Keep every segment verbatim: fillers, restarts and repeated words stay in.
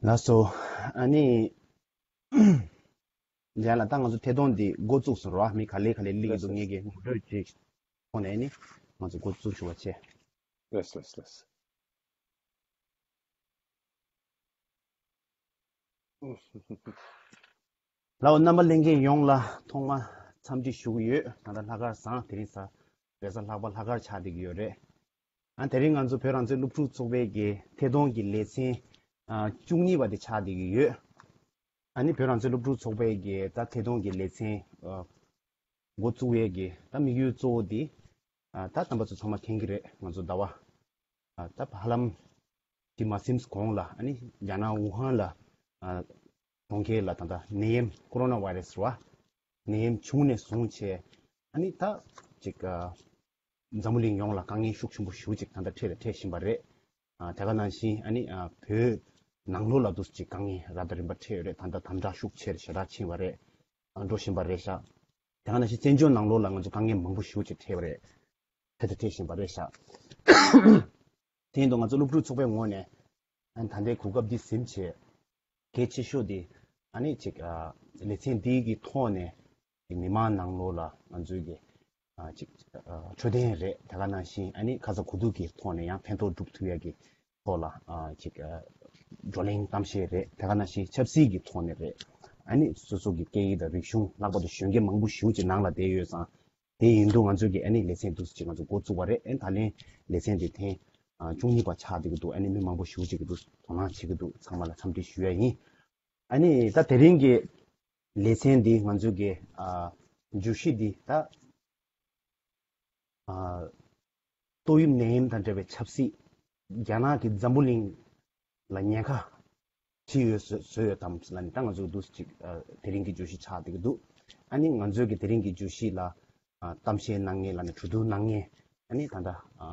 ལགས་སོ། ཨ་ནི། རྒན་ལགས། ད་ང་ཚོ་ཐད་གཏོང་འདི་འགོ་བཙུགས་སོང་ར། མི་ག་ལེ་ག་ལེ་སླེབས་ཀྱི་འདུག་ངེད་ཀྱིས་ངོ་སྤྲོད་ཅིག་ཐོག་ནས་ཨ་ནི་ང་ཚོ་འགོ་བཙུགས་ཞུ་བ་བྱས། ལགས་ལགས་ལགས། ལའོ། རྣམ་པ་ལྷན་རྒྱས་ཡོངས་ལ་ཐོག་མ་འཚམས་འདྲི་ཞུ་གི་ཡོད། ད་ལྟ་ལྷག་དཀར་བཟང་། དེ་རིང་གཟའ་རེས་གཟའ་ལྷག་པ་ལྷག་དཀར་ཆགས་བསྡད་ཀྱི་ཡོད་རེད། ཨ། དེ་རིང་ང་ཚོ་བོད་རང་བཙན་སློབ་ཕྲུག་ཚོགས་པའི་གི་ཐད་གཏོང་གི་ལེ་ཚན་ཨ་བཅུ་གཉིས་པ་དེ་ཆགས་བསྡད་ཀྱི་ཡོད། ཨ་ནི་བོད་རང་བཙན་སློབ་ཕྲུག་ཚོགས་པའི་གི་ད་ཐད་གཏོང་གི་ལེ་ཚན་ཨ་འགོ་བཙུགས་པའི་གི་ད་དམིགས་ཡུལ་གཙོ་བོ་དེ་ཨ་ད་རྣམ་པ་ཚོ་ཚང་མ་མཁྱེན་གྱི་རེད། ང་ཚོ་ཟླ་བ་ཨ་ད་ཧ་ལམ་དེ་མ་ཟིན་གོང་ལ་ཨ་ནི་རྒྱ་ནག་ཝུ་ཧན་ལ་ཨ་གྲོང་ཁྱེར་ལ་ད་ལྟ་ནད་ཡམས་ཀོ་རོ་ན་ཝའི་རེ་སི་རེད་བ། ནད་ཡམས་བྱུང་ནས་བཟུང་བྱས་ཨ་ནི་ད་ཅིག་ཨ་འཛམ་བུ་གླིང་ཡོངས་ལ་དཀའ་ངལ་ཤུགས་ཆེན་པོ་ཞེ་པོ་ཅིག་ད་ལྟ་འཕྲད་དང་འཕྲད་བཞིན་པ་རེད། ཨ་དེ་ག་ནང་བཞིན་ཨ་ནི་ཨ་བོད་ནང་ལོགས་ལ་འདུག་ཅིག་དཀའ་ངལ་རབ་དང་རིམ་པ་འཕྲད་ཡོད་རེད། ད་ལྟ་དམ་དྲག་ཤུགས་ཆེར་ཞེ་དྲག་ཕྱིན་པ་རེད། ཨ་འགྲོ་བཞིན་པ་རེད་ཤག་དེ་ག་ནང་བཞིན་བཙན་བྱོལ་ནང་ལོགས་ལ་ང་ཚོ་དཀའ་ངལ་མང་པོ་ཞེ་པོ་ཅིག་འཕྲད་པ་རེད། འཕྲད་དང་འཕྲད་བཞིན་པ་རེད་ཤག་དེ་ཡིན་དུས་ང་ཚོ་སློབ་ཕྲུག་ཚོགས་པའི་ངོས་ནས་ཨ་ནི་ད་ལྟའི་གོ་སྐབས་འདི་ཟིན་བྱས་གལ་ཆེ་ཤོས་དེ་ཨ་ནི་ཅིག་ཨ་ལེ་ཚན་འདི་གི་ཐོག་ནས་མི་མང་ནང་ལོགས་ལ་ང་ཚོའི་གི་ཨ་ཅིག་ཨ་འཕྲོད་བསྟེན་རེད། དེ་ག་ནང་བཞིན་ཨ་ནི་ཁ་ཚ་དགོས་གཏུགས་ཀྱི་ཐོག་ནས་ཡང་ཕན་ཐོགས་སྒྲུབ་ཐུབ་ཡ་གི་ཐོག་ལ་ཨ་ཅིག་ཨ་བགྲོ་གླེང་གཏམ་བཤད་རེད། དེ་ག་ནང་བཞིན་ཆབ་སྲིད་ཀྱི་ཐོག་ནས་རེད། ཨ་ནི་སོ་སོ་གི་སྐད་ཡིག་དང་རིག་གཞུང་ལྷག་པར་དུ་གཞོན་སྐྱེས་མང་པོ་ཞེ་པོ་ཅིག་ནང་ལ་བསྡད་ཡོད་ཙང་། དེ་ཡིན་དུས་ང་ཚོས་ཀྱི་ཨ་ནི་ལེ་ཚན་འདུག་ཅིག་ང་ཚོ་འགོ་བཙུགས་པ་རེད། ཨ་ནི་ད་ལན་ལེ་ཚན་འདི་ཐེངས་ཨ་བཅུ་གཉིས་པ་ཆགས་བསྡད་ཀྱི་འདུག་ཨ་ནི་མི་མང་པོ་ཞེ་པོ་ཅིག་གིས་འདུག་དོ་སྣང་བྱེད་ཀྱི་འདུག་ཚང་མ་ལ་འཚམས་འདྲི་ཞུ་ཡ་ཡིན། ཨ་ནི་ད་དེ་རིང་གི་ལེ་ཚན་འདི་ང་ཚོས་ཀྱི་ཨ་བརྗོད་གཞི་འདི་ད་ཨ་ཏོག་དབྱིབས་ནད་ཡམས་དང་འབྲེལ་བའི་ཆབ་སྲིད། རྒྱ་ནག་གིས་འཛམ་བུ་གླིང་ལ་ཉེན་ཁ་ཅི་ཡོད་བཟོས་བཟོས་ཡོད་དམ་ལབ་ནས་ད་ང་ཚོས་འདུག་ཅིག་ཨ་དེ་རིང་གི་བརྗོད་གཞི་ཆགས་བསྡད་ཀྱི་འདུག་ཨ་ནི་ང་ཚོས་ཀྱི་དེ་རིང་གི་བརྗོད་གཞི་ལ་ཨ་གཏམ་བཤད་གནང་མཁན་ལབ་ནས་གྲོས་བསྡུར་གནང་མཁན་ཨ་ནི་ད་ལྟ་ཨ་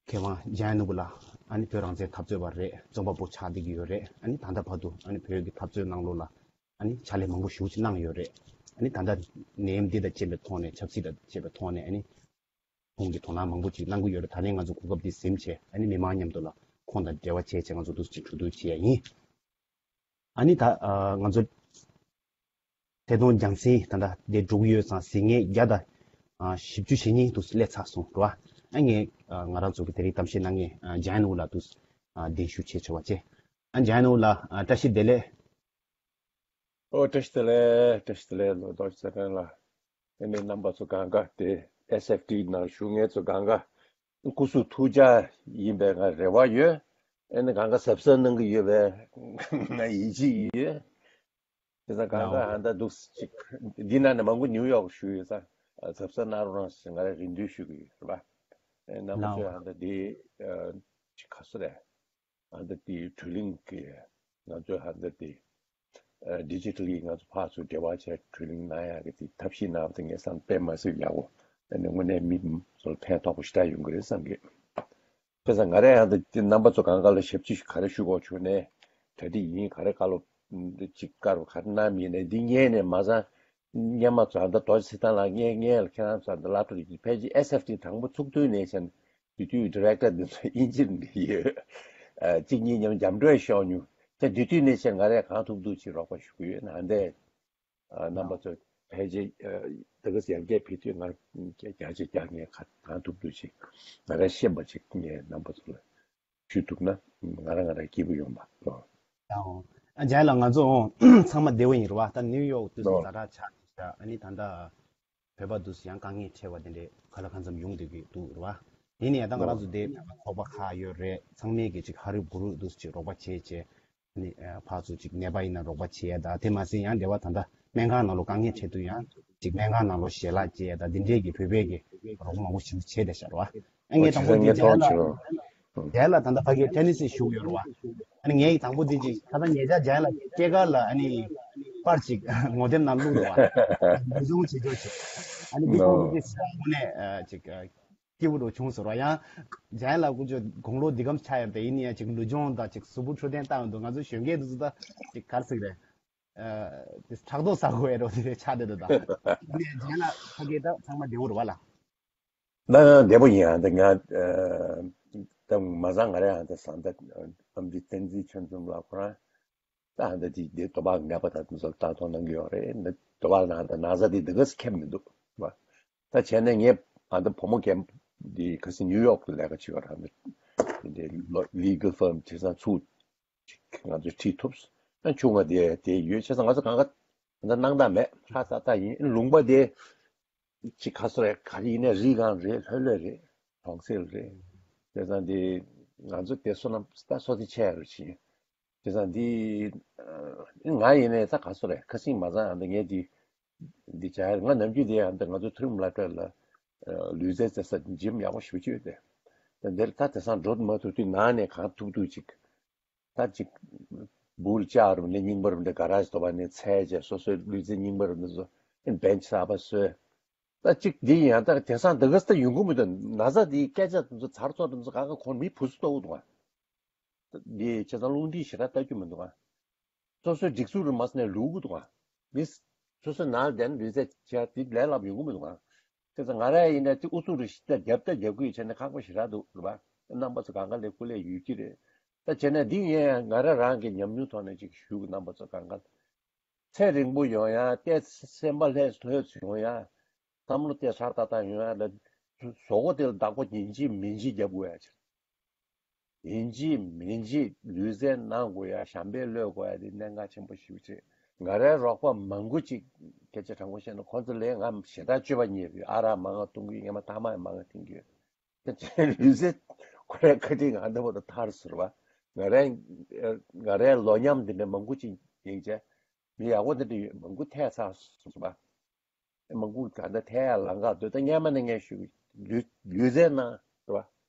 མཁས་དབང་འཇམ་དབྱངས་ནོར་བུ་ལགས་ཨ་ནི་བོད་རང་བཙན་འཐབ་རྩོད་པ་རེད། རྩོམ་པ་པོ་ཆགས་བསྡད་ཀྱི་ཡོད་རེད། ཨ་ནི་ད་ལྟ་བར་དུ་ཨ་ནི་བོད་ཀྱི་འཐབ་རྩོད་ནང་ལོགས་ལ་ཨ་ནི་ཕྱག་ལས་མང་པོ་ཞེ་པོ་ཅིག་གནང་ཡོད་རེད། ཨ་ནི་ད་ལྟ་ནད་ཡམས་འདི་དང་བཅས་པའི་ཐོག་ནས་ཆབ་སྲིད་དང་བཅས་པའི་ཐོག་ནས་ཨ་ནི་ཁོང་གིས་དོ་སྣང་མང་པོ་ཅིག་གནང་གི་ཡོད་རེད། ད་ནས་ང་ཚོ་གོ་སྐབས་འདི་ཟིན་བྱས་ཨ་ནི་མི་མང་མཉམ་དུ་ལ་ཁོང་དང་འབྲེལ་བ་བྱས་བྱས་ང་ཚོ་འདུག་ཅིག་གྲོས་བསྡུར་བྱེད་ཡ་ཡིན། ཨ་ནི་ད་ཨ་ང་ཚོ་ཐད་གཏོང་རྒྱང་སྲིང་ད་ལྟ་འདིར་འགྲོ་གི་ཡོད་ཙང་གཟིགས་མཁན་བརྒྱ་དང་ཨ་བཞི་བཅུ་ཞེ་གཉིས་འདུག་སླེབས་ཚར་སོང་རེད་བ། ཨ་ངས་ཨ་ང་རང་ཚོ་གི་དེ་རིང་གཏམ་བཤད་གནང་མཁན་ཨ་འཇམ་དབྱངས་ནོར་བུ་ལགས་འདུག་ཨ་གདན་ཞུ་བྱས་ཆོག་པ་བྱས། ཨ་འཇམ་དབྱངས་ནོར་བུ་ལགས་ཨ་བཀྲ་ཤིས་བདེ་ལེགས། ཨོ་བཀྲ་ཤིས་བདེ་ལེགས། བཀྲ་ཤིས་བདེ་ལེགས་ལོ། རྡོ་རྗེ་ཚེ་རིང་ལགས། ཨ་ནི་རྣམ་པ་ཚོ་གང་ག་དེ་ཨེས་ཨེཕ་ཊི་ནང་བཞུགས་མཁན་ཚོ་གང་ག་སྐུ་གཟུགས་ཐུགས་ཅག་ཡིན་པའི་ང་རེ་བ་ཡོད། ཨ་ནི་གང་ག་གཟབ་གཟབ་གནང་གི་ཡོད་པའི་ང་ཡིད་ཆེས་ཡོད། དེ་ཙང་གང་ག་ལའོ། ཧ་ད་འདུག་ཅིག་འདི་ནང་ནས་མང་པོ་ནིའུ་ཡོག་བཞུགས་ཡོད་ཙང་གཟབ་གཟབ་གནང་རོགས་གནང་ཞེས་ང་རང་རེ་འདུན་ཞུ་གི་ཡོད་རེད་པ། ཨ་རྣམ་པ་ལའོ། ཚོས་ཧ་ད་འདི་ཨ་ཅིག་ག་སོ་རེད། ཨ་ད་དེའི་བགྲོ་གླེང་གི་ང་ཚོའི་ཧ་ད་དེ་ཨ་ཌི་ཇི་ཊལ་གྱི་ང་ཚོ་ཕར་ཚུར་འབྲེལ་བ་བྱས་བགྲོ་གླེང་གནང་ཡག་གི་དེ་ཐབས་ཤེས་གནང་བ་དེ་ངས་བསམ་དཔེ་མ་སྲིད་ཡག་པོ། ཨ་ནི་དངོས་གནས་མི་ཚོར་ཕན་ཐོགས་པོ་ཞེ་དྲག་ཡོང་གི་རེད་བསམ་གི། དཔེ་བཞག་ང་རང་ཧ་ད་དེ་རྣམ་པ་ཚོ་གང་ག་ལ་ཞབས་ཕྱི་ག་རེ་ཞུ་དགོས་བྱུང་ནས་གྲ་སྒྲིག་ཡིན་ག་རེ་བཀའ་སློབ་ཅིག་བཀའ་སློབ་ག་རེ་གནང་མིན་ནས་འདི་སྔོན་ནས་མ་ཚང་སྔོན་མ་ཚོ་ཧ་ད་རྡོ་རྗེ་ཚེ་རིང་ལགས་སྔོན་སྔོན་ལ་ཁྱེད་རང་ཚོ་ཧ་ད་ལབ་ཐུབ་ཀྱི་ཕལ་ཆེར་ཨེས་ཨེཕ་ཊི་དང་པོ་ཚུགས་དུས་ནས་བྱས་ནས། དེ་དུས་ཌི་རེག་ཊར་འདི་ཚོ་དབྱིན་ཇིར་འདི་ཡོད། ཨ་གཅིག་གཉིས་མཉམ་འཇམ་སྒྲོལ་ཤོག་ཉུ། ད་དེ་དུས་ནས་བྱས་ང་རས་གང་ཐུབ་ཐུབ་ཅིག་རོགས་པ་ཞུ་གི་ཡོད། ཨ་འདས། ཨ་རྣམ་པ་ཚོ་ཕལ་ཆེར་ཨ་ད་ག་ཡར་རྒྱས་ཕེབས་དུས་ང་རྒྱ་ཆེ་རྒྱག་ངས་གང་ཐུབ་ཐུབ་ཅིག་ང་རས་ཤེས་པ་ཅིག་ངས་རྣམ་པ་ཚོ་ལ་ཞུ་ཐུབ་ན་ང་རང་ང་རང་སྐྱིད་པོ་ཡོང་པ། ཨོ། ཨ་འཇམ་ལགས་ང་ཚོ་ཚང་མ་བདེ་པོ་ཡིན་རེད་བ། ད་ནིའུ་ཡོག་དུས་སུ་ཛ་དྲག་ཆགས་ཤག་ཨ་ནི་ད་ལྟ་བོད་པ་འདུག་སེ་ཡང་དཀའ་ངལ་འཕྲད་པ་དེ་འདྲས་ག་ལ་གང་འཚམ་ཡོང་བསྡད་ཀྱི་འདུག་རེད་བ། དེ་ནས་ད་ང་རང་ཚོ་དེ་བོད་པ་ཚོགས་པ་ཁག་ཡོད་རེད། ཚང་མས་ཀྱི་ཅིག་ཧ་རུ་བུ་རུ་འདུག་སེ་ཅིག་རོགས་པ་བྱས་བྱས་ནི་ཕར་ཚུར་ཅིག་ནད་པ་ཡིན་ན་རོགས་པ་བྱས་ཡ་ད་དེ་མ་ཟད་ཡང་འདྲ་བ་ད་ལྟ་སྨན་ཁང་ནང་ལོགས་དཀའ་ངལ་འཕྲད་དུས་ཡང་ སྨན་ཁང་ནང་ལོགས་ཞལ་ལག་བཅད་ཡ་དང་འདི་འདྲའི་གི་བོད་པའི་གི་རོགས་མང་པོ་ཞིག་བྱས་བསྡད་ཤག་རེད་བ། ཨ་ངས་དང་པོ་འདི་རྒྱ་ཡན་ལ་རྒྱ་ཡན་ལ་ད་ལྟ་ཕ་གིར་ཊེ་ནི་སི་བཞུགས་ཡོད་རེད་བ། ཨ་ནི་ངས་དང་པོ་འདི་ཅིག་ད་ལྟ་ཉེ་ཆར་རྒྱ་ཡན་ལ་སྐྱེས་སྐར་ལ་ཨ་ནི་པར་ཅིག་ངོ་དེབ་ནང་བླུགས་འདུག་བ། ལུས་སྦྱོང་བྱེད་རྒྱུ་ཅིག་ཨ་ནི་འདི་ཁོང་ཚོ་དེ་དངོས་གནས་ཅིག་སྐྱིད་པོ་འདྲ་བྱུང་ཟེར་བ། ཡང་རྒྱ་ཡན་ལ་ཀུ་ཅོ་དགུང་ལོ་འདི་གམ་ཆགས་ཡོད་པ་དེ་ཡིན་ཡང་ཅིག་ལུས་སྦྱོང་དང་ཅིག་གཟུགས་པོ་འཕྲོད་བསྟེན་བཏང་ཡོད་འདུག་ང་ཚོ་གཞོན་སྐྱེས་འདི་ཚོ་ད་ཅིག་ག་རེ་ཟེར་གི་རེད། དེ་ཕྲག་དོག་ཟ་དགོས་ཡ་རོ་དེ་ཆགས་བསྡད་འདུག་ད། ནས་རྒྱ་ཡན་ལ་ཕ་གི་ད་ཚང་མ་བདེ་པོ་རེད་བ་ལ། ན་བདེ་པོ་ཡིན་ཨ་འདི་ང་ད་མ་བཟང་ང་རེ་ཨ་འདི་བཟང་ད་ཨམ་འདི་བསྟན་འཛིན་ཆོས་འཛོམས་ལགས་ཁོ་རང་ད་ཨ་འདི་འདི་འདི་དོ་པ་ངན་པ་ད་འདི་ཚོ་ལྟ་ཐོག་གནང་གི་ཡོད་རེད། འདི་དོ་པ་ན་ད་ན་ཚ་འདི་འདི་ག་སེ་ཁེབས་མི་འདུག་བ། ད་བྱས་ནས་ངས་ཨ་འདི་བུ་མོ་རྒན་འདི་ག་སེ་ནིའུ་ཡོག་ཏུ་ལས་ཀ་བྱེད་ཡོད་ར་འདི་འདི་ལི་གལ་ཕརམ་བྱེད་ས་ཚུགས་ཅིག་ང་ཚོས་ཁྲིད་ཐུབ། ཨ་ཆུང་བ་དེ་དེ་ཡོད་བྱས་ཙང་ང་ཚོ་གང་ག་ད་སྣང་དག་མེད་ཧྲ་ས་ད་ཡིན། ལུང་པ་དེ་ཅིག་ག་སོ་རེད། ག་རེ་ཡིན་ནའི་རི་སྒང་རེད། ལྷོད་ལྷོད་རེད། གྲོང་གསེབ་རེད། བྱས་ཙང་དེ་ང་ཚོ་དེ་བསོད་ནམས་ད་བསོད་བདེ་ཆེ་རུ་ཕྱིན། བྱས་ཙང་དེ་ང་ཡིན་ནའི་ད་ག་སོ་རེད། ཁ་སང་མ་ཚང་ཡང་ད་ངས་དེ་འདི་བྱ་ཡ་ང་ནམ་རྒྱུན་དེ་ཡང་ད་ང་ཚོ་མཐོ་རིམ་སློབ་གྲྭ་ལ་ལུས་རྩལ་རྩེད་ས་འཇིམ་ཡག་པོ་ཞེ་པོ་ཅིག་ཡོད་དེ། ད་འདིར་ད་དེང་སང་འགྲོ་མ་ཐུབ་དུས་ནང་ནས་གང་ཐུབ་ཐུབ་ཅིག་ད་ཅིག་འབུར་ལྕགས་རུ་འདི་རྙིང་པ་རུ་འདི་ག་ར་ཞིག་དོ་བ་ནས་ཚད་བྱས་སོ་སོའི་ལུས་རྩལ་རྙིང་པ་རུ་འདི་ཚོ་བེན་ཆི་གསར་པ་བཟོས། ད་ཅིག་འདི་ཡང་ད་དེང་སང་འདི་ག་ས་ཡོང་གི་མི་འདུག་ན་ཚ་འདིའི་སྐད་ཆ་འདི་ཚོ་ཚར་ཚོར་འདི་ཚོ་ག་ག་ཁོང་མི་བུ་སུ་གཏོགས་འདུག་ཨ། འདི་བྱས་ཙང་རླུང་མཁྲིས་ཞེ་དྲག་ལྟ་རྒྱུ་མི་འདུག་ཨ། སོ་སོའི་སྒྲིག་འཛུགས་རུ་མ་སོང་ནས་ལུས་གི་འདུག་ཨ། མི་སོ་སོའི་ནང་ལ་བསྡད་ན་ལུས་རྩལ་བྱས་དེ་ལས་སླ་པོ་ཡོང་གི་མི་འདུག་ཨ། དེ་ཚོ་ང་རང་ཡིན་ན་དེ་ཨུ་ཚུགས་རུ་ཞིག་ལྟ་རྒྱབ་ལྟ་རྒྱབ་གི་ཡོད་བྱས་ནས་ཁག་པོ་ཞེ་དྲག་འདུག་རེད་པ། རྣམ་པ་ཚོ་གང་ག་ལས་སྐུ་ལས་ཡོད་ཀྱི་རེད། ད་བྱས་ན་འདི་ངས་ང་རང་རང་གི་ཉམས་མྱོང་ཐོག་ནས་ཅིག་ཞུ་གི། རྣམ་པ་ཚོ་གང་ག་ཚེ་རིང་པོ་ཡོང་ཡ། ཏེ་སེམས་པ་ལྷོད་ལྷོད་ཡོང་ཡ། བསམ་བློ་ཏེ་ཧྲ་ཏག་ཏག་ཡོང་ཡ་ལ་གཟུགས་པོ་དེ་ལ་བདག་པོ་ཡིན་གཅིག་མིན་གཅིག་རྒྱབ་དགོས་ཡ་ཅིག་ཡིན་གཅིག་མིན་གཅིག་ལུས་རྩལ་གནང་དགོས་ཡ། ཞབས་པད་གློད་དགོས་ཡ་དེ་གནད་འགག་ཆེན་པོ་ཞིག་རེད། ང་རའི་རོགས་པ་མང་པོ་ཅིག་སྐད་ཆ་དྲང་པོ་བཤད་ན་ཁོང་ཚོ་ལས་ང་ཞེ་དྲག་སྤྱོད་པ་ཉེས་རེད། ཨ་རག་མང་ང་བཏུང་གི་ཡོད། ངས་མ་ཐ་མག་མང་ང་འཐེན་གི་ཡོད། ལུས་རྩལ་ཁོ་རའི་བཀའ་དྲིན་ང་འདི་བོ་དང་ཐར་ཟེར་བ། ང་རའི་ང་རའི་ལོ་ཉམས་འདི་འདྲ་མང་པོ་ཅིག་ཡིན་ཙང་མི་ཡག་པོ་འདི་འདྲ་ཡོད། མང་པོ་ཐད་ཚར་ཟེར་བ། མང་པོ་ད་ལྟ་ཐད་ཡ་ལང་ཀ་འདུག་ད་སྔན་མ་ནས་ངས་ཞུ་གི། ལུས་ལུས་རྩལ་གནང་ཟེར་བ།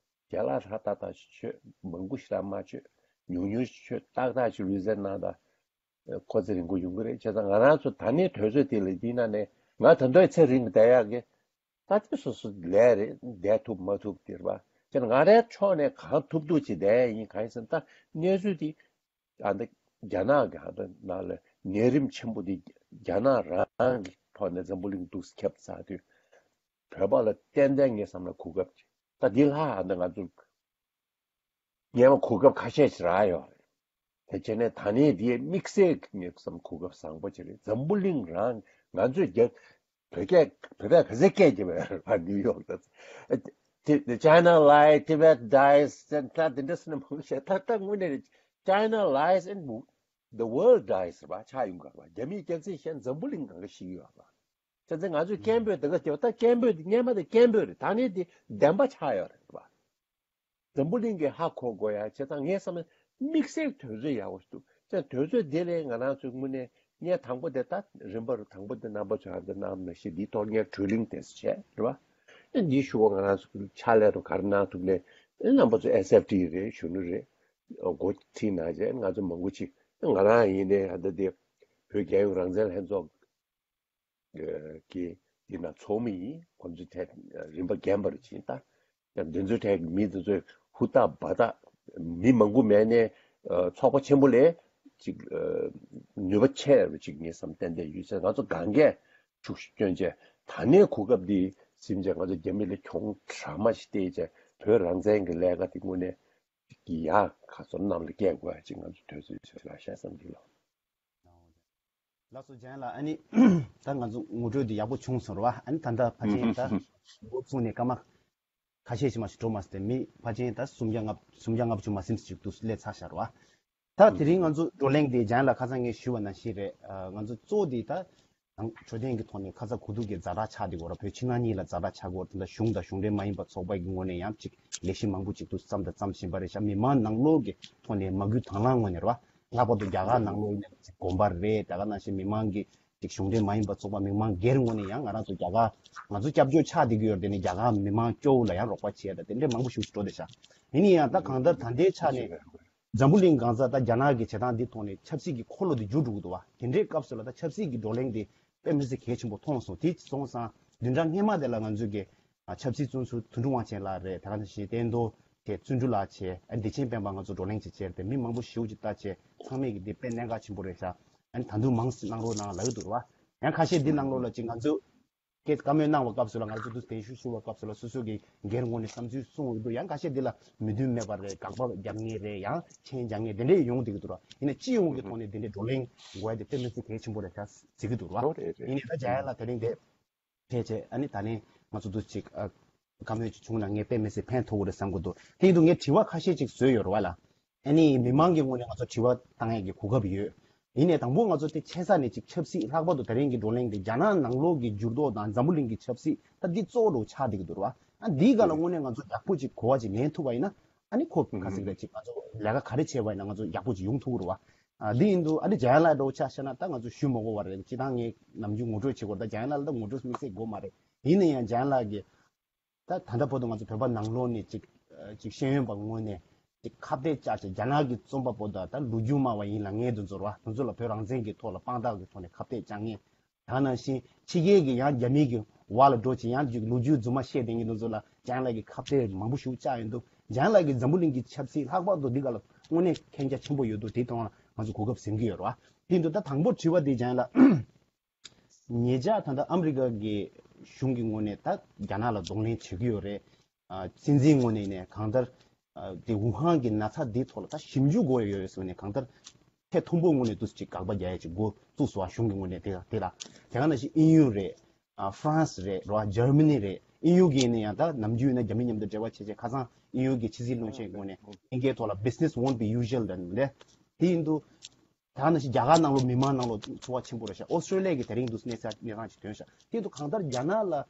རྒན་ལགས་ཧྲ་ཏག་ཏག་ཞིག་མཆོད། མང་པོ་ཞེ་དྲག་མ་མཆོད། ཉུང་ཉུང་ཞིག་མཆོད། ཏག་ཏག་ཞིག་ལུས་རྩལ་གནང་དང་། ཁོ་ཚེ་རིང་པོ་ཡོང་གི་རེད། བྱས་ཙང་ང་རང་ཚོ་ད་ནི་དུས་ཚོད་དེ་ལ་འདི་ན་ནས་ང་ད་དུང་ཚེ་རིང་བསྡད་ཡག་གི་ད་དེ་སོ་སོ་ལས་རེད། བསྡད་ཐུབ་མ་ཐུབ་དེ་རེད་པ། བྱས་ན་ང་རའི་ཕྱོགས་ནས་གང་ཐུབ་ཐུབ་ཅིག་བསྡད་ཡ་ཡིན། གང་ཡིན་ཟེར་ན་ད་གནས་ཚུལ་དེ་ཨ་ནི་རྒྱ་ནག་གི་ཨ་ནི་ནང་ལ་ནད་རིམས་ཆེན་པོ་དེ་རྒྱ་ནག་རང་གི་ཐོག་ནས་འཛམ་བུ་གླིང་འདུག་སེ་ཁྱབ་ཚར་དུས་བོད་པ་ལ་ཏན་ཏན་ངས་བསམ་ན་གོ་སྐབས་ཅིག་ད་འདི་ལྷག་ཨ་ནི་ང་ཚོ་སྔོན་མ་གོ་སྐབས་ཁ་ཤས་ཤིག་རག་ཡོད་རེད། དེ་བྱས་ནས་ད་ནས་འདི་དམིགས་བསལ་གྱི་ངས་བསམ་གོ་སྐབས་བཟང་པོ་ཅིག་རེད། འཛམ་བུ་གླིང་རང་ང་ཚོས་རྒྱ་བོད་སྐད་བོད་པས་ག་ཚད་སྐད་རྒྱབ་ཡོད་རེད་པ། ནིའུ་ཡོག་ད་དེ་དེ་China lies, Tibet dies ད་དེ་འདྲ་སེ་ནས་མང་བཤད། ད་ད་དངོས་གནས་རེད། China lies and the world dies རེད་པ། ཆགས་ཡོང་གི་རེད་པ། རྒྱ་མིས་རྒྱག་རྩིས་བྱས་འཛམ་བུ་གླིང་གང་ག་ཤི་གི་ཡོད་རེད་པ། བྱས་ཙང་ང་ཚོས་སྐད་འབོད་དེ་ག་རྒྱབ། ད་སྐད་འབོད་དེ་སྔོན་མ་དེ་སྐད་འབོད་རེད། ད་ནས་དེ་བདེན་པ་ཆགས་ཡོད་རེད་པ། འཛམ་བུ་གླིང་གིས་ཧ་གོ་དགོས་ཡ། བྱས་ཙང་ངས་བསམ་ན་དམིགས་བསལ་དུས་ཚོད་ཡག་པོ་ཞིག་འདུག་བྱས་ཙང་དུས་ཚོད་དེ་ལས་ང་རང་ཚོའི་དངོས་གནས་ངས་དང་པོ་དེ་ད་རིམ་པར་དང་པོ་དེ་རྣམ་པ་ཚོས་ཨ་འདི་གནང་མ་ཤེས། འདིའི་ཐོག་ངས་བགྲོ་གླེང་དེ་བྱས་རེད་པ། ཨ་འདིའི་ཞུ་བ་ང་རང་ཚོ་ཕྱག་ལས་རུ་ག་རེ་གནང་ཐུབ་ནས། ཨ་རྣམ་པ་ཚོ་ཨེས་ཨེཕ་ཊི་རེད། གཞོན་ནུ་རེད། འགོ་ཁྲིད་གནང་བྱས་ང་ཚོ་མང་པོ་ཅིག་ང་རང་ཡིན་ནའི་ཨ་འདི་དེ་བོད་རྒྱལ་ཡོངས་རང་བཙན་ལྷན་ཚོགས་ཀྱི་འདི་ན་ཚོགས་མི་ཡིན། ཁོང་ཚོའི་ཐད་རིམ་པ་རྒན་པར་ཕྱིན། ད་ཡང་འདི་ཚོའི་ཐད་ཀྱི་མི་འདི་ཚོས་ཧུར་ཐག་འབད་ཐག་མི་མང་པོ་མེད་ནའི་ཚོགས་པ་ཆེན་པོ་ལས་ཅིག་ནུས་པ་ཆེ་བ་ཅིག་ངས་བསམ་ཏན་ཏན་ཡོད་ཟེར། ང་ཚོ་གང་གས་ཤུགས་ཤིག་བསྐྱོན་བྱས་ད་ནས་གོ་སྐབས་འདི་ཟིན་བྱས་ང་ཚོ་རྒྱ་མི་ལ་གྱོང་དྲག་མ་ཞིག་སྤྲད་བྱས་བོད་རང་བཙན་གྱི་ལས་ཀ་འདི་དངོས་གནས་ཀྱི་ཡག་ག་ཚོད་གནམ་ལ་སྐྱེལ་དགོས་ཡ་ཅིག་ང་ཚོ་དུས་ཚོད་ཅིག་ལ་བཤད་བསམ་གྱི་ལོ། ལགས་སོ། ཇན་ལགས། ཨ་ནི་ད་ང་ཚོ་ངོ་སྤྲོད་འདི་ཡག་པོ་བྱུང་སོང་རེད་བ། ཨ་ནི་ད་ལྟ་ཕལ་ཆེར་ད་འགོ་བཙུགས་ནས་སྐར་མ་ཁ་ཤས་ཤིག་མ་ཞིག་འགྲོ་མ་སོང་སྟེ། མི་ཕལ་ཆེར་ད་སུམ་བརྒྱ་ལྔ་སུམ་བརྒྱ་ལྔ་བཅུ་མ་ཟིན་ཅིག་འདུག་སླེབས་ཚར་ཤག་རེད་བ། ད་དེ་རིང་ང་ཚོ་བགྲོ་གླེང་འདི་ཇན་ལགས་ཁ་སང་ངས་ཞུས་པ་ནང་བཞིན་རེད། ཨ་ང་ཚོ་གཙོ་བོ་འདི་ད་ནང་འཕྲོད་བསྟེན་གྱི་ཐོག་ནས་ཁ་ཚ་དགོས་གཏུགས་ཀྱི་ཛ་དྲག་ཆགས་བསྡད་ཡོད་རེད། བོད་ཕྱི་ནང་གཉིས་ལ་ཛ་དྲག་ཆགས་ཀྱི་ཡོད་རེད། ད་གཞུང་དང་གཞུང་འབྲེལ་མ་ཡིན་པ་ཚོགས་པ་གི་ངོས་ནས་ཡང་ཅིག་ལས་གཞི་མང་པོ་ཅིག་ཏུ་བརྩམས་དང་བརྩམ་བཞིན་པ་རེད་ཤག་མི་མང་ནང་ལོགས་ཀྱི་ཐོག་ནས་མ་སྐུལ་དང་བླངས་ངོས་ནས་རེད་བ། ལྷག་པར་དུ་རྒྱ་གར་ནང་ལོགས་ཡིན་ན་ཅིག་དགོན་པ་རེད། ད་ག་ནང་བཞིན་མི་མང་གི་ ཅིག་གཞུང་འབྲེལ་མ་ཡིན་པ་ཚོགས་པ་མི་མང་སྒེར་ངོས་ནས་ཡང་ང་རང་ཚོ་རྒྱ་གར་ང་ཚོ་སྐྱབས་བཅོལ་ཆགས་བསྡད་ཀྱི་ཡོད་རེད། དེ་ནས་རྒྱ་གར་མི་མང་སྐྱོ་བོ་ལ་ཡང་རོགས་པ་བྱས་ད་དེ་འདྲའི་མང་པོ་ཞིག་འགྲོ་བསྡད་ཤག་ཡིན་ན་ཡང་ད་གང་ལྟར་ད་ལྟའི་ཆ་ནས་འཛམ་བུ་གླིང་གང་ས་ད་རྒྱ་ནག་གི་བྱེད་སྟངས་འདི་ཐོག་ནས་ཆབ་སྲིད་ཀྱི་འཁོར་ལོ་འདི་འགྱུར་འགྲོ་གི་འདུག་བ། དེ་འདྲའི་སྐབས་སུ་ལ་ད་ཆབ་སྲིད་ཀྱི་བགྲོ་གླེང་འདི་དཔེ་མི་སྲིད་གལ་ཆེན་པོ་མཐོང་སོང་། དེ་སོང་ཙང་བདུན་ཕྲག་སྔོན་མ་དེ་ལ་ང་ཚོས་ཀྱི་ཆབ་སྲིད་བཙོན་ཟུར་དོན་གྲུབ་དབང་ཆེན་ལགས་རེད། དེ་ག་ནང་བཞིན་བསྟན་རྡོར་བྱས། བརྩོན་འགྲུས་ལགས་བྱས། ཨ་ནི་བདེ་ཆེན་སྤེན་པ་ང་ཚོ་བགྲོ་གླེང་ཅིག་བྱས་ཏེ་མི་མང་པོ་ཞེ་པོ་ཅིག་ལྟ་བྱས། ཚང་མས་ཀྱི་འདི་དཔེ་གནད་འགག་ཆེན་པོ་རེད་ཤག་ཨ་ནི་ད་དུང་མང་གནང་རོགས་གནང་ལབ་ཀྱི་འདུག་ར། ཡང་ཁ་ཤས་འདི་ནང་ལོགས་ལ་ཅིག་ང་ཚོས་སྐད་བཀའ་མོལ་གནང་བའི་སྐབས་སུ་ལ་ང་ཚོ་དུ་གདན་ཞུ་ཞུ་བའི་སྐབས་སུ་ལ་སོ་སོ་གི་སྒེར་ངོས་ནས་བསམ་ཚུལ་གསུང་ཡོད་འདུག་ཡང་ཁ་ཤས་འདི་ལ་མོས་མཐུན་མེད་པ་རེད། དགག་པ་རྒྱབ་མཁན་རེད། ཡང་མཆན་རྒྱག་མཁན་དེ་འདྲས་ཡོང་བསྡད་ཀྱི་འདུག་ར། ཡིན་ན་སྤྱི་ཡོངས་ཀྱི་ཐོག་ནས་དེ་འདྲས་བགྲོ་གླེང་དགོས་ཡ་དེ་དཔེ་མི་སྲིད་གལ་ཆེན་པོ་རེད་ཤག་ཟེར་གྱི་འདུག་ར། ཡིན་ནའི་ད་འཇམ་དབྱངས་ལགས་དེ་རིང་འདི་ཕེབས་བྱས་ཨ་ནི་ད་ནི་ང་ཚོ་འདུ་ཅིག་ཨ་བཀའ་མོལ་ཅིག་བྱུང་ན་ངས་དཔེ་མི་སྲིད་ཕན་ཐོགས་ཀྱི་རེད་བསམ་གྱི་འདུག་དེ་ཡིན་དུས་ངས་དྲི་བ་ཁ་ཤས་ཅིག་བཟོས་ཡོད་རེད་བ་ལ། ཨ་ནི་མི་མང་གི་ངོས་ནས་ང་ཚོ་དྲི་བ་བཏང་ཡས་ཀྱི་གོ་སྐབས་ཡོད། ཡིན་ནའི་དང་པོ་ང་ཚོ་དེ་ཆེ་ས་ནས་ཅིག་ཆབ་སྲིད་ལྷག་པར་དུ་དེ་རིང་གི་བགྲོ་གླེང་དེ་རྒྱ་ནག་ནང་ལོགས་ཀྱི་འགྱུར་ལྡོག་དང་འཛམ་བུ་གླིང་གི་ཆབ་སྲིད་ད་འདི་གཙོ་བོ་ཆགས་བསྡད་ཀྱི་འདུག་རེད་བ། ཨ་འདིའི་སྒང་ལ་དངོས་གནས་ང་ཚོ་ཡག་པོ་ཅིག་གོ་བ་ཅིག་ལེན་ཐུབ་པ་ཡིན་ན་ཨ་ནི་ཁོ་ག་ཟེར་གི་རེད། ཅིག་ང་ཚོ་ལས་ཀ་ག་རེ་བྱས་པ་ཡིན་ན་ང་ཚོ་ཡག་པོ་ཅིག་ཡོང་ཐུབ་ཀྱི་རེད་བ། ཨ་འདི་ཡིན་དུས་ཨ་ནི་འཇམ་དབྱངས་ལགས་འདྲ་བོ་ཆ་བཞག་ན་ད་ང་ཚོ་ཞུ་མ་དགོས་པ་རེད། སྤྱིར་བཏང་ངས་ནམ་རྒྱུན་ངོ་སྤྲོད་བྱེད་དགོས་རེད། ད་འཇམ་དབྱངས་ལགས་ལ་ད་ངོ་སྤྲོད་དམིགས་བསལ་དགོས་མ་རེད། ཡིན་ན་ཡང་འཇམ་དབྱངས་ལགས་ཀྱིས་ད་ད་ལྟ་བར་དུ་ང་ཚོ་བོད་པ་ནང་ལོགས་ནས་ཅིག་ཅིག་ཤེས་ཡོན་པ་ངོས་ནས་ཅིག་ཁ་གཏད་བཅག་བྱས་རྒྱ་ནག་གི་རྩོམ་པ་པོ་དང་ད་ལོ་རྒྱུས་སྨྲ་བ་ཡིན་ལབ་མཁན་དེ་ཚོ་རེད་བ། དེ་ཚོ་ལ་བོད་རང་བཙན་གྱི་ཐོག་ལ་དཔང་རྟགས་ཀྱི་ཐོག་ནས་ཁ་གཏད་བཅག་མཁན། ད་ནང་བཞིན་ཕྱི་རྒྱལ་གྱི་ཡང་རྒྱ་མི་གི་བར་ལ་འགྲོ་བྱས་ཡང་ཅིག་ལོ་རྒྱུས་རྫུན་མ་བཤད་བསྡད་མཁན་དེ་ཚོ་ལ་འཇམ་དབྱངས་ལགས་ཀྱིས་ཁ་གཏད་མང་པོ་ཞིག་བཅག་ཡོད་འདུག་འཇམ་དབྱངས་ལགས་ཀྱིས་འཛམ་བུ་གླིང་གི་ཆབ་སྲིད་ལྷག་པར་དུ་འདི་ག་ལ་དངོས་གནས་མཁྱེན་རྒྱ་ཆེན་པོ་ཡོད་འདུག་དེ་དང་ང་ཚོ་གོ་སྐབས་ཟིན་གྱི་ཡོད་རེད་བ། དེ་འདུག་ད་དང་པོ་དྲི་བ་དེ་འཇམ་དབྱངས་ལགས། ཉེ་ཆར་ད་ལྟ་ཨ་མི་རི་ཀ་གི་གཞུང་གི་ངོས་ནས་ད་རྒྱ་ནག་ལ་གདོང་ལེན་བྱེད་ཀྱི་ཡོད་རེད། ཨ་སྲིད་འཛིན་ངོས་ནས་ནས་གང་ལྟར་ཨ་དེ་ཝུ་ཧན་གྱི་ན་ཚ་འདིའི་ཐོག་ལ་ད་ཞིབ་འཇུག་དགོས་ཡོད་ཟེར་ནས་གང་ལྟར་ཐད་མཐོན་པོའི་ངོས་ནས་འདུག་ཅིག་དགག་པ་རྒྱག་ཡ་ཅིག་འགོ་བཙུགས་སོང་བ། གཞུང་གི་ངོས་ནས་དེ་དེ་ལ་དེ་ག་ནང་བཞིན་དབྱིན་ཡུལ་རེད། ཨ་ཧྥ་རན་སི་རེད་རོ། འཇར་མ་ནི་རེད། དབྱིན་ཡུལ་གྱི་ཡིན་ན་ཡང་ད་ནམ་རྒྱུན་ཡིན་ན་རྒྱ་མི་མཉམ་དུ་འབྲེལ་བ་བྱས་བྱས་ཁ་སང་དབྱིན་ཡུལ་གྱི་ཕྱི་སྲིད་བློན་ཆེན་ངོས་ནས་དབྱིན་སྐད་ཐོག་ལ་Business won't be usual ལབ་ནས་དེ་ཡིན་དུས། ད་ནང་བཞིན་རྒྱ་གར་ནང་ལོགས་མི་མང་ནང་ལོགས་ཚོར་བ་ཆེན་པོ་རེད་ཤག་ཨོ་སི་ཀྲོ་ལི་ཡ་གི་དེ་རིང་འདུག་གནས་ཚུལ་གནས་སྟངས་ཅིག་ཐོན་ཤག་དེ་འདུག་གང་ལྟར་རྒྱ་ནག་ལ་ལྟ་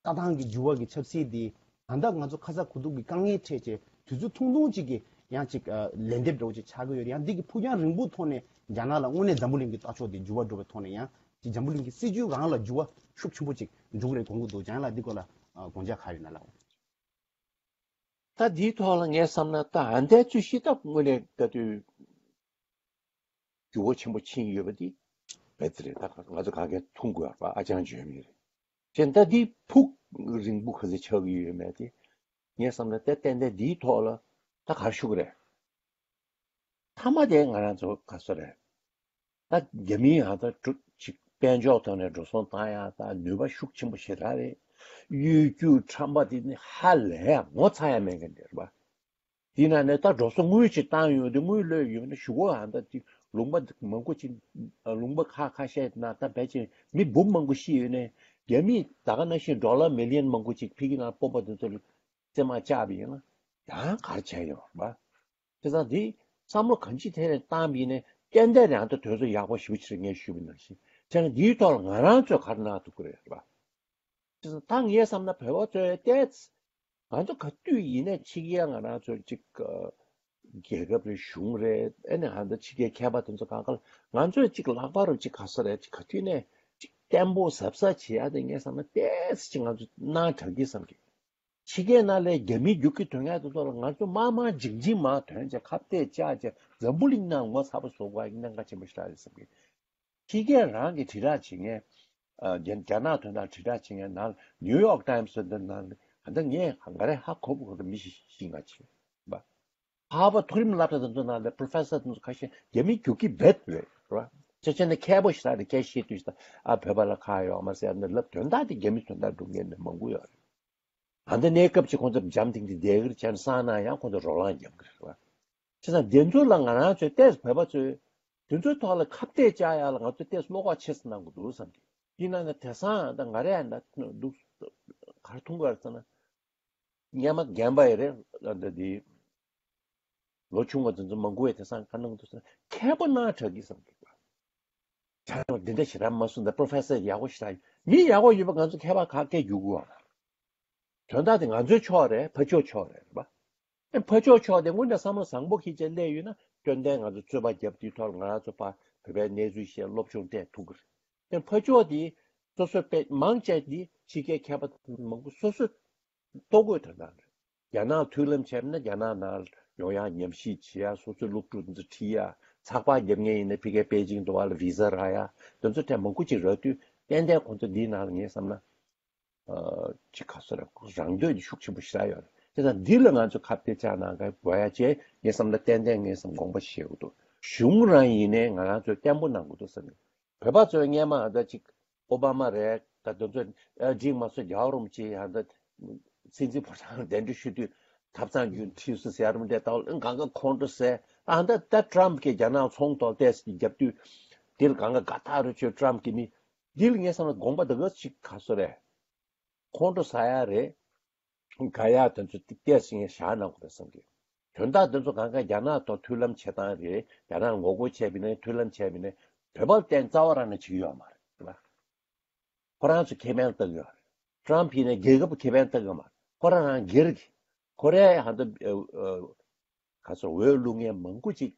སྟངས་ཀྱི་འགྱུར་བ་གི་ཆབ་སྲིད་འདི་ད་ལྟ་ང་ཚོ་ཁ་ཚ་དགོས་གཏུགས་ཀྱི་དཀའ་ངལ་འཕྲད་བྱས་དུས་ཚོད་ཐུང་ཐུང་ཅིག་གི་ཡང་ཅིག་ལན་འདེབས་འདྲ་བོ་ཅིག་ཆགས་ཀྱི་ཡོད་རེད། ཡང་འདི་གི་ཕུགས་རྒྱང་རིང་པོའི་ཐོག་ནས་རྒྱ་ནག་ལ་དངོས་གནས་འཛམ་བུ་གླིང་གི་ལྟ་ཕྱོགས་འདི་འགྱུར་བ་འགྲོ་བའི་ཐོག་ནས་ཡང་ཅིག་འཛམ་བུ་གླིང་གི་སྲིད་ཇུས་རང་ལ་འགྱུར་བ་ཤུགས་ཆེན་པོ་ཅིག་འགྲོ་གི་རེད་དགོངས་ཀྱི་འདུག་འཇམ་དབྱངས་ལགས་འདི་སྐོར་ལ་དགོངས་འཇགས་ག་ཡོད་ན་ལབ། ད་འདིའི་ཐོག་ལ་ངས་བསམ་ན་ད་ཨ་འདས་ཚོད་ཤི་སྟབས་དངོས་གནས་ལྟ་དུས་འགྱུར་བ་ཆེན་པོ་ཕྱིན་ཡོད་པ་འདི་རྦད་དེ་རེད། ད་ང་ཚོ་ག་གེ་མཐོང་དགོས་པ་ཨ་ཅང་བརྗོད་མི་རེད། གཞན་ད་འདི་ཕུགས་རིང་པོ་ག་ཚོད་ཆགས་ཀྱི་ཡོད་མེད་དེ་ངས་བསམ་ན་ད་ཏན་ཏན་འདིའི་ཐོག་ལ་ད་ག་རེ་ཞུ་གི་རེད། མཐའ་མ་དེ་ང་རང་ཚོ་ག་ཚོད་རེད། ད་རྒྱ་མིའི་ཧ་ད་གྲུ་ཅིག་དཔལ་འབྱོར་ཐོག་ནས་འགྲོ་སོང་བཏང་ཡ་ད་ནུས་པ་ཤུགས་ཆེན་པོ་ཞེ་དྲག་རེད། གཡོ་སྒྱུ་ཁྲམ་པ་དེ་ནི་ཧ་ལས་ཡ་ངོ་ཚ་ཡ་མེད་མཁན་དེ་རེད་པ། དེ་ན་ནས་ད་འགྲོ་སོང་དངུལ་ཅིག་བཏང་ཡོད་དེ་དངུལ་ལོས་ཡོད་ན་གཞུག་གུ་ཧ་ད་ཅིག་ལུང་པ་མང་པོ་ཅིག་ལུང་པ་ཁག་ཁ་ཤས་ན་ད་ཕལ་ཆེར་མི་འབུམ་མང་པོ་ཤི་ཡོད་ནས་རྒྱ་མིས་ད་ག་ནང་བཞིན་ཌོ་ལར་མི་ལི་ཡན་མང་པོ་ཅིག་ཕ་གི་ནང་སྤོབས་པ་དེ་ཚོ་ལ་རྩེད་མ་བཅག་པ་ཡིན་ན་ཡང་ག་རེ་བྱས་ཡོང་རེད་པ། བྱས་ཙང་འདི་བསམ་བློ་གང་ཅི་ཐད་ནས་བཏང་བ་ཡིན་ནའི་ཏན་ཏན་རང་ད་དོན་ཚོ་ཡག་པོ་ཞེ་པོ་ཅིག་རེད་ངས་ཞུས་པ་ནང་བཞིན། བྱས་ན་འདིའི་ཐོག་ལ་ང་རང་ཚོས་ག་རེ་གནང་ཐུབ་ཀྱི་རེད་པ། བྱས་ཙང་ད་ངས་བསམ་ན་བོད་པ་ཚོས་ཏོག་ཙམ་ང་ཚོ་ག་དུས་ཡིན་ནའི་ཕྱི་རྒྱལ་ང་རང་ཚོ་ཅིག་རྒྱལ་ཁབ་རེད་གཞུང་རེད་ཨ་ནི་ཧ་ད་ཕྱི་རྒྱལ་མཁས་པ་དེ་ཚོ་གང་ག་ལ་ང་ཚོས་ཅིག་ལྷག་པར་དུ་ཅིག་ག་ས་རེད་ཅིག་ག་དུས་ནས་ཅིག་བརྟན་པོ་གཟབ་གཟབ་བྱེད་ཡ་དེ་ངས་བསམ་ན་ཏོག་ཙམ་ཅིག་ང་ཚོ་གནང་དྲག་གི་བསམ་གི། ཕྱི་རྒྱལ་ནང་ལ་རྒྱ་མིའི་རྒྱུག་ཁྱི་ཐོན་མཁན་དེ་ཚོ་ལ་ང་ཚོ་མང་མང་འཇིགས་འཇིགས་མང་ཐོན་བྱས་ཁ་གཏད་བཅག་བྱས་འཛམ་བུ་གླིང་ནང་ངོ་ཚ་པོ་བཟོ་དགོས་ཡ་གི་གནད་འགག་ཆེན་པོ་ཞིག་རེད་བསམ་གི། ཕྱི་རྒྱལ་རང་གི་དྲིལ་བསྒྲགས་བྱེད་མཁན། ཨ་རྒྱ་རྒྱ་ནག་དོན་དག་དྲིལ་བསྒྲགས་བྱེད་མཁན་ནང་ནིའུ་ཡོག་ཊའིམ་སི་ཟེར་འདི་ནང་ལ་ད་ངས་ག་རེ་ཧ་གོ་བ་གོ་མི་ཤེས་ཤེས་ང་བྱེད་པ། ཧར་བར་མཐོ་རིམ་སློབ་གྲྭ་དེ་ཚོ་ནང་ལ་པོ་རོ་ཕེ་སར་དེ་ཚོ་ཁ་ཤས་རྒྱ་མིའི་རྒྱུག་ཁྱི་རྦད་རེད་རེད་བ། ཅེ་ཅེ་ནས་མཁས་པོ་ཞིག་རེད་སྐད་བཤད་དུས་ཤིག་ད་ཨ་བོད་པ་ལ་ཁག་ཡོད་མ་ཟེར་ནས་ལབ་དོན་དག་དེ་རྒྱ་མི་དོན་དག་སྒྲུབ་མཁན་ནི་མང་པོ་ཡོད་རེད། ད་ལྟ་གནས་སྐབས་ཅིག་ཁོང་ཚོ་འཇམ་ཐིང་ཐིང་བསྡད་ཀྱི་རེད་བྱས་ན་སང་ན་ཡང་ཁོང་ཚོ་རོ་ལངས་རྒྱབ་ཀྱི་རེད་བ། བྱས་ཙང་དེ་ཚོ་ལ་ང་རང་ཚོས་ཏོག་ཙམ་བོད་པ་ཚོས་དེ་ཚོའི་ཐོག་ལ་ཁ་གཏད་བཅག་ཡག་ལ་ང་ཚོས་ཏོག་ཙམ་བློ་ཁོག་ཆེ་ཙམ་གནང་དགོས་འདུག་བསམ་གི། ཡིན་ན་ན་དེང་སང་ད་ང་རས་ད་འདུག་ག་རེ་མཐོང་གི་རེད་ཟེར་ན། སྔོན་མ་རྒན་པ་ཡི་རེད་ད་འདི། ལོ་ཆུང་བ་དེ་ཚོ་མང་པོས་དེང་སང་ག་གནང་འདུག་ཟེར་ན་མཁས་པོ་གནང་དྲག་གི་བསམ་གི། ད་འདི་འདྲ་ཞེ་དྲག་མ་གསུངས་ད་པོ་རོ་ཕེ་སར་ཡག་པོ་ཞེ་དྲག་མི་ཡག་པོ་ཡོད་པ་ང་ཚོ་མཁས་པ་ཁག་སྐད་རྒྱུག་དགོས་བ། དོན་དག་དེ་ང་ཚོའི་ཕྱོགས་རེད་ཕར་ཕྱོགས་ཕྱོགས་རེད་རེད་པ། ཨེ་ཕར་ཕྱོགས་ཕྱོགས་དེ་དངོས་གནས་བསམ་བློ་བཟང་པོ་ཞིག་བྱས་སླེབས་ཡོད་ན་སྐྱོན་ལྡན་ང་ཚོ་རྩོད་པ་རྒྱབ་དུས་ཐོག་ལ་ང་རང་ཚོ་ཕར་བོད་པའི་གནས་ཚུལ་བཤད་སློབ་སྦྱོང་སྤྲད་ཐུབ་ཀྱི་རེད། དེ་ཕར་ཕྱོགས་དེ་སོ་སོའི་དཔེ་མང་ཆེ་དེ་ཕྱི་རྒྱལ་མཁས་པ་མང་པོ་སོ་སོའི་ལྟོ་གོས་དོན་དག་རེད། རྒྱ་ནག་མཐུན་ལམ་བྱས་ན་རྒྱ་ནག་ནང་ཡོང་ཡ་ཉམས་ཞིབ་བྱེད་ཡ། སོ་སོའི་སློབ་ཕྲུག་འདི་ཚོ་ཁྲིད་ཡ། ཚགས་པར་རྒྱབ་མཁན་ཡིན་ན་ཕ་གིའི་པེ་ཅིང་དུ་བ་ལ་བི་ཟ་རག་ཡ། འདི་ཚོ་ཐད་མང་པོ་ཅིག་རག་དུས་ཏན་ཏན་ཁོང་ཚོ་འདིའི་ནང་ལ་ངས་བསམ་ན་ཅིག་ག་ཚོད་རེད། རང་འདོད་ཀྱི་ཤུགས་ཆེན་པོ་ཞེ་དྲག་ཡོད་རེད། དེ་ཙང་འདི་ལ་ང་ཚོ་ཁ་གཏད་བཅག་གནང་ག་དགོས་ཡ་བྱས་ངས་བསམ་ན་ཏན་ཏན་ངས་བསམ་དགོངས་པ་བཞེས་དགོས་འདུག་གཞུང་རང་ཡིན་ནའི་ང་རང་ཚོས་བརྟན་པོ་གནང་དགོས་འདུག་བསམ་གི། བོད་པ་ཚོས་སྔན་མ་ཨ་ད་ཅིག་ཨོ་བྷ་མ་རེད། ད་དེ་ཚོ་ཨ་འགྲིག་མ་སོང་རྒྱལ་བ་རིན་པོ་ཆེ་ཡང་ད་སྲིད་འཛིན་ཕོ་བྲང་གདན་འདྲེན་ཞུ་དུས་ཐབ་ཚང་རྒྱུན་ཁྲིད་སུ་ཟེར་རམ་འདྲེ་ད་གང་ག་ཁོང་ཁྲོ་ཟེར། ཨ་ད་ད་ཏྲམ་གྱིས་རྒྱ་ནག་ཚོང་དོག་ཏེས་རྒྱབ་དུས་དེ་ལ་གང་ག་དགའ་ཐག་རུ་ཆོད་ཏྲམ་གྱིས་མི་འདི་ལ་ངས་བསམ་ན་དགོངས་པ་ད་ག་ཅིག་ག་སོ་རེད། ཁོང་ཁྲོ་ཟ་ཡ་རེད། ག་ཡ་དེ་ཚོ་ཏེ་ཏེ་ཞིག་བཞག་གནང་དགོས་པའི་བསམ་གི། དོན་དག་དེ་ཚོ་གང་ག་རྒྱ་ནག་ཐོག་མཐུན་ལམ་བྱེད་སྟངས་རེད། རྒྱ་ནག་ངོ་རྒོལ་བྱས་པ་ཡིན་ན་མཐུན་ལམ་བྱས་པ་ཡིན་ན་བོད་པ་བརྟེན་རྩ་བ་རང་ནས་བྱེད་ཀྱི་ཡོད་མ་རེད། རེད་པ། ཁོ་རང་ཚོ་ཁེ་ཕན་བཏགས་ཡོད་རེད། ཏྲམ་ཕི་ནས་རྒྱལ་ཁབ་ཁེ་ཕན་བཏགས་ཡོད་མ་རེད། ཁོ་རང་རང་སྒེར་གྱི་ཁོ་རའི་ཧ་ད་ག་ཚོད་འོས་བླུག་མཁན་མང་པོ་ཅིག་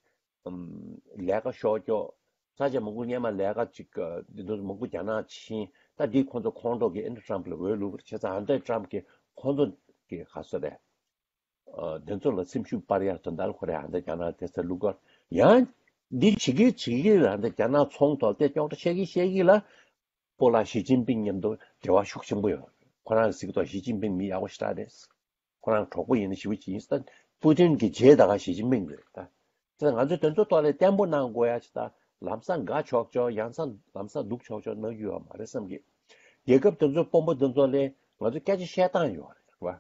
ལས་ཀ་ཤོར་ཀྱོག་ས་ཆ་མང་པོ་སྔན་མ་ལས་ཀ་ཅིག་འདི་ཚོ་མང་པོ་རྒྱ་ནག་ཕྱིན། ད་འདི་ཁོང་ཚོ་ཁོང་ཁྲོ་གི་ཨེ་འདྲ་ཏྲམ་ལ་འོས་བླུག་པར་བྱས་ཙང་ཨ་འདྲ་ཏྲམ་གི་ཁོང་ཚོ་གི་ག་ཚོད་རེད། འདི་ཚོ་ལ་སེམས་ཤུགས་སྤར་ཡག་དོན་དག་ལ་ཁོ་རེ་ཨ་འདྲ་རྒྱ་ནག་དེ་ཚོ་བླུག་གར་ཡང་འདི་བྱེད་ཀྱི་བྱེད་ཀྱི་ལ་འདི་རྒྱ་ནག་ཚོང་ཐོག་དེ་ཀྱོག་ཏྲ་བཤད་ཀྱི་བཤད་ཀྱི་ལ། སྤོ་ལགས་ཞི་ཅིན་ཕིང་མཉམ་དུ་འབྲེལ་བ་ཤུགས་ཆེན་པོ་ཡོད། ཁོ་རང་གཟིགས་དོགས་ཞི་ཅིན་ཕིང་མི་ཡག་པོ་ཞེ་དྲག་རེད། ཁོ་རང་གྲོགས་པོ་ཡིན་ན་ཞི་བོ་ཅིག་ཡིན་ས། པུ་ཏིན་གྱི་རྗེས་ད་ག་ཞི་ཅིན་ཕིང་རེད་ད། དེ་ང་ཚོས་དེ་ཚོ་ཐོག་ལ་བརྟན་པོ་གནང་དགོས་ཡ་ཅིག་ད་ལམ་སང་དགའ་ཆོག་ཆོག་ཡང་སང་ལམ་སང་སྡུག་ཆོག་ཆོག་གནང་རྒྱུ་ཡོད་མ་རེད་བསམ་གི། རྒྱལ་ཁབ་དེ་ཚོ་དཔོན་པོ་དེ་ཚོ་ལས་ང་ཚོ་སྐད་ཆ་བཤད་སྟངས་ཡོད་རེད་བ།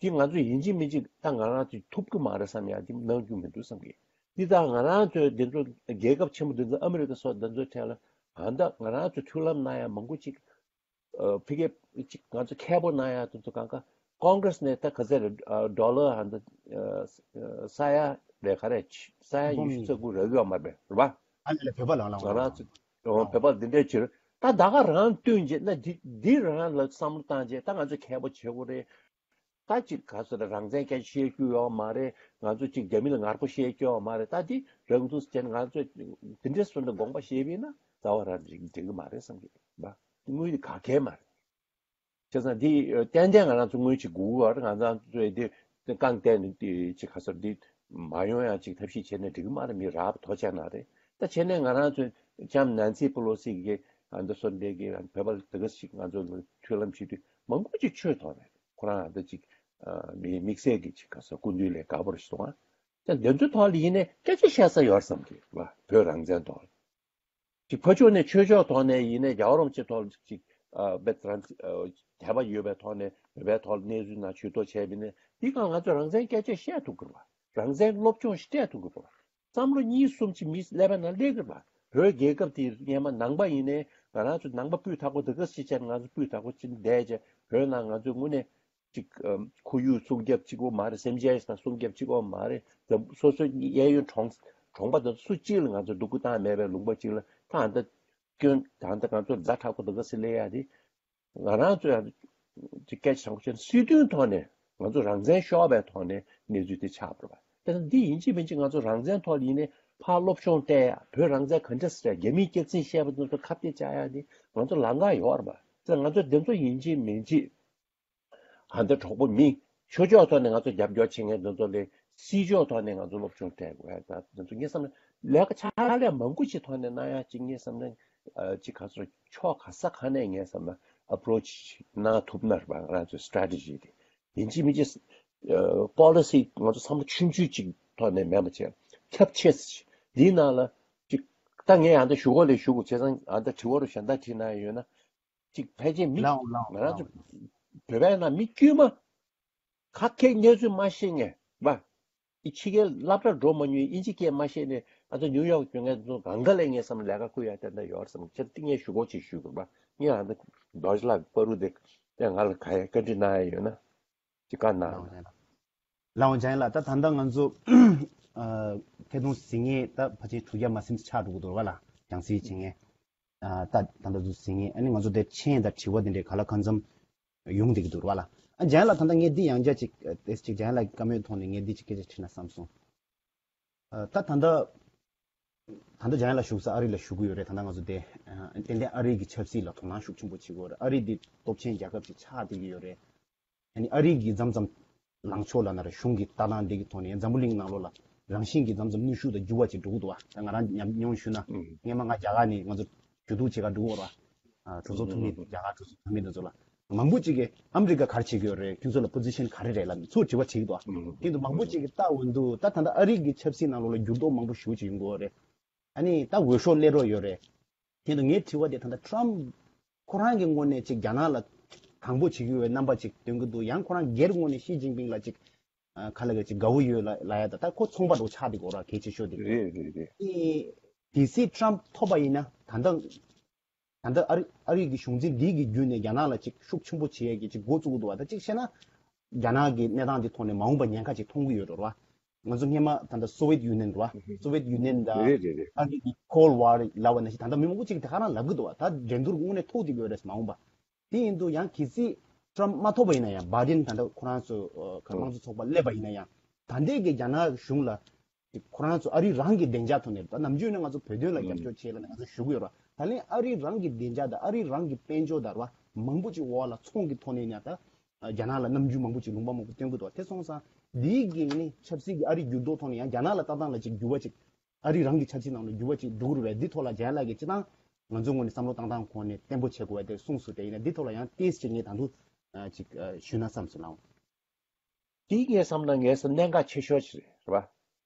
འདི་ང་ཚོས་ཡིན་གཅིག་མིན་གཅིག་ད་ང་རང་ཚོས་ཐུབ་ཀྱི་མ་རེད་བསམ་ཡ་འདི་གནང་རྒྱུ་མི་འདུག་བསམ་གི། འདི་ད་ང་རང་ཚོའི་འདི་ཚོ་རྒྱལ་ཁབ་ཆེན་པོ་འདི་ཚོ་ཨ་མི་རི་ཀ་སོགས་འདི་ཚོའི་གྲས་ལ་ཨ་ད་ང་རང་ཚོས་མཐུན་ལམ་གནང་ཡ་མང་པོ་ཅིག་ཨ་ཕ་གི་ཅིག་ང་ཚོ་མཁས་པོ་གནང་ཡ་དེ་ཚོ་གང་ག་ཀོང་གྷི་རེས་ནས་ད་ག་ཚད་རེད། ཨ་ཌོ་ལར་ཨ་ད་ཨ་ས་ཡ་རེད་ག་རེ་ས་ཡ་ཉི་ཤུ་རྩ་དགུ་རག་གི་ཡོད་མ་རེད་པས་རེད་པ། ཨ་ནི་ལ་བོད་པ་ལ་ལ་ང་རང་ཚོ་བོད་པ་འདི་འདྲའི་ཕྱིར་ད་ད་ག་རང་བསྟུན་རྗེས་ན་འདི་འདི་རང་ལ་བསམ་བློ་བཏང་རྗེས་ད་ང་ཚོ་མཁས་པོ་བྱེད་དགོས་རེད། ད་ཅིག་ག་ཚོད་རང་བཙན་སྐད་ཆ་བཤད་རྒྱུ་ཡོད་མ་རེད། ང་ཚོ་ཅིག་རྒྱ་མི་ལ་ངར་པོ་བཤད་རྒྱུ་ཡོད་མ་རེད། ད་འདི་རང་འདུག་ཟེར་ང་ཚོ་འདི་འདྲའི་སོང་ནས་དགོངས་པ་བཞེས་པས་ན་རྩ་བ་རང་འགྲིག་འགྲིག་གི་མ་རེད་བསམ་གི་འདུག་དངུལ་འདི་ག་གལ་མ་རེད། བྱས་ཙང་འདི་ཏན་ཏན་ང་རང་ཚོ་དངུལ་ཅིག་དགོས་པར་ང་རང་ཚོས་འདི་རྐང་བསྟན་ནས་འདི་ཅིག་ག་ཚོད་འདི་མ་ཡོང་ཡང་ཅིག་ཐབས་ཤེས་བྱས་ནས་འགྲིག་གི་མ་རེད། མི་རབས་ཐོ་ཆག་ན་རེད། ད་བྱས་ནས་ང་རང་ཚོས་ལྕམ་ནན་སི་པེ་ལོ་སི་གི་ཨ་འདི་སོ་འདི་གི་བོད་པ་དེ་ག་ཞིག་ང་ཚོ་མཐུན་ལམ་བྱེད་དུས་མང་པོ་ཅིག་ཆོས་ཐོག་རེད། ཁོ་རང་ད་ཅིག་ཨ་མི་དམིགས་བསལ་གྱི་ཅིག་ག་ས་སྐུ་མདུན་ལས་དགའ་པོ་རེད་སོང་ཨ། ད་འདི་ཚོའི་ཐོག་ལ་ཡིན་ནའི་སྐད་ཆ་བཤད་ས་ཡོད་བསམ་གི་བ་བོད་རང་བཙན་ཐོག་ལ། ཅིག་ཕར་ཕྱོགས་ནས་ཆོས་ཕྱོགས་ཐོག་ནས་ཡིན་ནའི་རྒྱལ་བ་རིན་པོ་ཆེ་ཐོག་ལ་ཅིག་ཨ་བེད་རང་ཨ་དད་པ་ཡོད་པའི་ཐོག་ནས་བོད་པའི་ཐོག་ལ་གནས་ཚུལ་ནང་ཇུས་གཏོགས་བྱས་པ་ཡིན་ནའི་འདི་ག་ང་ཚོས་རང་བཙན་སྐད་ཆ་བཤད་ཐུབ་ཀྱི་རེད་བ། རང་བཙན་སློབ་སྦྱོང་ཞིག་སྤྲད་ཐུབ་ཀྱི་རེད་བ། བསམ་བློ་གཉིས་གསུམ་ཅིག་མི་ཀླད་པའི་ནང་སླེབས་ཀྱི་རེད་བ། བོད་རྒྱལ་ཁབ་དེ་སྔན་མ་ནང་པ་ཡིན་ནའི་ང་རང་ཚོ་ནང་པ་སྤུས་དག་པོ་འདི་ག་སྲིད་བྱས་ང་ཚོ་སྤུས་དག་པོ་ཅིག་བསྡད་བྱས་བོད་ནང་ང་ཚོའི་དངོས་གནས་ཅིག་ཨམ་ཁོར་ཡུག་སྲུང་སྐྱོབ་གཅིག་པོ་མ་རེད། སེམས་ཅན་དང་སྲུང་སྐྱོབ་གཅིག་པོ་མ་རེད། འཛམ་སོ་སོའི་གཡས་གཡོན་གྲོང་གྲོང་པ་དང་སུ་གཅིག་ལ་ང་ཚོ་སྡུག་པོ་བཏང་མེད་པའི་ལུང་པ་གཅིག་ལ་ད་ཨ་ད་སྐྱོན་ད་ཨ་ད་ང་ཚོ་ཛ་དྲག་པོ་འདི་ག་སེ་ལས་ཡ་དེ། ང་རང་ཚོ་ཡང་ཅིག་སྐད་ཆ་དྲང་པོ་བཤད་ན་སྲིད་དོན་ཐོག་ནས་ང་ཚོ་རང་བཙན་ཤོར་བའི་ཐོག་ནས་གནས་ཚུལ་དེ་ཆགས་པ་རེད་པ། དེ་ན་འདི་ཡིན་གཅིག་མིན་གཅིག་ང་ཚོ་རང་བཙན་ཐོག་ལ་ཡིན་ནའི་ཕར་སློབ་སྦྱོང་སྤྲད་ཡ། བོད་རང་བཙན་ག་འདྲ་སེ་རེད། རྒྱ་མིའི་སྐྱག་རྫུན་བཤད་པ་ཚོ་ཁ་གཏད་བཅག་ཡ་འདི་ང་ཚོ་ལམ་ཁ་ཡོད་རེད་པ། དེ་ང་ཚོ་འདི་ཚོ་ཡིན་གཅིག་མིན་གཅིག་ཨ་འདི་གྲོགས་པོ་མི་ཆོས་ཕྱོགས་ཐོག་ནས་ང་ཚོ་རྒྱབ་སྐྱོར་བྱེད་མཁན་འདི་ཚོ་ལས་སྲིད་ཕྱོགས་ཐོག་ནས་ང་ཚོ་སློབ་སྦྱོང་སྤྲད་དགོས་ཡ། ད་འདི་ཚོ་ངས་བསམ་ན་ལས་ཀ་ཕྱག་ལས་མང་པོ་ཞིག་ཐོག་ནས་གནང་ཡ་ཅིག་ངས་བསམ་ན་ཨ་ཅིག་ག་ཚོད་ཕྱོགས་ག་ས་ག་ནས་ངས་བསམ་ན་ཨ་པོ་རོ་ཆི་གནང་ཐུབ་ན་རེད་པ། ང་རང་ཚོའི་སི་ཊེ་རེ་ཊེ་ཇི་དེ་ཡིན་གཅིག་མིན་གཅིག་ཨ་པོ་ལི་སི་ང་ཚོ་བསམ་བློ་ཆུང་ཆུང་ཅིག་ཐོག་ནས་མེད་པ་བྱས་ཁྱབ་ཆེ་ཅིག་འདིའི་ནང་ལ་ཅིག་ད་ངས་ཨ་འདི་ཞུ་གོ་ལས་ཞུ་དགོས། བྱས་ཙང་ཨ་འདི་དྲི་བ་རུ་གཞན་དག་དྲིས་གནང་ཡ་ཡོད་ན། ཅིག་ཕལ་ཆེར་མི་ལའོ་ལའོ་ང་རང་ཚོ་ལའོ་བོད་པའི་ནང་མི་དཀྱུས་མ་ཁ་སྐད་གནས་ཚུལ་མ་ཤེས་མཁན་བ། ཨི་ཕྱི་རྒྱལ་སློབ་གྲྭ་འགྲོ་མ་མྱོང་། ཨིན་ཇི་སྐད་མ་ཤེས་ནས་ང་ཚོ་ནིའུ་ཡོག་སྐྱོད་མཁན་ཚོ་གང་ག་ལས་ངས་བསམ་ལས་ཀ་བསྐུར་ཡ་དེ་འདྲ་ཡོད་བསམ། ཁྱེད་ཏིང་ངས་ཞུ་སྒོ་ཅིག་ཞུ་དགོས་པ། ངས་ཨ་འདི་རྡོ་རྗེ་ལགས་པ་རུ་དེ་དེ་ང་ལ་ག་ཡ་བཀའ་འདྲི་གནང་ཡ་ཡོད་ན་ཅིག་བཀའ་གནང་། ལའོ་ལའོ་འཇམ་དབྱངས་ལགས། ད་ད་ལྟ་ང་ཚོ་ཨ་ཐད་གཏོང་ཟིན་ངེས་ད་ཕལ་ཆེར་དྲུག་བརྒྱ་མ་ཟིན་ཆགས་འགྲོ་གི་འདུག་བ་ལ། རྒྱང་སྲིང་བྱེད་ངེས། ཨ་ད་ད་ལྟ་ཚོ་ཟིན་ངེས། ཨ་ནི་ང་ཚོ་དེ་མཆན་དང་དྲི་བ་དེ་འདྲའི་ག་ལ་གང་འཚམ་ཡོང་བསྡད་ཀྱི་འདུག་བ་ལ། ཨ་འཇམ་དབྱངས་ལགས་ད་ལྟ་ངས་འདི་ཡང་བསྐྱར་ཅིག་ཨ་ཏེས་ཅིག་འཇམ་དབྱངས་ལགས་ཀྱི་བཀའ་མོལ་ཐོག་ནས་ངས་འདི་ཅིག་སྐད་ཆ་དྲིས་ན་བསམ་སོང་། ཨ་ད་ད་ལྟ་ ད་ལྟ་འཇམ་དབྱངས་ལགས་བཞུགས་ས་ཨ་རི་ལ་བཞུགས་ཀྱི་ཡོད་རེད། ད་ལྟ་ང་ཚོ་དེ་ཨ་ཏན་ཏན་ཨ་རི་གི་ཆབ་སྲིད་ལ་དོ་སྣང་ཤུགས་ཆེན་པོ་བྱེད་ཀྱི་ཡོད་རེད། ཨ་རི་འདི་སྟོབས་ཆེན་རྒྱལ་ཁབ་ཅིག་ཆགས་བསྡད་ཀྱི་ཡོད་རེད། ཨ་ནི་ཨ་རི་གི་མཚམས་མཚམས་ལངས་ཕྱོགས་ལབ་ན་རེད། གཞུང་གི་ལྟ་སྟངས་འདི་གི་ཐོག་ནས་འཛམ་བུ་གླིང་ནང་ལོགས་ལ་རང་བཞིན་གྱིས་མཚམས་མཚམས་གནོན་ཤུགས་དང་འགྱུར་བ་ཅིག་འགྲོ་གི་འདུག་བ། ད་ང་རང་ཉམས་མྱོང་ཞུས་ན། ཨུ། སྔོན་མ་ང་རྒྱ་གར་ནས་ང་ཚོ་ཞུ་གཏུག་བྱེད་གར་འགྲོ་གི་ཡོད་རེད་བ། ཨ་གྲོས་ཚོགས་འཐུས་མི། རྒྱ་གར་གྲོས་ཚོགས་འཐུས་མི་དེ་ཚོ་ལ་མང་པོ་ཅིག་གིས་ཨ་མི་རི་ཀ་ག་རེ་བྱེད་ཀྱི་ཡོད་རེད། ཁྱོད་ཚོ་ལ་པོ་ཛི་ཤན་ག་རེ་རེད་ལབ་ནས་ཚུར་དྲི་བ་བྱེད་ཀྱི་འདུག་བ། ཨུ། ཨུ། ཨུ། ཁྱེད་ཚོ་མང་པོ་ཅིག་གིས་ལྟ་འོང་དུས་ད་ད་ལྟ་ཨ་རི་གི་ཆབ་སྲིད་ནང་ལོགས་ལ་འགྱུར་ལྡོག་མང་པོ་ཞེ་པོ་ཅིག་ཡོང་གི་ཡོད་རེད། ཨ་ནི་ད་འོས་ཤོག་སླེབས་རོགས་ཡོད་རེད། དེ་ཡིན་དུས་ངའི་དྲི་བ་དེ་ད་ལྟ་ཊམ་ཁོ་རང་གི་ངོས་ནས་ཅིག་རྒྱ་ནག་ལ་དང་པོ་བྱེད་ཀྱི་ཡོད་པའི་རྣམ་པ་ཅིག་སྟོན་གྱི་འདུག། ཡང་ཁོ་རང་སྒེར་ངོས་ནས་ཞི་ཅིན་ཕིང་ལ་ཅིག་ཨ་ག་ལ་ག་ཅིག་དགའ་བོ་ཡོད་ལ་ལ་ཡ། ད་ད་ཁོ་ཚོང་པ་འདྲ་བོ་ཆགས་བསྡད་ཀྱི་ཡོད་རེད། གལ་ཆེ་ཤོས་དེ། རེད་རེད་རེད། ཨེ་གལ་སྲིད་ཊམ་ཐོབ་པ་ཡིན་ན་ད་ལྟ་ད་ལྟ་ཨ་རི་ཨ་རི་གི་གཞུང་འཛིན་འདི་གི་བརྒྱུད་ནས་རྒྱ་ནག་ལ་ཅིག་ཤུགས་ཆེན་པོ་བྱེད་ཡས་ཀྱི་ཅིག་འགོ་བཙུགས་ཀྱི་འདུག་བ། ད་ཅིག་བཤད་ན། རྒྱ་ནག་གི་གནས་སྟངས་འདི་ཐོག་ནས་མ་འོངས་པ་ཉེན་ཁ་ཅིག་མཐོང་གི་ཡོད་རེད་བ། ང་ཚོ་སྔོན་མ་ད་ལྟ་སོ་ཝེད་ཡུ་ནིཡན་རེད་བ། སོ་ཝེད་ཡུ་ནིཡན་དང་། རེད་རེད་རེད། ཨ་རི་གི་ཀོལ་ཝར་ལབ་པ་ནང་བཞིན་ད་ལྟ་མི་མང་པོ་ཅིག་དེ་ག་རང་ལབ་གི་འདུག་བ། ད་འགྲན་བསྡུར་དངོས་གནས་ཐུག་བསྡད་ཀྱི་ཡོད་རེད་མ་འོངས་པ། དེ་ཡིན་དུས་ཡང་གལ་སྲིད་ཊམ་མ་ཐོབ་པ་ཡིན་ན་ཡང་། བྷའི་ཌེན་ད་ལྟ་ཁོ་རང་ཚོ་ཨ་ག་དམངས་གཙོ་ཚོགས་པ་སླེབས་པ་ཡིན་ན་ཡང་། ད་ལྟའི་གི་རྒྱ་ནག་གཞུང་ལ་ཁོ་རང་ཚོ་ཨ་རི་རང་གི་བདེ་འཇགས་ཐོག་ནས། ད་ནམ་རྒྱུན་ནས་ང་ཚོ་བོད་དོན་ལ་རྒྱབ་སྐྱོར་བྱེད་ལབ་ནས་ང་ཚོ་ཞུ་གི་ཡོད་ར། ད་ལན་ཨ་རི་རང་གི་བདེ་འཇགས་དང་ཨ་རི་རང་གི་དཔལ་འབྱོར་དང་ར་བ་མང་པོ་ཅིག་འོག་ལ་ཚོང་གི་ཐོག་ནས་ཡང་ད་རྒྱ་ནག་ལ་རྣམ་འགྱུར་མང་པོ་ཅིག་ལུང་པ་མང་པོ་སྟོན་གི་འདུག་བ། དེ་སོང་ཙང་འདིའི་གི་ནི་ཆབ་སྲིད་ཀྱི་ཨ་རི་འགྱུར་ལྡོག་ཐོག་ནས་ཡང་རྒྱ་ནག་ལ་ལྟ་སྟངས་ལ་ཅིག་འགྱུར་བ་ཅིག། ཨ་རི་རང་གི་ཆབ་སྲིད་ནང་ལ་འགྱུར་བ་ཅིག་འགྲོ་གི་རེད་པས། འདི་ཐོག་ལ་རྒྱ་ནག་གིས་སྤྱིར་བཏང་ང་ཚོའི་ངོས་ནས་བསམ་བློ་བཏང་སྟངས་ཁོངས་ནས་བརྟན་པོ་བྱེད་དགོས་པ་དེ་གསུངས་སོང་། དེ་ཡིན་ན་འདི་ཐོག་ལ་ཡང་ཏོག་ཙམ་ངས་ད་དུང་ཅིག་ཞུས་ན་བསམ་སོང་ལགས། དེ་ངས་བསམ་ན་ངས་བསམ་གནད་འགག་ཆེ་ཤོས་ཤིག་རེད་རེད་པ།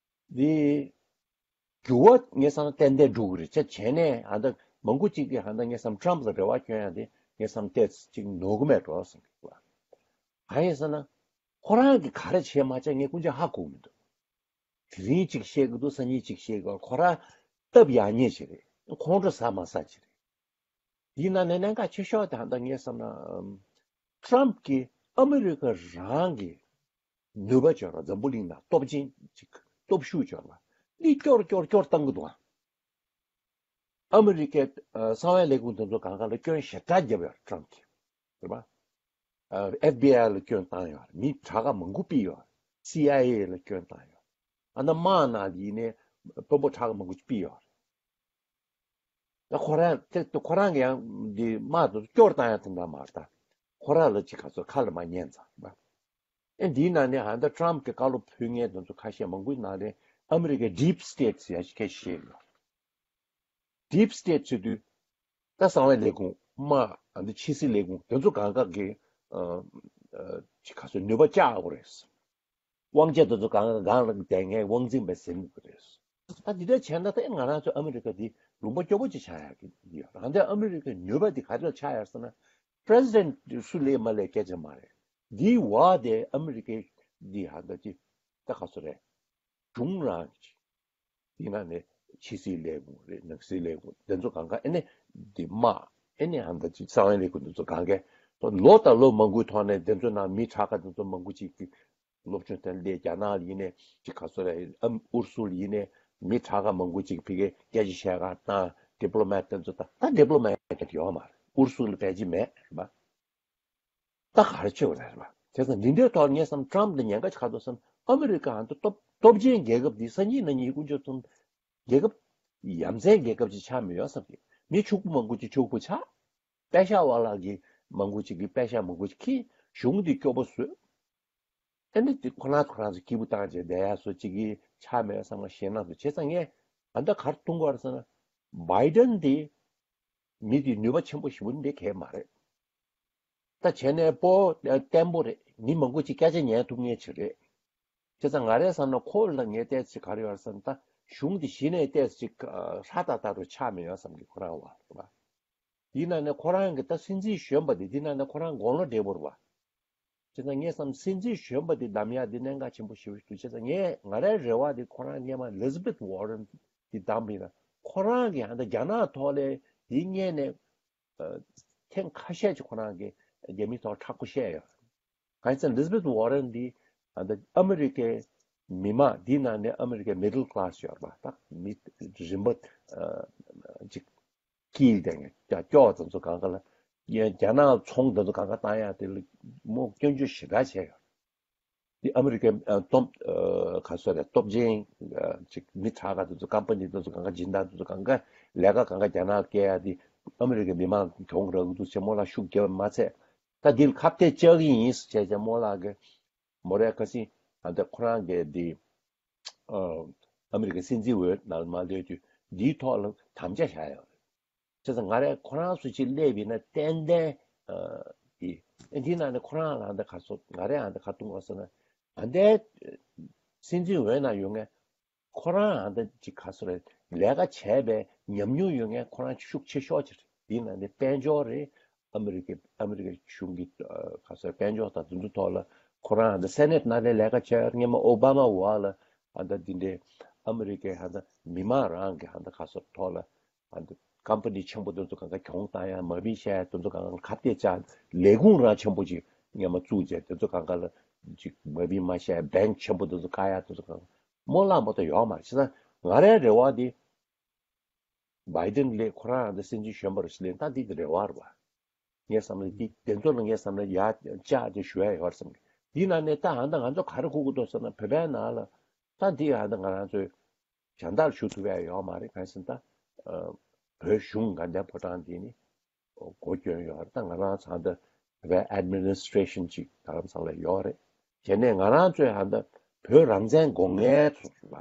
འདི་འགྱུར་བ་ངས་བསམ་ན་ཏན་ཏན་འགྲོ་གི་རེད། ཅེས་བྱས་ནས་ཨ་ད་མང་པོ་ཅིག་གིས་ཨ་ད་ངས་བསམ་ཊམ་ལ་རེ་བ་བསྐྱོན་ཡ་དེ་ངས་བསམ་ཏོག་ཙམ་ཅིག་ནོར་གི་མེད་འགྲོ་བསམ་གི་རེད་པ། གང་ཡིན་ཟེར་ན། ཁོ་རང་གིས་ག་རེ་བྱས་མ་བྱས་ངས་སྐུ་མཁྱེན་ཧ་གོ་གི་མི་འདུག། དེ་རིང་གཅིག་བཤད་ཀྱི་འདུག། སང་ཉིན་གཅིག་བཤད་ཀྱི་འདུག། ཁོ་རང་སྟབས་ཡག་ཉེས་ཅིག་རེད། ཁོང་ཁྲོ་ཟ་མ་ཟ་ཅིག་རེད། དེའི་ནང་ནས་གནད་འགག་ཆེ་ཤོས་དེ་ད་ངས་བསམ་ན། ཨམ། ཊམ་གྱིས་ཨ་མི་རི་ཀ་རང་གི་ནུས་པ་ཅིག་ཡོད་ར། འཛམ་བུ་གླིང་ནང་སྟོབས་ཆེན་ཅིག་སྟོབས་ཤུགས་ཅིག་ཡོད་ར། འདི་སྐྱོར་སྐྱོར་སྐྱོར་བཏང་གི་འདུག་ཨ། ཨ་མི་རི་ཀའི་ཨ་གསང་བའི་ལས་ཁུངས་དེ་ཚོ་སྒང་ག་ལ་སྐྱོན་ཞེ་དྲག་བརྒྱབ་ཡོད་རེད་ཊམ་གྱིས། རེད་པ། ཨ་ཨེཕ་བི་ཨའི་ལ་སྐྱོན་བཏང་ཡོད་རེད། མི་དྲག་ག་མང་པོ་ཕུད་ཡོད་རེད། སི་ཨའི་ཨེ་ལ་སྐྱོན་བཏང་ཡོད་རེད། ཨ་ན་དམག་ནང་ལ་ཡིན་ནའི་དཔོན་པོ་དྲག་ག་མང་པོ་ཅིག་ཕུད་ཡོད་རེད། ད་ཁོ་རང་དེ་ཁོ་རང་གི་ཡང་འདི་དམག་དེ་ཚོ་སྐྱོར་བཏང་ཡ་དེ་འདྲ་མ་རེད་ད། ཁོ་རང་ལ་ཅིག་ག་ཚོད་ཁ་ལ་མ་ཉན་ཙང་རེད་པ། ཨེ་འདིའི་ནང་ནས་ཨ་ད་ཊམ་གྱི་བཀའ་སློབ་ཕུལ་མཁན་དེ་ཚོ་ཁ་ཤས་མང་པོའི་ནང་ནས་ཨ་མི་རི་ཀའི་ཌིབ་སི་ཊེཊ་ཟེར་ཡ་ཞིག་སྐད་ཆ་བཤད་ཡོད། ཌིབ་སི་ཊེཊ་ཟེར་དུས་ད་གསང་བའི་ལས་ཁུངས་དམག་ཨ་འདི་ཕྱི་སྲིད་ལས་ཁུངས་དེ་ཚོ་སྒང་ག་གི་ཨ་ཨ་ཅིག་ག་ཚོད་ནུས་པ་བཅག་དགོས་རེད། དབང་ཆ་དེ་ཚོ་སྒང་ག་སྒང་ལ་བསྡད་མཁན་དབང་འཛིན་པས་ཟིན་དགོས་རེད། ད་འདི་འདྲ་བྱས་ན་ད་ང་རང་ཚོ་ཨ་མི་རི་ཀ་འདི་ལུང་པ་སྐྱོ་པོ་ཅིག་ཆགས་ཡག་གི་ཡོད། ཨ་འདི་ཨ་མི་རི་ཀའི་ནུས་པ་འདི་ག་རེ་ལ་ཆགས་ཡོད་ཟེར་ན། པི་རེ་སི་ཌེན་ཊི་སུ་སླེབས་མ་སླེབས་སྐད་ཆ་མ་རེད། འདིའི་འོག་དེ་ཨ་མི་རི་ཀའི་འདི་ཧ་ད་ཅི་ད་ག་ཚོད་རེད། གཞུང་རང་གི་དེ་ནང་ནས་ཕྱི་སྲིད་ལས་ཁུངས་རེད། ནང་སྲིད་ལས་ཁུངས་དེ་ཚོ་སྒང་ག་ཨེ་ནས་འདི་དམག་ཨེ་ནས་ཧ་ད་ཅི་གསང་བའི་ལས་ཁུངས་དེ་ཚོ་སྒང་གས་ལོ་དང་ལོ་མང་པོའི་ཐོག་ནས་དེ་ཚོ་ནང་མི་དྲག་ག་དེ་ཚོ་མང་པོ་ཅིག་གི་སློབ་སྦྱོང་དེ་སླེབས། རྒྱ་ནག་ཡིན་ནས་ཅིག་ག་ཚོད་རེད། ཨ་ཨུ་རུ་སུ་ཡིན་ནས་མི་དྲག་ག་མང་པོ་ཅིག་ཕ་གིར་སྐད་ཆ་བཤད་ག་བཏང་། ཌི་པི་ལོ་མེཊ་དེ་ཚོ་ད་ད་ཌི་པི་ལོ་མེཊ་ཡོད་མ་རེད། ཨུ་རུ་སུ་ལ་ཕལ་ཆེར་མེད་རེད་པ། ད་ག་རེ་བྱེད་དགོས་རེད་པ། བྱས་ཙང་འདི་འདྲའི་ཐོག་ངས་བསམ་ཊམ་དང་ཉེན་ཁ་ཆེ་ག་འདུག་བསམ། ཨ་མི་རི་ཀ་ཧ་ད་སྟོབས་སྟོབས་ཆེན་རྒྱལ་ཁབ་འདི་སང་ཉིན་གནངས་ཉིན་དཀོན་མཆོག་གསུམ་རྒྱལ་ཁབ་ཡ་མཚན་རྒྱལ་ཁབ་ཅིག་ཆགས་མི་ཡོང་བསམ་གི། མི་ཕྱུག་པོ་མང་པོ་ཅིག་ཕྱུག་པོ་ཆགས། པེ་ཤ་ཝ་ལ་གི་མང་པོ་ཅིག་གིས་པེ་ཤ་མང་པོ་ཅིག་ཁྱེར། གཞུང་འདི་སྐྱོ་པོ་བཟོས། ཨ་ནི་དེ་ཁོ་རང་ཁོ་རང་ཚོ་སྐྱིད་པོ་བཏང་བྱས་བསྡད་ཡ་བཟོ་ཅིག་གི་ཆགས་མེད་བསམ་པ་ཞེད་སྣང་དུ། བྱས་ཙང་ངས་ཨ་ད་ག་རེ་གཏོང་དགོས་རེད་ཟེར་ན། བྷའི་ཌེན་འདི་མི་དེ་ནུས་པ་ཆེན་པོ་ཞེ་པོ་འདི་གས་མ་རེད། ད་བྱས་ནས་སྤོ་བོ་བརྟན་པོ་རེད། མི་མང་པོ་ཅིག་སྐད་ཆ་ཉན་ཐུབ་མཁན་ཅིག་རེད། བྱས་ཙང་ང་རའི་བསམ་ན་ཁོ་ལ་ངས་ཏོག་ཙམ་ག་རེ་ཡོད་རེད་བསམ་ན། ད་གཞུང་འདི་གཞི་ནས་ཏོག་ཙམ་ཅིག་ཧྲ་ཏག་ཏག་ཏུ་ཆགས་མེད་ཡོད་བསམ་གི། ཁོ་རང་བ་རེད་པ། ཡིན་ན་ནས་ཁོ་རང་གི་ད་སྲིད་འཛིན་གཞོན་པ་དེ་འདི་ན་ནས་ཁོ་རང་དགུང་ལོ་བགྲེས་པོ་རེད་པ། བྱས་ཙང་ངས་བསམ་སྲིད་འཛིན་གཞོན་པ་དེ་བདམས་ཡག་དེ་གནད་འགག་ཆེན་པོ་ཞེ་པོ་ཞིག་འདུག། བྱས་ཙང་ངས་ང་རའི་རེ་བ་དེ་ཁོ་རང་སྔོན་མ་ཨེ་ལི་ཛ་བེཐ་ཝོ་རེན་དེ་བདམས་པ་ཡིན་ན། ཁོ་རང་གིས་ཧ་ད་རྒྱ་ནག་ཐོག་ལ་དེ་སྔོན་ནས་ཨ་ཐེངས་ཁ་ཤས་ཅིག་ཁོ་རང་གིས་རྒྱ་མིའི་ཐོག་མཁྲེགས་པོ་བཤད་ཡོད། གང་ཡིན་ཟེར་ན་ཨེ་ལི་ཛ་བེཐ་ཝོ་རེན་འདི་ཨ་ད་ཨ་མི་རི་ཀའི་མི་མང་འདི་ནང་ནས་ཨ་མི་རི་ཀའི་མི་ཌལ་ཀ་ལ་སི་ཡོད་པ། ད་མི་རིམ་པ་ཨ་ཅིག་དཀྱིལ་དེ་ངས་ཀྱང་སྐྱོ་བ་དེ་ཚོ་སྒང་ག་ལ་ཡང་རྒྱ་ནག་ཚོང་དེ་ཚོ་སྒང་ག་བཏང་ཡག་དེ་ལ་མོ་སྐྱོན་བརྗོད་ཞེ་དྲག་བྱས་ཡོད། དེ་ཨ་མི་རི་ཀའི་ཨ་སྟོབས་ཨ་ག་སོ་རེད། སྟོབས་ཆེན་ཨ་ཅིག་མི་དྲག་ག་དེ་ཚོ་ཀམ་པ་ནི་དེ་ཚོ་གང་ག་སྦྱིན་བདག་དེ་ཚོ་གང་ག་ལས་ཀ་གང་ག་རྒྱ་ནག་སྐྱེལ་ཡ་དེ་ཨ་མི་རི་ཀའི་མི་མང་གྱོང་རག་གི་འདུག་ཟེར་རྨོ་ལགས་ཤུགས་རྒྱབ་མ་ཚད། ད་འདི་ལ་ཁ་གཏད་བཅག་གི་ཡིན་ཟེར་བྱས་བྱས་རྨོ་ལགས་ཀྱིས་མོ་རའི་ཁ་སང་ཨ་འདི་ཁོ་རང་གི་འདི་ཨ་ཨ་མི་རི་ཀའི་སྲིད་འཛིན་འོས་ནང་མ་སླེབས་དུས་འདིའི་ཐོག་ལ་དམ་བཅའ་བཞག་ཡོད་རེད། བྱས་ཙང་ང་རས་ཁོ་རང་ཚོ་ཅིག་སླེབས་ཡིན་ན་ཏན་ཏན་ཨ་འདི་ཨ་འདི་ནང་ནས་ཁོ་རང་ལ་ཨ་འདི་ག་ཚོད་ང་རས་ཨ་འདི་ག་གཏོང་དགོས་ཟེར་ན། ཨ་འདི་སྲིད་འཛིན་འོས་ནང་ཡོད་མཁན་ཁོ་རང་ཨ་འདི་ཅིག་ག་ཚོད་རེད། ལས་ཀ་བྱས་པའི་ཉམས་མྱོང་ཡོད་མཁན་ཁོ་རང་ཤུགས་ཆེ་ཤོས་ཅིག་རེད། འདི་ནང་ནས་དཔལ་འབྱོར་རེད། ཨ་མི་རི་ཀའི་ཨ་མི་རི་ཀའི་གཞུང་གི་ཨ་ག་ཚོད་དཔལ་འབྱོར་དང་དེ་ཚོའི་ཐོག་ལ་ཁོ་རང་ཨ་འདི་སེ་ནེ་ཊི་ནང་ལ་ལས་ཀ་བྱས་སྔོན་མ་ཨོ་བྷ་མ་འོག་ལ་ཨ་འདི་འདི་འདྲའི་ཨ་མི་རི་ཀའི་ཨ་འདི་མི་མང་རང་གི་ཨ་འདི་ག་ཚོད་ཐོག་ལ། ཨ་འདི་ཀམ་པ་ནི་ཆེན་པོ་དེ་ཚོ་གང་ག་གྱོང་བཏང་ཡ་མ་བིན་བཤད་ཡ་དེ་ཚོ་གང་ག་ལ་ཁ་གཏད་བཅག་ལས་ཁུངས་རང་ཆེན་པོ་ཅིག་སྔོན་མ་བཙུགས་བྱས་དེ་ཚོ་གང་ག་ལ་ཅིག་མ་བིན་མ་བཤད་ཡ་བེང་ཆེན་པོ་དེ་ཚོ་བཀག་ཡ་དེ་ཚོ་གང་ག་རྨོ་ལགས་མ་གཏོགས་ཡོད་མ་རེད། བྱས་ཙང་ང་རའི་རེ་བ་དེ་བྷའི་ཌེན་སླེབས་ཁོ་རང་ཨ་འདི་སྲིད་འཛིན་གཞོན་པ་རེད་ཟེར་ལེན་ད་འདི་གི་རེ་བ་རེད་བ། ངས་བསམ་ན་འདི་དེ་ཚོ་ལ་ངས་བསམ་ན་ཡ་བཅག་དེ་ཞུ་ཡ་ཡོད་རེད་བསམ་གི། འདི་ནང་ནས་ད་ཨ་འདི་ང་ཚོ་ག་རེ་དགོས་ཀྱི་འདུག་ཟེར་ན་བོད་པའི་ནང་ལ་ད་འདི་ཨ་འདི་ང་རང་ཚོའི་གཞན་དག་ཞུ་ཐུབ་ཡ་ཡོད་མ་རེད། གང་ཡིན་ཟེར་ན་ད་ཨ་བོད་གཞུང་དགའ་ལྡན་ཕོ་བྲང་འདི་ནི་གོ་སྐྱོན་ཡོད་རེད། ད་ང་རང་ཚང་ད་བོད་པའི་ཨེཌ་མི་ནི་སི་ཊྲེ་ཤན་ཅིག་རྡ་རམ་ས་ལ་ཡོད་རེད། དེ་ནས་ང་རང་ཚོའི་ཨ་ད་བོད་རང་བཙན་དགོས་ངེས་ཚོ་ལ་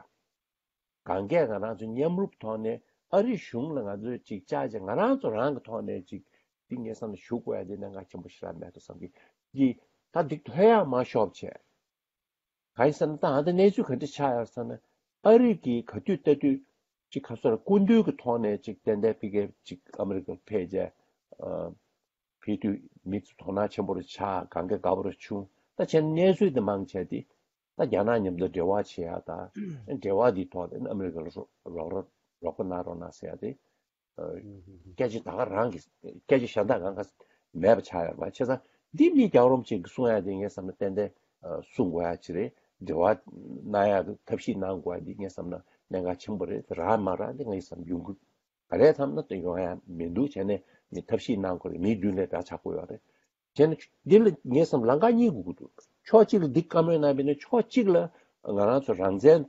གང་གས་ང་རང་ཚོ་མཉམ་རུབ་ཐོག་ནས་ཨ་རི་གཞུང་ལ་ང་ཚོས་ཅིག་བཅར་བྱས་ང་རང་ཚོ་རང་གི་ཐོག་ནས་ཅིག་འདི་ངས་བསམ་ན་ཞུ་དགོས་ཡ་འདི་གནད་འགག་ཆེན་པོ་ཞེ་དྲག་མེད་དོ་བསམ་གི། འདི་ད་འདི་ཐོན་ཡག་མ་ཤོར་བྱས། གང་ཡིན་ཟེར་ན་ད་ཨ་ད་གནས་ཚུལ་ག་འདྲ་ཆགས་ཡོད་ཟེར་ན། ཨ་རི་གིས་ག་དུས་ལྟ་དུས་ཅིག་ག་སོ་ར་སྐུ་མདུན་གྱི་ཐོག་ནས་ཅིག་ཏན་ཏན་ཕ་གིར་ཅིག་ཨ་མི་རི་ཀར་ཕེབས་བྱས། ཨ་ཕེབས་དུས་མི་ཚོ་དོ་སྣང་ཆེན་པོ་རུ་ཆགས། གང་ག་དགའ་པོ་རུ་བྱུང་། ད་བྱས་ན་གནས་ཚུལ་འདི་མང་ཆེ་འདི་ད་རྒྱ་ནག་མཉམ་དུ་འབྲེལ་བ་བྱེད་ཡ་ད་འབྲེལ་བ་འདིའི་ཐོག་ནས་ཨ་མི་རི་ཀ་ལ་རོགས་རོགས་རོགས་པ་གནང་རོགས་གནང་ཟེར་ཡ་དེ། སྐད་ཆ་ད་ག་རང་གི་སྐད་ཆ་གཞན་དག་གང་ག་མེད་པ་ཆགས་ཡོད་པ་བྱས་ཙང་འདི་མི་རྒྱལ་བ་རིན་པོ་ཆེ་གིས་གསུང་ཡ་དེ་ངས་བསམ་ན་ཏན་ཏན་གསུང་དགོས་ཡ་ཅིག་རེད། འབྲེལ་བ་གནང་ཡ་གི་ཐབས་ཤེས་གནང་དགོས་ཡ་འདི་ངས་བསམ་ན་གནད་འགག་ཆེན་པོ་རེད། རག་མ་རག་འདི་ངས་བསམ་ཡོང་གི་ག་རེ་ཐམ་ན་དེ་ཡོང་ཡ་མི་འདུག་བྱས་ནས་མི་ཐབས་ཤེས་གནང་དགོས་རེད། མིའི་མདུན་ལས་བྲག་ཆགས་དགོས་ཡོད་རེད། བྱས་ན་འདི་ལ་ངས་བསམ་ལམ་ཁ་གཉིས་དགོས་ཀྱི་འདུག་ཕྱོགས་གཅིག་ལ་འདི་བཀའ་མོལ་གནང་བས་ན་ཕྱོགས་གཅིག་ལ་ང་རང་ཚོ་རང་བཙན་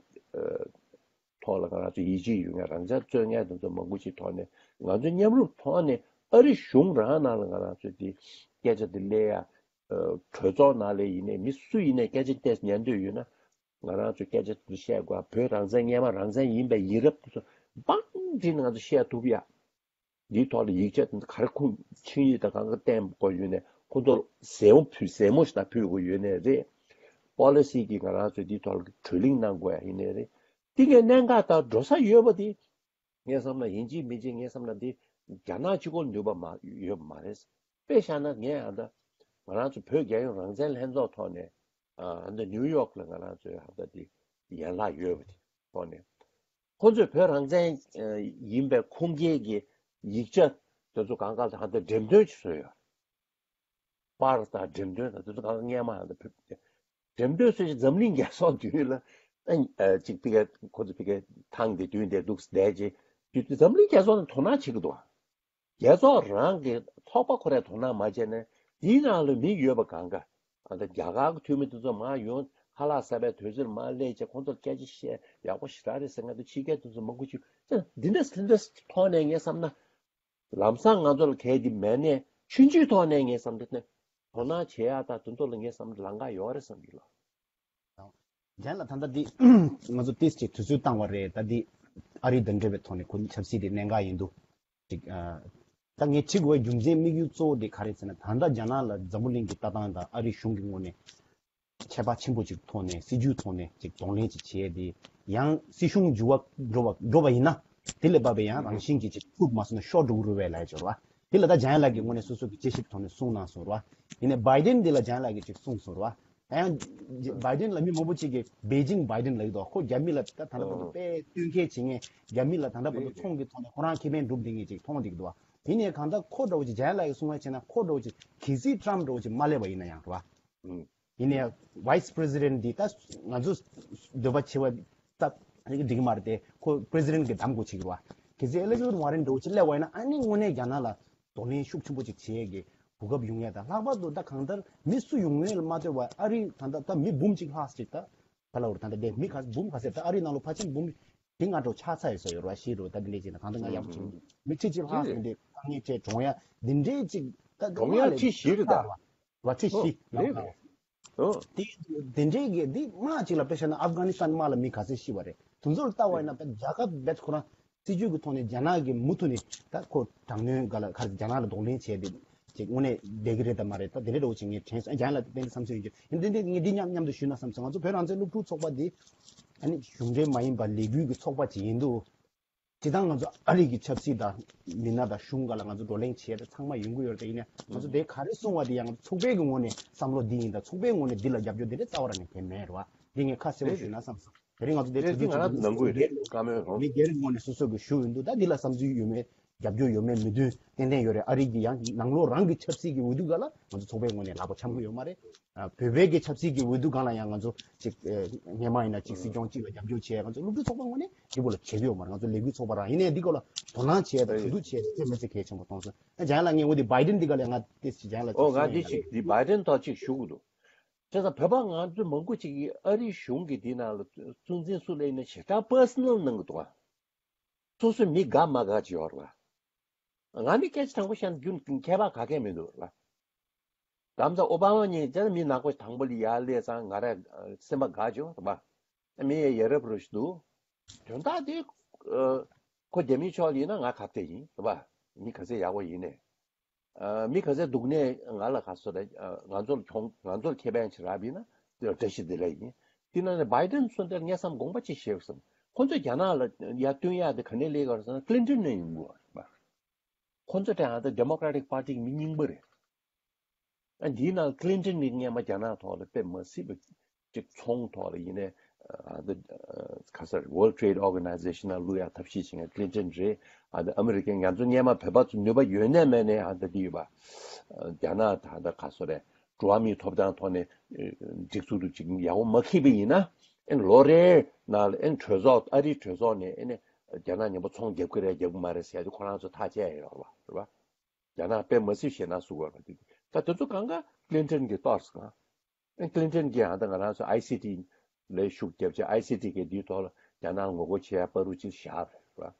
ཐོག་ལ་ང་རང་ཚོ་ཡིད་ཆེས་ཡོད་མཁན་རང་བཙན་རྩོད་མཁན་དེ་ཚོ་མང་པོ་ཅིག་ཐོག་ནས་ང་ཚོ་མཉམ་རུབ་ཐོག་ནས་ཨ་རི་གཞུང་རང་ནང་ལ་ང་རང་ཚོས་འདི་སྐད་ཆ་འདི་གླེང་ཡ། གྲོས་ཚོགས་ནང་ལ་ཡིན་ནའི་མི་སུ་ཡིན་ནའི་སྐད་ཆ་ཏོག་ཙམ་ཉན་འདོད་ཡོད་ན་ང་རང་ཚོས་སྐད་ཆ་དེ་ཚོ་བཤད་དགོས། བོད་རང་བཙན་སྔོན་མ་རང་བཙན་ཡིན་པའི་ཡིན་རབས་དེ་ཚོ་འབངས་འདི་ནང་ང་ཚོ་བཤད་ཐུབ་ཡ། འདིའི་ཐོག་ལ་ཡིག་ཆ་དེ་ཚོ་ག་རེ་ཁུངས་ཆིངས་ཡིག་དང་གང་ག་བསྟན་དགོས་ཡོད་ནའི་ཁོ་ཚོར་ཟས་མོ་ཕུལ་ཟས་མོ་ཞིག་དང་ཕུལ་དགོས་ཡོད་ནའི་རེད། པོ་ལི་སི་གིས་ང་རང་ཚོས་འདིའི་ཐོག་ལ་གྲོས་གླེང་གནང་དགོས་ཡ་ཡིན་ནའི་རེད། འདི་གའི་གནད་འགག་དང་འགྲོ་ས་ཡོད་པ་འདི། ངས་བསམ་ན་ཡིན་གཅིག་མིན་གཅིག་ངས་བསམ་ན་འདི་རྒྱ་ནག་གཅིག་པོར་ནུས་པ་མ་ཡོད་མ་རེད། དཔེ་བཞག་ན་ངས་ཨ་ད་ང་རང་ཚོ་བོད་རྒྱལ་ཡོངས་རང་བཙན་ལྷན་ཚོགས་ཐོག་ནས་ཨ་ད་ནིའུ་ཡོག་ལ་ང་རང་ཚོའི་ཨ་ད་འདི་ཡན་ལག་ཡོད་པ་དེ་ཐོག་ནས་ཁོ་ཚོས་བོད་རང་བཙན་ཡིན་པའི་ཁུངས་སྐྱེལ་གྱི་ཡིག་ཆ་དེ་ཚོ་གང་ག་ལ་ཨ་ད་འགྲེམས་སྟོན་ཅིག་བཟོས་ཡོད། པར་དང་འགྲེམས་སྟོན་དང་དེ་ཚོ་གང་ག་སྔས་མ་ཨ་ད་བོད་འགྲེམས་སྟོན་སྲོལ་ཞིག་འཛམ་གླིང་རྒྱལ་ཚོགས་མདུན་ལ་ཨ་ཅིག་ཕ་གི་ཁོ་ཚོ་ཕ་གི་ཐང་དེ་མདུན་དེ་འདུག་བསྡད་རྗེས་དུས་འཛམ་གླིང་རྒྱལ་ཚོགས་ནས་དོ་སྣང་བྱེད་ཀྱི་འདུག་རྒྱལ་ཚོགས་རང་གི་ཚོགས་པ་ཁོ་རས་དོ་སྣང་མ་བྱས་ནས་དེའི་ནང་ལ་མི་ཡོད་པ་གང་ག་ཨ་ད་རྒྱ་གར་གྱི་འཐུས་མི་དེ་ཚོ་མར་ཡོང་ཁ་ལག་ཟ་བའི་དུས་ཚོད་མར་སླེབས་བྱས་ཁོང་ཚོར་སྐད་ཆ་བཤད་ཡག་པོ་ཞེ་དྲག་རེད་ཟེར་མཁན་དེ་ཕྱི་རྒྱལ་དེ་ཚོ་མང་པོ་ཅིག་ཅང་འདི་འདྲ་དེ་འདྲ་ཐོག་ནས་ངས་བསམ་ན། ལམ་སང་ང་ཚོ་ལ་གལ་ཏེ་མེད་ནས་ཆུང་ཆུང་ཐོག་ནས་ངས་བསམ་འདི་ནས་དོ་སྣང་བྱེད་ཡག་དང་དེ་ཚོ་ལ་ངས་བསམ་ལམ་ཁ་ཡོད་རེད་བསམ་གྱི་ལགས། ལན་ལ་ད་ལྟ་འདི་ང་ཚོ་ཏིས་ཅིག་དུས་ཚོད་བཏང་བ་རེད། ད་འདི་ཨ་རི་དང་འབྲེལ་བའི་ཐོག་ནས་ཁོ་ཆབ་སྲིད་དེ་གནད་འགག་ཡིན་འདུག་ཅིག་ད་ངས་བྲིས་དགོས་པའི་རྒྱུ་མཚན་དམིགས་ཡུལ་གཙོ་བོ་དེ་ག་རེ་ཟེར་ན་ད་ལྟ་རྒྱ་ནག་ལ་འཛམ་བུ་གླིང་གི་ལྟ་སྟངས་དང་ཨ་རི་གཞུང་གི་ངོས་ནས། ཁྱད་པར་ཆེན་པོ་ཅིག་ཐོག་ནས་སྲིད་ཇུས་ཐོག་ནས་ཅིག་གདོང་ལེན་ཅིག་བྱས་ཏེ་ཡང་སྲིད་གཞུང་འགྱུར་བ་འགྲོ་བ་འགྲོ་བ་ཡིན་ན་དེ་ལས་བབས་པའི་ཡང་རང་བཞིན་གྱིས་ཅིག་ཐུབ་མ་སོང་ན་ཤོར་འགྲོ་གི་རེད་པས་ལབ་ཡ་ཅིག་ཡོད་རེད་པ། དེ་ལ་ད་འཇམ་དབྱངས་ལགས་ཀྱི་ངོས་ནས་སོ་སོ་གི་དཔྱད་ཞིབ་ཐོག་ནས་གསུངས་གནང་སོང་རེད་པ། ཡིན་ནའི་བྷའི་ཌེན་འདི་ལ་འཇམ་དབྱངས་ལགས་ཀྱིས་ཅིག་གསུངས་སོང་རེད་པ། ད་ཡང་བྷའི་ཌེན་ལ་མི་མང་པོ་ཅིག་གིས་བེ་ཅིང་བྷའི་ཌེན་ལབ་ཀྱི་འདུག་ཁོ་རྒྱ་མི་ལ་ད་ད་ལྟ་བར་དུ་དཔེ་བསྟུན་མཁས་བྱེད་མཁན་རྒྱ་མི་ལ་ད་ལྟ་བར་དུ་ཚོང་གི་ཐོག་ནས་ཁོ་རང་ཁེ་ཕན་སྒྲུབ་བསྡད་མཁན་ཅིག་མཐོང་བསྡད་ཀྱི་འདུག་པ། ཡིན་ནའི་གང་ལྟར་ཁོ་འདྲ་བོ་ཅིག་འཇམ་དབྱངས་ལགས་ཀྱིས་གསུང་བ་བྱས་ན་ཁོ་འདྲ་བོ་ཅིག་གལ་སྲིད་ཊམ་ཕ་འདྲ་བོ་ཅིག་མ་སླེབས་པ་ཡིན་ན་ཡང་རེད་པ། ཡིན་ནའི་ཝའི་སི་པི་རེ་སི་ཌེན་ཊི་འདི་ད་ང་ཚོ་འདོད་པ་ཆེ་བ་ད་འགྲིག་གི་མ་རེད་དེ་ཁོ་པི་རེ་སི་ཌེན་ཊི་གི་གདམ་དགོས་བྱེད་ཀྱི་རེད་པ། གལ་སྲིད་ཨེ་ལི་ཛ་བེཐ་ཝར་རེན་འདྲ་བོ་ཅིག་སླེབས་པ་ཡིན་ན་ཨ་ནི་དངོས་གནས་རྒྱ་ནག་ལ་གདོང་ལེན་ཤུགས་ཆེན་པོ་ཅིག་བྱེད་ཡས་ཀྱི་ གོ་སྐབས་ཡོང་ཡ་དང་། ལྷག་པར་དུ་ད་གང་ལྟར་མི་སུ་ཡོང་ཡོད་ལ་མ་ལྟོས་པར་ཨ་རི་ད་ལྟ་ད་མི་འབུམ་གཅིག་ལྷག་ཅིག་ད་ག་ལ་བར་ད་ལྟ་བསྡད་མི་ག་འབུམ་ག་ཚད་ད་ཨ་རི་ནང་ལོ་ཕལ་ཆེར་འབུམ་བཞི་ལྔ་འགྲོ་ཆགས་ཚར་ཡོད་ས་ཡོད་ར། ཤི་རུ་ད་འདི་འདྲས་ཅིག་ན་གང་ལྟར་ང་ཡག་པོ་ཅིག་མི་ཁྲི་གཅིག་ལྷག་ཙམ་འདི་དཀའ་ངལ་འཕྲད་གྲོངས་ཡ་འདི་འདྲས་ཅིག་ད་གྲོངས་ཡ་ཁྲི་བཞི་རེད་ད། ར་ཁྲི་བཞི་ལ་དེ་དེ་འདྲས་ཀྱི་འདི་དམག་ཅིག་ལ་དཔེ་བཞག་ན་ཨབ་གྷ་ནི་སི་ཐན་དམག་ལ་མི་ག་ཚད་ཤི་བ་རེད། དེ་ཚོར་ལྟ་བ་ཡིན་ན་ད་རྒྱལ་ཁབ་རྦད་ཁོ་རང་སྲིད་ཇུས་ཀྱི་ཐོག་ནས་རྒྱ་ནག་གི་མུ་མཐུད་ནས་ད་ཁོ་དྲག་གནོན་ག་ལ་ག་རེ་རྒྱ་ནག་ལ་གདོང་ལེན་བྱས་ཏེ་ཅིག་དངོས་གནས་བསྡད་ཀྱི་རེད་དམ་མ་རེད། ད་དེ་འདྲ་འདྲ་བོ་ཅིག་ངས་དྲན་སོང་། རྒྱ་ནག་ལ་ཏན་ཏན་བསམ་ཚུལ་ཡོད་ཀྱི་ཡིན། དེ་འདི་ངས་འདི་མཉམ་མཉམ་དུ་ཞུས་ན་བསམ་སོང་། ང་ཚོ་བོད་རང་བཙན་སློབ་ཕྲུག་ཚོགས་པ་འདི་ཨ་ནི་གཞུང་འབྲེལ་མ་ཡིན་པ་ལས་འགུལ་གྱི་ཚོགས་པ་ཅིག་ཡིན་དུས། སྤྱིར་བཏང་ང་ཚོ་ཨ་རི་གི་ཆབ་སྲིད་དང་མི་སྣ་དང་གཞུང་སྒང་ལ་ང་ཚོ་བགྲོ་གླེང་བྱས་ཏེ་ཚང་མ་ཡོང་གི་ཡོད་རེད། ཡིན་ནའང་ང་ཚོ་དེ་ག་རེ་གསུང་བ་དེ་ཡང་ཚོགས་པའི་གི་ངོས་ནས་བསམ་བློ་འདི་ཡིན་ད། ཚོགས་པའི་ངོས་ནས་འདི་ལ་རྒྱབ་སྐྱོར་འདི་འདྲ་རྩ་བ་རང་ནས་བྱས་མེད་རེད་བ། འདི་ངས་ཁ་གསལ་པོ་ཞུས་ན་བསམ་སོང་། དེ་རིང་ང་ཚོ་དེ་རེད། གྲོས་འདི་ཚོགས་ང་རང་ཚོ་ནང་ཁུལ་རེད། བཀའ་མོལ་རོགས། མི་སྒེར་ངོས་ནས་སོ་སོ་གི་ཞུ་ཡོང་དུས་ད་འདི་ལ་བསམ་ཚུལ་ཡོད་མེད་རྒྱབ་སྐྱོར་ཡོད་མེད་མོས་མཐུན་ཏན་ཏན་ཡོད་རེད། ཨ་རི་གི་ཡང་ནང་ལོགས་རང་གི་ཆབ་སྲིད་ཀྱི་འོས་བསྡུ་སྒང་ལ་ང་ཚོ་ཚོགས་པའི་ངོས་ནས་ལག་པ་འཆང་གི་ཡོད་མ་རེད། ཨ། བོད་པའི་གི་ཆབ་སྲིད་ཀྱི་འོས་བསྡུ་སྒང་ལ་ཡང་ང་ཚོ་ཅིག་ཨ། སྔོན་མ་ཡིན་ན་ཅིག་སྲིད་སྐྱོང་གཅིག་ལ་རྒྱབ་སྐྱོར་བྱས། ང་ཚོ་སློབ་ཕྲུག་ཚོགས་པ་ངོས་ནས་འདི་བོ་ལ་བྱེད་ཀྱི་ཡོད་མ་རེད། ང་ཚོ་ལས་འགུལ་ཚོགས་པ་རང་ཡིན་ནའི་འདི་སྐོར་ལ་དོ་སྣང་བྱས་དང་གྲོས་བསྡུར་བྱས་ཚེ་མི་ཚེ་གལ་ཆེན་པོ་མཐོང་སོང་། ཨ། ཇན་ལ་ངས་འོ་འདི་བྷའི་ཌེན་འདི་ག་ལས་ང་ཏེ་ཅིག་ཇན་ལ་ཨོ་ཅིག་ང་གསུང་འདི་ཡིན་ཅིག་ལ། འདི་བྷའི་ཌེན་ཐོག་ཅིག་ཞུ་དགོས་འདུག་བྱས་ཙང་བོད་པ་ང་ཚོ་མང་པོ་ཅིག་གིས་ཨ་རིའི་གཞུང་གི་འདི་ནང་ལ་གཙོ་འཛིན་སུ་ལས་ནས་ཞེ་དྲག་པར་སོ་ནལ་གནང་གི་འདུག་ཨ། སོ་སོའི་མི་དགའ་མ་དགའ་ཅིག་ཡོད་རེད་བ། ང་ནི་སྐད་ཆ་དྲང་པོ་བཤད་ན་རྒྱུན་ཁྱད་པར་ག་གེ་མི་འདུག་ར། དམ་ས་ཨོ་བྷ་མ་གཉིས་ཀྱང་མི་ནག་པོ་དང་པོ་ལ་ཡར་སླེབས་ཙང་ང་ར་སེམས་པ་དགའ་བྱུང་རེད་པ། མི་ཡ་ཡ་རབས་རུ་ཞིག་འདུག་དོན་དག་དེ་ཁོ་རྒྱ་མིའི་ཕྱོགས་ལ་ཡིན་ན་ང་ཁ་གཏད་ཡིན་རེད་པ། མི་ག་ཚད་ཡག་པོ་ཡིན་ནས། མི་ག་ཚད་སྡུག་ནས་ང་ལ་ག་སོ་རེད། ང་ཚོ་ལ་གྱོང་ང་ཚོ་ལ་ཁེ་ཕན་ཆེ་རབ་ཡིན་ན་དེ་ལ་བཀྲ་ཤིས་བདེ་ལེགས་ཡིན། དེ་ནང་ནས་བྷའི་ཌེན་སོང་དེར་ངས་བསམ་དགོངས་པ་ཅིག་བཞེས་བསམ། ཁོ་ཚོས་རྒྱ་ནག་ལ་ཡར་བསྟུན་ཡག་དེ་ག་ནས་སླེབས་ཀྱི་ཡོད་རེད་ཟེར་ན་ཀླིན་ཊོན་ནས་ཡོང་གི་ཡོད་རེད་པ། ཁོ་ཚོ་དེ་ཨ་ད་ཌེ་མོ་ཀ་ར་ཊིག་པར་ཊི་གི་མི་རྙིང་པ་རེད། ཨ་འདིའི་ནང་ཀླིན་ཊོན་གྱིས་སྔོན་མ་རྒྱ་ནག་ཐོག་ལ་དཔེ་མ་སྲིད་པ་ཅིག་ཚོང་ཐོག་ལ་ཡིན་ནའི་ཨ་ད་ག་ས་རེད། World Trade Organization ནང་བླུག་ཡག་ཐབས་ཤེས་བྱེད་མཁན་ཀླིན་ཊོན་རེད། ཨ་ད་ཨ་མི་རི་ཀའི་ང་ཚོ་སྔོན་མ་བོད་པ་ཚོ་ནུས་པ་ཡོད་ནའི་མེད་ནའི་ཨ་ད་འདི་ཡོད་པ། རྒྱ་ནག་ད་ད་ག་ས་རེད། འགྲོ་བ་མིའི་ཐོབ་ཐང་ཐོག་ནས་སྒྲིག་འཛུགས་རུ་ཅིག་ཡག་པོ་མ་འཁྱེར་བ་ཡིན་ན། ཨེ་ལོ་རེའི་ནང་ལ་ཨེ་གྲོས་ཚོགས་ཨ་རིའི་གྲོས་ཚོགས་ནས་ཨེ་ནས་རྒྱ་ནག་མཉམ་པོ་ཚོང་རྒྱབ་ཀྱི་རེད་རྒྱབ་ཀྱི་མ་རེད་ཟེར་ཡ་དེ་ཁོ་རང་ཚོ་ཐག་བཅད་ཡོད་རེད་བ། རེད་བ། རྒྱ་ནག་དཔེ་མ་སྲིད་ཞེད་སྣང་ཟུག་ཡོད་རེད་བ། དེ་དེ་ཚོ་གང་ག་ཀླིན་ཊོན་གྱིས་གཏོར་སོང་། ཨེ་ཀླིན་ཊོན་གྱིས་ཨ་ད་ང་རང་ཚོ་ཨའི་སི་ཊི་ལ་ཤུགས་རྒྱབ་བྱས་ཨའི་སི་ཊི་གི་དེའི་ཐོག་ལ་རྒྱ་ནག་ངོ་རྒོལ་བྱེད་ཡ་བར་རུ་ཅིག་བཞག་རེད་བ།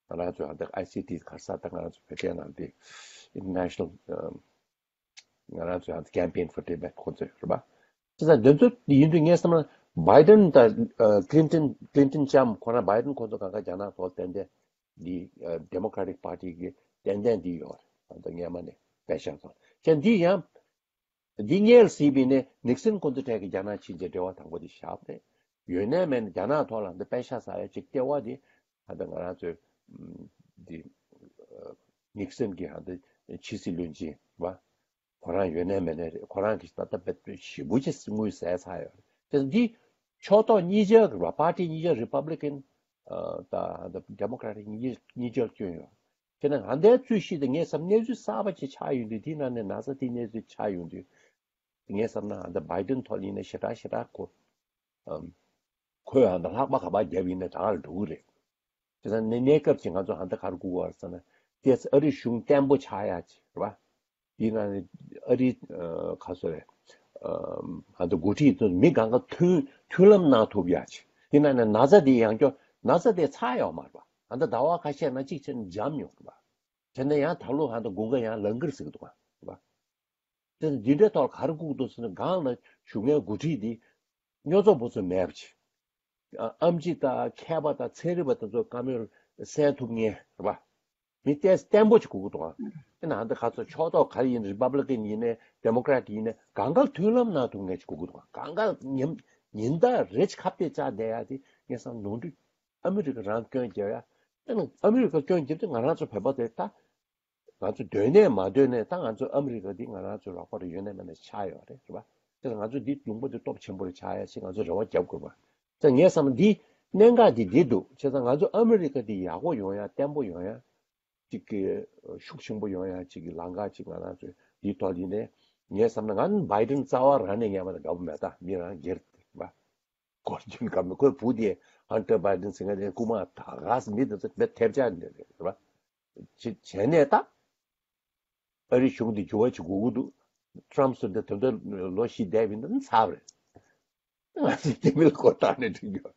ང་རང་ཚོ་ཨ་ད་ཨའི་སི་ཊི་ག་ས་ད་ང་རང་ཚོ་བོད་སྐད་ནང་དེ་International ང་རང་ཚོ་ཡང་Campaign for Tibet ཁོ་ཚོས་རེད་པ། དེ་ཙང་འདི་ཚོ་ཡིན་དུས་ངས་བསམ་ན་བྷའི་ཌེན་དང་ཀླིན་ཊོན་ཀླིན་ཊོན་ལྕམ་ཁོ་རང་བྷའི་ཌེན་ཁོ་ཚོ་གང་ག་རྒྱ་ནག་ཐོག་ཏན་ཏན་འདི་Democratic Party གི་ཏན་ཏན་འདི་ཡོད་རེད། ད་སྔས་མ་ནས་དཔེ་བཞག་སོང་ཅན་འདི་ཡང་འདི་སྔས་ལ་སྲིད་པའི་ནས་ནིག་སན་ཁོ་ཚོ་གྲས་ཀྱི་རྒྱ་ནག་ཕྱིན་རྗེས་འབྲེལ་བ་དང་པོ་འདི་བཞག་པ་རེད། ཡོད་ནའི་མེད་ནའི་རྒྱ་ནག་ཐོག་ལ་འདི་དཔེ་ཤ་ཟ་ཡ་ཅིག་ལྟེ་བ་འདི་ད་ལྟ་ང་རང་ཚོའི་འདི་ནིག་སན་གྱི་ཧ་འདི་ཕྱི་སྲིད་བློན་ཆེན་རེད་པ། ཁོ་རང་ཡོད་ནའི་མེད་ནའི་རེད། ཁོ་རང་གིས་ད་ལྟ་དཔེ་ཞེ་པོ་ཅིག་དངུལ་ཟས་ཚར་ཡོད་རེད། དེ་འདི་ཕྱོགས་གཏོགས་གཉིས་ཆར་རེད་པ། པར་ཊི་གཉིས་ཆར་Republican ད་Democratic གཉིས་ཆར་བསྐྱོན་ཡོད། དེ་ནས་ང་འདིའི་རྩོད་གཞི་དེ་ངས་བསམ་གནས་ཚུལ་གསར་པ་ཅིག་ཆགས་ཡོང་དུས་དེའི་ནང་ནས་ན་ཚ་དེ་གནས་ཚུལ་ཆགས་ཡོང་དུས་ངས་བསམ་ན་ད་བྷའི་ཌེན་ཐོག་ཡིན་ནའི་ཞེ་དྲག་ཞེ་དྲག་གོ་ཁོས་ཨ་ད་ལྷག་པ་ག་པར་བརྒྱབ་ཡིན་ནའི་ད་ག་ལ་འགྲོ་གི་རེད། དེ་ཚང་ནས་གནས་སྐབས་ཀྱི་ང་ཚོ་ཨ་ད་ག་རེ་སྒུག་པ་རེད་ཟེར་ན་ཏེས་ཨ་རི་གཞུང་བརྟན་པོ་ཆགས་ཡ་ཅིག་རེད་པ། དེ་ན་ནི་ཨ་རི་ཁ་སོ་རེད། ཨ་ད་འགོ་ཁྲིད་ཚོ་མི་གང་ག་མཐུན་མཐུན་ལམ་གནང་ཐུབ་ཡ་ཅིག་དེ་ན་ནི་ན་ཚ་དེ་ཡང་སྐྱོ་ན་ཚ་དེ་ཚ་ཡོད་མ་རེད་པ། ཨ་ད་ཟླ་བ་ཁ་ཤས་ན་གཅིག་ཕྱིན་འཇམ་ཡོང་རེད་པ། དེ་ནས་ཡང་ད་ལོ་ཨ་ད་དགུན་ཁ་ཡང་ལང་ཀིར་ཟེར་གི་འདུག་པ། དེ་འདི་འདྲའི་ཐོག་ག་རེ་སྒུག་འདུག་ཟེར་ན་སྒང་ལ་བཞུགས་མཁན་འགོ་ཁྲིད་འདི་སྨྱོ་རྫོགས་པོ་ཚོ་མེད་པ་ཅིག་ཨ་ཨེམ་ཆི་དང་མཁས་པ་དང་ཚན་རིག་པ་དེ་ཚོ་བཀའ་མོལ་གསན་ཐུབ་མཁན་རེད་པ། མི་ཏོག་ཙམ་བརྟན་པོ་ཅིག་དགོས་ཀྱི་འདུག་ཨ། དེ་ན་ད་ག་ཚོད་ཕྱོགས་གཏོགས་ག་རེ་ཡིན། Republican ཡིན་ནའི་Democrat ཡིན་ནའི་གང་ག་མཐུན་ལམ་གནང་ཐུབ་མཁན་ཅིག་དགོས་ཀྱི་འདུག་ཨ། གང་ག་ཉིན་ཉིན་ལྟར་རེ་ཅིག་ཁ་གཏད་བཅག་བསྡད་ཡ་དེ་ངས་བསམ་ནོར་འཁྲུལ། ཨ་མི་རི་ཀ་རང་སྐྱོན་རྒྱབ་ཡ། དེ་ན་ཨ་མི་རི་ཀ་སྐྱོན་རྒྱབ་དུས་ང་རང་ཚོ་བོད་པ་དེ་ད་ང་ཚོ་འདོད་ནའི་མ་འདོད་ནའི་ད་ང་ཚོ་ཨ་མི་རི་ཀ་འདི་ང་རང་ཚོའི་རོགས་པ་རེ་ཡོད་ནའི་མེད་ནའི་ཆགས་ཡོད་རེད། རེད་པ། དེ་ན་ང་ཚོ་འདི་ལུང་པ་འདི་སྟོབས་ཆེན་པོ་རེ་ཆགས་ཡ་ཞིག་ང་ཚོ་རེ་བ་རྒྱབ་དགོས་པ། ད་ངས་བསམ་ན་འདི་གནད་འགག་འདི་འདི་འདུག་བྱས་ཙང་ང་ཚོ་ཨ་མི་རི་ཀ་འདི་ཡག་པོ་ཡོང་ཡ་བརྟན་པོ་ཡོང་ཡ་གཅིག་གི་ཤུགས་ཆེན་པོ་ཡོང་ཡ་གཅིག་གི་ལམ་ཁ་གཅིག་ང་རང་ཚོས་འདིའི་ཐོག་འདི་ནས་ངས་བསམ་ན་ང་ནི་བྷའི་ཌེན་རྩ་བ་རང་ནས་ངས་མ་ད་དགའ་པོ་མེད། ད་མི་རང་སྒེར་བ་སྐོར་རྒྱུན་ག་མི་ཁོའི་བུ་དེ་ཧན་ཊར་བྷའི་ཌེན་ཟེར་མཁན་དེ་རྐུ་མ་ད་ག་སེ་མི་དེ་ཚོ་མི་ཐེབས་ཆག་འདི་རེད། རེད་པ། བྱས་ནས་ད། ཨ་རིའི་གཞུང་འདི་འགྱུར་བ་ཅིག་དགོས་ཀྱི་འདུག་ཊམ་སུ་འདི་དོན་དུ་ལོ་བཞི་བསྡད་པ་ཡིན་ན་ཚར་བ་རེད། ང་ཚོས་རྒྱ་མི་ལ་མགོ་བཏགས་ནས་འགྲིག་གི་ཡོད།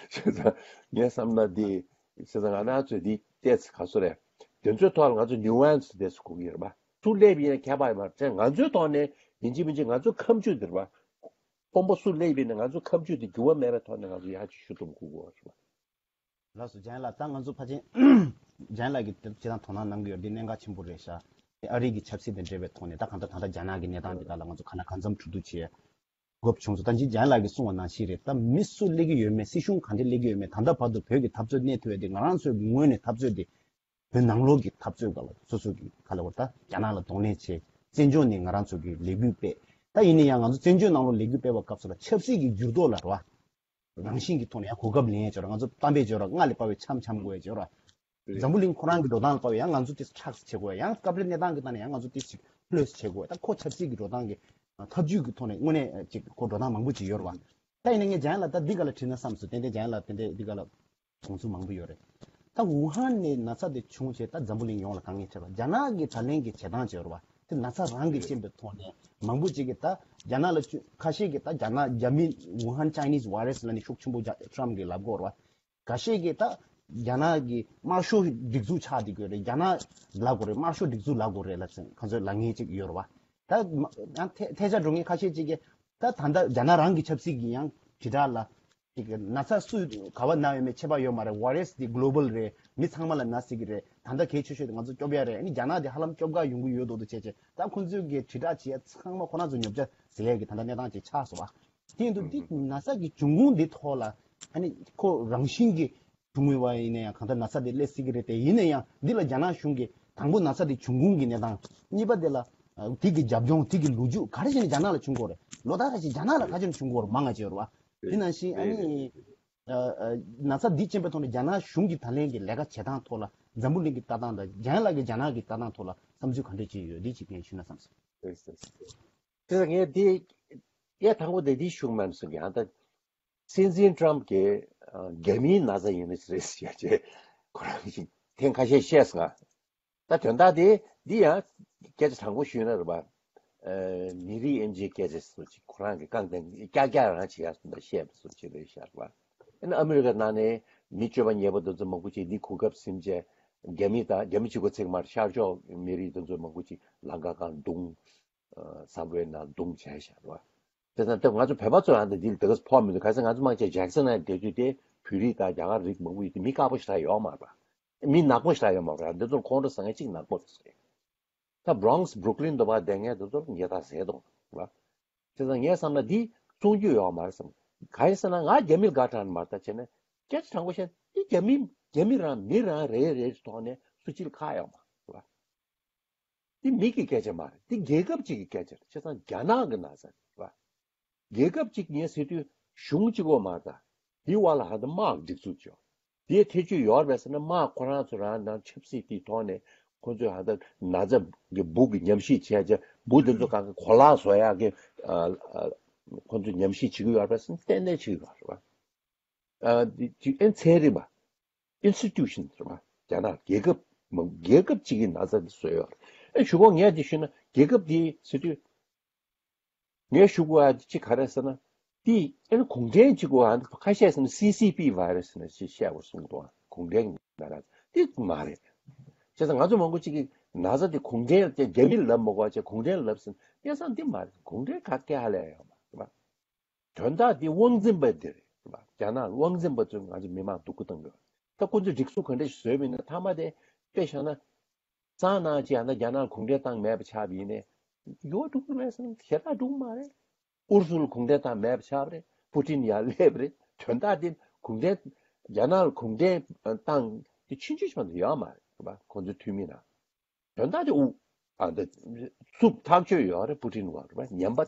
བྱས་ཙང་ངས་བསམ་ན་འདི། བྱས་ཙང་ང་རང་ཚོས་འདི་ཏོག་ཙམ་ག་ཚོད་རེད། དེ་ཚོའི་ཐོག་ལ་ང་ཚོ་ནིའུ་ཨན་སི་ཏོག་ཙམ་དགོས་ཀྱི་ཡོད་རེད་པ། སུ་སླེབས་ཡིན་ན་ཁྱད་པར་ཡོད་མ་རེད། ང་ཚོའི་ཐོག་ནས་ཡིན་གཅིག་མིན་གཅིག་ང་ཚོའི་ཁ་མཆུ་འདི་རེད་པ། དཔོན་པོ་སུ་སླེབས་ཡིན་ན་ང་ཚོའི་ཁ་མཆུ་འདི་འགྱུར་བ་མེད་པའི་ཐོག་ནས་ང་ཚོ་ཡར་ཅིག་ཤུགས་རྒྱབ་དགོས་ཀྱི་ཡོད་རེད་པ། ལགས་སོ། ལྗང་ལགས། ད་ང་ཚོ་ཕལ་ཆེར་ལྗང་ལགས་ཀྱིས་དེ་སྤྱིར་བཏང་དོ་སྣང་གནང་གི་ཡོད། འདི་གནད་འགག་ཆེན་པོ་རེད་ཤག་དེ་ཨ་རི་གི་ཆབ་སྲིད་དང་འབྲེལ་བའི་ཐོག་ནས་ད་གང་ལྟར་ད་ལྟ་རྒྱ་ནག་གི་གནས་སྟངས་འདི་དག་ལ་ང་ཚོ་གང་ལ་གང་འཚམ་གྲོས་བསྡུར་བྱེད་དགོས་བྱུང་སོང་། ད་ཅི་ལྗང་ལགས་ཀྱིས་གསུངས་པ་ནང་བཞིན་རེད། ད་མི་སུ་སླེབས་ཀྱི་ཡོད་མེད། སྲིད་གཞུང་ག་འདྲ་སླེབས་ཀྱི་ཡོད་མེད། ད་ལྟ་བར་དུ་བོད་ཀྱི་འཐབ་རྩོད་གནས་ཐུབ་ཡ་དེ་ང་རང་ཚོའི་ངོས་ནས་འཐབ་རྩོད་དེ་བོད་ནང་ལོགས་ཀྱི་འཐབ་རྩོད་སྒང་ལ་སོ་སོ་གི་ག་ལ་བར་ད་རྒྱ་ནག་ལ་གདོང་ལེན་བྱས། བཙན་བྱོལ་ནས་ང་རང་ཚོ་གི་ལས་འགུལ་སྤེལ། ད་ཡིན་ན་ཡང་ང་ཚོ་བཙན་བྱོལ་ནང་ལོགས་ལས་འགུལ་སྤེལ་བའི་སྐབས་སུ་ལ་ཆབ་སྲིད་ཀྱི་འགྱུར་ལྡོག་ལ་རེད་བ། རང་བཞིན་གྱི་ཐོག་ནས་ཡང་གོ་སྐབས་ལེན་ཡས་ཅིག་ཡོད་རེད། ང་ཚོ་གཏམ་དཔེ་ཅིག་ཡོད་རེད། སྔར་ལས་དཔའ་བའི་འཆམ་འཆམ་དགོས་ཡས་ཅིག་ཡོད་རེད། འཛམ་བུ་གླིང་ཁོ་རང་གི་འགྲོ་སྟངས་ལ་དཔག་པའི་ཡང་ང་ཚོ་དེ་ཊེག་བྱེད་དགོས་ཡ། ཡང་སྐབས་རེ་གནས་སྟངས་ཀྱི་སྟེང་ནས་ཡང་ང་ཚོ་དེ་ཞིག་ལྷོད་བྱེད་དགོས་ཡ། ད་ཁོ་ཆབ་སྲིད་ཀྱི་འགྲོ་སྟངས་ཀྱི་ཐབས་ཇུས་ཀྱི་ཐོག་ནས་དངོས་གནས་ཅིག་ཁོ་འགྲོ་སྟངས་མང་པོ་ཅིག་ཡོད་རེད་བ། ད་ཡིན་ན་ངས་ལྗང་ལགས་ད་འདི་ག་ལ་དྲིས་ན་བསམ་སོང་། ཏན་ཏན་ལྗང་ལགས་ཏན་ཏན་འདི་ག་ལ་དགོངས་ཚུལ་མང་པོ་ཡོད་རེད། ད་ཝུ་ཧན་ནས་ན་ཚ་དེ་བྱུང་བྱས་ད་འཛམ་བུ་གླིང་ཡོངས་ལ་དཀའ་ངལ་འཕྲད་པ། རྒྱ་ནག་གི་ད་ལན་གྱི་བྱེད་སྟངས་བྱས་རེད་བ། དེ་ན་ཚ་རང་གིས་རྐྱེན་པའི་ཐོག་ནས་མང་པོ་ཅིག་གིས་ད་རྒྱ་ནག་ལ་བཅོས། ཁ་ཤས་ཀྱིས་ད་རྒྱ་ནག་རྒྱ་མི་ཝུ་ཧན་ཆའི་ནིས་ཝའི་རས་ལབ་ནས་ཤུགས་ཆེན་པོ་རྒྱ་ཊམ་གྱིས་ལབ་ཀྱི་ཡོད་རེད་བ། ཁ་ཤས་ཀྱིས་ད་རྒྱ་ནག་གི་དམར་ཤོག་སྒྲིག་འཛུགས་ཆགས་བསྡད་ཀྱི་ཡོད་རེད། རྒྱ་ནག་ལབ་དགོས་རེད། དམར་ཤོག་སྒྲིག་འཛུགས་ལབ་དགོས་རེད་ལབ་ཟེར་ཁ་ཚོད་ལབ་མཁན་ཅིག་ཡོད་རེད་བ། ད་མ་ཡང་ཐལ་ཐལ་ཆ་འགྲོ་མཁན་ཁ་ཤས་ཅིག་གིས་ད་ད་ལྟ་རྒྱ་ནག་རང་གི་ཆབ་སྲིད་ཀྱི་ཡང་དྲིལ་བསྒྲགས་ལ་ཅིག་ན་ཚ་སུ་ག་བ་ན་ཡོད་མེད་ཁྱད་པར་ཡོད་མ་རེད། ཝའི་རས་འདི་གྷོ་ལོ་བལ་རེད། མི་ཚང་མ་ལ་ན་སྲིད་ཀྱི་རེད། ད་ལྟ་གལ་ཆེ་ཤོས་དེ་ང་ཚོ་སྐྱོབ་ཡ་རེད། ཨ་ནི་རྒྱ་ནག་དེ་ཧ་ལམ་སྐྱོབ་ག་ཡོང་གི་ཡོད་མདོག་མདོག་བྱས་བྱས། ད་ཁོང་ཚོས་ཀྱི་དྲིལ་བསྒྲགས་བྱེད་ཡ་ཚང་མ་ཁོ་རང་ཚོ་ཉོབ་ཆ་ཟེར་ཡ་གི་ད་ལྟ་གནས་སྟངས་ཅིག་ཆགས་སོང་བ། དེ་ཡིན་དུས་འདི་ན་ཚ་གི་འབྱུང་ཁུངས་འདི་ཐོག་ལ་ཨ་ནི་ཁོ་རང་བཞིན་གྱི་བྱུང་བ་ཡིན་ན་ཡང་གང་ལྟར་ན་ཚ་དེ་སླེབས་སྲིད་ཀྱི་རེད་དེ། ཡིན་ན་ཡང་འདི་ལ་རྒྱ་ནག་གཞུང་གིས་དང་པོ་ན་ཚ་དེ་འབྱུང་ཁུངས་ཀྱི་གནས་སྟངས། གཉིས་པ་དེ་ལ་ཨ་དེ་གི་རྒྱབ་ལྗོངས། དེ་གི་ལོ་རྒྱུས་ག་རེ་བྱས་ནས་རྒྱ་ནག་ལ་བྱུང་གི་ཡོད་རེད། ལོ་ལྟར་རེ་བཞིན་རྒྱ་ནག་ལ་ག་རེ་བྱས་ནས་བྱུང་གི་ཡོད་རེད་མང་ང་ཅིག་ཡོད་རེད་བ། དེ་ནང་བཞིན་ཨ་ནི་ཨ་ཨ་ན་ཚ་འདི་རྐྱེན་པའི་ཐོག་ནས་རྒྱ་ནག་གཞུང་གི་ད་ལན་གྱི་ལས་ཀ་བྱེད་སྟངས་ཐོག་ལ་འཛམ་བུ་གླིང་གི་ལྟ་སྟངས་དང་ལྗང་ལགས་ཀྱི་རྒྱ་ནག་གི་ལྟ་སྟངས་ཐོག་ལ་བསམ་ཚུལ་ག་འདྲ་ཅིག་ཡོད། འདི་ཅིག་ངས་ཞུས་ན་བསམ་སོང་། དེ་ངས་འདི་གཡས་དང་པོ་དེ་འདི་ཞུ་མ་སོང་གི། ཨ་ད་སྲིད་འཛིན་ཊམ་གྱིས་ཨ་རྒྱ་མིའི་ན་ཚ་ཡིན་ནི་རེད་ཟེར་བྱས་ཁོ་རང་གིས་ཐེངས་ཁ་ཤས་བཤད་སོང་ང་། ད་དོན་དག་དེ་འདི་ཡང་སྐད་ཆ་དྲང་པོ་ཞུས་ན་རེད་པ། ཨ་མི་རིགས་དབྱེ་འབྱེད་སྐད་ཆ་སོགས་ཅིག་ཁོ་རང་གིས་རྐང་སྟེང་ཀྱག་ཀྱག་རང་བྱེད་ཡ་སོགས་འདྲ་བཤད་པ་སོགས་ཅིག་རེད་ཤག་རེད་པ། ཨ་ནི་ཨ་མི་རི་ཀ་ནང་ནས་མི་སྤྱོད་པ་ཉེས་པ་དེ་ཚོ་མང་པོ་ཅིག་འདི་གོ་སྐབས་ཟིན་བྱས་རྒྱ་མི་དང་། རྒྱ་མི་གཅིག་པོ་ཅིག་མ་རེད། ཤར་ཕྱོགས་མི་རིགས་དེ་ཚོ་མང་པོ་ཅིག་ལམ་ཁ་སྒང་བརྡུངས། ཨ་སབ་ཝེ་ནང་བརྡུངས་བྱས་ཤག་རེད་པ། དེ་ཙང་ད་ང་ཚོ་བོད་པ་ཚོ་ཡང་ད་འདི་ལ་དེ་ག་ཚོད་ཕོག་མི་འདུག་ག་ས་ང་ཚོ་མང་ཆེ་ཇེག་སན་ནང་བསྡད་དུས་དེ་བོད་རིགས་དང་རྒྱ་གར་རིགས་མང་པོ་ཡོད་དེ། མི་དཀར་པོ་ཞེ་དྲག་ཡོད་མ་རེད་པ། མི་ནག་པོ་ཞེ་དྲག་ཡོད་མ་རེད། འདི་ཚོར་ཁོང་ཁྲོ་ཟ་མཁན་གཅིག་ནག་པོ་རེད། ད་Bronx Brooklyn དུ་བ་བསྡད་མཁན་དེ་ཚོར་ཉེས་དག་ཟེར་དང་བ། བྱས་ཙང་ངས་བསམ་ན་འདི་གསུང་རྒྱུ་ཡོད་མ་རེད་བསམ། གང་ཡིན་ཟེར་ན་ང་རྒྱ་མི་ལ་དགའ་དྲགས་ནི་མ་རེད། ད་བྱས་ན་སྐད་ཆ་དྲང་པོ་བཤད་ན་འདི་རྒྱ་མི་རྒྱ་མི་རང་མི་རང་རེ་རེ་ཐོག་ནས་སུ་གཅིག་ལ་ཁག་ཡོད་མ་རེད་བ། འདི་མི་གི་སྐད་ཆ་མ་རེད། འདི་རྒྱལ་ཁབ་ཅིག་གི་སྐད་ཆ་རེད། བྱས་ཙང་རྒྱ་ནག་གི་ན་ཚ་རེད་བ། རྒྱལ་ཁབ་ཅིག་ཡིན་ཟེར་དུས་གཞུང་གཅིག་པོ་མ་རེད། ད་འདི་བར་ལ་ཧ་ད་དམག་སྒྲིག་འཛུགས་བྱས། དེའི་ཐེ་བྱུས་ཡོད་རེད་ཟེར་ན་དམག་ཁོ་རང་ཚོ་རང་ནང་ཆབ་སྲིད་དེའི་ཐོག་ནས་ཁོ་ཚོས་ཧ་ད་ན་ཚ་གི་འབུ་གི་ཉམས་ཞིབ་བྱས་བྱས། འབུ་དེ་ཚོ་གང་ག་གོ་ལག་བཟོ་ཡག་གི་ཨ་ཨ་ཁོ་ཚོས་ཉམས་ཞིབ་བྱེད་ཀྱི་ཡོད་རེད་ཟེར་ན་ཏན་ཏན་བྱེད་ཀྱི་ཡོད་རེད་བ། ཨ་དེ་ཨེ་ཚན་རིག་པ། Institution རེད་བ། རྒྱ་ནག་རྒྱལ་ཁབ་མ་རྒྱལ་ཁབ་ཅིག་གི་ན་ཚ་འདི་བཟོས་ཡོད་རེད། ཨེ་གཞུག་གུ་ངས་འདི་ཞུས་ན་རྒྱལ་ཁབ་འདི་ཟེར་དུས། ངས་ཞུ་དགོས་ཡ་འདི་ཅི་ག་རེད་ཟེར་ན། འདི་ཨེ་ནི་གུང་ཁྲན་གཅིག་པོ་ཨ་ཁ་ཤས་ཟེར་ན་སི་སི་པི་ཝའི་རས་ཟེར་ནས་ཅིག་བཤད་པ་གསུངས་འདུག་ཨ། གུང་ཁྲན་གྱི་ན་ཚ་འདི་མ་རེད། བྱས་ཙང་ང་ཚོ་མང་པོ་ཅིག་གིས་ན་ཚ་འདི་གུང་ཁྲན་རྒྱ་མི་ལབ་མ་དགོས་པ་བྱས་གུང་ཁྲན་ལབ་ཟེར་ན། ངས་བསམ་འདི་མ་རེད། གུང་ཁྲན་ག་སྐད་ཧ་ལས་ཡོད་མ་རེད་བ། དོན་དག་འདི་དབང་འཛིན་པ་འདི་རེད་བ། རྒྱ་ནག་དབང་འཛིན་པ་ཚོས་ང་ཚོ་མི་མང་སྡུག་པོ་བཏང་གི་ཡོད། ད་ཁོ་ཚོས་སྒྲིག་འཛུགས་ག་འདྲ་ཞིག་བཟོས་པ་ཡིན་ན། མཐའ་མ་དེ་དཔེ་བཞག་ན་གཙང་ནང་ཅིག་ཡང་ན་རྒྱ་ནག་གུང་ཁྲན་ཏང་མེད་པ་ཆགས་པ་ཡིན་ནའི་འགྱུར་བ་འགྲོ་གི་རེད་ཟེར་ན་ཞེ་དྲག་འགྲོ་གི་མ་རེད། ཨུ་རུ་སུ་ལ་གུང་ཁྲན་ཏང་མེད་པ་ཆགས་པ་རེད། པུ་ཏིན་ཡར་སླེབས་པ་རེད། དོན་དག་དེ་གུང་ཁྲན་རྒྱ་ནག་ལ་གུང་ཁྲན་ཏང་དེ་ཕྱིན་ཆད་ཆོག་འདི་ཡོད་མ་རེད་བ། ཁོ་ཚོའི་འཐུས་མི་ནང་། དོན་དག་དེ་དབུ་ཨ་འདི་སུབ་ཐག་ཆོད་ཡོད་རེད། པུ་ཏིན་བ་རེད་བ། ངན་པ་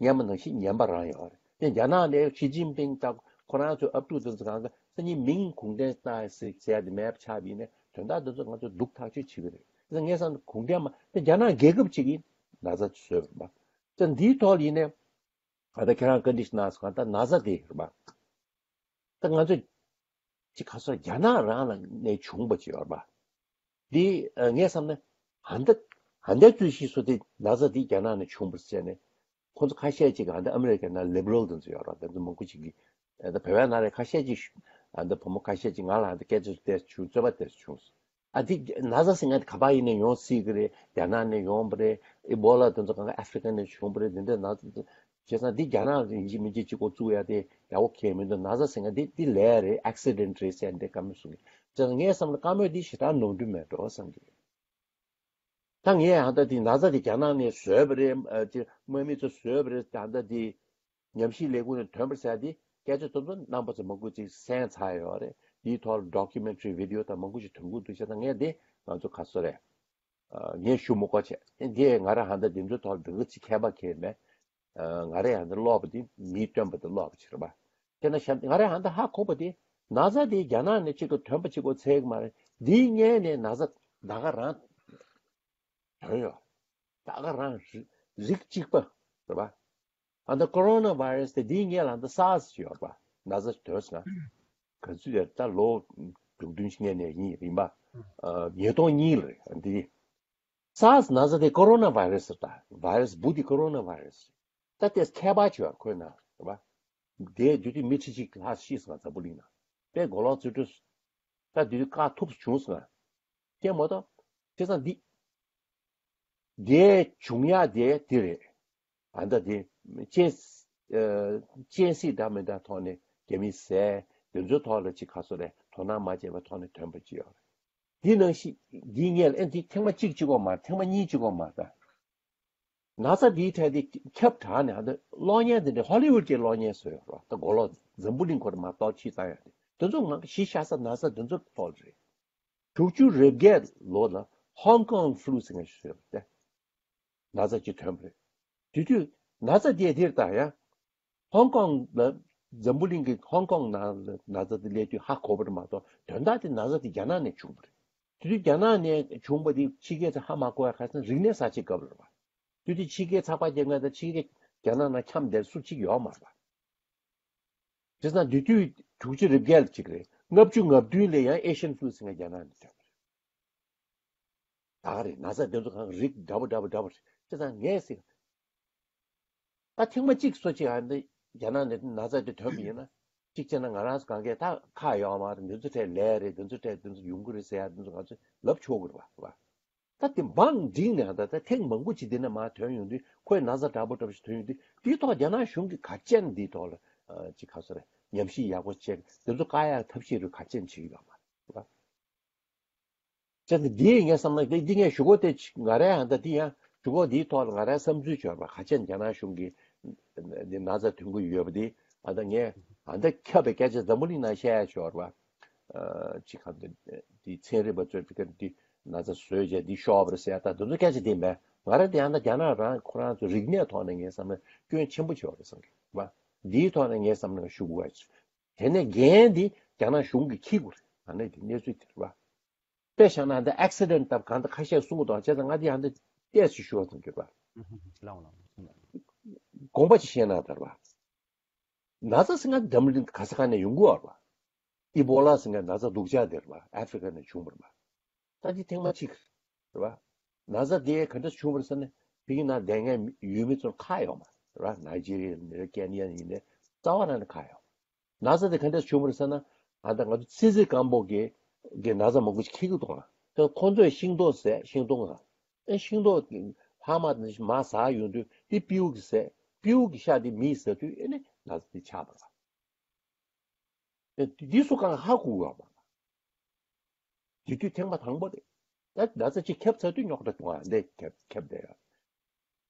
ངན་པ་ནང་བཞིན་ངན་པ་རང་ཡོད་རེད། དེ་རྒྱ་ནག་ནས་ཞི་ཅིན་ཕིང་དང་ཁོ་རང་ཚོའི་ཨབ་ཕྲུག་དེ་ཚོ་གང་ག་སང་ཉིན་མིང་གུང་ཁྲན་ཏང་ཟེར་ཟེར་ཡ་དེ་མེད་པ་ཆགས་པ་ཡིན་ནའི་དོན་དག་དེ་ཚོ་ང་ཚོ་སྡུག་ཐག་ཆོད་བྱེད་ཀྱི་རེད། དེ་ངས་བསམ་ན་གུང་ཁྲན་མ་དེ་རྒྱ་ནག་རྒྱལ་ཁབ་ཅིག་གིས་ན་ཚ་བཟོས་པ་རེད་པ། དེ་འདིའི་ཐོག་ལ་ཡིན་ནའི་ཨ་ད་ཁྱེད་རང་བཀའ་འདྲི་ཞིག་གནང་སོང་། ད་ན་ཚ་དེ་རེད་པ། ད་ང་ཚོས་ཅིག་ག་ཚོད་རྒྱ་ནག་རང་ལ་ནས་བྱུང་བ་ཅིག་ཡོད་རེད་པ། འདི་ཨ་ངས་བསམ་ན་ཧ་འདི་ ཧ་འདའི་རྩོད་གཞི་སོ་དེ་ན་ཚ་དེ་རྒྱ་ནག་ནས་བྱུང་བར་བྱས་ནས། ཁོང་ཚོ་ཁ་ཤས་ཅིག་ཧ་འདའི་ཨ་མི་རི་ཀའི་ནང་ལིབ་རལ་དེ་ཚོ་ཡོད་ར། དེ་ཚོ་མང་པོ་ཅིག་གིས་ད་བོད་པའི་ནང་རེ་ཁ་ཤས་ཅིག་ཧ་འདའི་བུ་མོ་ཁ་ཤས་ཅིག་ང་ལ་ཧ་འདའི་སྐད་ཆ་བལྟས་བྱུང་། རྩོད་པ་བལྟས་བྱུང་། ཨ་དེ་ན་ཚ་ཟེར་མཁན་དེ་ག་པར་ཡིན་ནས་ཡོང་སྲིད་གི་རེད། རྒྱ་ནག་ནས་ཡོང་བ་རེད། ཨི་བྷོ་ལ་དེ་ཚོ་གང་ག་ཨ་ཧྥི་རི་ཀ་ནས་བྱུང་བ་རེད། དེ་འདྲ་ན་ཚ་བྱས་ཙང་འདི་རྒྱ་ནག་ཡིན་གཅིག་མིན་གཅིག་གཅིག་པོ་བཙུགས་ཡ་དེ་ཡག་པོ་ཁེལ་མི་འདུག་ན་ཚ་ཟེར་མཁན་འདི་འདི་ལས་རེད། ཨེག་སི་ཌེན་ཊི་རེད་ཟེར་འདི་བཀའ་མོལ་གསུང་གི། བྱས་ཙང་ངའི་བསམ་བློ་བཀའ་མོལ་འདི་ཞེ་དྲག་ནོར་འཁྲུལ་མེད་འགྲོ་བསམ་གི། ད་ངས་ཧ་ད་འདི་ན་ཚ་འདི་རྒྱ་ནག་ནས་བཟོས་པ་རེད། ཨ་ཅེ་དམག་མི་ཚོ་བཟོས་པ་རེད། ད་ད་འདི་ཉམས་ཞིབ་ལས་ཁུངས་ནས་ཐོན་པ་ཟེར་ཡ་འདི་སྐད་ཆ་དེ་ཚོ་རྣམ་པ་ཚོ་མང་པོ་ཅིག་གསན་ཚར་ཡོད་རེད། འདིའི་ཐོག་ལ་ཌོ་ཀུ་མེན་ཊ་རི་བི་ཌི་ཡོ་དང་མང་པོ་ཞིག་ཐོན་གྱི་འདུག། བྱས་ཙང་ངས་འདི་ང་ཚོ་ག་སོ་རེད། ཨ་ངས་ཞུ་མི་དགོས་བྱས། འདི་ང་རང་ཧ་ད་འདི་ཚོའི་ཐོག་ལ་འདི་ག་ཅིག་མཁས་པ་ཁེལ་མེད། ཨ་ང་རས་ཧ་ད་ཀློག་པ་འདི་མིས་སྟོན་པ་དེ་ཀློག་པ་ཅིག་རེད་པ། དེ་ན་ཤ་ང་རས་ཧ་ད་ཧ་གོ་བ་དེ་ན་ཚ་དེ་རྒྱ་ནག་ནས་གཅིག་གི་ཐོན་པ་གཅིག་པོ་ཚད་གི་མ་རེད། འདིའི་སྔོན་ནས་ན་ཚ་ད་ག་རང་ཐོན་ཡོད། ད་ག་རང་རི་རིགས་གཅིག་པ་རེད་པ། ཨ་ད་ཀོ་རོ་ན་བྷའི་རེ་སི་དེ་འདིའི་སྔོན་ལ་ད་སཱར་སི་ཡོད་པ། ན་ཚ་ཐོན་སོང་ང་། ག་ཚོད་ཡོད། ད་ལོ་དྲུག་བདུན་ཞིག་སྔོན་ནས་ཡིན་རེད་པ། ཨ་ཉིས་སྟོང་གཉིས་ལ་རེད་འདི། སཱར་སི་ན་ཚ་དེ་ཀོ་རོ་ན་བྷའི་རེ་སི་རེད། ད་བྷའི་རེ་སི་འབུ་དེ་ཀོ་རོ་ན་བྷའི་རེ་སི་རེད། ད་དེ་ཁྱད་པར་ཅིག་ཡོད་ཁོའི་ནང་རེད་པ། དེ་དུས་དུས་མི་ཁྲི་གཅིག་ལྷག་ཤི་སོང་ང་འཛམ་བུ་གླིང་ནང་། དཔེ་མགོ་ལོག་རྩིས་སྤྲོད། ད་དུས་དུས་བཀག་ཐུབ་བྱུང་སོང་ང་། དེ་མ་གཏོགས་བྱས་ཙང་འདི། དེ་བྱུང་ཡག་དེ་དེ་རེད། ཨ་ད་དེ་སྤྱན་ཨ་སྤྱན་གཟིགས་འདྲ་མི་འདྲ་ཐོག་ནས་རྒྱ་མི་བསད་དེ་ཚོའི་ཐོག་ལ་ཅིག་ག་སོ་རེད། དོ་སྣང་མ་བྱས་པའི་ཐོག་ནས་ཐོན་པ་ཅིག་ཡོད་རེད། འདི་ནང་བཞིན་འདི་སྔོན་ལ་ཨེ་འདི་ཐེངས་མ་གཅིག་གཅིག་པོ་མ་རེད། ཐེངས་མ་གཉིས་གཅིག་པོ་མ་རེད། ད་ན་ཚ་འདིའི་གྲས་དེ་ཁྱབ་དྲགས་ནས་ཨ་ད་གློག་བརྙན་དེ་འདྲ་ཧོ་ལི་ཝུད་ཀྱི་གློག་བརྙན་བཟོས་ཡོད་རེད་པ། ད་མགོ་ལོག་འཛམ་བུ་གླིང་ཁོ་རང་མར་གཏོར་ཕྱིན་བཏང་ཡོད་རེད། དེ་ཚོ་ང་གཞིས་ཆགས་ས་ན་ཚ་དེ་ཚོ་ཐོག་རེད། དྲུག་ཅུ་རེ་བརྒྱད་ལོ་ལ་ཧོང་ཀོང་ཕུ་ལུ་ཟེར་མཁན་ཞིག་ཡོད་རེད་དེ། ན་ཚ་ཅིག་ཐོན་པ་རེད། དེ་དུས་ན་ཚ་དེ་དེར་ད་ཡང་ཧོང་ཀོང་ལ་འཛམ་བུ་གླིང་གི་ཧོང་ཀོང་ནང་ལ་ན་ཚ་དེ་སླེབས་དུས་ཧ་གོ་བ་རེད་མ་གཏོགས་དོན་དག་དེ་ན་ཚ་དེ་རྒྱ་ནག་ནས་བྱུང་བ་རེད། དེ་དུས་རྒྱ་ནག་ནས་བྱུང་བ་དེ་ཕྱི་རྒྱལ་ཚོས་ཧ་མ་གོ་ཡ། ཁ་སང་རིག་གནས་གསར་བརྗེ་སྐབས་རེད་པ། དེ་དུས་ཕྱི་རྒྱལ་ཚགས་པར་རྒྱག་མཁན་དང་ཕྱི་རྒྱལ་རྒྱ་ནག་ནང་འཁྱམས་བསྡད་སུ་གཅིག་ཡོད་མ་རེད་པ། བྱས་ཙང་དེ་དུས་དྲུག་ཅུ་རེ་བརྒྱད་ལ་གཅིག་རེད། ལྔ་བཅུ་ང་བདུན་ལ་ཡང་ཨེ་ཤན་ཕུ་ལུ་ཟེར་མཁན་རྒྱ་ནག་ནས་ཐོན་པ་རེད། ད་ག་རེད། ན་ཚ་དེ་ཚོ་གང་རིགས་འདྲ་པོ་འདྲ་པོ་འདྲ་པོ་རེད། བྱས་ཙང་ངས་ཟེར། ད་ཐེངས་མ་གཅིག་སོ་གཅིག་ཨ་འདི་རྒྱ་ནག་ནས་ན་ཚ་དེ་ཐོན་པ་ཡིན་ན། གཅིག་བྱས་ན་ང་རང་ཚོ་གང་གས་ད་ཁག་ཡོད་མ་རེད། འདི་ཚོ་གྲས་ལས་རེད། འདི་ཚོ་གྲས་འདི་ཚོ་ཡོང་གི་རེད་ཟེར་ཡ་འདི་ཚོ་ང་ཚོས་ལབ་ཆོག་གི་རེད་པ། རེད་པ། ད་དེ་འབངས་འགྲིག་ནས་ད་ད་ཐེངས་མང་པོ་ཅིག་འདི་ནས་མར་ཐོན་ཡོང་དུས། ཁོས་ན་ཚ་འདྲ་པོ་འདྲ་པོ་ཞིག་ཐོན་ཡོང་དུས། དེའི་ཐོག་རྒྱ་ནག་གཞུང་གིས་ག་ཅན་འདིའི་ཐོག་ལ་ཨ་ཅིག་ག་སོ་རེད། ཉམས་ཞིབ་ཡག་པོ་བྱས། དེ་ཚོ་བཀག་ཡག་ཐབས་ཤེས་རུ་ག་ཅན་བྱེད་ཀྱི་ཡོད་མ་རེད་པ། བྱས་ཙང་འདི་ངས་བསམ་ན་འདི་འདི་ངས་ཞུ་གོ་དེ་ང་རའི་ཧ་ད་འདི་ཡང་ཞུ་གོ་འདིའི་ཐོག་ལ་ང་རའི་བསམ་ཚུལ་བྱོས་པ། ག་ཅན་རྒྱ་ནག་གཞུང་གིས་འདི་ན་ཚ་ཐོན་གྱི་ཡོད་པ་འདི། ཨ་ད་ངས་ཨ་ད་ཁྱབ་པའི་སྐད་ཆ་འཛམ་བུ་གླིང་ནང་བཤད་ཡ་ཞོར་བ། ཅི་ག་འདི་འདི་ཚན་རིག་པ་ཚོས་འདི་ག་འདི་ན་ཚ་བཟོས་བྱས་འདི་ཤོར་བ་རེད་ཟེར་ཡ་ད་དེ་ཚོ་སྐད་ཆ་འདི་མེད། ང་རང་འདི་ཡང་ད་རྒྱ་ནག་རང་ཁོ་རང་ཚོ་རིག་གནས་ཐོག་ནས་ངས་བསམ་ན་སྐྱོན་ཆེན་པོ་ཆེ་བ་རེད་བསམ་གི་བ། འདིའི་ཐོག་ནས་ངས་བསམ་ན་ཞུ་དགོས་བ། དེ་ནས་འགན་འདི་རྒྱ་ནག་གཞུང་གིས་འཁྱེར་དགོས་རེད། ཨ་ནི་འདི་གནས་ཚུལ་དེ་རེད་བ། དཔེ་བཞག་ན་འདི་ཨེག་སི་ཌེན་ཊི་སྟབས་གང་ལྟར་ཁ་ཤས་གསུང་གི་འདུག། བྱས་ཙང་ང་འདི་ཡང་འདི་ཏོག་ཙམ་ཞུ་བ་ཙམ་གྱུར་བ། ལའོ་ལའོ། དགོངས་པ་ཅིག་བཞེས་ན་ད་རེད་བ། ན་ཚ་ཟེར་མཁན་འཛམ་གླིང་ག་ས་ག་ནས་ཡོང་གི་ཡོད་རེད་བ། ཨི་བྷོ་ལ་ཟེར་མཁན་ན་ཚ་སྡུག་ཅག་དེ་རེད་བ། ཨ་ཧྥི་རི་ཀ་ནས་བྱུང་བ་རེད་བ། ད་འདི་ཐེངས་མ་གཅིག་རེད་བ། ན་ཚ་དེ་ག་འདྲ་བྱུང་བ་རེད་ཟེར་ན། ཕ་གི་ནང་བསྡད་མཁན་ཡུལ་མི་ཚོར་ཁག་ཡོད་མ་རེད་བ། ནཱི་ཇི་རི་ཡ་ཡིན་ནའི་ཀེན་ཡ་ཡིན་ནའི་རྩ་བ་རང་ནས་ཁག་ཡོད། ན་ཚ་དེ་ག་འདྲ་བྱུང་བ་རེད་ཟེར་ན། ཨ་ད་ང་ཚོ་ཚི་ཚི་སྐམ་པོ་གི་གི་ན་ཚ་མང་པོ་ཞིག་འཁྱེར་གི་འདུག་ཨ། ད་ཁོང་ཚོས་ཤིང་ཏོག་ཟས། ཤིང་ཏོག་ང་ཨེ་ཤིང་ཏོག་གི་ལྷག་མ་དེ་མར་ཟག་ཡོང་དུས་དེ་སྤྲེའུ་གིས་ཟས། སྤྲེའུ་གི་ཤ་དེ་མིས་ཟ་དུས་ཨེ་ནི་ན་ཚ་དེ་ཆགས་པ་རེད། ཨེ་དེ་དེ་སུ་གང་ཧ་གོ་གི་ཡོད་མ་རེད། དེ་དུས་ཐེངས་མ་དང་པོ་རེད། ད་ན་ཚ་གཅིག་ཁྱབ་ཚར་དུས་རྙོག་དྲ་བྱུང་བ་འདི་ཁྱབ་ཁྱབ་བསྡད་ཡོད།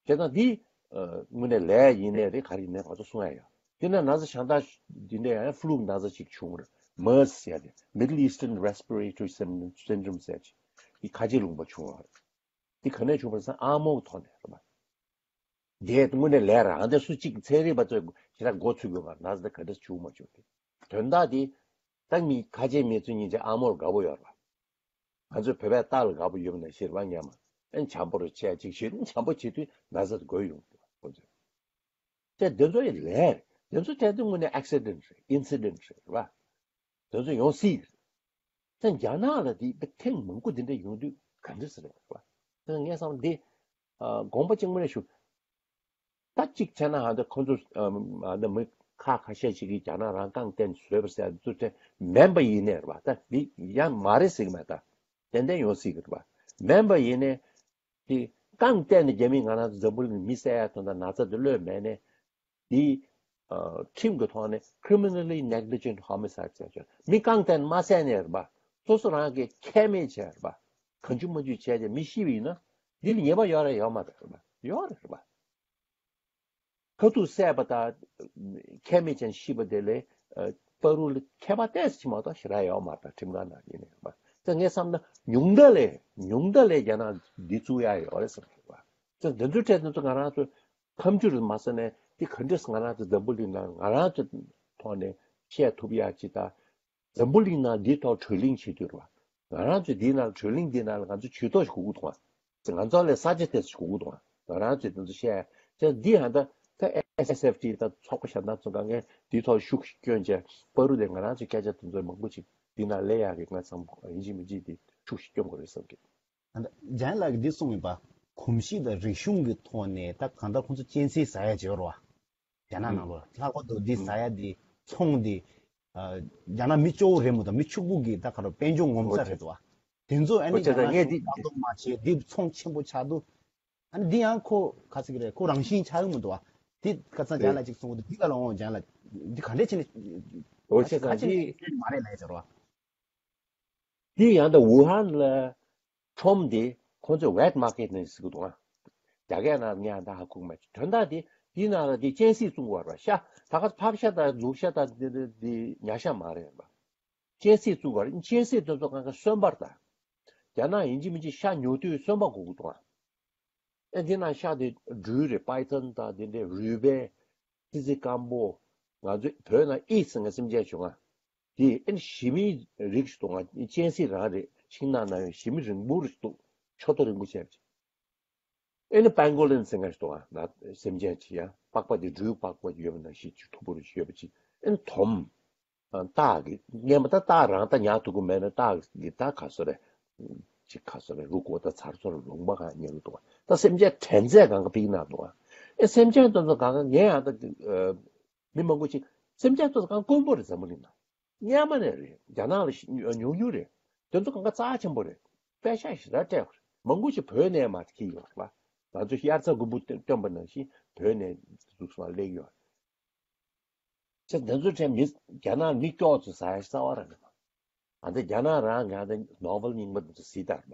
བྱས་ཙང་འདི་ཨ་དངོས་གནས་ལས་ཡིན་ནའི་རེད། ག་རེ་ཡིན་ནའི་ང་ཚོ་གསུང་ཡ་ཡོད། དེ་ན་ན་ཚ་གཞན་དག་འདི་འདྲ་ཡང་ཕུ་ལུ་ན་ཚ་གཅིག་བྱུང་བ་རེད། མར་སི་ཟེར་ཡ་དེ། Middle Eastern Respiratory Syndrome ཟེར་ཅིག། འདི་ཁ་ཆེ་ལུང་པ་བྱུང་བ་རེད། འདི་ག་ནས་བྱུང་བ་རེད་ཟེར་ན་ཨ་མོ་གི་ཐོག་ནས་རེད་པ། དེ་དངོས་གནས་ལས་རང་དེ་སུ་གཅིག་ཚན་རིག་པ་ཚོས་ཞེ་དྲག་མགོ་ཚོད་དགོས་པ། ན་ཚ་དེ་ག་འདྲ་བྱུང་མ་བྱུང་དེ། དོན་དག་དེ་ད་མི་ཁ་ཆེ་མི་ཚོ་སྙིང་རྗེ་ཨ་མོར་དགའ་པོ་ཡོད་རེད་པ། ང་ཚོའི་བོད་པའི་རྟ་ལ་དགའ་པོ་ཡོད་པ་ནང་བཞིན་རེད་པ། སྔོན་མ་ཨེ་འཇམ་པོ་རུ་བྱས་ཅིག་བྱེད། འཇམ་པོ་བྱེད་དུས་ན་ཚ་དེ་འགོས་ཡོང་གི་འདུག་ཁོ་ཚོས། དེ་འདི་ཚོ་ཡི་ལས་རེད། འདི་ཚོ་དེ་དུས་དངོས་གནས་ཨེག་སི་ཌེན་ཊི་རེད། ཨིན་སི་ཌེན་ཊི་རེད་པ། དེ་ཚོ་ཡོང་སྲིད་རེད། ད་རྒྱ་ནག་ལ་དེ་ཐེངས་མང་པོ་དེ་འདྲ་ཡོང་དུས་ག་འདྲ་ཟེར་རེད་པ། དེ་ངས་བསམ་འདི་དགོངས་པ་གཅིག་མ་རེད་ཞུ། ད་གཅིག་བྱས་ན་ཧ་འདི་ཁོ་ཚོ་ཧ་འདི་མི་ཁ་ཁ་ཤས་ཤིག་གིས་རྒྱ་ནག་རང་རྐང་བརྟེན་བཟོས་པ་ཟེར་ཚུལ་དེ་མིན་པ་ཡིན་ནའི་རེད་པ། ད་འདི་ཡང་མ་རེད་ཟེར་གི་མེད། ད་ཏན་ཏན་ཡོང་སྲིད་གི་རེད་པ། མིན་པ་ཡིན་ནའི་དེ་རྐང་བརྟེན་ནས་རྒྱ་མིས་ང་རང་ཚོ་འཛམ་བུ་གླིང་མི་བསད་ཡ་དང་ད་ན་ཚ་དེ་གློད་མེད་ནའི་དེ་ཁྲིམས་ཀྱི་ཐོག་ནས་criminally negligent homicide ཟེར་ཆོག་མི་རྐང་བརྟེན་མ་བསད་ནའི་རེད་པ། སོ་སོ་རང་གིས་ཁས་མེད་བྱས་རེད་པ། གང་བྱུང་མང་བྱུང་བྱས་བྱས་མི་ཤི་བ་ཡིན་ན་འདི་ལ་ཉེས་པ་ཡོད་རེད་ཡོད་མ་རེད་རེད་པ། ཡོད་རེད་རེད་པ། ཁ་ཐུག་བསད་པ་དང་ཁས་མེད་ཅན་ཤི་བ་དེ་ལས་ཨ་བར་དུ་ལ་ཁྱད་པར་ཏོག་ཙམ་ཅིག་མ་གཏོགས་ཞེ་དྲག་ཡོད་མ་རེད་ད་ཁྲིམས་ཁང་ནང་ཡིན་ནའི་རེད་པ། ད་ངས་བསམ་ན་ཉུང་མཐའ་ལས་ཉུང་མཐའ་ལས་རྒྱ་ནག་འདི་བཙུགས་ཡ་ཡོད་རེད་བསམ་གྱི་རེད་པ། ད་འདི་ཚོའི་གྲས་འདི་ཚོ་ང་རང་ཚོ་ཁ་མཆུ་རེད་མ་ཟེར་ནས་འདི་ག་འདྲས་ང་རང་ཚོ་འཛམ་བུ་གླིང་ནང་ང་རང་ཚོ་ཐོག་ནས་བཤད་ཐུབ་ཡ་ཅིག་ད། འཛམ་བུ་གླིང་ནང་འདིའི་ཐོག་གྲོས་གླེང་བྱེད་དུས་རེད་བ། ང་རང་ཚོས་འདིའི་ནང་གྲོས་གླེང་འདིའི་ནང་ལ་ང་ཚོས་ཇུས་གཏོགས་ཤིག་དགོས་ཀྱི་འདུག་བ། ང་ཚོ་ལས་ས་ཆ་དེ་ཚོ་ཞིག་དགོས་ཀྱི་འདུག་བ། ང་རང་ཚོས་དེ་ཚོ་བཤད་ཡ། ཅེས་འདི་ཧ་ད་ད་S S F T ད་ཚོགས་པ་གཞན་དག་ཚོ་གང་གས་འདིའི་ཐོག་ཤུགས་ཤིག་བསྐྱོན་བྱས་པ་རུ་དེ་ང་རང་ཚོའི་སྐད་ཆ་དེ་ཚོ་མང་པོ་ཅིག་འདི་ནང་སླེབས་ཡག་གི་ང་ཚང་མ་ཡིན་གཅིག་མིན་གཅིག་དེ་ཤུགས་ཤིག་སྐྱོན་དགོས་རེད་བསམ་གི། ཨ་ད་ལྗང་ལགས་ཀྱིས་འདི་གསུངས་ཡོད་པ། གོམས་གཤིས་དང་རིག་གཞུང་གི་ཐོག་ནས་ད་གང་ལྟར་ཁོང་ཚོ་གཅན་གཟན་ཟ་ཡ་བྱེད་རོགས། རྒྱ་ནག་ནང་ལོགས་ལྷག་པར་དུ་འདི་ཟ་ཡ་འདི་ཚོང་འདི། ཨ་རྒྱ་ནག་མི་སྐྱོ་བོ་རེད་མོ་དང་མི་ཕྱུག་པོ་གི་ད་ག་རེ་དཔལ་འབྱོར་ངོ་མཚར་རེད་དོ། དེ་ཚོ་ཨ་ནི་རྒྱ་ནག་གཞུང་ལྟ་རྟོག་མ་བྱེད་འདི་ཚོང་ཆེན་པོ་ཆགས་འདུག་ཨ་ནི་འདི་ཡང་ཁོ་ག་ཟེར་གི་རེད། ཁོ་རང་བཞིན་ཆགས་ཡོང་མི་འདུག་བ། འདི་ཁ་སང་ལྗང་ལགས་ཅིག་གསུངས་འདུག་འདི་ག་ལ་འོང་ལྗང་ལགས། འདི་ག་འདྲས་བྱས་ནས་འོ་ཁ་ཤས་ཁ་ཤས་ནས་མ་རེད་ལབ་ཡ་ཟེར་བ། འདི་ཡང་ད་ཝུ་ཧན་ལ་ཁྲོམ་འདི་ཁོང་ཚོས་wet market ནས་ཟེར་གི་འདུག་ཨ། རྒྱ་སྐད་ནང་ངས་ད་ཧ་གོ་གི་མེད། དོན་དག་འདི་འདི་ནང་ལ་འདི་གཅན་གཟན་བཙོང་གི་ཡོད་རེད་པ། ཤ་ད་ག་ཕག་ཤ་དང་ལུག་ཤ་དང་འདི་འདི་འདི་ཉ་ཤ་མ་རེད་པ། གཅན་གཟན་བཙོང་གི་ཡོད་རེད། གཅན་གཟན་དེ་ཚོ་གང་ག་གསོན་པོར་ད། རྒྱ་ནག་ཡིན་གཅིག་མིན་གཅིག་ཤ་ཉོ་དུས་གསོན་པོ་དགོས་ཀྱི་འདུག་ཨ། ཨེ་འདི་ནང་ཤ་དེ་སྦྲུལ་རེད། པའི་ཐོན་དང་དེ་འདྲའི་རུས་སྦལ། ཙི་ཙི་སྐམ་པོ། ང་ཚོའི་བོད་ནང་ཨི་ཟེར་ང་སེམས་ཅན་བྱུང་ང་། དེ་ཨེ་ཞི་མིའི་རིགས་ཤིག་འདུག་ང་གཅན་གཟན་རང་རེད། ཤིང་ནགས་ནང་ཡོད་ཞི་མི་རིང་པོ་རེ་འདུག་ཆོ་ཐོ་རིང་པོ་བྱས་པ་ཅིག་ཨེ་ནི་པེང་གོ་ལིན་ཟེར་ང་ཞིག་འདུག་ང་ན་སེམས་ཅན་ཅིག་ཡང་པགས་པ་དེ་སྦྲུལ་པགས་པ་ཡོད་པ་ནང་བཞིན་ཅིག་མཐུག་པོ་རེ་ཞིག་ཡོད་པ་ཅིག་ཨེ་ནི་དོམ། སྟག་གི་སྔན་མ་ད་སྟག་རང་ད་ཉར་ཐུབ་ཀྱི་མེད་ན་སྟག་གི་ད་ག་སོ་རེད། ཅིག་ག་སོ་རེད། རུ་ཀོ་ད་ཚར་ཚོར་ལུང་པ་གང་ཉར་གི་འདུག་ག་ད་སེམས་ཅན་དྲན་ཚད་གང་ག་ཕིག་ན་འདུག་ག་ཨེ་སེམས་ཅན་དེ་ཚོ་གང་ག་ངས་ཡང་ད་མི་མང་པོ་ཅིག་སེམས་ཅན་དེ་ཚོ་གང་དཀོན་པོ་རེད། འཛམ་བུ་གླིང་ན་སྔན་མ་ནས་རེད། རྒྱ་ནག་ལ་ཉུང་ཉུང་རེད། དེ་ཚོ་གང་ག་རྩ་ཆེན་པོ་རེད། པད་ཤག་ཞེ་དྲག་སྤྲད་དགོས་རེད། མང་པོ་ཞིག་བོད་ནས་མར་འཁྱེར་ཡོད་རེད་པ། ང་ཚོ་དབྱར་རྩྭ་དགུན་འབུ་བཏོན་པ་ནང་བཞིན་བོད་ནས་འཛུགས་སོང་སླེབས་ཡོད་རེད། ཅེས་འདི་ཚོའི་གྲས་མི་རྒྱ་ནག་མི་སྐྱོ་ཚོ་ཟ་ཡ་རྩ་བ་རང་རེད་པ། ཨ་འདི་རྒྱ་ནག་རང་ང་འདི་ནོ་བེལ་རྙིང་པ་འདི་ཚོ་སྲིད་དར་པ།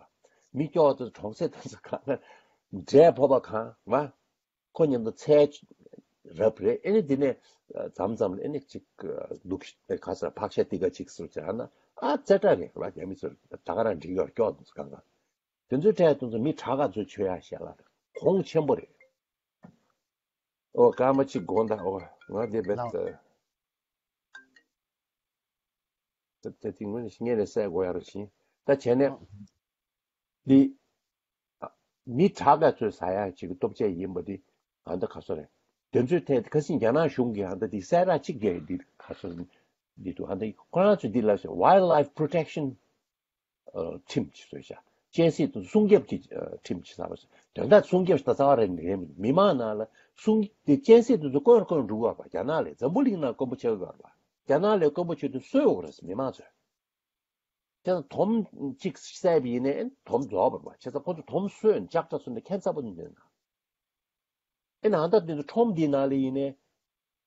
མི་སྐྱོ་ཚོ་གྲོང་གསེབ་དེ་ཚོ་གང་ན་འབྲས་ཕོ་བ་གང་བ། ཁོ་མཉམ་དུ་ཚལ་རབ་རེད། ཨེ་ནི་འདི་ནས་མཚམས་མཚམས་ཨེ་ནི་ཅིག་ལུག་ཁ་ས་ཕག་ཤ་ཏི་ཀ་ཅིག་སུ་བྱ་ན་ཨ་ཙེ་ཏྲ་རེད་པ། རྒྱ་མི་ཚོ་ད་ག་རང་འགྲིག་ཡོད་སྐྱོ་འདི་ཚོ་གང་ག་དེ་ཚོའི་གྲས་དེ་ཚོ་མི་དྲག་ག་ཚོ་ཆོས་ཡ་བཤད་ལ་གོང་ཆེན་པོ་རེད། ཨོ་སྐར་མ་གཅིག་དགོངས་དག་ཨོ་ང་འདི་བེད་ལགས། ད་ད་དེ་ངོས་ནས་སྔས་ནས་བསད་དགོས་ཡ་རུ་ཕྱིན། ད་བྱས་ནས་འདི་མི་དྲག་ག་ཚོས་ཟ་ཡ་ཅིག་གི་སྟོབས་ཆེ་ཡིན་པ་འདི་ཨ་འདི་ག་སོ་རེད། དེ་ཚོའི་ཐད་ཁ་སང་རྒྱ་ནག་གཞུང་གིས་ཨ་འདི་འདི་གསལ་བསྒྲགས་གཅིག་རྒྱག་འདི་ག་སོ་འདི་འདུག་ཨ་འདི་ཁོ་རང་ཚོས་འདི་ལ་Wildlife Protection ཁྲིམས་ཅིག་བཟོས་བཞག་གཅན་གཟན་དེ་ཚོ་སྲུང་སྐྱོབ་ཀྱི་ཁྲིམས་ཅིག་བཟོས་པ། དོན་དག་སྲུང་སྐྱོབ་ཞིག་ད་རྩ་བ་རེད་མི་རེད། མི་མང་ནང་ལ་སྲུང་དེ་གཅན་གཟན་དེ་ཚོ་དཀོན་དཀོན་འགྲོ་གི་ཡོད་པ། རྒྱ་ནག་ལས་འཛམ་བུ་གླིང་ནང་དཀོན་པོ་ཆགས་ཀྱི་ཡོད་པ། རྒྱ་ནག་ལས་དཀོན་པོ་ཆགས་དུས་གསོད་འོག་རེད་མི་མང་ཚོས། བྱས་ཙང་དོམ་གཅིག་བསད་པ་ཡིན་ནའི་དོམ་རྫོགས་པ་རེད་པ། བྱས་ཙང་ཁོ་ཚོ་དོམ་གསོད་ལྕགས་དྲ་གསོད་ནས་ཁྱད་མཚར་པོ་འདོན་ན། ཨེ་ན་ད་དེ་ཚོ་ཁྲོམ་འདིའི་ནང་ལ་ཡིན་ནའི་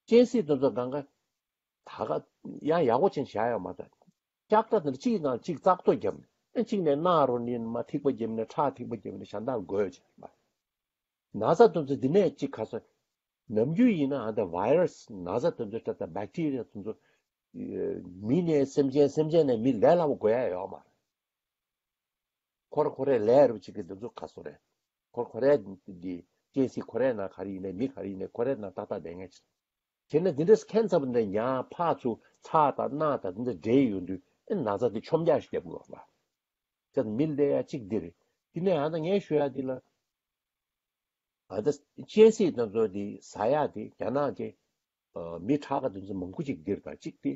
གཅན་གཟན་དེ་ཚོ་གང་ག་ད་ག་ཡང་ཡག་པོ་ཅན་བཞག་ཡོད་མ་རེད། ལྕགས་དྲ་དེ་འདྲ་གཅིག་ནང་གཅིག་ཙག་ཏོ་བརྒྱབ་ནས་ཨེ་གཅིག་ནས་རྣག་རོ་ནི་མ་ཐིགས་པ་བརྒྱབ་ནས་ཁྲག་ཐིགས་པ་བརྒྱབ་ནས་གཞན་དག་འགོས་བྱས་པ། ན་ཚ་དེ་ཚོ་འདི་ནས་གཅིག་ག་ས་ནམ་རྒྱུན་ཡིན་ན་ཨ་ད་virus ན་ཚ་དེ་ཚོ་ད་ད་bacteria་དེ་ཚོ་མི་ནས་སེམས་ཅན་སེམས་ཅན་ནས་མི་ལས་སླ་པོ་འགོས་ཡ་ཡོད་མ་རེད། ཁོ་ར་ཁོ་རའི་ལས་རུ་གཅིག་གི་འདི་ཚོ་ག་སོ་རེད། ཁོ་ར་ཁོ་རའི་འདི་གཅན་གཟན་ཁོ་རའི་ནང་ག་རེ་ཡིན་ནའི་མི་ག་རེ་ཡིན་ནའི་ཁོ་རའི་ནང་ཏག་ཏག་བསྡད་མཁན་ཅིག་བྱས་ན་འདི་འདྲས་ཁྱད་མཚར་པོ་འདི་ཡང་ཕར་ཚུར་ཚྭ་དང་རྣག་དང་འདི་འདྲ་འདྲེས་ཡོང་དུས་ཨེ་ན་ཚ་འདི་མཆོང་རྒྱག་ཞིག་བརྒྱབ་དགོས་པ། བྱས་ཙང་མི་ལས་ཡ་གཅིག་འདི་རེད། དེ་ནས་ཨ་ད་ངས་ཞུ་ཡ་འདི་ལ། ཨ་ད་གཅན་གཟན་དེ་ཚོ་འདི་ཟ་ཡ་དེ་རྒྱ་ནག་གི་ཨ་མི་དྲག་ག་དེ་ཚོ་མང་པོ་ཅིག་འདིར་དང་གཅིག་དེ་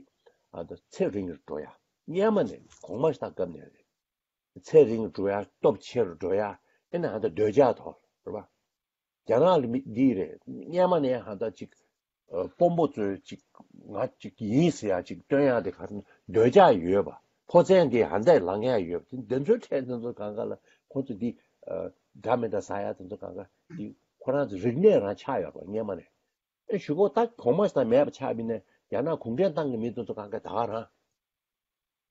ཨ་ད་ཚེ་རིང་རུ་འགྲོ་ཡ། སྔན་མ་ནས་གོང་མ་ཞིག་དང་སྐབས་ནས་རེད། ཚེ་རིང་རུ་འགྲོ་ཡ། སྟོབས་ཆེ་རུ་འགྲོ་ཡ། ཨེ་ན་ཧ་ད་འདོད་ཆགས་ཐོག་རེད་པ། རྒྱ་ནག་ལ་མི་འདི་རེད། སྔོན་མ་ནས་ཧ་ད་ཅིག་ཨ་དཔོན་པོ་ཚོས་ཅིག་ང་ཅིག་ཡིན་ཟེར་ཡ་ཅིག་སྟོན་ཡ་དེ་ག་རེ་འདོད་ཆགས་ཡོད་པ། ཕོ་མཚན་འདི་ཧ་ད་ལངས་ཡ་ཡོད་པ། དེ་འདི་ཚོའི་གྲས་འདི་ཚོ་གང་ག་ལ་ཁོང་ཚོ་འདི་ཨ་འདྲ་མི་འདྲ་ཟ་ཡ་དེ་ཚོ་གང་ག་འདི་ཁོ་རང་ཚོ་རིག་གནས་རང་ཆགས་ཡོད་པ་སྔོན་མ་ནས། ཨེ་གཞུག་གུ་ད་གོང་མ་ཞིག་དང་མེད་པ་ཆགས་པ་ཡིན་ན་རྒྱ་ནག་གུང་ཁྲན་ཏང་གི་མི་དེ་ཚོ་གང་ག་ད་ག་རང་།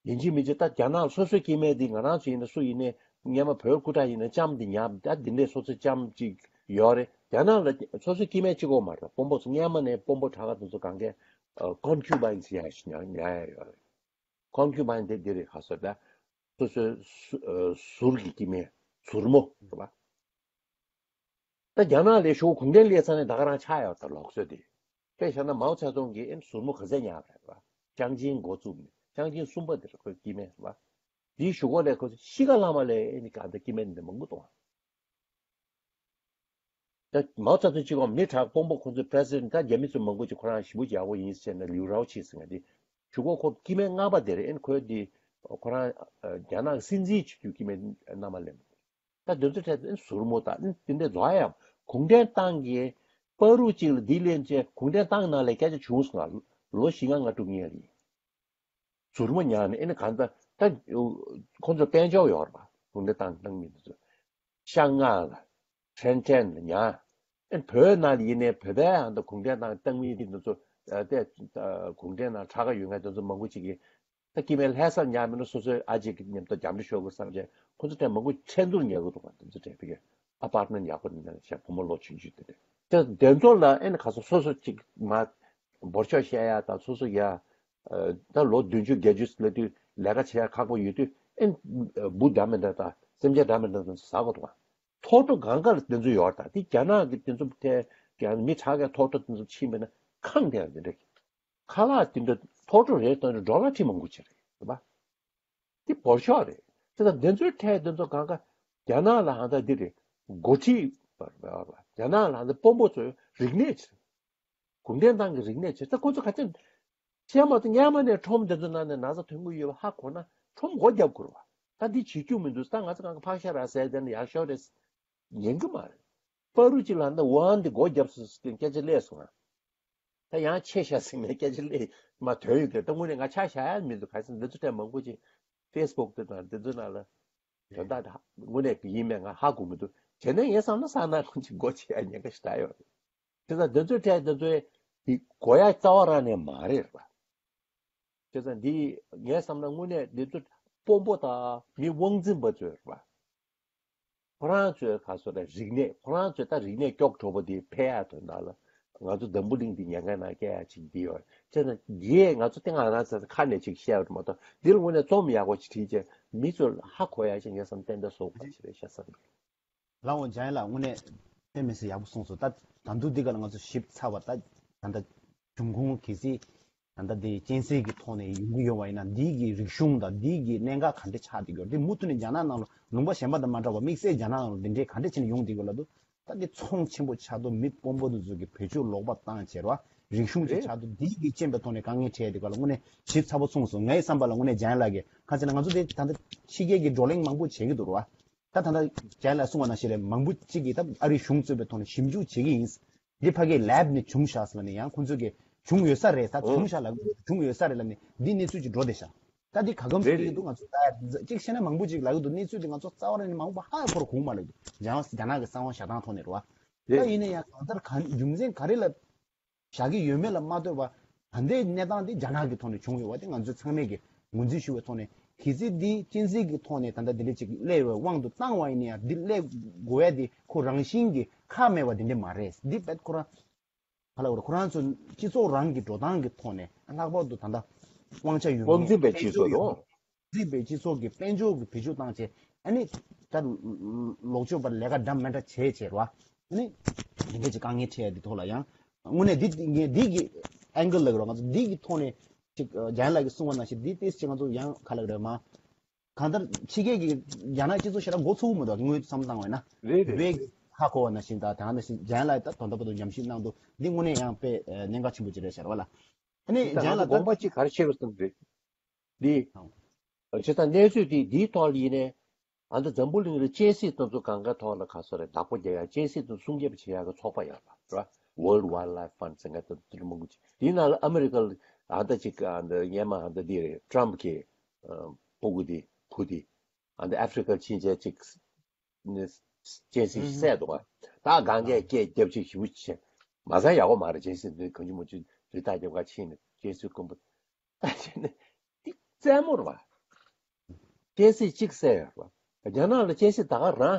ཡིན་གཅིག་མིན་གཅིག་ད་རྒྱ་ནག་སོ་སོའི་སྐྱེ་དམན་འདི་ང་རང་ཚོ་ཡིན་ན་སུ་ཡིན་ནའི་སྔོན་མ་བོད་སྐུ་དྲག་ཡིན་ན་ལྕམ་འདི་ཉར་ད་འདི་འདྲའི་སོ་སོའི་ལྕམ་གཅིག་ཡོད་རེད། རྒྱ་ནག་ལ་སོ་སོའི་སྐྱེ་དམན་གཅིག་པོ་མ་རེད། དཔོན་པོ་ཚོ་སྔོན་མ་ནས་དཔོན་པོ་དྲག་ག་དེ་ཚོ་གང་གས་ཀོན་ཁུ་བའིན་ཟེར་ཡ་ཞིག་ཉར་ཉར་ཡ་ཡོད་རེད། ཀོན་ཁུ་བའིན་དེ་འདི་རེད། ག་ཟེར་ད་སོ་སོའི་ཟུར་གྱི་སྐྱེ་དམན་ཟུར་མོ་རེད་པ། ད་རྒྱ་ནག་ལ་ཞུ་གུང་ཁྲན་སླེབས་ཚར་ནས་ད་ག་རང་ཆགས་ཡོད་ད་ལུགས་སྲོལ་དེ། དཔེ་བཞག་ན་མའོ་ཙེ་ཏུང་གིས་ཨེམ་ཟུར་མོ་ག་ཚད་ཉར་བ་རེད་པ། ཅང་ཅིན་འགོ་བཙུགས་ནས་ཅང་ཅིན་གསུམ་པ་དེ་རེད། ཁོའི་སྐྱེ་དམན་རེད་པ། དེའི་གཞུག་གུ་ལ་ཁོ་ཤི་ཁ་ལ་མ་ལ་ཨེ་ནི་ག་འདྲ་སྐྱེ་དམན་འདི་མང་པོ་གཏོང་བ། ད་མའོ་ཙེ་ཏུང་གཅིག་གོ་མི་དྲག་དཔོན་པོ་ཁོ་ཚོའི་པྲེ་སི་ཌེན་ད་རྒྱ་མི་ཚོ་མང་པོ་ཅིག་ཁོ་རང་ཞེ་པོ་ཡག་པོ་ཡིན་ཟེར་ནས་ལིའུ་རའོ་ཆི་ཟེར་མཁན་དེ། གཞུག་གུ་ཁོ་སྐྱེ་དམན་ལྔ་པ་དེ་རེད། ཨེ་ནི་ཁོའི་དེ་ཁོ་རང་རྒྱ་ནག་སྲིད་འཛིན་བྱེད་དུས་སྐྱེ་དམན་མནའ་མ་ལེན། ད་དེ་ཚོ་གྲས་དེ་ཟུར་མོ་དང་དེ་འདྲའི་རྫོགས་ཡང་གུང་ཁྲན་ཏང་གིས་བར་དུ་གཅིག་ལ་འདི་ལེན་བྱས་གུང་ཁྲན་ཏང་ནང་ལ་སྐད་ཆ་བྱུང་སོང་ང་། ལོ་བཞི་ལྔ་ལྔ་དྲུག་སྔོན་ལ་ཡིན། ཟུར་མོ་ཉར་ནས་ཨེ་ནི་གང་ལྟར་ད་ཁོང་ཚོ་དཔལ་འབྱོར་ཡོད་རེད་པ། གུང་ཁྲན་ཏང་ཏང་མི་འདི་ཚོ་ཤང་ང་ལ་ཧྲེན་ཀྲེན་ལ་ཉར། ཨེ་བོད་ནང་ལ་ཡིན་ནའི་བོད་པའི་ཨ་ད་གུང་ཁྲན་ཏང་ཏང་མི་འདི་ཚོ་ཨ་དེ་ཨ་གུང་ཁྲན་ནང་ཁྲག་ཁ་ཡོད་མཁན་དེ་ཚོ་མང་པོ་ཅིག་གིས། ད་སྐྱེ་དམན་ལྷ་སར་ཉར་མིན་ན་སོ་སོའི་ཨ་ཅེ་གི་མཉམ་དུ་རྒྱབ་འདྲེ་ཤོར་དགོས་བསམ་བྱས་ཁོ་ཚོ་དེ་མང་པོ་ཁྲལ་འཛུགས་ཉར་གི་འདུག་ག་དེ་ཚོ་དྲན་པའི་ཨ་པར་ཊི་མེན་ཊི་ཡག་པོ་འདི་ནང་བཞག་བུ་མོ་ལོ་ཆུང་ཆུང་དེ་འདྲ། དེ་དེ་ཚོ་ལ་ཨེ་ནི་ག་ཚོད་སོ་སོ་གཅིག་མ་འབོར་ཆོག་བཤད་ཡ་དང་སོ་སོ་ཡ་ད་ལོ་བདུན་ཅུ་བརྒྱད་ཅུ་ལ་དུས་ལས་ཀ་བྱེད་ཡ་ཁག་པོ་ཡོད་དུས་ཨེ་འབུ་འདྲ་མི་འདྲ་དང་སེམས་ཅན་འདྲ་མི་འདྲ་དང་ཟ་དགོས་འདུག་ག་ཐོག་ཁྲོ་གང་ག་ལ་དེ་ཚོ་ཡོད་རེད། ད་དེ་རྒྱ་ནག་གི་དེ་ཚོ་ཐད་ཀྱང་མི་དྲག་གི་ཐོག་ཁྲོ་དེ་ཚོ་ཕྱིན་པ་ན་ཁང་དེ་ཡང་དེ་འདྲ་གི་ཁ་ལག་དེ་འདྲ་ཐོག་ཁྲོ་རེད་དང་ཌོ་ལར་ཁྲི་མང་པོ་ཅིག་རེད་པ། དེ་འབོར་ཆོག་རེད། དེ་དང་དེ་ཚོའི་ཐད་དེ་ཚོ་གང་ག་རྒྱ་ནག་ལ་ཧང་ད་འདི་རེད། འགོ་ཁྲིད་པ་རེད་པ། རྒྱ་ནག་ལ་ཧང་ད་དཔོན་པོ་ཚོའི་རིག་གནས་ཅིག་གུང་ཁྲན་ཏང་གི་རིག་གནས་ཅིག་ད་ཁོ་ཚོ་ག་ཚོད་བཤད་མ་ཐུབ། སྔོན་མ་ནས་ཁྲོམ་དེ་ཚོ་ནང་ནས་ན་ཚ་ཐོན་གི་ཡོད་པ་ཧ་གོ་ན་ཁྲོམ་སྒོ་རྒྱབ་དགོས་རེད་པ། ད་འདི་བྱེད་རྒྱུ་མི་འདུག་ད་ང་ཚོ་གང་ག་ཕག་ཤ་རག་ཟས་དེ་ནས་ཡག་ཤོས་རེད། ཉན་གི་མ་རེད། པ་རུ་ཅི་ལ་འདི་ཝུ་ཧན་འདི་སྒོ་བརྒྱབ་སོང་ཟེར་སྐད་ཆ་སླེབས་སོང་ང་། ད་ཡང་ཆད་ཤག་ཟེར་ནས་སྐད་ཆ་སླེབས་མ་དོན་ཡོད་དེ། ད་དངོས་གནས་ང་ཆ་བཞག་ཡ་མི་འདུག་ག་ཟེར་འདི་ཚོ་གྲས་མང་པོ་ཅིག་ཕེ་སི་བུག་དེ་དང་འདི་ཚོ་ནང་ལ་དོན་དག་དེ་དངོས་གནས་ཡིན་མེད་ང་ཧ་གོ་མི་འདུག་བྱས་ན་ངས་བསམ་ན་ས་ན་ཁོང་ཅིག་སྒོ་ཕྱེ་ཡ་ཉེན་ཁ་ཞིག་ད་ཡོད་རེད། དེ་ཚོ་འདི་ཚོའི་གྲས་འདི་ཚོའི་དེ་གོ་ཡ་རྩ་བ་རང་ནས་མ་རེད་པ། བྱས་ཙང་འདི་ངས་བསམ་ན་དངོས་གནས་འདི་ཚོ་དཔོན་པོ་དང་མི་དབང་འཛིན་པ་ཚོས་རེད་པ། ཁོ་རང་ཚོའི་ག་སོ་ར་རིག་གནས་ཁོ་རང་ཚོའི་ད་རིག་གནས་སྐྱོག་བྲོ་པོ་འདི་འཕེལ་ཡག་དོན་དག་ལ་ང་ཚོ་འཛམ་བུ་གླིང་འདི་ཉེན་ཁའི་ནང་བསྐྱལ་ཡག་ཅིག་འདི་ཡོད་བྱས་ཙང་རྒྱའི་ང་ཚོ་སྟེང་ང་རང་ཚོ་ཁ་ནས་ཅིག་བཤད་པ་མ་གཏོགས་འདི་ལ་དངོས་གནས་རྩོམ་ཡག་པོ་ཅིག་བྲིས་བྱས་མི་ཚོ་ཧ་གོ་ཡག་ཅིག་ངས་བསམ་ཏན་ཏན་བཟོ་དགོས་པ་ཞིག་རེད་ཤག་བསམ་གི། ལགས་འོང་། འཇམ་དབྱངས་ལགས་དངོས་གནས་དཔེ་མི་སྲིད་ཡག་པོ་གསུངས་སོང་། ད་ད་དུང་འདི་ག་ལ་ང་ཚོ་ཞིབ་ཚགས་པ་ད་ད་ལྟ་འབྱུང་ཁུངས་གལ་སྲིད་ད་ལྟ་འདི་གཅན་གཟན་གྱི་ཐོག་ནས་ཡོང་གི་ཡོད་པ་ཡིན་ན་འདི་གི་རིག་གཞུང་དང་འདི་གི་གནད་འགག་ག་འདྲ་ཆགས་བསྡད་ཀྱི་ཡོད་རེད། འདི་མུ་མཐུད་ནས་རྒྱ་ནག་ནང་ལ་ལུང་པ་གཞན་པ་དང་མ་འདྲ་བ་དམིགས་བསལ་རྒྱ་ནག་ནང་ལ་འདི་འདྲའི་ག་འདྲ་བྱས་ནས་ཡོང་བསྡད་ཀྱི་ཡོད་ལབ་དུས། ད་འདི་ཚོང་ཆེན་པོ་ཆགས་དུས་མི་དཔོན་པོ་འདི་ཚོ་གི་བེད་སྤྱོད་ལོག་པ་བཏང་བྱས་ར་རིག་གཞུང་ཅིག་རེད། ཆགས་དུས་འདི་གི་རྐྱེན་པའི་ཐོག་ནས་དཀའ་ངལ་འཕྲད་ཡ་འདི་ག་ལ་དངོས་གནས་ཞིབ་ཚགས་པོ་གསུངས་སོང་། ངའི་བསམ་པ་ལ་དངོས་གནས་འཇམ་དབྱངས་ལགས་ཀྱིས་ག་ཚོད་ན་ང་ཚོ་འདི་ད་ལྟ་ཕྱི་རྒྱལ་གྱི་བགྲོ་གླེང་མང་པོ་བྱེད་ཀྱི་འདུག་ར། ད་ད་ལྟ་རྒྱ་ལ་གསུངས་པ་ནང་བཞིན་རེད། མང་པོ་གཅིག་གིས་ད་ཨ་རིའི་གཞུང་གཙོས་པའི་ཐོག་ནས་ཞིབ་འཇུག་བྱེད་ཀྱི་ཡིན། འདི་ཕ་གིའི་ལེབ་ནས་བྱུང་ཤག་ཟེར་ལབ་ནས་ཡང་ཁོང་ཚོས་ཀྱིས་བྱུང་ཡོད་ས་རེད། ད་ཨོ། བྱུང་ཤག་ལབ་ཀྱི་འདུག་བྱུང་ཡོད་ས་རེད་ལབ་ནས་འདི་གནས་ཚུལ་ཅིག་འགྲོ་བསྡད་ཤག་ད་འདི་ག་གམ་རེད་ཟེར་གྱི་རེད། འདུག་ང་ཚོ་ད་ཅིག་བཤད་ན་མང་པོ་ཅིག་ལབ་ཀྱི་འདུག་གནས་ཚུལ་འདི་ང་ཚོ་རྩ་བ་རང་ནས་མང་པོ་ཧ་ཡ་ཁོ་ར་གོ་མ་ལབ་ཀྱི་འདུག་རྒྱ་ནག་རྒྱ་ནག་གི་གསང་བ་བཞག་སྟངས་ཐོག་ནས་རེད་བ། རེད། ད་ཡིན་ན་ཡང་གང་ལྟར་ག་རྒྱུ་མཚན་ག་རེ་ལ་བཞག་གི་ཡོད་མེད་ལ་མ་ལྟོས་པར་ད་ལྟའི་གནས་སྟངས་འདི་རྒྱ་ནག་གི་ཐོག་ནས་བྱུང་ཡོད་པ་དེ་ང་ཚོས་ཚང་མས་ཀྱི་ངོས་འཛིན་ཞུ་བའི་ཐོག་ནས། གལ་སྲིད་འདི་གཅན་གཟན་གྱི་ཐོག་ནས་ད་ལྟ་འདི་འདྲ་ཅིག་སླེབས་པའི་དབང་དུ་བཏང་བ་ཡིན་ན་ཡང་འདི་སླེབས་དགོས་ཡ་དེ་ཁོ་རང་བཞིན་གྱི་ཁག་མེད་པ་དེ་འདྲ་མ་རེད། འདི་དཔེ་ཁོ་རང་ག་ལ་བར་ཁོ་རང་ཚོ་སྤྱི་ཚོགས་རང་གི་འགྲོ་སྟངས་ཀྱི་ཐོག་ནས་ལྷག་པར་དུ་ད་ལྟ་དབང་ཆ་ཡོད་མཁན། དབང་འཛིན་པའི་སྤྱི་ཚོགས་དང་། འཛིན་པའི་སྤྱི་ཚོགས་ཀྱི་དཔལ་འབྱོར་གྱི་བེད་སྤྱོད་བཏང་བྱས་ཨ་ནི་ད་ལོག་སྤྱོད་པར་ལས་ཀ་འདྲ་མི་འདྲ་བྱས་བྱས་ར། ཨ་ནི་དེ་འདྲ་ཅིག་དཀའ་ངལ་འཕྲད་ཡ་དེ་ཐོག་ལ་ཡང་དངོས་གནས་འདི་ངས་འདི་གི་ཨེང་གལ་ལ་གི་ར་ང་ཚོ་འདི་གི་ཐོག་ནས་ཅིག་རྒྱ་ཡན་ལགས་ཀྱིས་གསུངས་པ་ནང་བཞིན་འདི་ཏིས་ཅིག་ང་ཚོ་ཡང་ག་ལ་གི་རེད་མ། གང་ལྟར་ཕྱི་རྒྱལ་གྱི་རྒྱ་ནག་སྤྱི་ཚོགས་ཞེ་དྲག་མགོ་ཚོས་མི་འདུག་དངོས་བསམ་བཏང་བས་ན། རེད་རེད། བོད་ཀྱི་ཧ་གོ་བ་ནང་བཞིན་དང་དེ་ནང་བཞིན་རྒྱ་ཡན་ལགས་ད་དོན་དག་པོ་དང་ཉམས་ཞིབ་གནང་འདུག་འདི་དངོས་གནས་ཡང་དཔེ་གནད་འགག་ཆེན་པོ་ཅིག་རེད་ཤག་ར་བ་ལ། ཨ་ནི་ད་རྒྱ་ཡན་ལགས་ད་དགོངས་པ་ཅིག་ག་རེ་བཞེས་དགོས་བསམ་རེད། འདི། ཨང་། བྱས་ཙང་གནས་ཚུལ་འདི་འདིའི་ཐོག་ལ་ཡིན་ནའི། ཨ་ད་འཛམ་བུ་གླིང་རེ་གཅན་གཟན་དེ་ཚོ་གང་ག་ཐོག་ལ་ག་སོ་རེ་བདག་པོ་རྒྱག་ཡ། གཅན་གཟན་དེ་ཚོ་སྲུང་སྐྱོབ་བྱེད་ཡ་གི་ཚོགས་པ་ཡོད་པ་རེད་བ། World Wildlife Fund ཟེར་མཁན་དེ་ཚོ་མང་པོ་ཅིག་དེའི་ནང་ལ་ཨ་མི་རི་ཀ་ལ་ཨ་ད་ཅིག་ཨ་ད་སྔོན་མ་ཨ་ད་འདི་རེད། ཊམ་གི་ཕྲུ་གུ་དེ་བུ་དེ་ཨ་ད་ཨ་ཧྥི་རི་ཀ་ཕྱིན་བྱས་ཅིག་གཅན་གཟན་ཞིག་བསད་འདུག་བ། ད་གང་གས་སྐད་རྒྱབ་ཅིག་ཞིབ་པོ་བྱས། མ་ཚད་ཡག་པོ་མ་རེད། གཅན་གཟན་དེ་གང་ཅི་མོ་ཅི་རི་དྭགས་རྒྱབ་ཁ་ཕྱིན་ནས་གཅན་གཟན་རྐུན་པོ་ད་བྱས་ནས་འདི་རྩེད་མོ་རེད་བ། གལ་སྲིད་གཅིག་བསད་ཡོད་པ། རྒྱ་ནག་ལ་གཅན་གཟན་ད་ག་རང་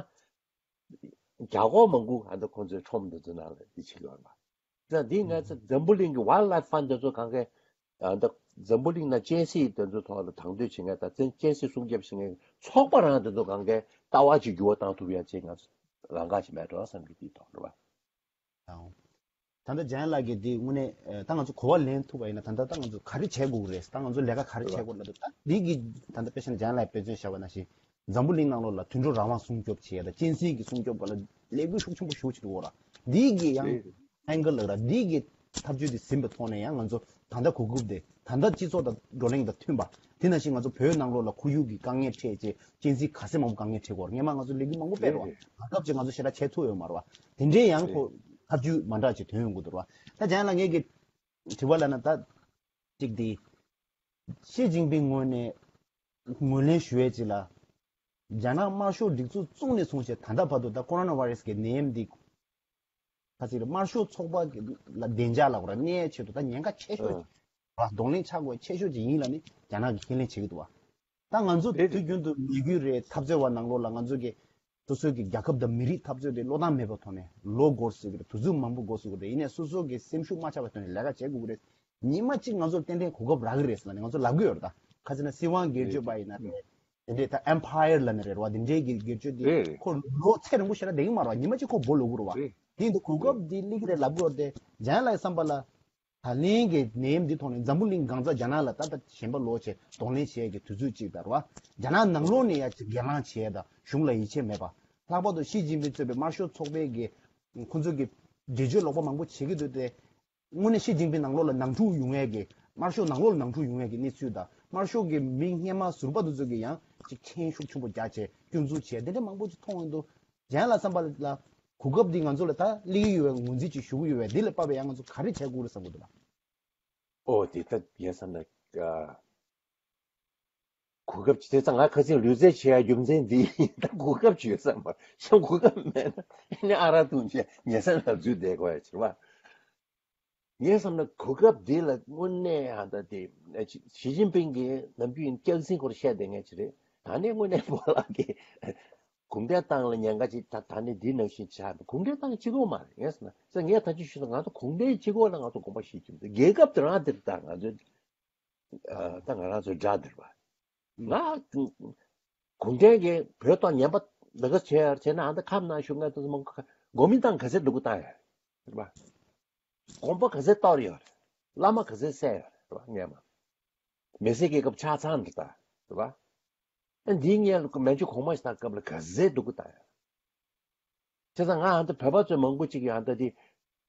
རྒྱ་གོག་མང་པོ་ཨ་ད་ཁོང་ཚོའི་ཁྲོམ་འདི་ཚོ་ནང་ལ་འདི་བྱེད་ཀྱི་ཡོད་པ། ད་འདི་ང་ཚོ་འཛམ་བུ་གླིང་གི་Wildlife Fund འདི་ཚོ་གང་ག་ཨ་ད་འཛམ་བུ་གླིང་ནང་གཅན་གཟན་འདི་ཚོ་ཐོག་ལ་དང་དོད་བྱེད་མཁན་དང་གཅན་གཟན་སྲུང་སྐྱོབ་བྱེད་མཁན་ཚོགས་པ་རང་འདི་ཚོ་གང་ག་ལྟ་བ་ཅིག་འགྱུར་བ་བཏང་ཐུབ་ཡ་ཅིག་ང་ཚོ་ལམ་ཁ་ཞིག་མེད་འགྲོ་བསམ་གྱི། འདི་ཐོག་རེད་བ། ད་ལྟ་འཇམ་དབྱངས་ལགས་ཀྱིས་འདི་དངོས་གནས་ཨ་ད་ང་ཚོ་གོ་བ་ལེན་ཐུབ་པ་ཡིན་ན། ད་ལྟ་ད་ང་ཚོ་ག་རེ་བྱེད་དགོས་ཀྱི་རེད། ད་ང་ཚོ་ལས་ཀ་ག་རེ་བྱེད་དགོས་ལབ་དུས། ད་འདི་གི་ད་ལྟ་དཔེ་བཞག་ན་འཇམ་དབྱངས་ལགས་དཔེ་མཚོན་བཞག་པ་ནང་བཞིན་འཛམ་བུ་གླིང་ནང་ལོགས་ལ་དུད་འགྲོ་རང་དབང་སྲུང་སྐྱོབ་བྱེད་ཡ་དང་གཅན་གཟན་གྱི་སྲུང་སྐྱོབ་སྒང་ལ་ལས་འགུལ་ཤུགས་ཆེན་པོ་ཞེ་པོ་ཅིག་འདུག་གོ་ར། འདི་གི་ཡང་ཨེང་གལ་ལབ་ར། འདི་གི་ཐབས་ཇུས་འདི་ཟིན་པའི་ཐོག་ནས་ཡང་ང་ཚོ་ད་ལྟ་གོ་སྐབས་དེ། ད་ལྟ་སྤྱི་ཚོགས་དང་བགྲོ་གླེང་དང་མཐུན་པ། དེ་ནང་བཞིན་ང་ཚོ་བོད་ནང་ལོགས་ལ་ཁོར་ཡུག་གི་དཀའ་ངལ་འཕྲད་བྱས་གཅན་གཟན་ག་ཚད་མང་པོ་དཀའ་ངལ་འཕྲད་ཀྱི་ཡོད་རེད། སྔོན་མ་ང་ཚོ་ལས་འགུལ་མང་པོ་སྤེལ་རེད་བ། ད་སྐབས་ཅིག་ང་ཚོ་ཞེ་དྲག་བྱེད་ཐུབ་ཡོད་མ་རེད་བ། དེ་འདྲའི་ཡང་ཁོ་ཐབས་ཇུས་མ་འདྲ་ཅིག་ཐོན་ཡོང་གི་འདུག་ར། ད་འཇམ་དབྱངས་ལགས་ངས་ཀྱི་དྲི་བ་ལབ་ན། ད་ཅིག་དེ་ཞི་ཅིན་ཕིང་ངོས་ནས་ངོས་ལེན་ཞུ་ཡས་ཅིག་ལ། རྒྱ་ནག་དམར་ཤོག་སྒྲིག་འཛུགས་བཙུགས་ནས་བཟུང་བྱས་ད་ལྟ་བར་དུ་ད་ཀོ་རོ་ན་ཝའི་རས་ཀྱི་ནད་ཡམས་འདི་ཁ་ཅིག་ལ་དམར་ཤོག་ཚོགས་པ་ལ་བདེ་འཇགས་ལ་གོ་ར་གནས་ཆེད་དུ་ད་ཉེན་ཁ་ཆེ་ཤོས་ཨ་ར་གདོང་ལེན་ཆགས་དགོས་ཆེ་ཤོས་ཅིག་ཡིན་ལབ་ནས་རྒྱ་ནག་གིས་ཁས་ལེན་བྱེད་ཀྱི་འདུག་བ། ད་ང་ཚོ་དེ་དུས་རྒྱུན་དུ་ལས་འགུལ་རེད། འཐབ་རྩོད་པ་ནང་ལོགས་ལ་ང་ཚོ་གི་སོ་སོའི་གི་རྒྱལ་ཁབ་དང་མི་རིགས་འཐབ་རྩོད་དེ་བློས་བཏང་མེད་པའི་ཐོག་ནས་ལོ་འགོར་ཟེར་གི་རེད། དུས་ཚོད་མང་པོ་འགོར་ཟེར་གི་རེད། ཡིན་ནའི་སོ་སོ་གི་སེམས་ཤུགས་མ་ཆག་པའི་ཐོག་ནས་ལས་ཀ་བྱེད་དགོས་ཀྱི་རེད། ཉི་མ་གཅིག་ང་ཚོར་ཏན་ཏན་གོ་སྐབས་རག་གི་རེད་ཟེར་ལབ་ནས་ང་ཚོ་ལབ་གི་ཡོད་རེད། ད་ཁ་ཅིག་ན་སྲིད་དབང་སྒེར་གཅོད་པ་ཡིན་ན་རེད། དེ་འདྲའི་ད་ཨེམ་ཕ་ཡར་ལབ་ནི་རེད་བ། དེ་འདྲའི་གི་སྒེར་གཅོད་དེ་ཁོ་ལོ་ཚད་རིང་པོ་ཞེ་དྲག་བསྡད་ཀྱི་མ་རེད་བ། ཉི་མ་གཅིག་ཁོ་སྦོ་ལོག་གི་རེད་བ། དེ་ཡིན་དུས་གོ་སྐབས་འདི་སླེབས་ཀྱི་རེད་ལབ་གི་ཡོད་རེད་དེ། འཇམ་དབྱངས་ལགས་བསམ་པ་ལ། ད་ལན་གྱི་ནད་ཡམས་འདི་ཐོག་ནས་འཛམ་བུ་གླིང་གང་ས་རྒྱ་ནག་ལ་ད་ལྟ་གཞན་པ་ལོག་བྱས་གདོང་ལེན་བྱེད་ཡས་ཀྱི་དུས་ཚོད་ཅིག་དང་རེད་བ། རྒྱ་ནག་ནང་ལོགས་ནས་ཡ་ཅིག་སྒེར་ལངས་བྱེད་ཡས་དང་གཞུང་ལ་ཡིད་ཆེས་མེད་པ། ལྷག་པར་དུ་ཞི་ཅིན་ཕིང་གཙོས་པའི་དམར་ཤོག་ཚོགས་པའི་གི་ཁོང་ཚོ་གི་འགྲེལ་བརྗོད་ལོག་པ་མང་པོ་བྱེད་ཀྱི་འདུག་སྟེ། དངོས་གནས་ཞི་ཅིན་ཕིང་ནང་ལོགས་ལ་ནང་འཁྲུག་ཡོང་ཡས་ཀྱི། དམར་ཤོག་ནང་ལོགས་ལ་ནང་འཁྲུག་ཡོང་ཡས་ཀྱི་གནས་ཚུལ་དང་། དམར་ཤོག་གི་མི་སྔོན་མ་ཟུར་པ་དེ་ཚོ་གིས་ཡང་ཅིག་མཆན་ཤུགས་ཆེན་པོ་རྒྱག་བྱས་སྐྱོན་འཛུགས་བྱས་དེ་འདྲ་མང་པོ་ཅིག་མཐོང་ཡོང་དུས། རྒྱ་ལ་བསམ་པ་ལ་གོ་སྐབས་འདི་ང་ཚོ་ལ་ད་སླེབས་ཀྱི་ཡོད་པའི་ངོས་འཛིན་ཅིག་ཞུ་གི་ཡོད་པས། འདི་ལ་དཔག་པའི་ཡང་ང་ཚོ་ག་རེ་བྱེད་དགོས་རེད་བསམ་གི་འདུག་ལ། ཨོ་དེ་ལྟ་ཡིན་བསམ་ན། ཨ། གོ་སྐབས་ཅིག་དེ་ཙང་ང་ཁ་སང་ལུས་རྩལ་བྱེད་ཡ་རྒྱུ་མཚན་འདི་ཡིན། ད་གོ་སྐབས་ཅིག་ཡོད་བསམ་པ་ཤང་། གོ་སྐབས་མེད་ན་ཨ་ནི་ཨ་རག་འཐུང་བྱས་ཉལ་ས་ན་འཛུལ་བསྡད་དགོས་ཡ་ཅིག་རེད་བ། ངས་བསམ་ན་གོ་སྐབས་འདི་ལ་དངོས་གནས་ཨ་ད་དེ་ཞི་ཅིན་ཕིང་གིས་ནམ་རྒྱུན་ཡིན་སྐྱག་རྫུན་སྐོར་བཤད་བསྡད་མཁན་ཅིག་རེད། ད་ནི་དངོས་གནས་སྤོ་ལགས་ཀྱིས་གུང་ཁྲན་ཏང་ལ་ཉེན་ཁ་ཅིག་ད་ད་ནི་འདི་ནང་བཞིན་ཆགས་འདུག་གུང་ཁྲན་ཏང་གཅིག་པོ་མ་རེད། ངས་བསམ་ན་ས་ངས་ད་ཅི་ཞུས་ན་ང་ཚོ་གུང་ཁྲན་གཅིག་པོ་ལ་ང་ཚོ་དགོངས་པ་བཞེས་ཀྱི་མི་འདུག་རྒྱལ་ཁབ་དེ་རང་དེར་ད་ང་ཚོ་ཨ་ད་ང་རང་ཚོའི་དགྲ་དེར་བ། ང་གུང་ཁྲན་གྱིས་བོད་ཐོག་ཉེན་པ་འདི་ག་བྱས་ཡར་བྱས་ན། ཨ་ད་ཁམས་ནང་བཞུགས་མཁན་དེ་ཚོ་མང་པོ་གོ་མིན་ཏང་ག་ཚད་སྡུག་པོ་བཏང་ཡོད་རེད་བ། དགོན་པ་ག་ཚད་གཏོར་ཡོད་རེད། བླ་མ་ག་ཚད་བསད་ཡོད་རེད་བ། སྔོན་མ་མི་སེར་རྒྱལ་ཁབ་ཆ་ཚང་འདི་ལྟ་རེད་བ། ཨ་འདིའི་སྔོན་ལ་མན་ཇུ་གོང་མ་ཞིག་དང་སྐབས་ལ་ག་ཚད་སྡུག་པོ་བཏང་ཡོད་རེད། བྱས་ཙང་ང་ཨ་ད་བོད་པ་ཚོ་མང་པོ་ཅིག་ཡང་ད་འདི།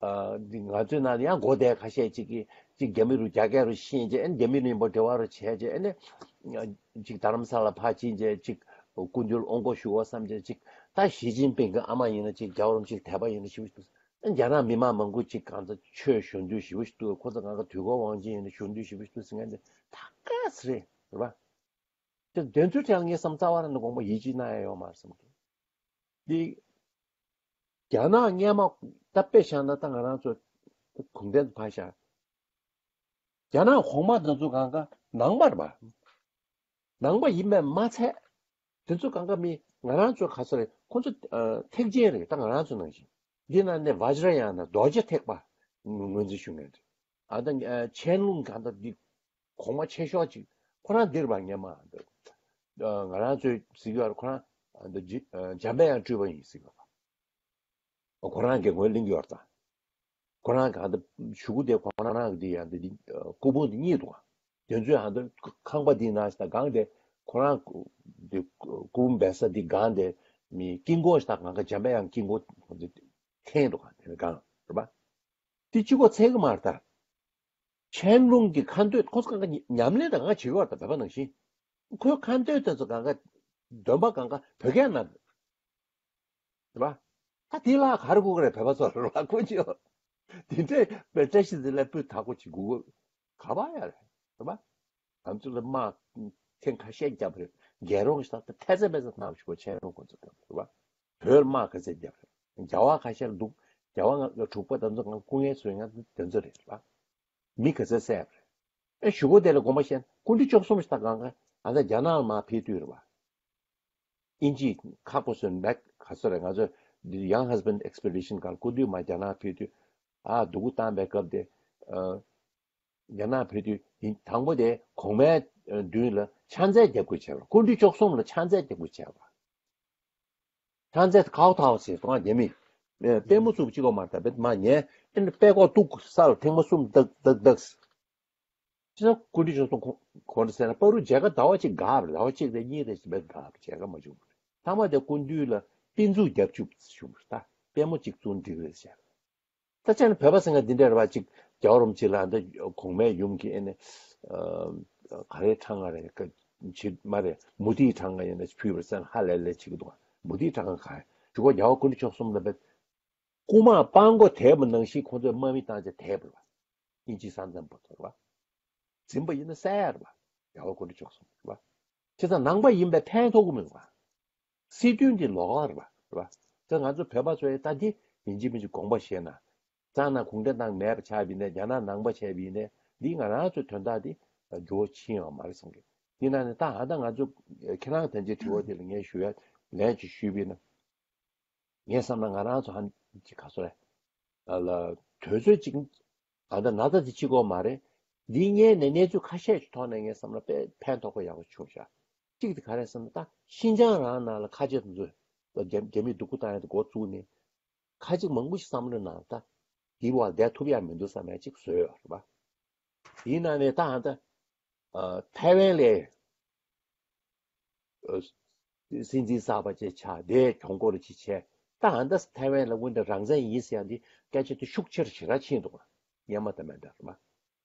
ཨ་འདི་ང་ཚོའི་ནང་ལ་ཡང་མགོ་བདེ་ཁ་ཤས་ཅིག་གིས་ཅིག་རྒྱ་མི་རུ་རྒྱ་སྐད་རུ་ཤེས་བྱས། ཨ་ནི་རྒྱ་མི་རུ་ཡིན་པ་འབྲེལ་བ་རུ་བྱས་བྱས། ཨ་ནི་ཅིག་རྡ་རམ་ས་ལ་ཕར་ཕྱིན་བྱས་ཅིག་སྐུ་མདུན་དབང་སྒོར་ཞུ་བ་བསམ་བྱས་ཅིག་ད་ཞི་ཅིན་ཕིང་གི་ཨ་མ་ཡིན་ན་ཅིག་རྒྱལ་བ་རིན་པོ་ཆེ་དད་པ་ཡིན་ན་ཞུ་ཞུ། ཨ་རྒྱ་ནག་མི་མང་མང་པོ་ཅིག་གང་ཚ་ཆོས་ཞུ་འདོད་ཞེ་པོ་ཞིག་འདུག་ཁོ་ཚོ་གང་ག་དུས་འཁོར་དབང་ཆེན་ཡིན་ན་ཞུ་འདོད་ཞེ་པོ་ཞིག་འདུག་ཟེར་མཁན་དེ་ད་ག་ཚོད་རེད། རེད་པ། དེ་དོན་ཚུལ་དེ་ཡང་ངས་བསམ་རྩ་བ་རང་ནས་དགོངས་པ་ཡིད་ཆེས་གནང་ཡ་ཡོད་མ་རེད་བསམ་གི། འདི་རྒྱ་ནག་སྔོན་མ་ད་དཔེ་བཞག་ན་ད་ང་རང་ཚོ་གུང་ཁྲན་ཕར་བཞག་རྒྱ་ནག་གོང་མ་དེ་ཚོ་གང་ག་ནང་པ་རེད་པ། ནང་པ་ཡིན་པས་མ་ཚད། དེ་ཚོ་གང་ག་མི་ང་རང་ཚོ་ག་ཚོད་རེད། ཁོང་ཚོ་ཨ་ཐེག་ཆེན་རེད། ད་ང་རང་ཚོ་ནང་བཞིན། འདི་ནང་ནས་བཛྲ་ཡ་ན་རྡོ་རྗེ་ཐེག་པ་ངོས་འཛིན་ཞུ་མཁན་རེད། ཨ་ད་ཨ་ཆན་ལུང་གང་ད་འདི་གོང་མ་ཆེ་ཤོས་ཅིག་ཁོ་རང་འདིར་བ་སྔོན་མ་འདི་ཨ་ང་རང་ཚོའི་གཟིགས་ཡོད་རེད། ཁོ་རང་ཨ་འདི་ཇི་ཨ་འཇམ་དཔལ་དབྱངས་སྤྲུལ་པ་ཡིན་གཟིགས་ཡོད་རེད། ཁོ་རང་གི་ངོས་ལེན་གྱི་ཡོད་རེད་ད། ཁོ་རང་གང་ལྟར་གཞུག་གུ་དེ་ཁོ་རང་གི་དེ་ཡང་དེ་སྐུ་ཕུང་དེ་རྙེད་འདུག་ག་དེ་ཚོས་ཧ་འདི་ཁང་པ་དེའི་ནང་ཞིག་དང་སྒང་དེ་ཁོ་རང་དེ་སྐུ་ཕུང་སྦས་ས་དེ་སྒང་དེ་མི་དཀྱིལ་འཁོར་ཞིག་དང་སྒང་ག་འཇམ་དཔལ་དབྱངས་དཀྱིལ་འཁོར་དེ་འཐེན་འདུག་ག་དེ་སྒང་རེད་པ། དེ་གཅིག་པོ་ཚད་གི་མ་རེད་ད། ཆན་ལུང་གི་ཁ་འདོན་ཁོ་ཚོ་སྒང་ག་ཉམས་ལེན་དང་སྒང་བྱེད་ཀྱི་ཡོད་རེད་ད། བོད་པ་ནང་བཞིན། ཁོའི་ཁ་འདོན་དེ་ཚོ་སྒང་ག་ འདོན་པ་གང་ག་བོད་སྐད་ནང་། རེད་པ། ད་དེ་ལ་ག་རེ་དགོས་ཀྱི་རེད། བོད་པ་ཚོ་ལ་དགོས་ཀྱི་ཡོད། དེ་འདྲའི་བཀྲ་ཤིས་བདེ་ལེགས་སྤུས་དག་པོ་ཅིག་དགོས་ཀྱི་ག་པར་ཡོད་རེད། རེད་པ། ང་ཚོ་ལ་དམག་ཐེངས་ཁ་ཤས་བརྒྱབ་པ་རེད། རྒྱལ་རོང་ཞིག་ད་ཐེ་ཚེ་མེད་ཚེ་གནང་ཞུ་བ་ཆེན་རོང་ཁོ་ཚོ་བརྒྱབ་པ་རེད་པ། བོད་དམག་ག་ཚད་བརྒྱབ་པ་རེད། རྒྱ་བ་ཁ་ཤས་ལ་འདུག་རྒྱ་བ་ང་དྲུག་པ་དེ་ཚོ་ང་སྐུ་ངལ་གསོས་ང་དེ་ཚོ་རེད་པ། མི་ག་ཚད་བསད་པ་རེད། ཨེ་ཞུ་སྒོ་དེ་ལ་དགོངས་པ་བཞེས་ན་སྐུ་ཕྲེང་བཅུ་གསུམ་ཞིག་ད་གང་ག་ཨ་ད་རྒྱ་ནག་ལ་མར་ཕེབས་དུས་རེད་པ། དབྱིན་ཇི་ཁག་པོ་བཟོས་མེད་ག་ཚོད་རེད། ང་ཚོ་Young Husband Expedition སྒང་སྐུ་དུས་མ་རྒྱ་ནག་ཕེབས་དུས་ཨ་སྡུག་གུ་བཏང་པའི་སྐབས་དེ་ཨ་རྒྱ་ནག་ཕེབས་དུས་ཡིན་དང་པོ་དེ་གོང་མའི་མདུན་ལ་ཕྱག་འཚལ་རྒྱབ་དགོས་བྱས་པ། སྐུ་ཕྲེང་བཅུ་གསུམ་ལ་ཕྱག་འཚལ་རྒྱབ་དགོས་བྱས་པ། ཕྱག་འཚལ་ཁའོ་ཐའོ་ཟེར་སོང་ཨ་རྒྱ་མི། པད་མོ་བཙུགས་གཅིག་གོ་མ་རེད། ད་པད་མ་ཉལ་ཨེ་ནི་པད་ཀོག་གཏུགས་ས་ལ་ཐེངས་མ་གསུམ་ཏག་ཏག་ཏག་ཅི་ན་སྐུ་ཕྲེང་བཅུ་གསུམ་གོང་གོང་དུ་ཟེར་ན་པ་རུ་མཇལ་ཁ་ཟླ་བ་གཅིག་འགག་རེད། ཟླ་བ་གཅིག་རེད་གཉིས་རེད་ཞེས་པས་འགག་མཇལ་ཁ་མ་བྱུང་བ་རེད། ཐ་མ་དེ་སྐུ་མདུན་ལ་རྟིང་འཛུགས་རྒྱབ་བཅུག་བྱུང་བ་རེད། ད་པད་མོ་གཅིག་བཙུགས་འགྲིག་རེད་ཟེར། ད་ཅི་ན་བོད་པ་ཟེར་མཁན་འདི་འདྲ་རེད་པ། གཅིག་རྒྱལ་བ་རིན་པོ་ཆེ་ལ་འདི་གོང་མའི་ཡུམ་གྱི་ཨེ་ནི་ག་རེ་ཁྲང་ང་རེད་ཀ་ཅི་མ་རེད། མུ་ཏིག་ཁྲང་ང་ཡིན་ན་ཕུལ་བར་སེམས་ཧ་ལས་ལས་བྱེད་ཀྱི་འདུག་མུ་ཏིག་ཁྲང་ང་ག་རེ་ཞུ་གོ་རྒྱལ་བ་སྐུ་ཕྲེང་བཅུ་གསུམ་ལ་བས། རྐུ་མ་སྤྲང་པོ་དེད་པ་ནང་བཞིན་ཁོང་ཚོས་དམག་མི་བཏང་བྱས་དེད་པ་རེད་པ། དབྱིན་ཇིའི་ས་མཚམས་བར་དུ་རེད་པ། འཛིན་པ་ཡིན་ན་བསད་ཡ་རེད་པ། རྒྱལ་བ་སྐུ་ཕྲེང་བཅུ་གསུམ་རེད་པ། བྱས་ཙང་ནང་པ་ཡིན་པས་ཕན་ཐོགས་ཀྱི་མི་འདུག་པ། སྲིད་དོན་འདི་ལོགས་ཀ་རེད་པ། རེད་པ། དེ་ང་ཚོ་བོད་པ་ཚོས་ད་འདི་ཡིན་གཅིག་མིན་གཅིག་དགོངས་པ་བཞེས་ན། གཙང་ནང་གུང་ཁྲན་ཏང་མེད་པ་ཆགས་པ་ཡིན་ནའི་རྒྱ་ནག་ནང་པ་ཆགས་པ་ཡིན་ནའི་འདི་ང་རང་ཚོའི་དོན་དག་འདི་འགྱུར་བ་ཕྱིན་ཡོད་མ་རེད་བསམ་གི། ཡིན་ན་ནི་ད་ཨ་ད་ང་ཚོ་ཁྱེད་རང་དང་ཅིག་དྲི་བ་དེ་ལ་ངས་ཞུ་ཡ་ལན་ཅིག་ཞུས་པ་ཡིན་ན། ངས་བསམ་ན་ང་རང་ཚོ་ཧ་ཅིག་ག་ཚོད་རེད། ཨ་ལ་དུས་ཚོད་ཅིག་ཨ་ད་ན་ཚ་དེ་གཅིག་གོ་མ་རེད། འདི་སྔོན་ནས་གནས་ཚུལ་ཁ་ཤས་ཤིག་ཐོག་ནས་ངས་བསམ་ན་དཔེ་ཕན་ཐོགས་པ་ཡག་པོ་བྱུང་ཤག་གཅིག་དེ་ག་རེ་བསམ་ན་ད་ཤིན་ཅང་རང་ནང་ལ་ཁ་ཆེ་དེ་ཚོས་རྒྱ་རྒྱ་མིས་སྡུག་པོ་བཏང་ཡ་དེ་འགོ་བཙུགས་ནས་ཁ་ཅིག་མང་པོ་ཞིག་བསམ་བློའི་ནང་ད་འདི་བར་བསྡད་ཐུབ་ཡ་མི་འདུག་བསམ་ཡ་གཅིག་བཟོས་ཡོད་རེད་པ། དེའི་ནང་ནས་ད་ཧ་ད་ཐའེ་ཝན་ལས་སྲིད་འཛིན་གསར་པ་ཅིག་ཆགས་དེ་གྱོང་སྐོར་ཅིག་བྱས། ད་ཧ་ད་ཐའེ་ཝན་ལ་དངོས་འབྲེལ་རང་བཙན་ཡིན་ཟེར་ཡ་འདི་སྐད་ཆ་དེ་ཤུགས་ཆེར་ཞེ་དྲག་ཕྱིན་འདུག་སྔོན་མ་དང་མི་འདྲ་རེད་པ།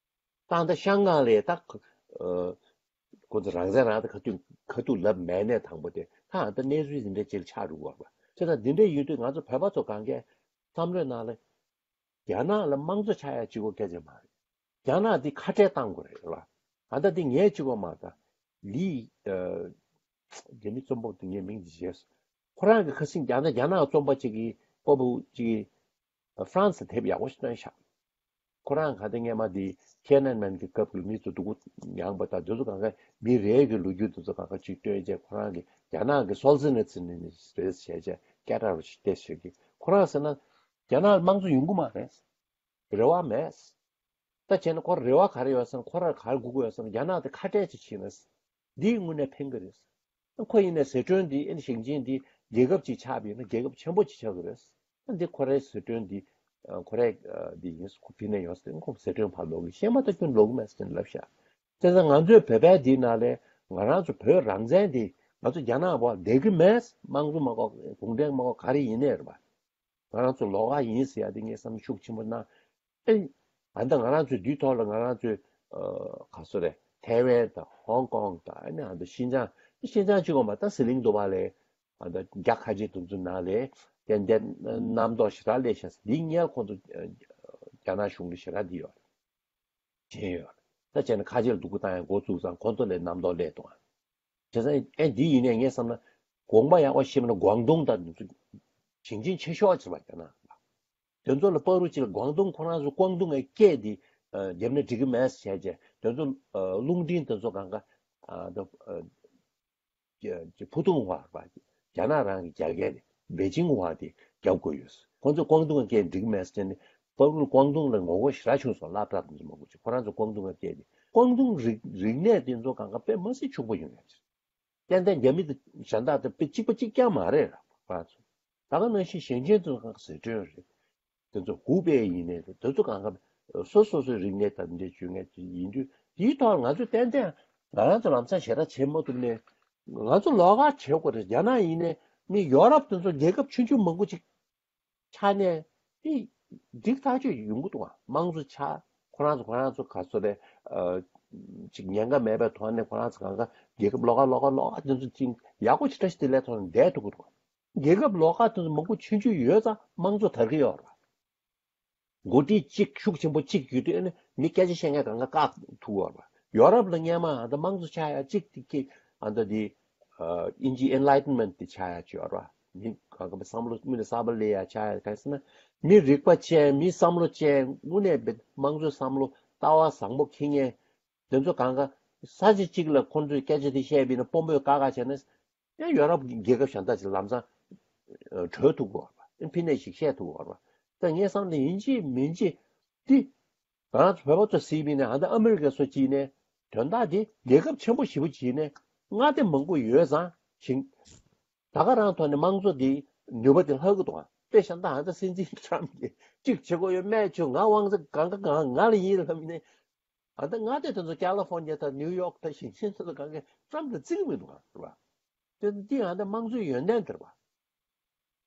ད་ཧ་ད་ཤང་ཀང་ལས་ད་ཁོ་ཚོ་རང་བཙན་རང་ད་ཁ་ཐུག་ཁ་ཐུག་ལབ་མེད་ནས་དང་པོ་དེ་ད་ཧ་ད་གནས་ཚུལ་འདི་འདྲ་ཅིག་ཆགས་འགྲོ་གི་ཡོད་རེད་པ། བྱས་ཙང་འདི་འདྲ་ཡིན་དུས་ང་ཚོ་བོད་པ་ཚོ་གང་གས་བསམ་བློའི་ནང་ལ། རྒྱ་ནག་ལ་དམངས་གཙོ་ཆགས་ཡ་གཅིག་པོ་སྐད་ཆ་མ་རེད། རྒྱ་ནག་འདི་ཁ་བྲལ་བཏང་དགོས་རེད་ལ། ད་ལྟ་འདི་ངས་གཅིག་པོ་མ་རེད་ད། ལི། རྒྱ་མི་རྩོམ་པ་པོ་དེ་ངས་མིང་འདི་བརྗེད་སོང་། ཁོ་རང་གི་ཁ་སང་རྒྱ་ནག་རྒྱ་ནག་རྩོམ་པ་གཅིག་གིས་པ་པོ་གཅིག་གིས་ཧྥ་རན་སི་དེབ་ཡག་པོ་ཞིག་བཏོན་ཤག་ཁོ་རང་ག་དེ་སྔས་མ་འདི་ཐེན་ཨན་མེན་གྱི་སྐབས་ཀྱི་མི་ཚོ་སྡུག་པོ་མྱངས་པ་དང་དེ་ཚོ་གང་ག་མི་རེ་གི་ལོ་རྒྱུས་དེ་ཚོ་གང་ག་གཅིག་བཏོན་བྱས། ཁོ་རང་གིས་རྒྱ་ནག་གི་སོལ་ཇི་ནི་ཚིན་ནི་རེད་བྱས་བྱས་སྐད་གྲགས་རུ་ཞིག་བལྟས་ཤིག་གིས་ཁོ་རང་ཟེར་ན་རྒྱ་ནག་ལ་དམངས་གཙོ་ཡོང་གི་མ་རེད། རེ་བ་མེད། ད་བྱས་ན་ཁོར་རེ་བ་ག་རེ་ཡོད་ཟེར་ན་ཁོ་རང་ག་རེ་དགོས་ཀྱི་ཡོད་ཟེར་ན་རྒྱ་ནག་དེ་ཁ་བྲལ་ཅིག་བྱས་ན། འདིའི་དངོས་གནས་ཕན་གྱི་རེད། ཁོ་ཡིན་ནའི་ཟི་ཁྲོན་འདི་ཨེ་ནི་ཞིང་ཆེན་འདི་རྒྱལ་ཁབ་ཅིག་ཆགས་པ་ཡིན་ན་རྒྱལ་ཁབ་ཆེན་པོ་ཅིག་ཆགས་ཀྱི་རེད། འདི་ཁོ་རའི་ཟི་ཁྲོན་འདི་ཁོ་རའི་འདི་ཡིན། ཁོ་ཕི་ནས་ཡོང་ཟེར་ཁོ་ཟི་ཁྲོན་ཕར་ལོག་གི་ཤེས་མ་ཐག་ཁྱོན་ལོག་གི་མེད་ཟེར་ལབ་ཤག་དེ་ཚོ་ང་ཚོའི་བོད་པའི་འདི་ནང་ལས་ང་རང་ཚོ་བོད་རང་བཙན་འདི་ང་ཚོ་རྒྱ་ནག་བར་བསྡད་ཀྱི་མེད། དམངས་གཙོ་མ་གོ་གུང་ཁྲན་མ་གོ་ག་རེ་ཡིན་ནའི་རེད་པ། ང་རང་ཚོ་ལོགས་ཀ་ཡིན་ཟེར་ཡ་དེ་ངས་བསམ་ཤུགས་ཆེན་པོ་གནང་། ཨེ། ཨ་ད་ང་རང་ཚོའི་འདིའི་ཐོག་ལ་ང་རང་ཚོའི་ཨ་ག་སོ་རེད། ཐའེ་ཝན་དང་ཧོང་ཀོང་དང་ཨ་ནི་ཨ་ད་ཤིན་ཅང་། ཤིན་ཅང་གཅིག་པོ་མ་ད་ཟི་ལིང་དུ་བ་ལས་ཨ་ད་རྒྱ་ཁ་ཆེ་དེ་ཚོ་ནང་ལས་ཏན་ཏན་རྣམ་རྟོག་ཞེ་དྲག་སླེབས་ཤག་འདི་སྔོན་ཁོང་ཚོ་རྒྱ་ནག་གཞུང་གི་ཞེ་དྲག་འདི་ཡོད་རེད། བྱས་ཡོད་རེད། ད་བྱས་ན་ཁ་ཆེ་ལ་སྡུག་པོ་བཏང་ཡ་འགོ་བཙུགས་ཙང་ཁོང་ཚོ་ལས་རྣམ་རྟོག་སླེབས་འདུག་ཨ། བྱས་ཙང་ཨེ་འདི་ཡིན་ནའི་ངས་བསམ་ན་དགོངས་པ་ཡག་པོ་བཞེས་པ་ན་ཀོང་ཏུང་དང་འདི་ཚོ་ཞིང་ཆེན་ཆེ་ཤོས་ཅིག་རེད་པ་རྒྱ་ནག་ལ། དེ་ཚོ་ལ་པ་རུ་ཅིག་ལ་ཀོང་ཏུང་ཁོ་རང་ཚོ་ཀོང་ཏུང་གི་སྐད་འདི་བརྒྱབ་ན་འགྲིག་གི་མེད་ཟེར་བྱས་བྱས་དེ་ཚོ་རླུང་འཕྲིན་དེ་ཚོ་གང་ག་ཨ་ད་ཨ། ཀྱི་ཀྱི་ཕུ་ཐུང་བ་རེད་པ། རྒྱ་ནག་རང་གི་རྒྱ་སྐད་རེད། པེ་ཅིང་བ་དེ་རྒྱབ་དགོས་ཡོད། ཁོང་ཚོ་ཀོང་ཏུང་གི་སྐད་འགྲིག་མེད་ཟེར་ནས་པ་རུ་ཀོང་ཏུང་ལ་ངོ་རྒོལ་ཞེ་དྲག་བྱུང་སོང་། སློབ་གྲྭ་དེ་ཚོ་མང་པོ་ཅིག་ཁོ་རང་ཚོ་ཀོང་ཏུང་གི་སྐད་དེ་ཀོང་ཏུང་རིག་རིག་གནས་དེ་ཚོ་གང་ག་དཔེ་མ་སྲིད་ཕྱུག་པོ་ཡོང་ཡ་ཅིག་ཏན་ཏན་རྒྱ་མི་དེ་གཞན་དག་དེ་དཔེ་གཅིག་པ་གཅིག་རྐྱང་མ་རེད་ར། ཁོ་རང་ཚོ་ད་ག་ནང་བཞིན་ཞིང་ཆེན་དེ་ཚོ་གང་ག་ཟི་ཁྲོན་རེད། དེ་ཚོ་ཧུའུ་པེ་ཡིན་ནའི་རེད། དེ་ཚོ་གང་ག་སོ་སོ་སོའི་རིག་གནས་དང་འདྲེས་བཅོས་མཁན་ཅིག་ཡིན་དུས་དེའི་ཐོག་ང་ཚོས་ཏན་ཏན་ང་རང་ཚོ་ལམ་སང་ཞེ་དྲག་བྱེད་མ་ཐུབ་ནའི་ང་ཚོ་ལོགས་ཀ་བྱེད་དགོས་རེད། རྒྱ་ནག་ཡིན་ནའི་མི་ཡོ་རོབ་དེ་ཚོ་རྒྱལ་ཁབ་ཆུང་ཆུང་མང་པོ་ཅིག་ཆགས་ནས་དེ་འགྲིག་ཐག་ཆོད་ཡོང་གི་འདུག་ཨ། དམངས་གཙོ་ཆགས། ཁོ་རང་ཚོ་ཁོ་རང་ཚོ་ག་ཚོད་རེད། ཨ། ཅིག་ཉེན་ཁ་མེད་པའི་ཐོག་ནས་ཁོ་རང་ཚོ་གང་ག་རྒྱལ་ཁབ་ལོགས་ཀ་ལོགས་ཀ་ལོགས་ཀ་དེ་ཚོ་ཅིག་ཡག་པོ་ཞེ་དྲག་ཞིག་དེ་ལས་ཐོག་ནས་བསྡད་ཐུབ་ཀྱི་འདུག་རྒྱལ་ཁབ་ལོགས་ཀ་དེ་ཚོ་མང་པོ་ཆུང་ཆུང་ཡོད་ཙང་དམངས་གཙོ་དར་གྱི་ཡོད་རེད། འགོ་ཁྲིད་གཅིག་ཤུགས་ཆེན་པོ་གཅིག་ཡོད་དུས་ཨ་ནི་མི་སྐད་ཆ་བཤད་མཁན་གང་ག་བཀག་ཐུབ་ཀྱི་ཡོད་རེད། ཡོ་རོབ་ལ་སྔོན་མ་ཨ་ད་དམངས་གཙོ་ཆགས་ཡ་གཅིག་དེ་ཁྱེད་ཨ་ད་དེ་དབྱིན་ཇིའི་ཨེན་ལའི་ཊན་མེན་ཊི་དེ་ཆགས་ཡ་ཅིག་ཡོད་རེད། མི་གང་ག་བསམ་བློ་དངོས་གནས་གསར་པ་སླེབས་ཡ་ཆགས་ཡ་གང་ཟེར་ན། མི་རིག་པ་ཅན་མི་བསམ་བློ་ཅན་དངོས་གནས་དམངས་གཙོའི་བསམ་བློ་ལྟ་བ་བཟང་པོ་འཁྱེར་མཁན་དེ་ཚོ་གང་ག་ས་ཆ་གཅིག་ལ་ཁོང་ཚོས་སྐད་ཆ་དེ་བཤད་པ་ཡིན་ན་དཔོན་པོས་བཀག་བཀག་བྱས་ན། ཡང་ཡོ་རོབ་ཀྱི་རྒྱལ་ཁབ་གཞན་དག་ཅིག་ལམ་སང་གྲོལ་ཐུབ་ཀྱི་ཡོད་རེད་པ། ཕན་ནུས་ཤིག་བཤད་ཐུབ་ཀྱི་ཡོད་རེད་པ། ད་ངས་བསམ་ན་ཡིན་གཅིག་མིན་གཅིག་འདི་ང་རང་ཚོ་བོད་པ་ཚོ་གཟིགས་པ་ཡིན་ན་ཨ་ད་ཨ་མི་རི་ཀ་སོགས་ཅིག་ནས་དོན་དག་འདི་རྒྱལ་ཁབ་ཆེན་པོ་ཞེ་པོ་ཅིག་ནས་མངའ་སྡེ་མང་པོ་ཡོད་ཙང་ཞིང་ད་ག་རང་ཐོག་ནས་དམངས་གཙོ་འདི་ནུས་པ་འདི་ལྷག་གི་འདུག་དཔེ་བཞག་ན་ད་ཨ་ད་སྲིད་འཛིན་ཊམ་གྱིས་གཅིག་བྱེད་དགོས་ཡོད་སྨྲས་བྱུང་ང་དབང་ཚད་གང་ག་གང་ང་ལ་ཡིན་ལབ་ནས། ཨ་ད་མངའ་སྡེ་དེ་ཚོ་ཀ་ལི་ཧྥོར་ནི་ཡ་དང་ནིའུ་ཡོག་དང་ཞིང་ཆེན་དེ་ཚོ་གང་གས་ཀྲམ་དང་བརྩི་གི་མི་འདུག་ག་རེད་པ། དེ་འདི་ཨ་ད་དམངས་གཙོའི་ཡོན་ཏན་དེ་རེད་པ།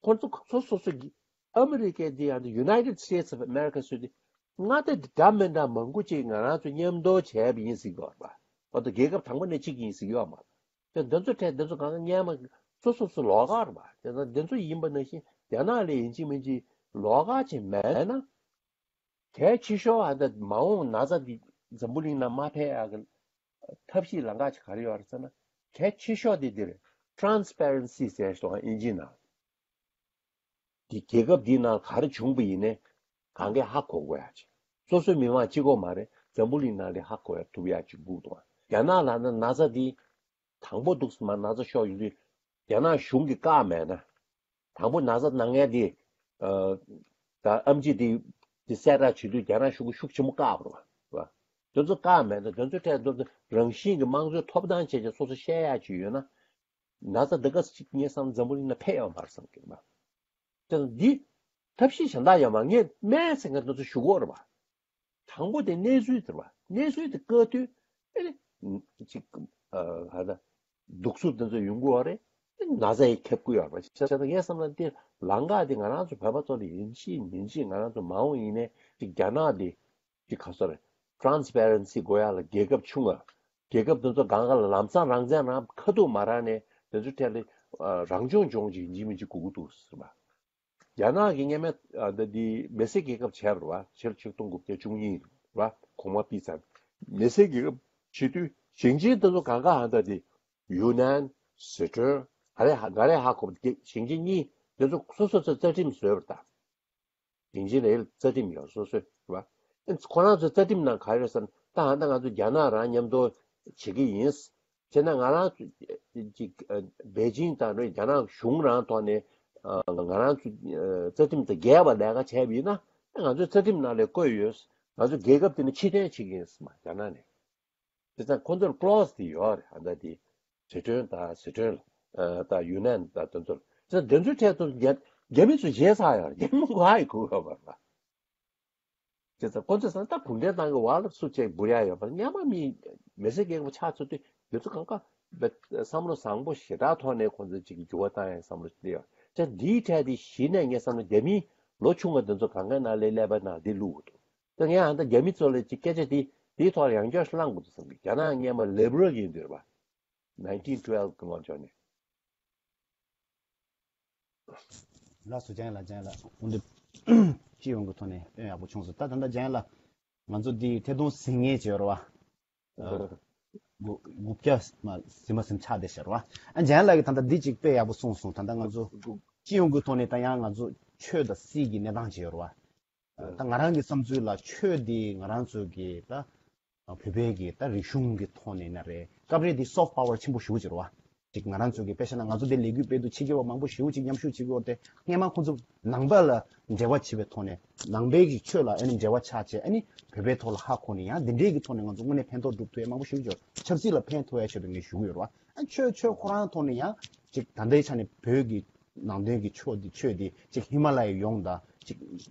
ཁོང་ཚོ་སོ་སོ་སོ་གི་ཨ་མི་རི་ཀའི་འདི་ཨ་ད་United States of America ཟེར་དུས་མངའ་སྡེ་འདི་འདྲ་མི་འདྲ་མང་པོ་ཅིག་ང་རང་ཚོ་མཉམ་དུ་བྱས་པ་ཡིན་ཟེར་གི་ཡོད་རེད་པ། ཨ་ད་རྒྱལ་ཁབ་དང་པོ་ནས་གཅིག་ཡིན་ཟེར་གི་ཡོད་མ་རེད། དེ་འདི་ཚོ་གྲས་འདི་ཚོ་གང་ག་སྔོན་མ་སོ་སོ་སོ་ལོགས་ཀ་རེད་པ། དེ་ཚོ་འདི་ཚོ་ཡིན་པ་ནང་བཞིན་རྒྱ་ནག་ལ་ཡིན་གཅིག་མིན་གཅིག་ལོགས་ཀ་ཅིག་མེད་ན། གལ་ཆེ་ཤོས་ཨ་ད་མ་འོངས་ན་ཚ་འདི་འཛམ་བུ་གླིང་ནང་མ་ཕེབས་ཡག་གི་ཐབས་ཤེས་ལམ་ཁ་ཅིག་ག་རེ་ཡོད་རེད་ཟེར་ན། གལ་ཆེ་ཤོས་འདི་འདིར་Transparency ཟེར་སོང་ཨིན་ཇི་ནང་། འདི་རྒྱལ་ཁབ་འདིའི་ནང་ག་རེ་བྱུང་པ་ཡིན་ནའི་གང་གས་ཧ་གོ་དགོས་ཡག་ཅིག་སོ་སོའི་མི་མང་གཅིག་པོ་མ་རེད། འཛམ་བུ་གླིང་ནང་ལ་ཧ་གོ་ཡག་ཐུབ་ཡག་ཅིག་དགོས་འདུག་རྒྱ་ནག་ལ་ན་ན་ཚ་འདི་དང་པོ་འདུག་སེ་མར་ན་ཚ་ཤོར་ཡོང་དུས་རྒྱ་ནག་གཞུང་གིས་བཀག་མེད་ན། དང་པོ་ན་ཚ་ན་མཁན་དེ། ཨ། ད་ཨེམ་ཆི་དེ་དེ་གསལ་བསྒྲགས་བྱེད་དུས་རྒྱ་ནག་གཞུང་གིས་ཤུགས་ཆེན་པོ་བཀག་པ་རེད་པ། དེ་ཚོ་བཀག་མེད་ན་དེ་ཚོའི་གྲས་དེ་ཚོ་རང་བཞིན་གྱི་དམངས་གཙོའི་ཐོབ་ཐང་བྱས་ཀྱང་སོ་སོ་བཤད་ཡག་ཅིག་ཡོད་ན། ན་ཚ་འདི་ག་ཅིག་ངས་བསམ་འཛམ་བུ་གླིང་ན་ཕེབས་ཡོད་མ་རེད་བསམ་གྱི་རེད་པ། དེ་ཚོ་འདི་ཐབས་ཤེས་གཞན་དག་ཡོད་མ་རེད། ངས་སྨན་ཟེར་མཁན་དེ་ཚོ་ཞུ་གི་ཡོད་རེད་པ། དང་པོ་དེ་གནས་ཚུལ་དེ་རེད་པ། གནས་ཚུལ་དེ་བཀག་དུས་ཨེ་ནི་ཅིག་ཨ་ཧ་ད་སྡུག་རྩུབ་དེ་ཚོ་ཡོང་གི་ཡོད་རེད། ཨེ་ནི་ན་ཚ་ཡང་ཁྱབ་ཀྱི་ཡོད་རེད་པ། བྱས་ཙང་ངས་བསམ་ན་དེ་ལམ་ཁ་དེ་ང་རང་ཚོ་བོད་པ་ཚོ་ལ་ཡིན་གཅིག་མིན་གཅིག་ང་རང་ཚོ་མ་འོངས་ཡིན་ནའི་ཅིག་རྒྱ་ནག་དེ་ཅིག་ག་ཚོད་རེད། Transparency དགོས་ཡག་ལ་རྒྱལ་ཁབ་ཆུང་བ། རྒྱལ་ཁབ་དེ་ཚོ་གང་ག་ལ་ལམ་སང་རང་བཙན་རང་ཁ་ཐུག་མ་རག་ནས་དེ་ཚོ་ཐད་ལ་ཨ་རང་སྐྱོང་ལྗོངས་ཅིག་ཡིན་གཅིག་མིན་གཅིག་དགོས་ཀྱི་འདུག་ཟེར་བ། རྒྱ་ནག་གི་སྔོན་མའི་ཨ་ད་དེ་མི་སེར་རྒྱལ་ཁབ་བྱས་པ་རེད་པ། ཕྱི་ལོ་ཆིག་སྟོང་དགུ་བརྒྱ་བཅུ་གཉིས་རེད་པ། གོང་མ་ཕུད་ཚར། མི་སེར་རྒྱལ་ཁབ་བྱེད་དུས་ཞིང་ཆེན་དེ་ཚོ་གང་ག་ཨ་ད་དེ་ཡུན་ནན། ཟི་ཁྲོན། ག་རེ་ཧ་ག་རེ་ཧ་གོ་བ་དེ་ཞིང་ཆེན་གཉིས་དེ་ཚོ་སོ་སོ་ཚོ་རྩ་ཁྲིམས་བཟོས་པ་རེད་ད། ཞིང་ཆེན་རེ་རྩ་ཁྲིམས་ཡོད་སོ་སོའི་རེད་པ། ཁོ་རང་ཚོའི་རྩ་ཁྲིམས་ནང་ག་རེ་ཟེར་ན་ད་ཧ་ད་ང་ཚོ་རྒྱ་ནག་རང་མཉམ་དུ་བྱེད་ཀྱི་ཡིན། བྱས་ན་ང་རང་ཚོ་ཅིག་པེ་ཅིང་དང་རྒྱ་ནག་གཞུང་རང་ཐོག་ནས་ང་རང་ཚོ་རྩ་ཁྲིམས་དང་འགལ་བ་ལས་ཀ་བྱས་པ་ཡིན་ན་ང་ཚོའི་རྩ་ཁྲིམས་ནང་ལ་བཀོད་ཡོད། ང་ཚོ་རྒྱལ་ཁབ་དེ་ནས་ཕྱིར་འཐེན་བྱེད་ཀྱི་ཡིན་ཟེར་མ་རྒྱ་ནག་ནས། བྱས་ཙང་ཁོ་ཚོར་ཀློ་སི་དེ་ཡོད་རེད། ཨ་ད་དེ་ཟི་ཁྲོན་དང་ཟི་ཁྲོན་ལ་དང་ཡུན་ནན་དང་དེ་ཚོར། བྱས་ཙང་དེ་ཚོའི་གྲས་དུ་རྒྱ་རྒྱ་མི་ཚོ་བརྗེད་ཚར་ཡོད་རེད། རྒྱ་མི་གོ་ཨ་ཡི་གོ་ཡོད་པ་རེད། བྱས་ཙང་ཁོ་ཚོས་ད་གུང་ཁྲན་ཏང་གི་འོག་ལ་སུ་གཅིག་འབུར་ཡ་ཡོད་པ་རེད། སྔོན་མ་མི་མི་སེར་རྒྱལ་ཁབ་ཆགས་ཚར་དུས་དེ་ཚོ་གང་ག་བསམ་བློ་བཟང་པོ་ཞེ་དྲག་ཐོག་ནས་ཁོ་ཚོས་གཅིག་གི་འགྱུར་བ་བཏང་ཡ་བསམ་བློ་ཞིག་སླེབས་ཡོད། བྱས་ཙང་འདིའི་གྲས་དེ་གཞི་ནས་ངས་བསམ་བློ་རྒྱ་མི་ལོ་ཆུང་བ་དེ་ཚོ་གང་གའི་ནང་ལ་ཀླད་པའི་ནང་འདི་བླུགས་འདུག་ད་ངས་ཨ་ད་རྒྱ་མི་ཚོ་ལ་ཅིག་སྐད་ཆ་འདི་འདིའི་ཐོག་ལ་ཡང་བསྐྱར་གླེང་དགོས་འདུག་བསམ་གི། རྒྱ་ནག་སྔོན་མ་ལིབ་རལ་ཡིན་དུས་རེད་པ། ནའིན་ཊིན་ཊུ་ཝེལ་ཕི་གི་ལོ་མཇུག་ནས། ལགས་སོ། ལྗང་ལགས། ལྗང་ལགས། འོན་ཏེ་སྤྱི་ཡོངས་ཀྱི་ཐོག་ནས་སྐྱོན་ཡག་པོ་བྱུང་སོང་། ད་ད་ལྟ་ལྗང་ལགས་ང་ཚོ་འདི་ཐད་གཏོང་གཟིགས་མཁན་བྱས་རེད་པ། དགུ་དགུ་བརྒྱ་མ་ཟིན་མ་ཟིན་ཆགས་བསྡད་ཤག་རེད་པ། ཨ་ལྗང་ལགས་ཀྱིས་ད་ལྟ་འདི་གཅིག་དཔེ་ཡག་པོ་གསུངས་སོང་། ད་ལྟ་ང་ཚོ་སྤྱི་ཡོངས་ཀྱི་ཐོག་ནས་ད་ཡང་ང་ཚོ་ཆོས་དང་སྲིད་ཀྱི་གནས་སྟངས་བྱས་རེད་པ། ད་ང་རང་གི་བསམ་ཚུལ་ལ་ཆོས་འདི་ང་རང་ཚོ་གི་ད་བོད་པའི་གི་ད་རིག་གཞུང་གི་ཐོག་ནས་ན་རེད། སྐབས་རེ་འདི་སོཕ་པ་ཝར་ཆེན་པོ་ཞེ་པོ་ཅིག་རེད་པ། ཅིག་ང་རང་ཚོ་གི་དཔེ་བཞག་ན་ང་ཚོ་འདི་ལས་འགུལ་སྤེལ་དུས་ཕྱི་རྒྱལ་བ་མང་པོ་ཞེ་པོ་ཅིག་མཉམ་ཞུགས་བྱེད་ཀྱི་ཡོད་རེད་དེ། སྔོན་མ་ཁོང་ཚོ་ནང་པ་ལ་འབྲེལ་བ་བྱེད་པའི་ཐོག་ནས་ནང་པའི་གི་ཆོས་ལ་ཨ་ནི་འབྲེལ་བ་ཆགས་བྱས། ཨ་ནི་བོད་པའི་ཐོག་ལ་ཧ་གོ་ནས་ཡང་འདི་འདྲའི་གི་ཐོག་ནས་ང་ཚོ་དངོས་གནས་ཕན་ཐོགས་སྒྲུབ་ཐུབ་ཡ་མང་པོ་ཞེ་པོ་ཅིག་ཡོད། ཆབ་སྲིད་ལ་ཕན་ཐོགས་ཡ་ཆེད་དུ་ངས་ཞུ་གི་ཡོད་རེད་པ། ཨ་ཆོས་ཆོས་ཁོ་རང་ཐོག་ནས་ཡང་ཅིག་ད་ལྟའི་ཆ་ནས་བོད་ཀྱི་ནང་བསྟན་གྱི་ཆོས་འདི་ཆོས་འདི་ཅིག་ཧི་མ་ལ་ཡའི་ཡོངས་དང་ཅིག་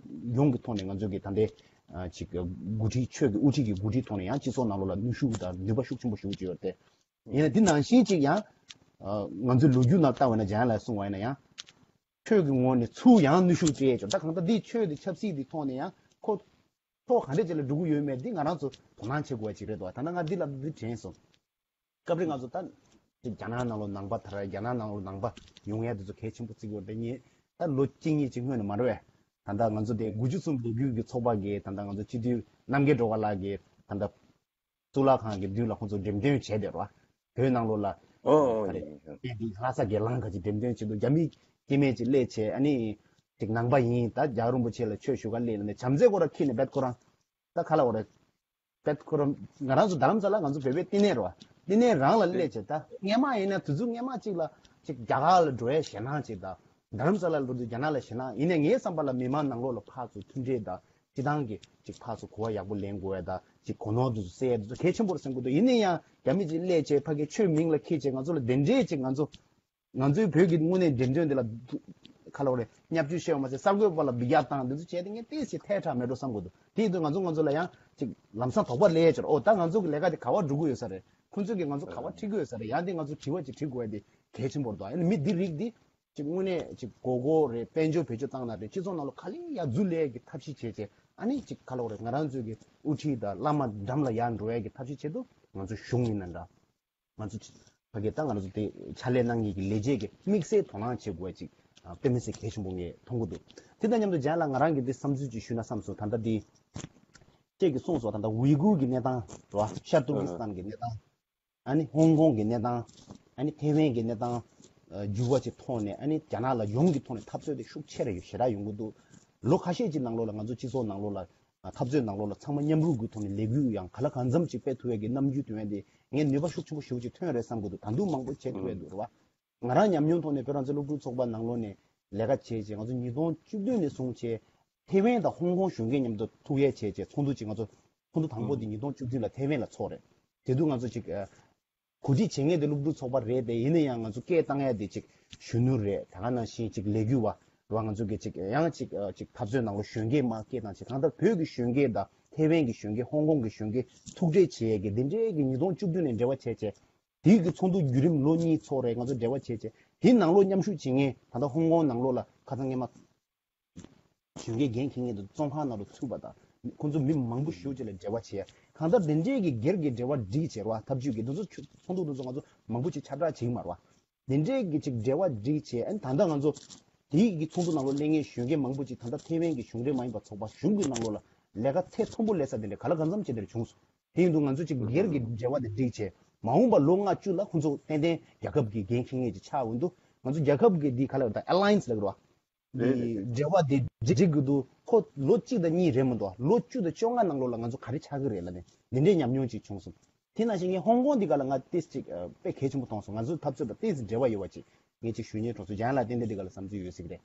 ཡོངས་ཀྱི་ཐོག་ནས་ང་ཚོ་གི་ད་ལྟའི་ཨ་ཅིག་འགོ་ཁྲིད་ཆོས་ཀྱི་དབུ་ཁྲིད་ཀྱི་འགོ་ཁྲིད་ཐོག་ནས་ཡང་སྤྱི་ཚོགས་ནང་ལོགས་ལ་ནུས་ཤུགས་དང་ནུས་པ་ཤུགས་ཆེན་པོ་ཞེ་པོ་ཅིག་ཡོད་རེད་དེ། ཡིན་ན་འདི་ནང་བཞིན་ཅིག་ཡང་ཨ་ང་ཚོའི་ལོ་རྒྱུས་ནང་ལྟ་བ་ཡིན་ན་ལྗང་ལགས་གསུངས་པ་ཡིན་ན་ཡང་ཆོས་ཀྱི་ངོས་ནས་ཚུར་ཡང་ནུས་ཤུགས་སྤྲད་ཡས་ཆོག་ད་གང་ལྟར་འདི་ཆོས་འདི་ཆབ་སྲིད་འདི་ཐོག་ནས་ཡང་ཁོ་ ཕྱོགས་ག་འདྲ་ཅིག་ལ་འགྲོ་གི་ཡོད་མེད་འདི་ང་རང་ཚོ་དོ་སྣང་བྱེད་དགོས་པ་ཅིག་རེད་འདུག་ད་ནི་ང་འདི་ལ་འདི་དྲན་སོང་། སྐབས་རེ་ང་ཚོ་ད་རྒྱ་ནག་ནང་ལོགས་ནང་པ་དར། རྒྱ་ནག་ནང་ལོགས་ནང་པ་ཡོང་ཡ་དེ་ཚོ་གལ་ཆེན་པོ་བརྩི་གི་ཡོད་རེད། ངས་ད་ལོ་གཅིག་གཉིས་ཅིག་སྔོན་ནས་མ་རེད་པས། ད་ལྟ་ང་ཚོ་དེ་དགུ་བཅུ་གསུམ་ལོ་རྒྱུས་ཀྱི་ཚོགས་པ་གིས་ད་ལྟ་ང་ཚོ་སྤྱི་འཐུས་རྣམ་རྒྱལ་སྒྲོལ་དཀར་ལགས་ཀྱིས་ད་ལྟ་གཙུག་ལག་ཁང་གི་མདུན་ལ་ཁོང་ཚོ་འགྲེམས་སྟོན་བྱས་བསྡད་རེད་པ། བོད་ནང་ལོགས་ལ་ཨོ་ཨོ་ག་རེ་ཡིན་ཡིན། ཡིན། དེ་ལྷ་ས་སྒེར་ལངས་ག་ཅིག་འགྲེམས་སྟོན་བྱེད་དུས་རྒྱ་མི་སྐྱེ་དམན་ཅིག་སླེབས་བྱས། ཨ་ནི་ཅིག་ནང་པ་ཡིན། ད་རྒྱལ་བ་རིན་པོ་ཆེ་ལ་ཆོས་ཞུ་ག་སླེབས་ལབ་ནས་བྱམས་བརྩེ་སྐོར་ར་ཁྱེར་ནས་བེད་ཁོ་རང་ད་ག་ལབ་དགོས་རེད། བེད་ཁོ་རང་ང་རང་ཚོ་རྡ་རམ་ས་ལ་ང་ཚོ་བོད་པའི་བསྟི་གནས་རེད་པ། བསྟི་གནས་རང་ལ་སླེབས་བྱས། ད་སྔས་མ་ཡིན་ན་དུས་ཚོད་སྔས་མ་ཅིག་ལ་ཅིག་རྒྱ་གར་ལ་འགྲོ་ཡའི་ཞེད་སྣང་ཅིག་དང་། རྡ་རམ་ས་ལ་འགྲོ་དུས་རྒྱ་ནག་ལ་ཞེད་སྣང་། ཡིན་ནའི་ངའི་བསམ་པ་ལ་མི་མང་ནང་ལོགས་ལ་ཕར་ཚུར་མཐུན་འབྲེལ་དང་། སྤྱི་བཏང་གི་ཅིག་ཕར་ཚུར་གོ་བ་ཡག་པོ་ལེན་དགོས་ཡ་དང་། ཅིག་གོ་ནོར་དེ་ཚོ་སེལ་ཡ་དེ་ཚོ་གལ་ཆེན་པོ་རེད་བསམ་གྱི་འདུག་ཡིན་ན་ཡང་རྒྱ་མི་ཅིག་སླེབས་བྱས་ཕ་གིའི་ཆོས་མིང་ལ་འཁྱེར་བྱས་ང་ཚོ་ལ་དེ་འདྲས་ཅིག་ང་ཚོ་ང་ཚོའི་བོད་ཀྱི་དངོས་གནས་འགྲེམས་སྟོན་འདི་ལ་ག་ལབ་དགོས་རེད། བརྙས་བཅོས་བཤད་པ་མ་ཟད་གསར་འགོད་པ་ལ་འབུད་རྒྱག་བཏང་། འདི་ཚོ་བྱས་ཏེ་ངས་ཏོག་ཙམ་ཐལ་དྲགས་མེད་འགྲོ་བསམ་གྱི་འདུག་དེ་ཡིན་དུས་ང་ཚོ་ང་ཚོ་ལ་ཡང་ཅིག་ལམ་སང་དོགས་པ་སླེབས་ཡ་ཅིག་ཨོ་ད་ང་ཚོ་གི་ལས་ཀ་དེ་ག་པར་འགྲོ་གི་ཡོད་ས་རེད། ཁོང་ཚོས་ཀྱིས་ང་ཚོ་ག་པར་ཁྲིད་ཀྱི་ཡོད་ས་རེད། ཡང་དེ་ང་ཚོ་དྲི་བ་ཅིག་དྲི་དགོས་ཡ་དེ་གལ་ཆེན་པོ་རེད་འདུག་ཨ་ནི་མི་འདི་རིགས་འདི་ཅིག་དངོས་གནས་ཅིག་མགོ་སྐོར་རེད། དཔལ་འབྱོར་བེད་སྤྱོད་བཏང་ན་རེད། སྤྱི་ཚོགས་ནང་ལོགས་ག་ལེར་ཡར་འཛུལ་སླེབས་ཀྱི་ཐབས་ཤེས་བྱས་བྱས། ཨ་ནི་ཅིག་ག་ལབ་དགོས་རེད། ང་རང་ཚོའི་གི་དབུ་ཁྲིད་དང་བླ་མ་འགྲམ་ལ་ཡར་འགྲོ་ཡ་གི་ཐབས་ཤེས་བྱེད་དུས་ང་ཚོ་གཞུང་ཡིན་ན་འདྲ། ང་ཚོ་ཕ་གི་ད་ང་ཚོ་དེ་ཕྱག་ལས་གནང་མཁན་གྱི་ལས་བྱེད་ཀྱིས་དམིགས་བསལ་དོ་སྣང་བྱེད་དགོས་ཅིག་ཨ། དཔེ་མི་སྲིད་གལ་ཆེན་པོ་ངས་མཐོང་གི་འདུག་དེ་དང་མཉམ་དུ་རྒན་ལགས་ང་རང་གི་འདི་བསམ་ཚུལ་ཅིག་ཞུས་ན་བསམ་སོང་། ད་ལྟ་འདི་ཁྱེད་ཀྱིས་གསུངས་སོང་། ད་ལྟ་ཝི་གུར་གྱི་གནས་སྟངས་རེད་པ། ཤར་ཏུར་ཀི་སི་ཐན་གྱི་གནས་སྟངས། ཨ་ནི་ཧོང་ཀོང་གི་གནས་སྟངས། ཨ་ནི་ཐེ་ཝན་གྱི་གནས་སྟངས། ཨ། འགྱུར་བ་ཅིག་ཐོག་ནས། ཨ་ནི་རྒྱ་ནག་ལ་ཡོངས་ཀྱི་ཐོག་ནས་འཐབ་རྩོད་དེ་ཤུགས་ཆེ་རུ་ཞེ་དྲག་ཡོང་གི་འདུག་ལོ་ཁ་ཤས་ཀྱི་ནང་ལོགས་ལ་ང་ཚོ་སྤྱི་ཚོགས་ནང་ལོགས་ལ། ཨ། འཐབ་རྩོད་ནང་ལོགས་ལ་ཚང་མ་མཉམ་རུབ་ཀྱི་ཐོག་ནས་ལས་འགུལ་ཡང་ག་ལ་གང་འཚམ་ཅིག་སྤེལ་ཐུབ་ཡས་ཀྱི་རྣམ་འགྱུར་སྟོན་ཡས་དེ་ངས་ནུས་པ་ཤུགས་ཆེན་པོ་ཞེ་པོ་ཅིག་ཐོན་རེད་བསམ་གྱི་འདུག་ད་དུང་མང་པོ་བྱེད་ཐུབ་ཡས་འདུག་རེད་པ། ང་རང་ཉམས་མྱོང་ཐོག་ནས་བོད་རང་བཙན་སློབ་ཕྲུག་ཚོགས་པ་ནང་ལོགས་ནས་ལས་ཀ་བྱས་བྱས། ང་ཚོ་ཉིས་སྟོང་བཅུ་བདུན་ནས་བཟུང་བྱས་ཐེ་ཝན་དང་ཧོང་ཀོང་གཞོན་སྐྱེས་མཉམ་དུ་ཐུག་ཡས་བྱས་བྱས་ཚོགས་འདུ་ཅིག་ང་ཚོ་ཚོགས་འདུ་དང་པོ་དེ་ཉིས་སྟོང་བཅུ་བདུན་ལ་ཐེ་ཝན་ལ་ཚོགས་རེད། དེ་དུས་ང་ཚོ་ཅིག་ཨ། གོ་སྒྲིག་བྱེད་མཁན་དེ་སློབ་ཕྲུག་ཚོགས་པ་རེད་དེ། ཡིན་ན་ཡང་ང་ཚོ་སྐད་བཏང་ཡ་དེ་ཅིག་གཞོན་ནུ་རེད། ད་ག་ནང་བཞིན་ཅིག་ལས་འགུལ་བ་རེད་པ། ང་ཚོ་གི་ཅིག་ཡང་ཅིག་ཨ། ཅིག་འཐབ་རྩོད་ནང་ལོགས་གཞོན་སྐྱེས་མར་སྐད་བཏང་བྱས། གང་ལྟར་བོད་ཀྱི་གཞོན་སྐྱེས་དང་ཐེ་ཝན་གྱི་གཞོན་སྐྱེས། ཧོང་ཀོང་གི་གཞོན་སྐྱེས་ཐུག་འཕྲད་བྱེད་ཡས་ཀྱི་འདི་འདྲའི་གི་ཉིས་སྟོང་བཅུ་བདུན་ནས་འབྲེལ་བ་བྱས་བྱས། དེའི་གི་ཚོགས་འདུ་བརྒྱུད་རིམ་ལོ་གཉིས་ཚོགས་རེད། ང་ཚོ་འབྲེལ་བ་བྱས་བྱས། དེའི་ནང་ལོགས་མཉམ་ཞུགས་བྱེད་མཁན་ད་ལྟ་ཧོང་ཀོང་ནང་ལོགས་ལ་ཁ་སང་སྔས་མ་གཞོན་སྐྱེས་འགན་འཁྱེར་མཁན་དེ་བཙོན་ཁང་ནང་ལ་ཚུད་པ་དང་། ཁོང་ཚོ་མི་མང་པོ་ཞེ་པོ་ཅིག་ལ་འབྲེལ་བ་བྱས། གང་ལྟར་དེ་འདྲའི་གི་སྒེར་གྱི་འབྲེལ་བ་སྒྲིག་བྱས་རེད་པ། འཐབ་ཇུས་ཀྱི་དེ་ཚོ་ཚོགས་འདུ་དེ་ཚོ་ང་ཚོ་མང་པོ་ཅིག་ཁྱབ་བསྒྲགས་བྱེད་ཀྱི་མ་རེད་པ། དེ་འདྲའི་གི་ཅིག་འབྲེལ་བ་སྒྲིག་བྱས། ཨ་ནི་ད་ལྟ་ང་ཚོ་དེའི་གི་ཚོགས་འདུ་ནང་ལོགས་སླེབས་མཁན་གཞོན་སྐྱེས་མང་པོ་ཅིག་ད་ལྟ་ཐེ་ཝན་གྱི་གཞུང་འབྲེལ་མ་ཡིན་པ་ཚོགས་པ་གཞུང་གི་ནང་ལོགས་ལ་ལས་ཀ་ཚད་མཐོན་པོ་ལས་ས་དེ་འདྲ་ག་ལ་གང་འཚམ་ཅིག་དེ་འདྲ་བྱུང་སོང་། དེ་ཡིན་དུས་ང་ཚོ་ཅིག་སྒེར་གྱི་འབྲེལ་བ་དེ་སྒྲིག་བྱས། མ་འོངས་པ་ལོ་ལྔ་བཅུ་ལ་ཁོང་ཚོ་ཏན་ཏན་རྒྱལ་ཁབ་ཀྱི་འགན་འཁྱེར་མཁན་ཅིག་ཆགས་འོང་དུས། ང་ཚོ་རྒྱལ་ཁབ་ཀྱི་འདི་ག་ལ་ད་ཨེ་ལ་ཡན་སི་ལབ་ཀྱི་རེད་པ། རེད་རེད་འདི་རེད། འབྲེལ་བ་འདི་སྒྲིག་གི་འདུག་ཁོ་ལོ་གཅིག་དང་གཉིས་རེད་མི་འདུག་ལོ་བཅུ་དང་བཅོ་ལྔ་ནང་ལོགས་ལ་ང་ཚོ་ག་རེ་ཆགས་ཀྱི་རེད་ལབ་ནས་འདི་འདྲའི་ཉམས་མྱོང་ཅིག་བྱུང་སོང་། དེ་ནང་བཞིན་ངས་ཧོང་ཀོང་འདི་ག་ལ་ང་ཏོག་ཙམ་ཅིག་ཨ། དཔེ་གལ་ཆེན་པོ་མཐོང་སོང་། ང་ཚོའི་འཐབ་རྩོད་དང་ཏོག་ཙམ་འབྲེལ་བ་ཡོད་པ་ཅིག་ངས་ཅིག་ཞུ་སྙིང་བྲོ་སོང་། རྒན་ལགས་ཏན་ཏན་འདི་ག་ལ་བསམ་ཚུལ་ཡོད་ཟེར་གི་རེད།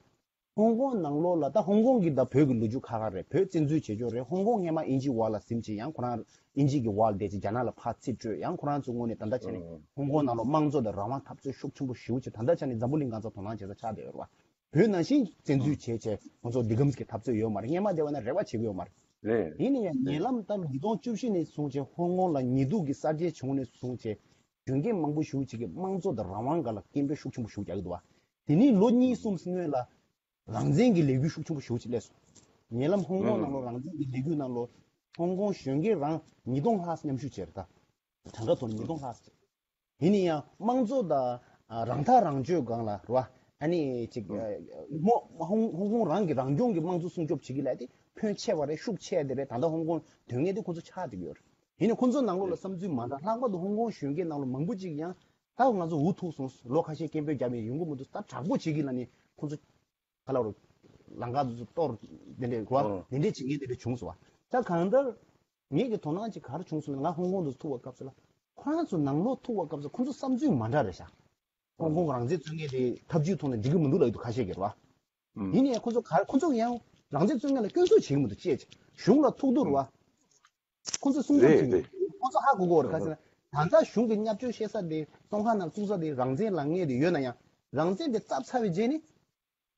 ཧོང་ཀོང་ནང་ལོགས་ལ་ད་ཧོང་ཀོང་གི་ད་བོད་ཀྱི་ལོ་རྒྱུས་ཁག་ཁག་རེད། བོད་བཙན་འཛུལ་བྱེད་ཕྱོགས་རེད། ཧོང་ཀོང་སྔས་མ་དབྱིན་ཇིའི་འོག་ལ་ཟིན་བྱས། ཡང་ཁོ་རང་དབྱིན་ཇི་གི་འོག་ལ་བསྡད་བྱས་རྒྱ་ནག་ལ་ཕར་ཚུར་བྲོས། ཡང་ཁོ་རང་ཚོའི་ངོས་ནས་ད་ལྟ་ཆ་ནས་ཧོང་ཀོང་ནང་ལོགས་དམངས་གཙོ་དང་རང་དབང་འཐབ་རྩོད་ཤུགས་ཆེན་པོ་ཞེ་པོ་ཅིག་ད་ལྟ་ཆ་ནས་འཛམ་བུ་གླིང་གང་སར་དོ་སྣང་བྱེད་ས་ཆགས་བསྡད་ཡོད་རེད་པ། བོད་ནང་བཞིན་བཙན་འཛུལ་བྱས་བྱས་ཁོང་ཚོ་འདི་གམ་གྱི་འཐབ་རྩོད་ཡོད་མ་རེད། སྔས་མ་བསྡད་པ་ན་རེ་བ་བྱེད་ཀྱི་ཡོད་མ་རེད། རེད་རེད། ཡིན་ན་ཡང་ཉེ་ལམ་ད་ཉིས་སྟོང་བཅུ་བཞི་ནས་བཟུང་བྱས་ཧོང་ཀོང་ལ་ཉེས་རྡུང་གི་གསར་བརྗེ་བྱུང་ནས་བཟུང་བྱས་གཞོན་སྐྱེས་མང་པོ་ཞེ་པོ་ཅིག་གིས་དམངས་གཙོ་དང་རང་དབང་སྒང་ལ་སྐད་འབོད་ཤུགས་ཆེན་པོ་ཞེ་པོ་རྒྱག་གི་འདུག་པ། དེ་ནས་ལོ་གཉིས་གསུམ་སྔོན་ལ་རང་བཙན་གྱི་ལས་འགུལ་ཤུགས་ཆེན་པོ་ཞེ་པོ་ཅིག་སླེབས་སོང་། ཉེ་ལམ་ཧོང་ཀོང་ནང་ལོགས་རང་བཙན་གྱི་ལས་འགུལ་ནང་ལོགས་ཧོང་ཀོང་གཞོན་སྐྱེས་རང་ཉིས་སྟོང་ལྷག་མཉམ་ཞུགས་བྱས་རེད་ད། གྲངས་ཀ་ཐོག་ནས་ཉིས་སྟོང་ལྷག་ཙམ། ཡིན་ན་ཡང་དམངས་གཙོ་དང་ཨ་རང་ཐག་རང་གཅོད་སྒང་ལ་རེད་པ། ཨ་ནི་ཅིག་ཨ་ཧོང་ཧོང་ཀོང་རང་གི་རང་སྐྱོང་གི་དམངས་གཙོ་སྲུང་སྐྱོབ་བྱེད་ཀྱི་ལས་དེ་ཕོན་ཆེ་བ་རེད། ཤུགས་ཆེ་དེ་རེད། ད་ལྟ་ཧོང་ཀོང་དོན་གཉེར་དེ་ཁོ་ཚོ་ཆགས་བསྡད་ཀྱི་ཡོད་རེད། ཡིན་ནའི་ཁོ་ཚོ་ནང་ལོགས་ལ་བསམ་ཚུལ་མ་འདྲ། ལྷག་པར་དུ་ཧོང་ཀོང་གཞོན་སྐྱེས་ནང་ལོགས་མང་པོ་ཅིག་ཡང་ད་ང་ཚོ་འུ་ཐུག་སོང་། ལོ་ཁ་ཤས་སྐད་འབོད་བརྒྱབ་ཡས་ཡོང་གི་མི་འདུག་ད་དྲག་པོ་བྱེད་ཀྱི་ལབ་ནས་ཁོ་ཚོ་ག་ལ་རུ་ལམ་ཁ་དེ་ཚོ་གཏོར་དེ་འདྲས་གོ་ཨ་དེ་འདྲས་བྱེད་མཁན་དེ་འདྲས་བྱུང་སོང་བ། ད་གང་ལྟར་ངེད་ཀྱི་དོ་སྣང་ཅིག་ག་རེ་བྱུང་སོང་ན། ང་ཧོང་ཀོང་དུ་ཐུག་པའི་སྐབས་སུ་ལ་ཁོ་རང་ཚོ་ནང་ལོགས་ཐུག་པའི་སྐབས་སུ་ཁོ་ཚོ་བསམ་ཚུལ་མ་འདྲ་རེད་ཤག་ཧོང་ཀོང་རང་བཙན་རྩོད་མཁན་དེ་ཐབས་ཇུས་ཐོག་ནས་འགྲིག་གི་མི་འདུག་ལབ་ཀྱི་འདུག་ཁ་ཤས་ཀྱིས་རེད་བ། ཡིན་ནའི་ཁོ་ཚོ་ག་ཁོ་ཚོ་ཡང་རང་བཙན་རྩོད་མཁན་ལ་སྐྱོན་བརྗོད་བྱེད་ཀྱི་མི་འདུག་ཅེས་བྱས། གཞུང་ལ་ཐུག་དུས་རེད་བ། ཁོ་ཚོས་སྲུང་སྐྱོབ་བྱེད་ཀྱི་ཡོད། ཁོ་ཚོ་ཧ་གོ་གོ་རེད། ག་ཟེར་ན་ད་ལྟ་གཞུང་གི་བརྙས་བཅོས་བཤད་ས་དེ་བཙོན་ཁང་ནང་བཙུགས་ས་དེ་རང་བཙན་ལངས་མཁན་དེ་ཡོད་ན་ཡང་རང་བཙན་དེ་བཙལ་ཚར་བའི་རྗེས་ནི་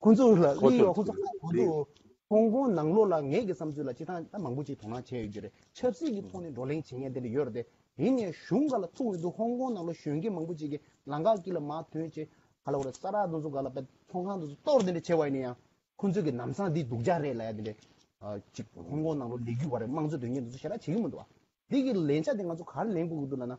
ཁོ་ཚོ་ལ་ཁོ་ཚོ་སླེབས་ཡོང་། ཁོ་ཚོ་ཧ་གོ་འདུག་ཧོང་ཀོང་ནང་ལོགས་ལ་ངེད་ཀྱི་བསམ་ཚུལ་ལ་སྤྱིར་བཏང་ད་མང་པོ་ཅིག་དོ་སྣང་བྱས་ཡོད་ཀྱི་རེད། ཆབ་སྲིད་ཀྱི་ཐོག་ནས་བགྲོ་གླེང་བྱེད་མཁན་དེ་འདྲ་ཡོད་རེད་དེ། ཡིན་ནའི་གཞུང་སྒང་ལ་ཐུག་ཡོང་དུས་ཧོང་ཀོང་ནང་ལོགས་གཞོན་སྐྱེས་མང་པོ་ཅིག་གིས་ལམ་ཁ་དཀྱིལ་ལ་མར་ཐོན་བྱས་ག་ལབ་དགོས་རེད། ས་རག་དེ་ཚོ་སྒང་ལ་བཙོན་ཁང་དེ་ཚོ་གཏོར་དེ་འདྲ་བྱས་པ་ཡིན་ན་ཡང་ཁོ་ཚོས་ཀྱི་ལམ་སང་འདི་སྡུག་ཅག་རེད་ལབ་ཡ་དེ་འདྲ། ཨ་ཅིག་ཧོང་ཀོང་ནང་ལོགས་ལས་འགུལ་བ་རེད། དམངས་གཙོ་དོན་གཉེར་འདི་ཚོ་ཞེ་དྲག་བྱེད་ཀྱི་མི་འདུག་བ། འདི་གི་ལན་ཆ་དེ་ང་ཚོ་ག་རེ་ལེན་དགོས་ཀྱི་འདུག་ལབ་ན།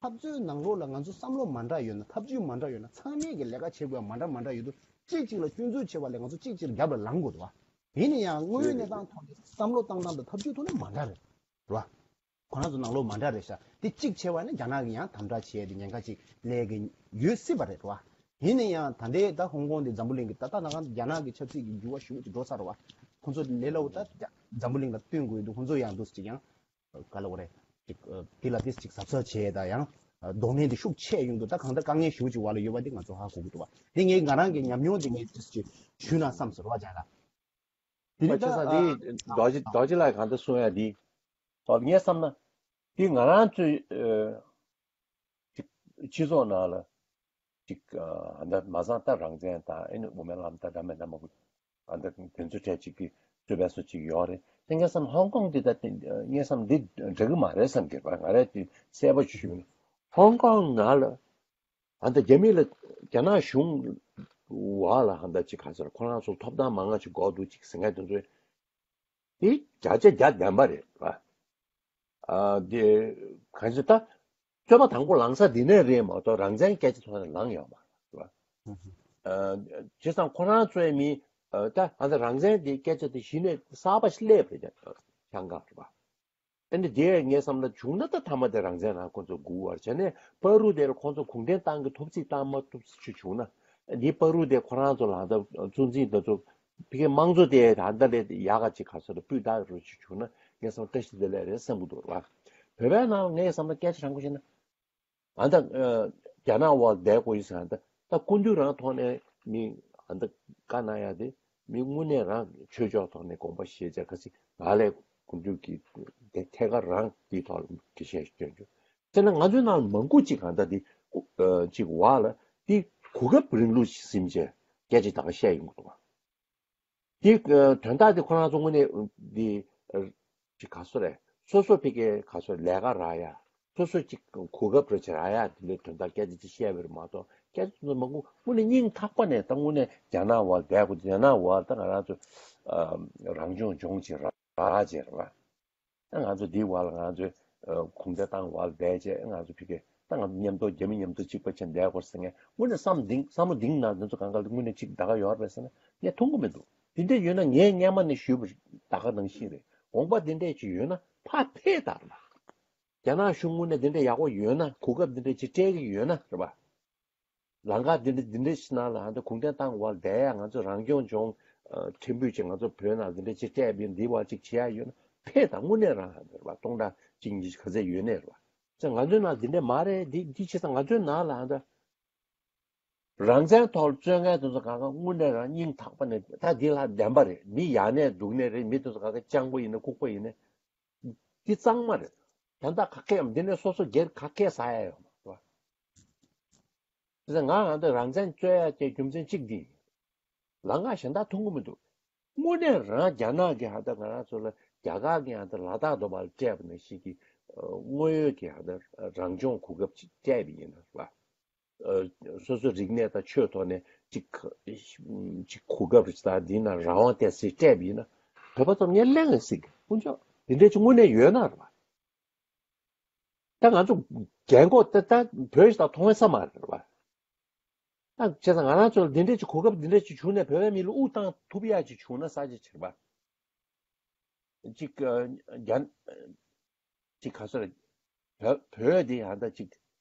འཐབ་རྩོད་ནང་ལོགས་ལ་ང་ཚོ་བསམ་བློ་མ་འདྲ་ཡོད་ན། ཐབས་ཇུས་མ་འདྲ་ཡོད་ན། ཚང་མས་ཀྱི་ལས་ཀ་བྱེད་དགོས་ཡ་མ་འདྲ་མ་འདྲ་ཡོད་དུས། གཅིག་གཅིག་ལ་སྐྱོན་འཛུགས་བྱེད་པ་ལས་ང་ཚོ་གཅིག་གཅིག་རྒྱབ་ལ་ལངས་དགོས་འདུག་བ། ཡིན་ན་ཡང་དངོས་ཡོད་གནས་སྟངས་ཐོག་ནས་བསམ་བློ་བཏང་སྟངས་དང་ཐབས་ཇུས་ཐོག་ནས་མ་འདྲ་རེད། རེད་བ། ཁོ་རང་ཚོ་ནང་ལོགས་མ་འདྲ་རེད་ཤག། དེ་གཅིག་བྱས་པ་ནི་རྒྱ་ནག་གིས་ཡང་དམ་དྲག་བྱས་ཏེ་ཉེན་ཁ་ཅིག་སླེབས་ཀྱི་ཡོད་སྲིད་པ་རེད་བ། ཡིན་ན་ཡང་ད་ལྟའི་ད་ཧོང་ཀོང་དེ་འཛམ་བུ་གླིང་གི་ད་ལྟ་ནང་རྒྱ་ནག་གི་ཆབ་སྲིད་ཀྱི་འགྱུར་བ་ཞེ་པོ་ཅིག་འགྲོ་ཚར་བ། ཁོང་ཚོ་ལས་སླ་བོ་ད་འཛམ་བུ་གླིང་ལ་སྟོན་དགོས་འདུག། ཁོང་ཚོ་ཡང་འདུག་ཅིག་ཡང་ག་ལ་བ་རེད། ཅིག་དེ་ལ་དེ་ཅིག་གཟབ་གཟབ་བྱས་ད་ཡང་གདོང་ལེན་དེ་ཤུགས་ཆེ་ཡོང་འདུག། ད་གང་ལྟར་དཀའ་ངལ་ཞེ་པོ་ཅིག་བར་ལ་ཡོད་པ་དེ་ང་ཚོ་ཧ་གོ་གི་འདུག་བ། དེ་ངས་ང་རང་གི་ཉམས་མྱོང་དེ་ངས་དེ་ཅིག་ཞུས་ན་བསམ་སོང་ར་བ་རྒྱ་ལ། དེ་ནི་ད་ད་ཆ་ས་དེ་རྡོ་རྗེ་རྡོ་རྗེ་ལགས་གང་ལྟར་གསུང་ཡ་དེ། ད་ངས་བསམ་ན། དེ་ང་རང་ཚོའི་ཨ་ཅིག་སྤྱི་ཚོགས་ནང་ལ་ཅིག་ཨ་ད་མ་བཟང་ད་རང་བཙན་དང་ཨེ་ནི་དབུ་མའི་ལམ་ད་འདྲ་མི་འདྲ་མང་པོ་ཨ་ད་དེ་ཚོ་གྲས་ཅིག་གི་རྩོད་པ་སོ་ཅིག་ཡོད་རེད། དེ་ངས་བསམ་ཧོང་ཀོང་དེ་ད་དེ་ངས་བསམ་འདི་འགྲིག་གི་མ་རེད་བསམ་གི་རེད། ང་རས་དེ་གསལ་པོ་ཞུས་ན། ཧོང་ཀོང་ནང་ལ་ཨ་ད་རྒྱ་མི་ལ་རྒྱ་ནག་གཞུང་བ་ལ་ཧ་ད་ཅིག་ག་ཟེར། ཁོ་རང་ཚོ་ཐོབ་ཐང་མང་ང་ཅིག་དགོས་འདུག་ཅིག་ཟེར་མཁན་དེ་ཚོས། དེ་བརྒྱ་ཆ་བརྒྱ་བདེན་པ་རེད་བ། ཨ་དེ་གང་ཟེར་ད། རྩོད་པ་དང་པོ་ལངས་ས་འདི་ནས་རེད་མ་གཏོགས་རང་བཙན་སྐད་ཆ་ཐོག་ནས་ལངས་ཡོད་མ་རེད་བ། ཨ་བྱས་ཙང་ཁོ་རང་ཚོའི་མི་ཨ་ད་ཨ་ད་རང་བཙན་དེ་སྐད་ཆ་དེ་གཞི་ནས་གསར་པ་ཞིག་སླེབས་རེད་ཀྱང་ཤང་ག་རེད་བ། ཨ་ནི་དེ་ངས་བསམ་ན་བྱུང་ན་ད་མཐའ་མ་དེ་རང་བཙན་ནང་ཁོ་ཚོ་སྒུག་བར་བྱས་ནས་བར་དུ་དེར་ཁོ་ཚོ་གུང་ཁྲན་ཏང་གི་ཐོབ་ཚིག་བཏང་མ་ཐུབ་ཚིག་བྱུང་ན། འདི་བར་དུ་དེ་ཁོ་རང་ཚོ་ལ་ད་གཙོ་འཛིན་དེ་ཚོ་ཕ་གི་དམངས་གཙོ་དེ་ད་ལྟ་ལས་ཡག་ག་ཅིག་ག་ཚོད་ལ་སྤུས་དག་རུ་ཅིག་བྱུང་ན་ངས་བསམ་བཀྲ་ཤིས་བདེ་ལེགས་རེད་བསམ་གི་འདུག་ར། བོད་པའི་ནང་ངས་བསམ་ན་སྐད་ཆ་དྲང་པོ་བཤད་ན། ཨ་ད་རྒྱ་ནག་བ་བསྡད་དགོས་ཡིན་ཟེར། ཨ་ད་ད་སྐུ་མདུན་རང་ཐོག་ནས་མི་ཨ་ད་བཀའ་གནང་ཡ་དེ་མི་དངོས་གནས་རང་ཆོས་ཕྱོགས་ཐོག་ནས་དགོངས་པ་བཞེས་བྱས་ག་ཚིག་ང་ལས་སྐུ་མདུན་གྱི་དེ་ཐད་ཀར་རང་དེའི་ཐོག་ལ་འགྲེལ་བཤད་ཞིག་སྐྱོན་བྱུང་། དེ་ན་ང་ཚོའི་ནང་ལ་མང་པོ་ཅིག་གང་ལྟར་དེ་ཅིག་བ་ལ་དེ་གོ་སྐབས་རིང་ལུགས་ཤིག་ཟིན་བྱས་སྐད་ཆ་ད་ག་བཤད་ཡོང་གི་འདུག་བ། དེ་དོན་དག་དེ་ཁོ་རང་ཚོ་དངོས་གནས་དེ་ཅིག་ག་སོ་རེད། སོ་སོ་ཕ་གིའི་ག་སོ་ལས་ཀ་རག་ཡ། སོ་སོ་ཅིག་གོ་སྐབས་རེ་ཅིག་རག་ཡ་དེ་ལས་དོན་དག་སྐད་ཆ་ཅིག་བཤད་པ་རེད་མ་གཏོགས་སྐད་ཆ་དེ་ཚོ་མང་པོ་དངོས་གནས་སྙིང་ཐག་པ་ནས་ད་དངོས་གནས་རྒྱ་ནག་བ་བསྡད་དགོས། རྒྱ་ནག་བ་ད་ང་རང་ཚོ་རང་སྐྱོང་ལྗོངས་ཅིག་རག་རག་ཅིག་རེད་བ། ད་ང་ཚོ་འདིའི་བར་ལ་ང་ཚོས་ཨ་གུང་ཁྲན་ཏང་བར་བསྡད་བྱས་ང་ཚོ་ཕ་གི་ད་ང་ཚོ་མཉམ་དུ་རྒྱ་མི་མཉམ་དུ་གཅིག་པ་བྱས་བསྡད་དགོས་ཟེར་མཁན་དངོས་གནས་བསམ་གཏིང་བསམ་བློ་གཏིང་ནང་འདི་ཚོ་གང་ག་ལ་དངོས་གནས་གཅིག་ད་ག་ཡོད་རེད་ཟེར་ན་ངས་མཐོང་གི་མི་འདུག། དེ་འདྲ་ཡོད་ན་ངས་སྔན་མ་ནས་ཞུས་པ་ད་ག་ནང་བཞིན་རེད། དགོངས་པ་དེ་འདྲ་ཅིག་ཡོད་ན་ཕར་ཕེབས་དང་རེད་བ། རྒྱ་ནག་གཞུང་དངོས་གནས་དེ་འདྲ་ཡག་པོ་ཡོད་ན་གོ་སྐབས་དེ་འདྲ་ཅིག་སྤྲད་ཀྱི་ཡོད་ན་རེད་བ། ལམ་ཁ་འདི་འདྲ་འདི་འདྲ་ཞིག་ནང་ལ་ཧ་ད་གུང་ཁྲན་ཏང་བར་བསྡད་ཡ་ང་ཚོ་རང་སྐྱོང་ལྗོངས་ཨ་ཕྲན་བུ་ཅིག་ང་ཚོ་བོད་ནང་འདི་འདྲ་ཅིག་སྤྲད་པའི་འདི་བར་ཅིག་བྱེད་ཡ་ཡོད་ན་ཕེབས་དང་། དངོས་གནས་རང་ཧ་ད་རེད་བ། སྟོང་ཕྲག་གཅིག་གཉིས་ག་ཚད་ཡོད་ནས་རེད་བ། ཙང་ང་ཚོའི་ནང་འདི་འདྲ་མ་རེད། འདི་འདི་བྱས་ཙང་ང་ཚོའི་ནང་ལ་ཧ་ད་རང་བཙན་ཐོག་ལ་རྩོད་མཁན་དེ་ཚོ་གང་ག་དངོས་གནས་རང་སྙིང་ཐག་པ་ནས་ད་འདི་ལ་བདེན་པ་རེད། མི་ཡག་ནས་སྡུག་ནས་རེད། མི་དེ་ཚོ་གང་ག་སྤྱང་པོ་ཡིན་ན་ལྐུགས་པ་ཡིན་ན་འདི་གཙང་མ་རེད། ད་ལྟ་ག་གེ་ཡང་འདི་ནས་སོ་སོ་སྒེར་ག་གེ་ཟ་ཡ་ཡོད་མ་རེད་བ། དེ་ཚེ་ང་ང་འདི་རང་བཙན་རྩོད་ཡ་བཅས་རྒྱུ་མཚན་གཅིག་འདི་ཡིན། ལམ་ཁ་གཞན་དག་མཐོང་གི་མི་འདུག། དངོས་གནས་རང་རྒྱ་ནག་གིས་ཧ་ད་ང་རང་ཚོ་ལ་རྒྱ་གར་གྱིས་ཧ་ད་ལ་དྭགས་དུ་མར་སྤྲད་པ་ནང་བཞིན་གྱི་ཨ་དངོས་ཡོད་ཀྱི་ཧ་ད་རང་སྐྱོང་གོ་སྐབས་ཅིག་སྤྲད་པ་ཡིན་ན་རེད་བ། ཨ་སོ་སོའི་རིག་གནས་དང་ཆོས་ཐོག་ནས་ཅིག་ཅིག་གོ་སྐབས་ཅིག་དང་འདི་ན་རང་དབང་བསྡད་སའི་སྤྲད་པ་ཡིན་ན་བོད་པ་ཚོར་ངས་གླེང་ཡང་སྲིད་དཀོན་མཆོག་འདི་འདྲས་ཅིག་དངོས་གནས་ཡོད་ན་རེད་བ། ད་ང་ཚོ་རྒན་གོག་ད་ད་བོད་ཞིག་ད་མཐོང་བའི་ས་མ་རེད་བ། ད་བྱས་ཙང་ང་རང་ཚོ་ལ་འདི་འདྲས་ཅིག་གོ་སྐབས་འདི་འདྲས་ཅིག་བྱུང་ནས་བོད་པའི་མི་ལ་དབུགས་བཏང་ཐུབ་ཡག་ཅིག་བྱུང་ན་ས་ཅིག་བྱེད་པ། ཅིག་རྒྱ་ཅིག་ག་ཚོད་རེད། བོད་བོད་འདི་ཧ་ད་ཅིག་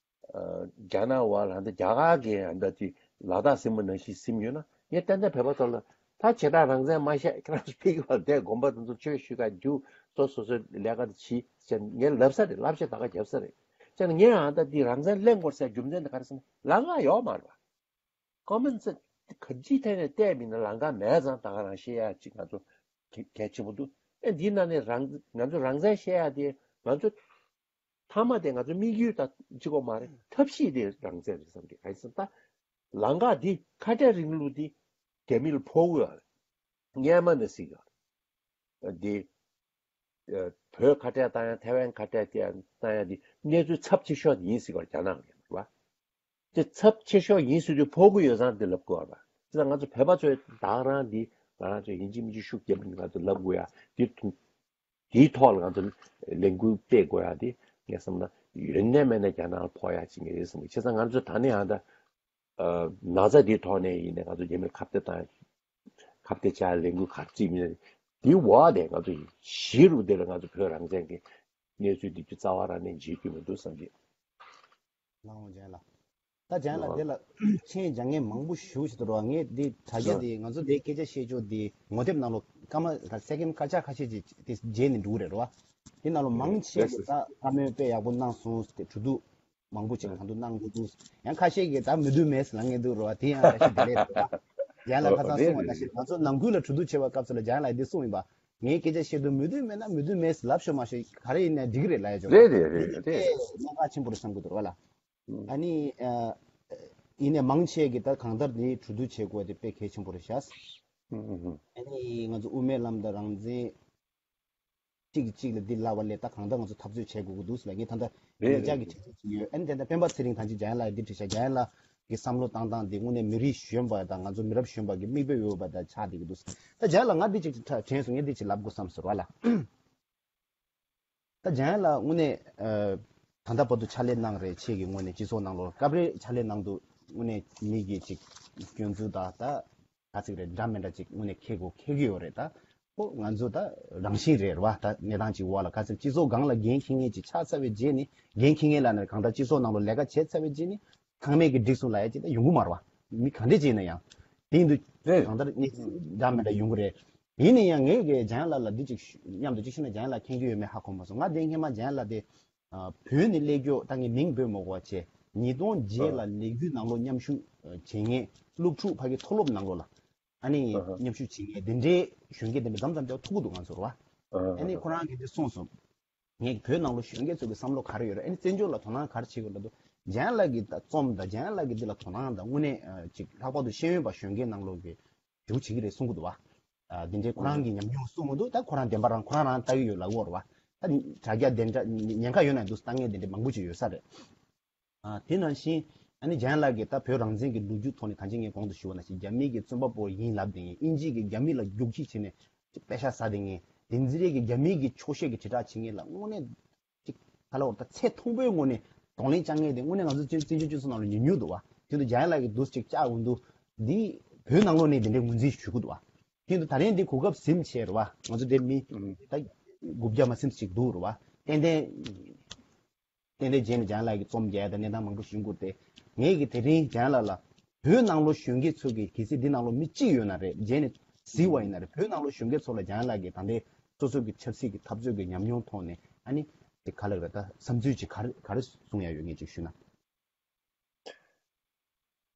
རྒྱ་ནག་བ་ལ་ཧ་ད་རྒྱ་གར་གྱི་ཧ་ད་ཅིག་ལ་དྭགས་ཟིན་པ་ནང་བཞིན་ཟིན་ཡོད་ན་ངས་ཏན་ཏན་བོད་པ་ཚོ་ལ་ད་བྱེ་བྲག་རང་བཙན་མ་བཤད། ཁྱེད་རང་ཚོ་ཕ་གི་བ་བསྡད་དགོན་པ་དེ་ཚོ་ཆོས་ཞུ་ག་རྒྱུགས། སོ་སོ་སོའི་ལས་ཀ་དེ་བྱེད་ཟེར་ངས་ལབ་ས་རེད། བསླབ་བྱ་ད་ག་བརྒྱབ་ས་རེད། བྱས་ན་ངས་ཨ་ད་འདི་རང་བཙན་གླེང་དགོས་ཟེར་རྒྱུ་མཚན་དེ་ག་རེ་ཟེར་ན་ལམ་ཁ་ཡོད་མ་རེད་བ། ཀོ་མན་སེན་སི་ག་ཅིའི་ཐད་ནས་བལྟས་པ་ཡིན་ན་ལམ་ཁ་མེད་ཙང་ད་ག་རང་བཤད་ཡ་ཅིག་ང་ཚོ་གལ་གལ་ཆེན་པོ་འདུག། ཨེ་འདི་ནང་ནས་རང་ང་ཚོ་རང་བཙན་བཤད་ཡ་དེ་ང་ཚོ་མཐའ་མ་དེ་ང་ཚོ་དམིགས་ཡུལ་དང་གཅིག་པ་མ་རེད། ཐབས་ཤེས་དེ་རང་བཙན་རེད་བསམ་གི། ག་རེ་ཟེར་ན་ད་ལམ་ཁ་འདི་ཁ་བྲལ་རིང་ལུགས་འདི་རྒྱ་མི་ལ་ཕོག་གི་ཡོད་རེད། སྔན་མ་ནས་གཟིགས་ཡོད་རེད། འདི་ཨ་བོད་ཁ་བྲལ་བཏང་ཡ་ཐའེ་ཝན་ཁ་བྲལ་བཏང་ཡ་འདི་གནས་ཚུལ་ཚབས་ཆེ་ཤོས་ཡིན་ཟེར་གི་རེད། རྒྱ་ནག་གི་རེད་བ། དེ་ཚབས་ཆེ་ཤོས་ཡིན་ཟེར་དུས་ཕོག་གི་ཡོད་ཙང་དེ་ལབ་དགོས་པ། དེ་ལ་ང་ཚོ་བོད་པ་ཚོས་ད་ག་རང་འདི་ ང་རང་ཚོ་ཡིན་གཅིག་མིན་གཅིག་ཤུགས་རྒྱབ་ནས་ང་ཚོ་ལབ་དགོས་ཡ་དེ་དུ་དེའི་ཐོག་ལ་ང་ཚོ་ལས་འགུལ་སྤེལ་དགོས་ཡ་དེ་ངས་བསམ་ན་ཡོན་གནས་མེད་ན་རྒྱ་ནག་ལ་ཕོག་ཡ་ཅིག་ངས་རེད་བསམ་གི། བྱས་ཙང་ང་ཚོ་ད་ནས་ཡང་ད་ན་ཚ་དེའི་ཐོག་ནས་ཡིན་ནས་ང་ཚོ་རྒྱ་མིར་ཁ་གཏད་བཏང་ཁ་གཏད་བཅག་ལས་འགུལ་ག་རེ་བརྩིས་མིན་དེའི་འོག་དེ་ང་ཚོ་གཞི་རུ་དེ་ལ་ང་ཚོ་བོད་རང་བཙན་གྱི་གནས་ཚུལ་འདི་རྩ་བ་རང་ནས་འཇིགས་རྒྱུ་མི་འདུག་བསམ་གྱི། ལགས་འོང་ཇན་ལགས། ད་ཇན་ལགས་འདི་ལ་མཆན་རྒྱག་མཁན་མང་པོ་ཞེ་པོ་ཞིག་འདུག་ར། ངས་འདི་དྲ་རྒྱ་འདི་ང་ཚོ་འདི་སྐད་ཆ་བཤད་ཕྱོགས་འདི་ངོ་དེབ་ནང་ལོགས་སྐར་མ་ད་སེ་ཀེན་སྐར་ཆ་ཁ་ཤས་ཅིག་དེ་བརྗེས་ནས་འགྲོ་གི་རེད་ར། འདི་ནང་ལོགས་མང་ཆེ་གི་ད་བཀའ་མོལ་དཔེ་ཡག་པོ་གནང་སོང་དེ་གྲོས་བསྡུར་མང་པོ་ཅིག་གང་འདུག་གནང་དགོས་འདུག་ཡང་ཁ་ཤས་ཀྱིས་ད་མོས་མཐུན་མེད་ཟེར་ལབ་མཁན་འདུག་ར། དེ་ཡང་བཀྲ་ཤིས་བདེ་ལེགས་རེད་ར། ཇན་ལགས་ཁ་སང་གསུངས་པ་ནང་བཞིན་ང་ཚོ་ནང་ཁུལ་ལ་གྲོས་བསྡུར་བྱེད་པའི་སྐབས་སུ་ལ་ཇན་ལགས་འདི་གསུངས་ཡིན་པ། ངའི་སྐད་ཆ་བཤད་དུས་མོས་མཐུན་མེད་ན་མོས་མཐུན་མེད་ཟེར་ལབ་ཤོག་མ་ཤོག་ག་རེ་ཡིན་ནའི་འགྲིག་གི་རེད་ལབ་ཡ་ཅོག་རེད་རེད་རེད་རེད། དེ་གནད་འགག་ཆེན་པོ་རེད་བསམ་གི་འདུག་ར་བ་ལ། ཨ་ནི་ཨ་ཡིན་ནའི་མང་ཆེ་གི་ད་གང་ལྟར་འདི་གྲོས་བསྡུར་བྱེད་དགོས་དེ་དཔེ་གལ་ཆེན་པོ་རེད་ཤག་ཨ་ནི་ང་ཚོ་དབུ་མའི་ལམ་དང་རང་བཙན་གཅིག་གིས་གཅིག་ལ་འདི་ལབ་པ་ལས་ད་གང་ལྟར་ང་ཚོ་འཐབ་རྩོད་བྱེད་དགོས་ཀྱི་འདུག་ཟེར་ལ་ངས་ད་ལྟ་རེད་ཉེ་རེད་ཆར་གྱི་རེད། དྲི་བ་ཅིག་ཡོད། ཨ་ནི་དེ་ལྟར་སྤེན་པ་ཚེ་རིང་ཐང་ཅིག་ཇན་ལགས་འདི་དྲིས་ཤག་ཇན་ལགས་ཀྱི་བསམ་བློ་བཏང་སྟངས་འདི་དངོས་གནས་མི་རིགས་གཞོན་པ་དང་ང་ཚོ་མི་རབས་གཞོན་པ་གི་མིག་དཔེ་འོས་པ་དང་ཆགས་བསྡད་ཀྱི་འདུག་ད་ཇན་ལགས་ང་འདི་ཅིག་དྲན་སོང་། ངས་འདི་ཅིག་ལབ་དགོས་བསམ་ཟེར་བ་ལ། ད་ཇན་ལགས་དངོས་གནས་ཨ་ད་ལྟ་བར་དུ་ཕྱག་ལས་གནང་རེད། ཁྱེད་ཀྱི་ངོས་ནས་སྤྱི་ཚོགས་ནང་ལོགས་སྐབས་རེ་ཕྱག་ལས་གནང་དུས་དངོས་གནས་མི་གི་ཅིག་སྐྱོན་འཛུགས་དང་ད་ག་ཚིག་རེད་འདྲ་མི་འདྲ་ཅིག་དངོས་གནས་འཁྱེར་དགོས་འཁྱེར་གྱི་ཡོད་རེད། ད་ཁོ་ང་ཚོ་ད་རང་བཞིན་རེད་རེད་བ། ད་གནས་སྟངས་ཅིག་འོག་ལ་ག་ཚོད་སྤྱི་ཚོགས་སྒང་ལ་འགན་འཁྱེར་མཁན་ཅིག་ཆགས་ཚར་བའི་རྗེས་ནི་འགན་འཁྱེར་མཁན་ལབ་ན་གང་ལྟར་སྤྱི་ཚོགས་ནང་ལོགས་ལས་ཀ་བྱས་ཚར་བའི་རྗེས་ནི་ཚང་མས་ཀྱི་འགྲིག་སོང་ལབ་ཡ་ཅིག་ད་ཡོང་གི་མ་རེད་བ། མི་ག་འདྲས་ཅིག་ཡིན་ན་ཡང་། དེ་ཡིན་དུས་རེད། གང་ལྟར་གནས་ཚུལ་འདྲ་མི་འདྲ་ཡོང་གི་རེད། ཡིན་ན་ཡང་ངས་ཀྱི་ཇན་ལགས་ལ་འདི་ཅིག་ཞུ་མཉམ་དུ་ཅིག་ཤོད་ན་ཇན་ལགས་མཁྱེན་རྒྱུ་ཡོད་མེད་ཧ་གོ་མ་སོང་། ང་དེ་སྔོན་མ་ཇན་ལགས་དེ་ཨ་བོད་ནས་སླེབས་རྒྱུ་ད་ངས་མིང་འབོད་མ་དགོས་པ་བྱས། ཉིས་སྟོང་བརྒྱད་ལ་ལས་འགུལ་ནང་ལོགས་མཉམ་ཞུགས་བྱེད་མཁན་སློབ་ཕྲུག་ཕ་གི་མཐོ་སློབ་ནང་ལོགས་ལ་ཨ་ནི་ཨ་ཧ། མཉམ་ཞུགས་བྱེད་མཁན་དེ་འདྲའི་གཞོན་སྐྱེས་དེ་འདྲ་མཚམས་མཚམས་ཀྱང་ཐུག་གི་འདུག་ང་ཚོར་བ། ཨ་ཨ་ནི་ཁོ་རང་གིས་དེ་གསུངས་སོང་། ངས་བོད་ནང་ལོགས་གཞོན་སྐྱེས་ཚོ་གི་བསམ་བློ་ག་རེ་ཡོད་རེད། ཨ་ནི་བཙན་བྱོལ་ལ་དོ་སྣང་ག་རེ་བྱེད་དགོས་ལབ་དུས་ཇན་ལགས་ཀྱི་ད་རྩོམ་དང་ཇན་ལགས་ཀྱི་འདི་ལ་དོ་སྣང་དང་དངོས་གནས་ཨ་ཅིག་ལྷག་པར་དུ་ཤེས་ཡོན་པ་གཞོན་སྐྱེས་ནང་ལོགས་ཀྱི་ཞེ་པོ་བྱེད་ཀྱི་རེད་གསུང་གི་འདུག་བ། ཨ་འདི་འདྲའི་ཁོ་རང་གི་ཉམས་མྱོང་གསུང་གི་འདུག་ད་ཁོ་རང་བདེན་པ་རང་ཁོ་རང་རང་ལྟ་གི་ཡོད་ལབ་ཀྱི་ཡོད་རེད་བ། ད་དྲ་རྒྱ་དེ་འདྲ་ཉེན་ཁ་ཡོད་ན་འདུག་ལྟ་མཁན་དེ་འདྲ་མང་པོ་ཅིག་ཡོད་ས་རེད། ཨ་དེ་ནང་བཞིན་ཨ་ནི་ཇན་ལགས་ཀྱིས་ད་བོད་རང་བཙན་གྱི་ལོ་རྒྱུས་ཐོག་ནས་ད་ཅི་ངས་གོང་དུ་ཞུས་པ་ནང་བཞིན་རྒྱ་མི་གི་བཙོན་པ་པོ་ཡིན་ལབ་བསྡད་མཁན། དབྱིན་ཇི་གིས་རྒྱ་མི་ལ་རྒྱུག་ཁྱི་བྱས་ནས་པད་ཤག་ཟ་བསྡད་མཁན། བསྟན་འཛིན་རེ་གིས་རྒྱ་མི་གི་འཁྱོག་བཤད་ཀྱི་དྲིལ་བསྒྲགས་བྱེད་མཁན་ལ་དངོས་གནས་ཅིག་ག་ལ་བར་ད་ཚད་མཐོན་པོའི་ངོས་ནས་གདོང་ལེན་བཅངས་མཁན་དེ་དངོས་གནས་ང་ཚོ་བཙན་བཙན་བྱོལ་སྤྱི་ཚོགས་ནང་ལ་ཉུང་ཉུང་འདུག་བ། དེ་དུས་ཇན་ལགས་ཀྱིས་འདུག་ཅིག་བཅག་འོང་དུས་འདི་བོད་ནང་ལོགས་ནས་དེ་འདྲའི་ངོས་འཛིན་ཞུ་གི་འདུག་བ། དེ་དུས་ད་རིང་འདི་གོ་སྐབས་ཟིན་བྱས་རེད་བ། ང་ཚོ་དེ་མི་ད་དགུ་བརྒྱ་མ་ཟིན་ཅིག་འདུག་རེད་བ། ཏན་ཏན་ཏན་ཏན་རྗེས་ནས་ཇན་ལགས་ཀྱི་རྩོམ་རྒྱག་ཡ་དང་གནས་སྟངས་མང་པོ་ཞིག་ཡོང་གི་རེད་དེ། ངས་ཀྱི་དེ་རིང་ཇན་ལགས་ལ་བོད་ནང་ལོགས་གཞོན་སྐྱེས་ཚོ་གིས་གལ་སྲིད་འདི་ནང་ལོགས་མི་གཅིག་ཡོད་ན་རེད། རྗེས་ནས་གཟིགས་པ་ཡིན་ན་རེད། བོད་ནང་ལོགས་གཞོན་སྐྱེས་ཚོ་ལ་ཇན་ལགས་ཀྱིས་ད་ལྟའི་སོ་སོ་གི་ཆབ་སྲིད་ཀྱི་འཐབ་རྩོད་ཀྱི་ཉམས་མྱོང་ཐོག་ནས་ཨ་ནི་དེ་ག་ལ་རེད་ད་བསམ་ཚུལ་ཅིག་ག་རེ་ག་རེ་གསུང་ཡ་ཡོད་ངས་ཅིག་ཞུས་ན།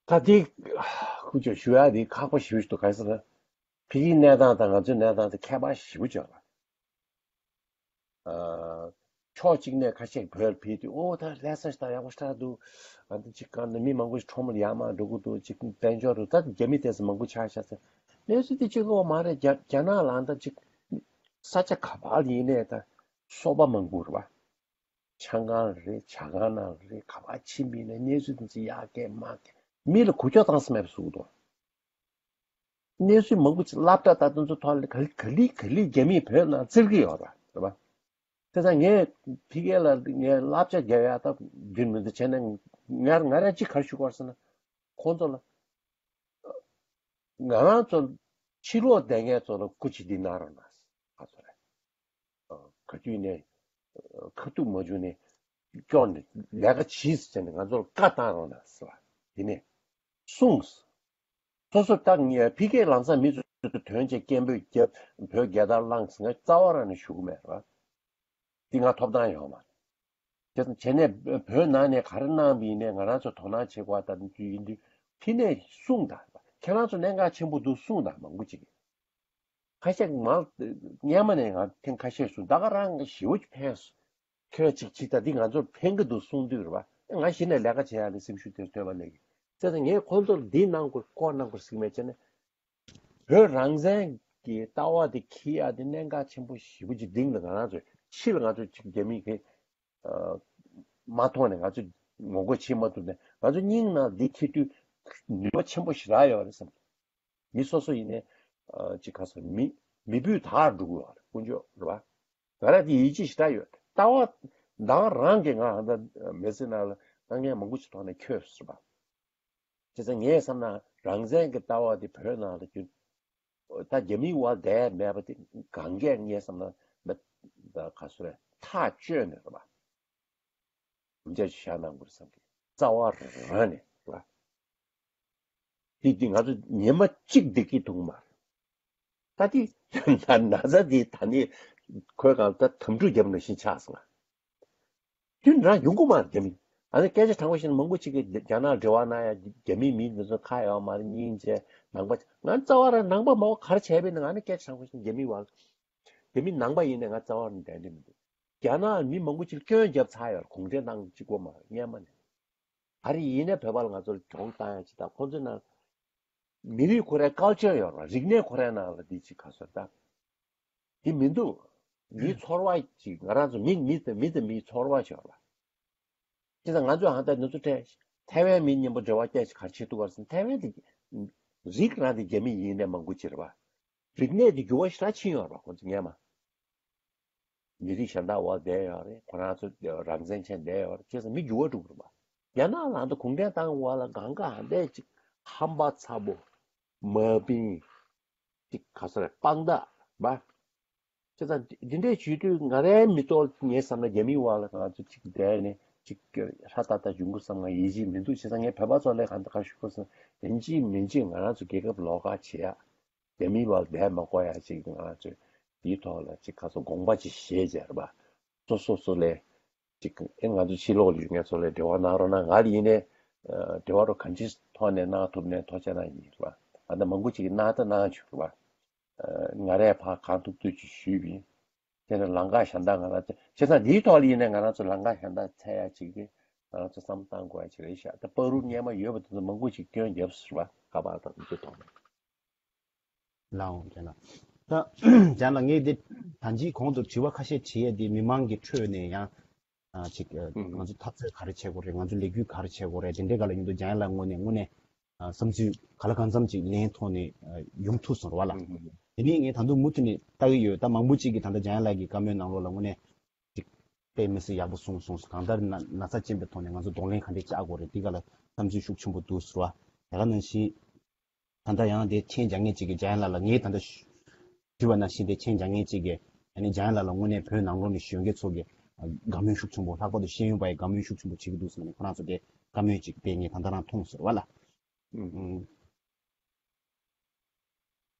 ད་དེ་ཁུ་ཆོས་ཞུ་ཡ་དེ་ཁག་པོ་ཞེ་པོ་ཞིག་འདུག་ག་རེ་ཟེར་ན། ཕ་གིའི་གནས་སྟངས་དང་ང་ཚོའི་གནས་སྟངས་དེ་ཁྱད་པར་ཞེ་པོ་ཅིག་ཡོད་རེད། ཨ། ཕྱོགས་གཅིག་ནས་ཁ་ཤས་བོད་ལ་ཕེབས་དུས་ཨོ་ད་ལྷ་ས་ཞིག་ད་ཡག་པོ་ཞིག་འདུག་ཨ་འདི་ཅིག་གང་ནས་མི་མང་པོ་ཞིག་ཁྲོམ་ལ་ཡར་མར་འགྲོ་གི་འདུག་ཅིག་དཔལ་འབྱོར་རུ་ད་རྒྱ་མི་དེ་ཚོ་མང་པོ་ཆགས་ཤག་ཟེར། གནས་ཚུལ་དེ་གཅིག་པོ་མ་རེད། རྒྱ་རྒྱ་ནག་ལ་ད་ཅིག་ས་ཆ་ག་པར་ཡིན་ནའི་ད་སོ་པ་མང་པོ་རེད་བ། ཆང་ཁང་རེད། ཇ་ཁང་ནང་རེད། ག་པར་ཕྱིན་པ་ཡིན་ནའི་གནས་ཚུལ་དེ་ཚོ་ཡར་སྐད་མར་སྐད་མི་ལ་འགུལ་སྐྱོད་བཏང་ས་མེད་པ་བཟོ་གི་འདུག་གནས་ཚུལ་མང་པོ་ཅིག་སློབ་གྲྭ་ད་དེ་ཚོ་ཐོག་ལ་ག་ལེ་ག་ལེ་ག་ལེ་རྒྱ་མིས་བོད་ནང་བཙིར་གྱི་ཡོད་རེད་བ། དེ་ཚོ་ངས་ཕ་གི་ལ་ངས་བསླབ་བྱ་རྒྱག་ཡ་ད་རྒྱུན་མི་འདུག་བྱས་ན་ང་ང་རང་གཅིག་ག་རེ་ཞུ་དགོས་ཟེར་ན། ཁོང་ཚོ་ལ་ང་རང་ཚོ་ཕྱི་ལོགས་བསྡད་མཁན་ཚོ་ལ་སྐུ་མཁྱེན་འདི་གནང་རོགས་གནང་ཟེར་བ་ཚོ་རེད། ག་དུས་ནས་ཁ་ཐུག་མ་བྱུང་ནས་སྐྱོར་ནས་ལས་ཀ་བྱིས་ཟེར་ནས་ང་ཚོར་བཀའ་བཏང་རོགས་གནང་ཟེར་བ་དེ་ནས་གསུངས། སོ་སོ་ད་ངས་ཕ་གིའི་ལམ་སང་མི་ཚོ་དོན་བྱས་སྐད་འབོད་རྒྱབ་བོད་རྒྱལ་དར་བསླངས་ཟེར་ང་རྩ་བ་རང་ནས་ཞུ་གི་མེད་ར། འདི་ང་ཐོབ་ཐང་ཡོད་མ་རེད། དེ་བྱས་ནས་བོད་ནང་ནས་ག་རེ་གནང་བ་ཡིན་ནའི་ང་རང་ཚོ་དོ་སྣང་བྱེད་དགོས་པ་ལྟ་བུ་ཡིན་དུས་ཕི་ནས་གསུངས་དང་ཁྱེད་རང་ཚོ་གནད་འགག་ཆེན་པོ་འདུག་གསུངས་དང་མང་པོ་ཅིག་ཁ་ཤས་མང་སྔོན་མ་ནས་ང་ཐེངས་ཁ་ཤས་སུ་ད་ག་རང་ཞེ་པོ་ཅིག་ཕན་སོང་། ཁྱོད་ཅིག་ཅིག་ད་འདི་ང་ཚོར་ཕན་གི་འདུག་གསུངས་དུས་རེད་བ། ང་གཞི་ནས་ལས་ཀ་བྱེད་ཡག་ནི་སེམས་ཤུགས་དེ་ཐོན་པ་ལས་ཀྱི་བྱས་ཙང་ངས་ཁོང་ཚོར་འདི་གནང་དགོས་ཀོ་གནང་དགོས་ཟེར་གི་མེད་བྱས་ནས། བོད་རང་བཙན་གྱི་ལྟ་བ་དེ་འཁྱེར་ཡག་དེ་གནད་འགག་ཆེན་པོ་ཞེ་པོ་ཅིག་འདིང་ལ་ང་རང་ཚོས་ཕྱི་ལ་ང་ཚོས་ཅིག་རྒྱ་མི་གི་མ་མཐོང་ནས་ང་ཚོས་ངོ་རྒོལ་བྱེད་མ་ཐུབ་ནས་ང་ཚོ་སྙིང་ནང་འདི་འཁྱེར་དུས་ནུས་པ་ཆེན་པོ་ཞིག་རག་ཡོད་རེད་བསམ། མི་སོ་སོ་ཡིན་ནའི་ ཅིག་ག་ཟེར། མི་མི་བུད་དག་འགྲོ་གི་ཡོད་རེད། དཀོན་མཆོག་རེད་པ། ང་རང་དེ་ཡིད་ཆེས་ཞེ་དྲག་ཡོད། ལྟ་བ་དང་རང་གི་ང་ཧ་ད་མི་ཚེ་ནང་ལ་དཀའ་ངལ་མང་པོ་ཞིག་ཐོག་ནས་འཁྱོལ་སོང་རེད་པ། བྱས་ཙང་ངས་བསམ་ན་རང་བཙན་གྱི་ལྟ་བ་དེ་བོད་ནང་ལ་རྒྱུན། ད་རྒྱ་མིའི་འོག་བསྡད་མེད་པ་དེ་གང་གས་ངས་བསམ་ན་མི་ད་ག་ཟེར་རེད། ཐག་གཅོད་ནས་རེད་པ། མཇལ་ཞུ་བཞག་གནང་དགོས་བསམ་གི། རྩ་བ་རང་ནས་རེད་པ། དེ་དེ་ང་ཚོ་ཉི་མ་གཅིག་བསྡད་ཀྱི་ཐུག་མ་རེད། ད་དེ་ན་ན་ཚ་དེ་ད་ནི་ཁོའི་སྒང་ད་དམ་ཕྲུག་རྒྱབ་ནང་བཞིན་ཆགས་སོང་ང་། དུས་ནི་རང་ཡོང་གི་མ་རེད་དེ་མིན། ཨ་ནི་སྐད་ཆ་དྲང་པོ་བཤད་ན་མང་པོ་ཅིག་གིས་རྒྱ་ནག་འབྲེལ་བ་གནང་ཡ། རྒྱ་མི་མི་འདི་ཚོ་ཁ་ཡོད་མ་རེད། སྙིང་རྗེ། ནང་པ་ང་རྩ་བ་རང་ནང་པ་མ་བོ་ག་རེ་བྱས་པས་ན། ང་ནི་སྐད་ཆ་དྲང་པོ་བཤད་ན་རྒྱ་མི་བ་རྒྱ་མི་ནང་པ་ཡིན་ནས་ང་རྩ་བ་རང་དྲན་གི་མི་འདུག་རྒྱ་ནག་མི་མང་པོ་ཅིག་སྐྱོན་བརྒྱབ་ཚར་ཡོད་རེད། གུང་ཁྲན་ཏང་གཅིག་པོ་མ་རེད། སྔོན་མ་ནས། ད་རེས་ཡིན་ནའི་བོད་པ་ལ་ང་ཚོར་གྱོང་བཏང་ཡ་ཅིག་དང་། ཁོང་ཚོའི་ནང་མི་རིགས་ཁོ་རའི་ཀལ་ཅར་ཡོད་རེད། རིག་གནས་ཁོ་རའི་ནང་ལ་འདི་ཅིག་ག་ཟེར་ད། འདི་མི་འདུག་མིའི་ཚོར་བ་ཅིག་ང་རང་ཚོ་མི་མི་དེ་མི་དེ་མིའི་ཚོར་བ་ཅིག་ཡོད་རེད། བྱས་ཙང་ང་ཚོས་ཧ་ད་འདི་ཚོ་སྤྲད། ཐའེ་ཝན་མི་མཉམ་པོ་འབྲེལ་བ་སྐྱེལ་ཞིག་ག་རེ་བྱེད་ཐུབ་པ་རེད་ཟེར་ན། ཐའེ་ཝན་དེ་རིགས་རང་དེ་རྒྱ་མི་ཡིན་ནའི་མང་པོ་ཅིག་རེད་པ། རིག་གནས་དེ་འགྱུར་བ་ཞེ་དྲག་ཕྱིན་ཡོད་རེད་པ། ཁོང་ཚོ་སྔོན་མ། མི་རིགས་གཞན་དག་འོག་བསྡད་ཡོད་རེད། ཁོ་རང་ཚོ་རང་བཙན་ཆེད་བསྡད་ཡོད་རེད། བྱས་ཙང་མི་འགྱུར་བ་འགྲོ་གི་རེད་པ། རྒྱ་ནག་ལ་ད་གུང་ཁྲན་ཏང་འོག་ལ་གང་ག་ཧ་འདས་ཅིག་ཧམ་པ་ཚ་པོ། མ་བིན། ཅིག་ག་ཟེར་རེད། དཔང་རྟགས་པ། བྱས་ཙང་འདི་འདྲའི་བྱེད་དུས་ང་རའི་མི་ཐོག་ངས་བསམ་ན་རྒྱ་མིའི་འོག་ལ་ང་ཚོ་ཅིག་བསྡད་ནས་ཅིག་ཧྲ་ཏག་ཏག་བྱུང་གི་བསམ་ང་ཡིད་ཆེས་མི་འདུག་བྱས་ཙང་ངས་བོད་པ་ཚོ་ལ་གང་ལྟར་གང་ཞུ་དགོས་བསམ། ཡིན་གཅིག་མིན་གཅིག་ང་རང་ཚོ་རྒྱལ་ཁབ་ལོགས་ཀ་བྱེད་ཡ། རྒྱ་མིའི་བར་བསྡད་མ་དགོས་ཡ་ཅིག་ང་ཚོས་དེའི་ཐོག་ལ་ཅིག་ག་ཚོད་དགོངས་པ་ཅིག་བཞེས་བྱས་རེད་པ། སོ་སོ་སོ་ལས་ཅིག་ཨེ་ང་ཚོ་ཕྱི་ལོགས་ལ་ཡོད་མཁན་ཚོ་ལས་འབྲེལ་བ་གནང་རོགས་གནང་། ང་ལ་ཡིན་ནའི་འབྲེལ་བ་རོགས་གང་ཅིའི་ཐོག་ནས་གནང་ཐུབ་ནའི་ཐུགས་རྗེ་གནང་ཡིན་རེད་པ། ཨ་ད་མང་པོ་ཅིག་གིས་གནང་ད་གནང་བྱུང་རེད་པ། ང་རས་ཕར་གང་ཐུབ་ཐུབ་ཅིག་ཞུས་པ་ཡིན། དེ་ནས་ལམ་ཁ་གཞན་དག་ང་རང་ཚོ་བྱས་ཙང་འདིའི་ཐོག་ལ་ཡིན་ནའི་ང་རང་ཚོ་ལམ་ཁ་གཞན་དག་འཚོལ་ཡ་ཅིག་གི་ང་རང་ཚོ་བསམ་བློ་གཏང་དགོས་ཡ་ཅིག་རེད་ཤག་ད་བར་དུ་སྔོན་མ་ཡོད་པ་དེ་ཚོ་མང་པོ་ཅིག་སྐྱོན་བརྒྱབ་ཟེར་བ་ཁ་པར་དང་དེ་ཐོག་ནས། ལའོ་རྒན་ལགས། ད་རྒན་ལགས་ངས་འདི་ད་ཅིའི་གོང་དུ་དྲི་བ་ཁ་ཤས་དྲིས་ཡས་དེ་མི་མང་གི་ཁྲོད་ནས་ཡང་ཅིག་ང་ཚོ་འཐབ་རྩོད་ག་རེ་བྱེད་དགོས་རེད། ང་ཚོ་ལས་འགུལ་ག་རེ་བྱེད་དགོས་རེད། དེ་འདྲའི་སྒང་ལ་ཡོང་དུས་རྒན་ལགས་ངོས་ནས་དངོས་གནས་བསམ་ཚུལ་གང་ལ་གང་འཚམ་ཅིག་ལེན་ཐོག་ནས་ཡོང་ཐུབ་སོང་རེད་བ་ལགས། དེ་ནས་ངས་ད་དུང་མུ་མཐུད་ནས་ལྟ་གི་ཡོད། ད་མང་པོ་ཅིག་གིས་ད་ལྟ་རྒན་ལགས་ཀྱི་བཀའ་མོལ་ནང་ལོགས་ལ་དངོས་གནས་ཅིག་དཔེ་མི་སྲིད་ཡག་པོ་གསུངས་སོང་། གང་ལྟར་ན་ན་ཚ་ཅན་པའི་ཐོག་ནས་ང་ཚོ་གདོང་ལེན་ག་འདྲས་བྱ་དགོས་རེད། དེ་སྒང་ལ་བསམ་ཚུལ་ཤུགས་ཆེན་པོ་འདུག་ཟེར་བ། དེ་ག་ནང་བཞིན་ད་ལྟ་ཡང་དེ་མཆན་རྒྱག་མཁན་ཅིག་གིས་རྒན་ལགས་ལ་ངས་ད་ལྟ་ཞུ་ཞུས་པ་ནང་བཞིན་དེ་མཆན་རྒྱག་མཁན་ཅིག་གིས་ཨ་ནི་རྒན་ལགས་ལ་དངོས་གནས་བོད་ནང་ལོགས་ནས་གཞོན་སྐྱེས་ཚོ་གིས་བཀའ་མོལ་ཤུགས་ཆེན་པོ། ལྷག་པར་དུ་ཤེས་ཡོན་པ་ཡིས་བཀའ་མོལ་ཤུགས་ཆེན་པོ་བྱེད་ཀྱི་འདུག་ཟེར་ནས་ཁོ་རང་ཚོ་དེ་བཀའ་མོལ་ཅིག་དེ་ངས་ད་ལྟ་རང་མཐོང་སོང་རེད་བ་ལགས། ཨུ།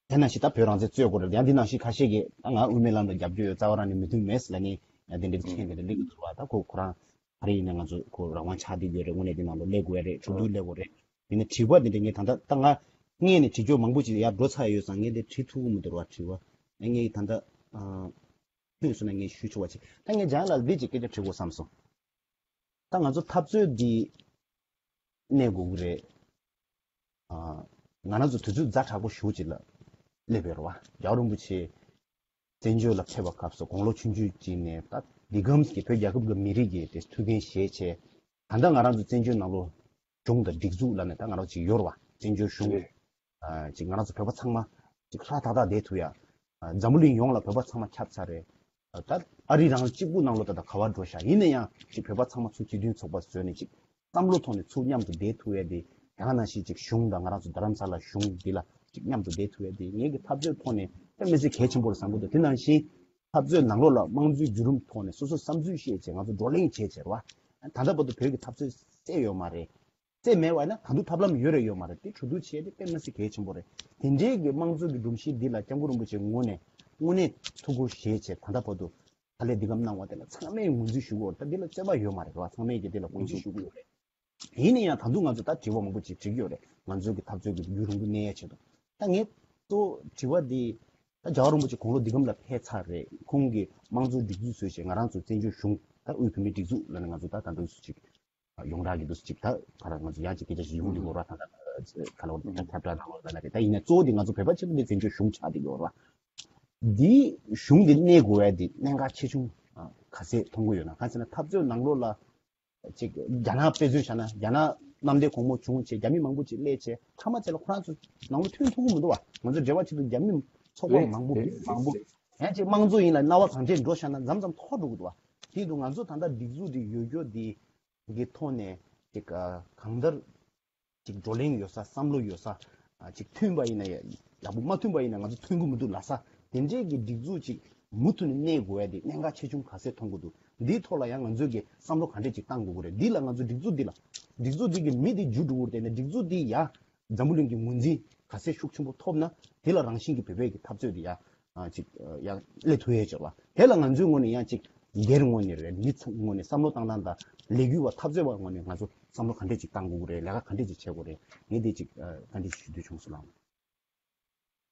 དེ་ནང་བཞིན་ད་བོད་རང་བཙན་རྩོད་དགོས་རེད། ཡང་འདི་ནང་བཞིན་ཁ་ཤས་ཀྱིས་ད་ང་དབུ་མའི་ལམ་ལ་རྒྱབ་སྐྱོར་ཡོད། རྩ་བ་རང་ནས་མི་མཐུན་མེད་ཟེར་ལབ་ནས་ཡང་དེ་འདྲའི་མཆན་དེ་འདྲ་སླེབས་ཀྱི་འདུག་བ། ད་ཁོ་ཁོ་རང་ག་རེ་ཡིན་ནའི་ང་ཚོ་ཁོ་རང་དབང་ཆ་དེ་ཡོད་རེད། དངོས་གནས་དེ་ནང་ལོགས་སླེབས་དགོས་རེད། གྲོས་བསྡུར་སླེབས་དགོས་རེད། ཡིན་ནའི་དྲི་བ་འདི་འདྲ་ངས་ད་ལྟ་ད་ང་སྔས་ནས་དྲི་ཆོག་མང་པོ་ཅིག་ཡར་འགྲོ་ཚར་ཡོད་ཙང་ངས་འདི་དྲི་ཐུབ་ཀྱི་མི་འདུག་བ། དྲི་བ་ངས་ད་ལྟ་ཨ་ཐོན་སོང་ན་ངས་ཞུ་ཆོག་པ་ཅིག་ད་ངས་རྒན་ལགས་འདི་ཅིག་སྐད་ཆ་དྲི་དགོས་བསམ་སོང་། ད་ང་ཚོ་འཐབ་རྩོད་འདི་གནས་དགོས་ཀྱི་རེད། ཨ་ང་རང་ཚོ་དུས་ཚོད་ཛ་དྲག་པོ་ཞེ་པོ་ཅིག་ལ་སླེབས་ཡོད་རེད་བ། རྒྱལ་བ་རིན་པོ་ཆེ་བཙན་བྱོལ་ལ་ཕེབས་པའི་སྐབས་སུ་དགུང་ལོ་ཆུང་ཆུང་ཅིག་ནས་ད་འདི་གམ་གྱི་བོད་རྒྱལ་ཁབ་ཀྱི་མི་རིགས་ཀྱི་དེ་ཐུགས་འགན་བཞེས་བྱས། ད་ལྟ་ང་རང་ཚོ་བཙན་བྱོལ་ནང་ལོགས་གཞུང་དང་སྒྲིག་འཛུགས་ལབ་ནས་ད་ང་རང་ཚོ་ཅིག་ཡོད་རེད་བ། བཙན་བྱོལ་གཞུང་། རེད། ཅིག་ང་རང་ཚོ་བོད་པ་ཚང་མ་ཅིག་ཧྲ་ཏག་ཏག་བསྡད་ཐུབ་ཡ། འཛམ་བུ་གླིང་ཡོངས་ལ་བོད་པ་ཚང་མ་ཁྱབ་ཚར་རེད། ད་ཨ་རི་རང་གཅིག་པུ་ནང་ལོགས་ད་ལྟ་ག་པར་འགྲོ་ཤག་ཡིན་ན་ཡང་ཅིག་བོད་པ་ཚང་མ་ཚུར་སྤྱི་མཐུན་ཚོགས་པ་བཟོས་ནས་ཅིག་བསམ་བློ་ཐོག་ནས་ཚུར་མཉམ་དུ་བསྡད་ཐུབ་ཡ་དེ། ཡང་ན་ཞིག་ཅིག་གཞུང་དང་ང་རང་ཚོ་རྡ་རམ་ས་ལ་གཞུང་འདི་ལ་ཅིག་མཉམ་དུ་བསྡད་ཐུབ་ཡ་དེ་ངེད་ཀྱི་འཐབ་རྩོད་ཐོག་ནས་དཔེ་མི་སྲིད་གལ་ཆེན་པོ་རེད་བསམ་གྱི་འདུག་དེ་ནང་བཞིན་འཐབ་རྩོད་ནང་ལོགས་ལ་དམངས་གཙོའི་བརྒྱུད་རིམ་ཐོག་ནས་སོ་སོ་བསམ་ཚུལ་བཤད་བྱས་ང་ཚོ་བགྲོ་གླེང་བྱས་བྱས་རེད་བ། ད་ལྟ་བར་དུ་བོད་ཀྱི་འཐབ་རྩོད་སད་ཡོད་མ་རེད། སད་མེད་པ་ཡིན་ན་ད་དུང་ཐབས་ལམ་ཡོད་རེད་ཡོད་མ་རེད། དེ་གྲོས་བསྡུར་བྱས་ཏེ་དཔེ་མི་སྲིད་གལ་ཆེན་པོ་རེད། དེ་འདྲའི་གི་དམངས་གཙོ་གི་སྒྲོམ་གཞི་འདི་ལ་སྐྱབས་མགོན་རིན་པོ་ཆེ་ངོས་ནས་དངོས་གནས་ཐུགས་ཁུར་བཞེས་བྱས་ད་ལྟ་བར་དུ་ཕྱག་ལས་འདི་གམ་གནང་བ་དེ་ལ་ཚང་མས་ངོས་འཛིན་ཞུ་གི་ཡོད་རེད། ད་འདི་ལ་རྩོད་པ་ཡོད་མ་རེད་བ། ཚང་མས་ཀྱི་འདི་ལ་ངོས་འཛིན་ཞུ་གི་ཡོད་རེད། ཡིན་ན་ཡང་ད་དུང་ང་ཚོ་ད་དྲི་བ་མང་པོ་ཅིག་དྲི་གི་ཡོད་རེད། ང་ཚོའི་གི་འཐབ་རྩོད་ཀྱི་རྒྱུན་རིང་པོ་གནས་ཡ་ཆེད་དུ། ད་ངས་གཙོ་བོ་དྲི་བ་འདི་ད་རྒྱལ་བ་རིན་པོ་ཆེ་དགུང་ལོ་འདི་གམ་ལ་ཕེབས་ཚར་རེད། ཁོང་གིས་དམངས་གཙོ་སྒྲིག་འཛུགས་བཟོས་བྱས་ང་རང་ཚོ་བཙན་བྱོལ་གཞུང་ད་དབུས་བོད་མིའི་སྒྲིག་འཛུགས་ལབ་ནས་ང་ཚོ་ད་ད་འདུག་སུ་ཅིག་ཡོངས་གྲགས་ཀྱི་འདུག་སུ་ཅིག་ད་ག་ར་ང་ཚོ་ཡང་ཅིག་སྐད་ཆ་ཞིག་ཡོང་གི་ཡོད་ར། ད་ད་ག་ལ་བ་ད་ཁྱབ་བསྒྲགས་གནང་རོགས་གནང་ལབ་རེད། ད་ཡིན་ན་གཙོ་བོ་འདི་ང་ཚོ་བོད་པ་ཆེན་པོ་འདི་བཙན་བྱོལ་གཞུང་ཆགས་བསྡད་ཡོད་ར། འདི་གཞུང་འདི་གནས་དགོས་ཡ་འདི་གནད་འགག་ཆེ་ཆུང་ག་ཚད་མཐོང་གི་ཡོད་ན། གང་ཟེར་ན་འཐབ་རྩོད་ནང་ལོགས་ལ་ཅིག་རྒྱ་ནག་དཔེ་མཚོན་བཞག་ན་རྒྱ་ནག་ གནམ་བདེ་སྒོ་མོ་བྱུང་བྱས། རྒྱ་མི་མང་པོ་ཅིག་སླེབས་བྱས། མཐའ་མ་ཚད་ལ་ཁོ་རང་ཚོ་ནང་ལ་ཐོན་ཐུབ་ཀྱི་མི་འདུག་བ། ང་ཚོ་འབྲེལ་བ་བྱེད་དུས་རྒྱ་མི་ཚོགས་པ་མང་པོ་མི་མང་པོ། ཡང་ཅིག་དམངས་གཙོ་ཡིན་ལ་སྣང་བ་གང་འདྲས་འགྲོ་ཤག་ན་མཚམས་མཚམས་འཐོར་འགྲོ་གི་འདུག་བ། དེ་ཡིན་དུས་ང་ཚོ་ད་ལྟ་སྒྲིག་འཛུགས་འདི་ཡོད་རྒྱུ་འདི་གི་ཐོག་ནས་ཅིག་གང་ལྟར། ཅིག་བགྲོ་གླེང་ཡོད་ས། བསམ་བློ་ཡོད་ས། ཨ་ཅིག་མཐུན་པ་ཡིན་ན་ཡ་ཡག་པོ། མ་མཐུན་པ་ཡིན་ན་ང་ཚོ་མཐུན་གྱི་མི་འདུག་ལབ་ས། དེ་འདྲའི་གི་སྒྲིག་འཛུགས་ཅིག་མུ་མཐུད་ནས་གནས་དགོས་ཡ་དེ་གནད་འགག་ཆེ་ཆུང་ག་ཚད་མཐོང་གི་འདུག་འདིའི་ཐོག་ལ་ཡང་ང་ཚོས་གི་བསམ་བློ་ག་འདྲས་ཅིག་བཏང་དགོས་ཀྱི་རེད། འདི་ལ་ང་ཚོ་སྒྲིག་འཛུགས་འདི་ལ། སྒྲིག་འཛུགས་འདི་གི་མི་དེ་འཇུ་འགྲོ་གི་རེད། དེ་ནས་སྒྲིག་འཛུགས་འདི་ཡ་འཛམ་བུ་གླིང་གི་ངོས་འཛིན་ག་ཚད་ཤུགས་ཆེན་པོ་ཐོབ་ན་དེ་ལ་རང་བཞིན་གྱི་བོད་པའི་གི་འཐབ་རྩོད་དེ་ཡ། ཨ་ཅིག་ཡང་སླེབས་ཐུབ་ཡས་ཅིག་ལ། དེ་ལ་ང་ཚོའི་ངོས་ནས་ཡང་ཅིག་སྒེར་ངོས་ནས་རེད། མི་ཚོ་ངོས་ནས། བསམ་བློ་བཏང་སྟངས་དང་ལས་འགུལ་བ་འཐབ་རྩོད་པ་ངོས་ནས་ང་ཚོ་བསམ་བློ་ག་འདྲས་ཅིག་བཏང་དགོས་ཀྱི་རེད། ལས་ཀ་ག་འདྲས་ཅིག་བྱེད་དགོས་རེད། ངས་འདི་ཅིག་ཨ་ག་འདྲས་ཅིག་ཞུ་འདོད་བྱུང་སོང་ལགས།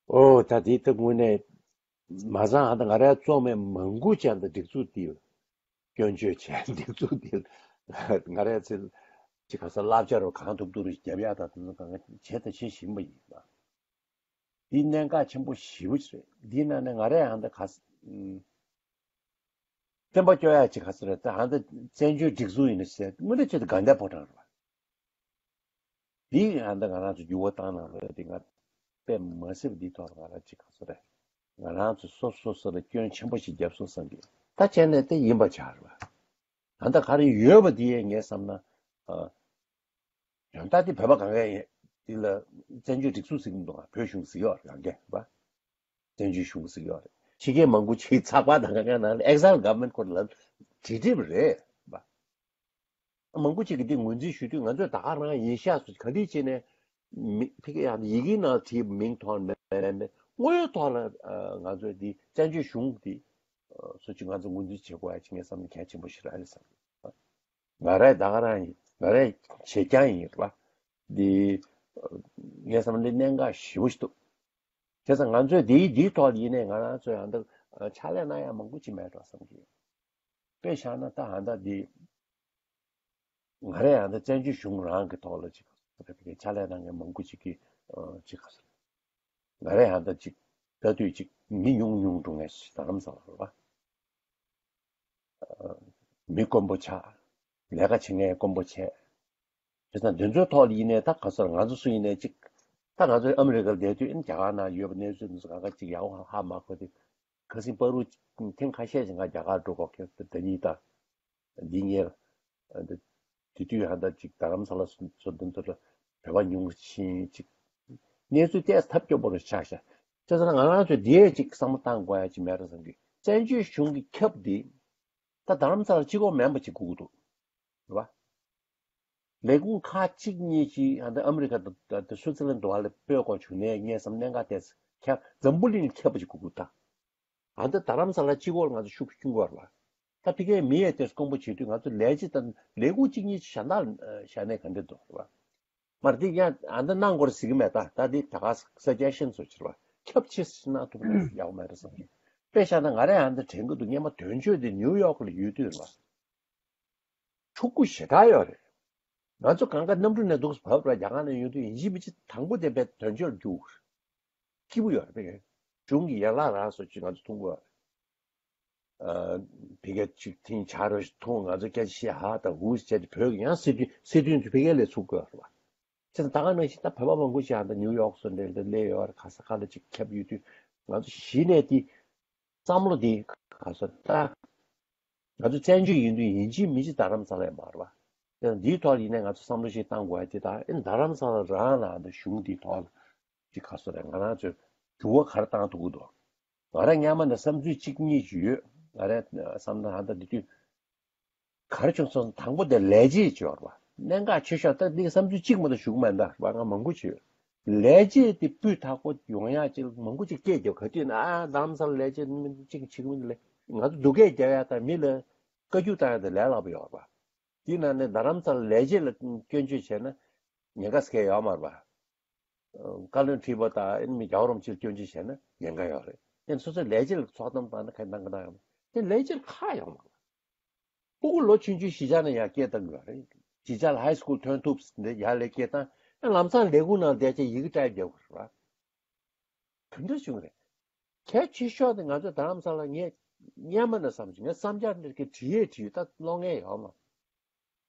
ཨོ་ད་དེ་ལྟ་དངོས་གནས་མ་བཟང་ཨ། ད་ང་རའི་ཚོགས་མི་མང་པོ་ཅིག་ཨ་ད་སྒྲིག་འཛུགས་འདི་སྐྱོན་བརྗོད་བྱས། སྒྲིག་འཛུགས་འདི་ང་རའི་ཚེ་ཅིག་ག་ས་བསླབ་བྱ་རུ་གང་ཐུབ་ཐུབ་རུ་རྒྱབ་ཡ་ད་དེ་ཚོ་གང་བྱས་ད་བྱེད་བཞིན་པ་ཡིན་པ། འདི་གནད་འགག་ཆེན་པོ་ཞེ་པོ་ཅིག་རེད། འདི་ནང་ནས་ང་རས་ཧང་ད་ག་ས་ཨུམ། སེམས་པ་སྐྱོ་ཡག་ཅིག་ག་ས་རེད། ད་ཧང་ད་བཙན་བྱོལ་སྒྲིག་འཛུགས་ཡིན་ན་ཟེར་དངོས་གནས་ཆེད་དུ་དགའ་ལྡན་ཕོ་བྲང་རེད་བ། འདི་ཧང་ད་ང་རང་ཚོ་འགྱུར་བ་བཏང་གནང་རོགས་ཡ། འདི་ང་དཔེ་མ་སྲིད་པ་འདི་ཐོག་ལ་ང་རང་ཅིག་ག་ས་རེད། ང་རང་ཚོ་སོ་སོ་སོ་ལ་སྐྱོན་ཆེན་པོ་ཞིག་བརྒྱབ་སོང་བསམ་གི། ད་བྱས་ནས་དེ་ཡིན་པ་ཆགས་རེད་བ། ད་ལྟ་ག་རེ་ཡོད་པ་དེ་ངས་བསམ་ན། ཨ། ཡང་ད་དེ་བོད་པ་གང་ག་ཡིན། དེ་ལ་བཙན་བྱོལ་སྒྲིག་འཛུགས་ཟེར་གྱི་འདུག་ག་བོད་གཞུང་ཟེར་གྱི་ཡོད་རེད། གང་གས་བ། བཙན་བྱོལ་གཞུང་ཟེར་གྱི་ཡོད་རེད། ཕྱི་རྒྱལ་མང་པོ་ཅིག་ཚགས་པར་དང་གང་ག་ནང་ལ་exile government ཁོ་ལ་བྲིས་བྲིས་པ་རེད་བ། མང་པོ་ཅིག་གིས་འདི་ངོས་འཛིན་ཞུ་དུས་ང་ཚོས་ད་ག་རང་ཡིན་ཤག་སུ་ག་འདྲས་བྱས་ནས་མི་ཕི་གེ་ཡང་ཡི་གེའི་ནང་བྲིས་མིང་ཐོན་མེད་མེད་དངོས་ཡོད་ཐོག་ལ་ང་ཚོས་འདི་བཙན་བྱོལ་གཞུང་འདི་སུ་ཅིག་ང་ཚོ་ངོས་འཛིན་བྱེད་དགོས་ཡ་ཅིག་ངས་བསམ་ན་གལ་ཆེན་པོ་ཞིག་རེད་བསམ། ང་རའི་ད་ག་རང་ཡིན། ང་རའི་བྱེད་རྐྱང་ཡིན་རེད་བ། འདི་ངས་བསམ་ན་འདི་གནད་འགག་ཞེ་པོ་ཞིག་འདུག་བྱས་ཙང་ང་ཚོས་འདིའི་འདིའི་ཐོག་ལ་ཡིན་ནའི་ང་རང་ཚོས་ཡང་འདི་ཕྱག་ལས་གནང་ཡ་མང་པོ་ཅིག་མེད་འགྲོ་བསམ་གྱི་ཡོད། དཔེ་བཞག་ན་ད་ཧང་ད་འདི་ང་རའི་ཡང་ད་བཙན་བྱོལ་གཞུང་རང་གི་ཐོག་ལ་ཅིག་ཕྱག་ལས་གནང་མཁན་མང་པོ་ཅིག་གིས་ཅིག་ག་ས་རེད། ང་རས་ཡང་ད་ཅིག་ལྟ་དུས་ཅིག་མི་ཉུང་ཉུང་འགྲོ་ངེས་ཤིག་རྡ་རམ་ས་ལ་རེད་བ། མི་དཀོན་པོ་ཆགས། ལས་ཀ་བྱེད་མཁན་དཀོན་པོ་བྱས། བྱས་ཙང་འདི་ཚོའི་ཐོག་ལ་ཡིན་ནའི་ད་ག་ཚོད་ང་ཚོ་སུ་ཡིན་ནའི་ཅིག་ད་ང་ཚོ་ཨ་མི་རི་ཀར་བསྡད་དུས་ཨ་ནི་རྒྱ་གར་ནང་ཡོད་པ་གནས་ཚུལ་འདི་ཚོ་ག་ག་ཅིག་ཡག་པོ་ཧ་མ་གོ་དུས། ཁ་སང་པ་རུ་ཐེངས་ཁ་ཤས་ཤིག་ང་རྒྱ་གར་འགྲོ་དགོས་ཁེལ་ད་ཉིད་ད། འདི་ཉེར། དེ་དུས་ཧ་ད་ཅིག་རྡ་རམ་ས་ལ་སོ་སོ་འདི་ཚོ་ལ་བོད་པ་ཉུང་རུ་ཕྱིན་ཅིག་གནས་ཚུལ་ཏོག་ཙམ་ཐབས་སྐྱོ་པོ་རུ་ཆགས་ཤག་བྱས་ཙང་ང་རང་ཚོས་འདིའི་ཅིག་བསམ་བློ་བཏང་དགོས་ཡ་ཅིག་མེད་ར་བསམ་གི། བཙན་བྱོལ་གཞུང་གི་ཁྱབ་འདི་ད་རྡ་རམ་ས་ལ་གཅིག་པོ་མིན་པ་ཅིག་དགོས་ཀྱི་འདུག་རེད་བ། ལས་ཁུངས་ཁག་གཅིག་གཉིས་ཅིག་ཨ་ནི་ཨ་མི་རི་ཀ་དང་སུའི་ཙི་ལན་དུ་བ་ལ་སྤོས་དགོས་བྱུང་ནའི་ངས་བསམ་གནད་འགག་དེ་ཁྱབ་འཛམ་བུ་གླིང་ཁྱབ་པ་ཅིག་དགོས་ཀྱི་འདུག་ད། ཨ་ནི་རྡ་རམ་ས་ལ་གཅིག་པོར་ང་ཚོ་ཤུགས་སྐྱོན་དགོས་རེད་བ། ད་ཕ་གིའི་མི་ཡས་དེ་སྐོང་པོ་བྱེད་དུས་ང་ཚོ་ལས་བྱེད་དང་ལས་ཁུངས་གཅིག་གཉིས་གཞན་དག་བཞག་ནས་ག་འདྲ་འདུག་རེད་བ། མར་འདི་ཡང་ཨ་འདི་གནང་དགོས་རེད་ཟེར་གི་མེད། ད་ད་འདི་ད་ག་suggestion་སོ་ཕྱིར་བ་ཁྱབ་ཆེ་གནང་ཐུབ་ན་ཡག་མེད་རེད་བསམ་གི། དཔེ་བཞག་ན་ང་རས་ཨ་འདི་དྲན་གི་འདུག་སྔོན་མ་དོན་གཅོད་འདི་ནིའུ་ཡོག་ལ་ཡོད་དུས་རེད་བ། ཕྲུ་གུ་ཞེ་དྲག་ཡོད་རེད། ང་ཚོ་གང་ག་གནམ་གྲུ་ནས་འདུག་བབས་ར་རྒྱ་གར་ནས་ཡོང་དུས་ཡིན་གཅིག་མིན་གཅིག་དང་པོ་དེ་བས་དོན་གཅོད་རྒྱུགས། སྐྱིད་པོ་ཡོད་རེད་པས། གཞུང་གི་ཡན་ལག་རང་སོ་ཅིག་ང་ཚོ་མཐོང་གི་ཡོད་རེད། ཕ་གི་ཅིག་ཐེངས་ཆ་རོ་ཞིག་མཐོང་ང་ཚོ་སྐད་ཆ་བཤད་ཧ་དང་ཧུ་ཞིག་བྱས་ཏེ་བོད་ཀྱི་ཡང་སྲིད་དོན་སྲིད་དོན་དུ་ཕ་གིའི་ལས་ཚུགས་དགོས་རེད་བ། བྱས་ཙང་ད་ག་ནང་བཞིན་ད་བོད་པ་མང་པོ་ཞིག་ཨ་ད་ནིའུ་ཡོག་སོགས་འདྲ་འདྲ་སླེབས་ཡོད་རེད། ག་ས་ག་ལ་ཅིག་ཁྱབ་ཡོད་དུས་ང་ཚོ་གཞི་ནས་དེ་བསམ་བློ་དེ་ག་ས་ད་ང་ཚོ་བཙན་བྱོལ་ཡིན་དུས་ཡིན་གཅིག་མིན་གཅིག་རྡ་རམ་ས་ལ་ཡང་མ་རེད་བ། དེ་འདིའི་ཐོག་ལ་ཡིན་ནའི་ང་ཚོ་བསམ་བློ་ཞིག་བཏང་དགོས་ཡ་དེ་ད་ཨེ་རྡ་རམ་ས་ལ་རང་ལ་ཨ་ད་གཞུང་འདིའི་ཐོག་ལ་ཅིག་ག་ས་རེད། ང་རང་ཚོས་འགྱུར་བ་ག་རེ་བཏང་ཐུབ་ཀྱི་འདུག་ང་རང་སྔོན་མ་ནས་བསམ་ཚུལ་གཅིག་གཉིས་ཅིག་ཡོད། ང་རང་བསམ་ན་ཧ་ད་འདི་དུས་ག་རེ་བྱུང་སོང་། དང་པོ་དེ་ལས་བྱེད་ཅིག་ཡོད་རེད་བ། གནད་འགག་ཆེ་ཤོས་ད་འདི་བསམ་ཚུལ་གཅིག་མ་གཏོགས་ཞུ་གི་མ་འདུག་རེད་བ། ང་མང་པོ་ཅིག་ཡོད། ལས་བྱེད་དེ་སྤུས་དག་པོ་ཡོང་ཡ་ཅིག་མང་པོ་ཅིག་སྐད་རྒྱབ། ག་དུས་ན་ཨ་རྡ་རམ་ས་ལ་ལས་བྱེད་མི་གཅིག་བྱེད་ཀྱི་མི་འདུག་ལས། ང་ཚོ་སྡུག་སྐད་རྒྱབ་ཡ་དང་མི་ལ་བཀའ་བཀྱོན་བཏང་ཡ་དེ་ལས་སླ་པོ་ཡོད་རེད་བ། དེའི་ནང་ནས་རྡ་རམ་ས་ལ་ལས་བྱེད་ལ་སྐྱོན་བརྗོད་བྱས་ན་ཉེན་ཁ་ཟེར་མཁན་ཡོད་མ་རེད་པ། བཀའ་བློན་ཁྲི་པ་དང་ཨེ་མི་རྒྱལ་བ་རིན་པོ་ཆེར་སྐྱོན་བརྗོད་བྱས་ན་ཉེན་ཁ་ཡོད་རེད། དེ་སོ་སོའི་ལས་བྱེད་ལ་ཚོགས་གཏམ་བཏང་ན་ག་འདང་ག་འདང་ཡོད་མ་རེད། དེ་ལས་བྱེད་ལ་ཁག་ཡོད་མ་རེད། ཕྲུ་གུ་ལོ་ཆུང་ཆུང་གཞིས་ཆགས་ནས་ཡར་སྐད་བཏང་གི་ཡོད་རེད། གཞིས་ཆགས་ལ་ཧའི་སྐུལ་ཐོན་ཐུབ་ཟིན་ཏེ་ཡར་ལ་སྐད་བཏང་ཨེ་ལམ་སང་ལས་ཁུངས་ནང་བསྡད་བྱས་ཡི་གེ་བཀྲམ་རྒྱག་དགོས་རེད་པ། ག་འདྲ་བྱུང་རེད། གལ་ཆེ་ཤོས་དེ་ང་ཚོ་རྡ་རམ་ས་ལ་ངས་སྔོན་མ་ནས་བསམ་བྱུང་། ངས་བསམ་འཆར་འདི་གའི་བྲིས་ཡས་བྲིས་ཡོད། ད་ཀློག་མཁན་ཡོད་མ།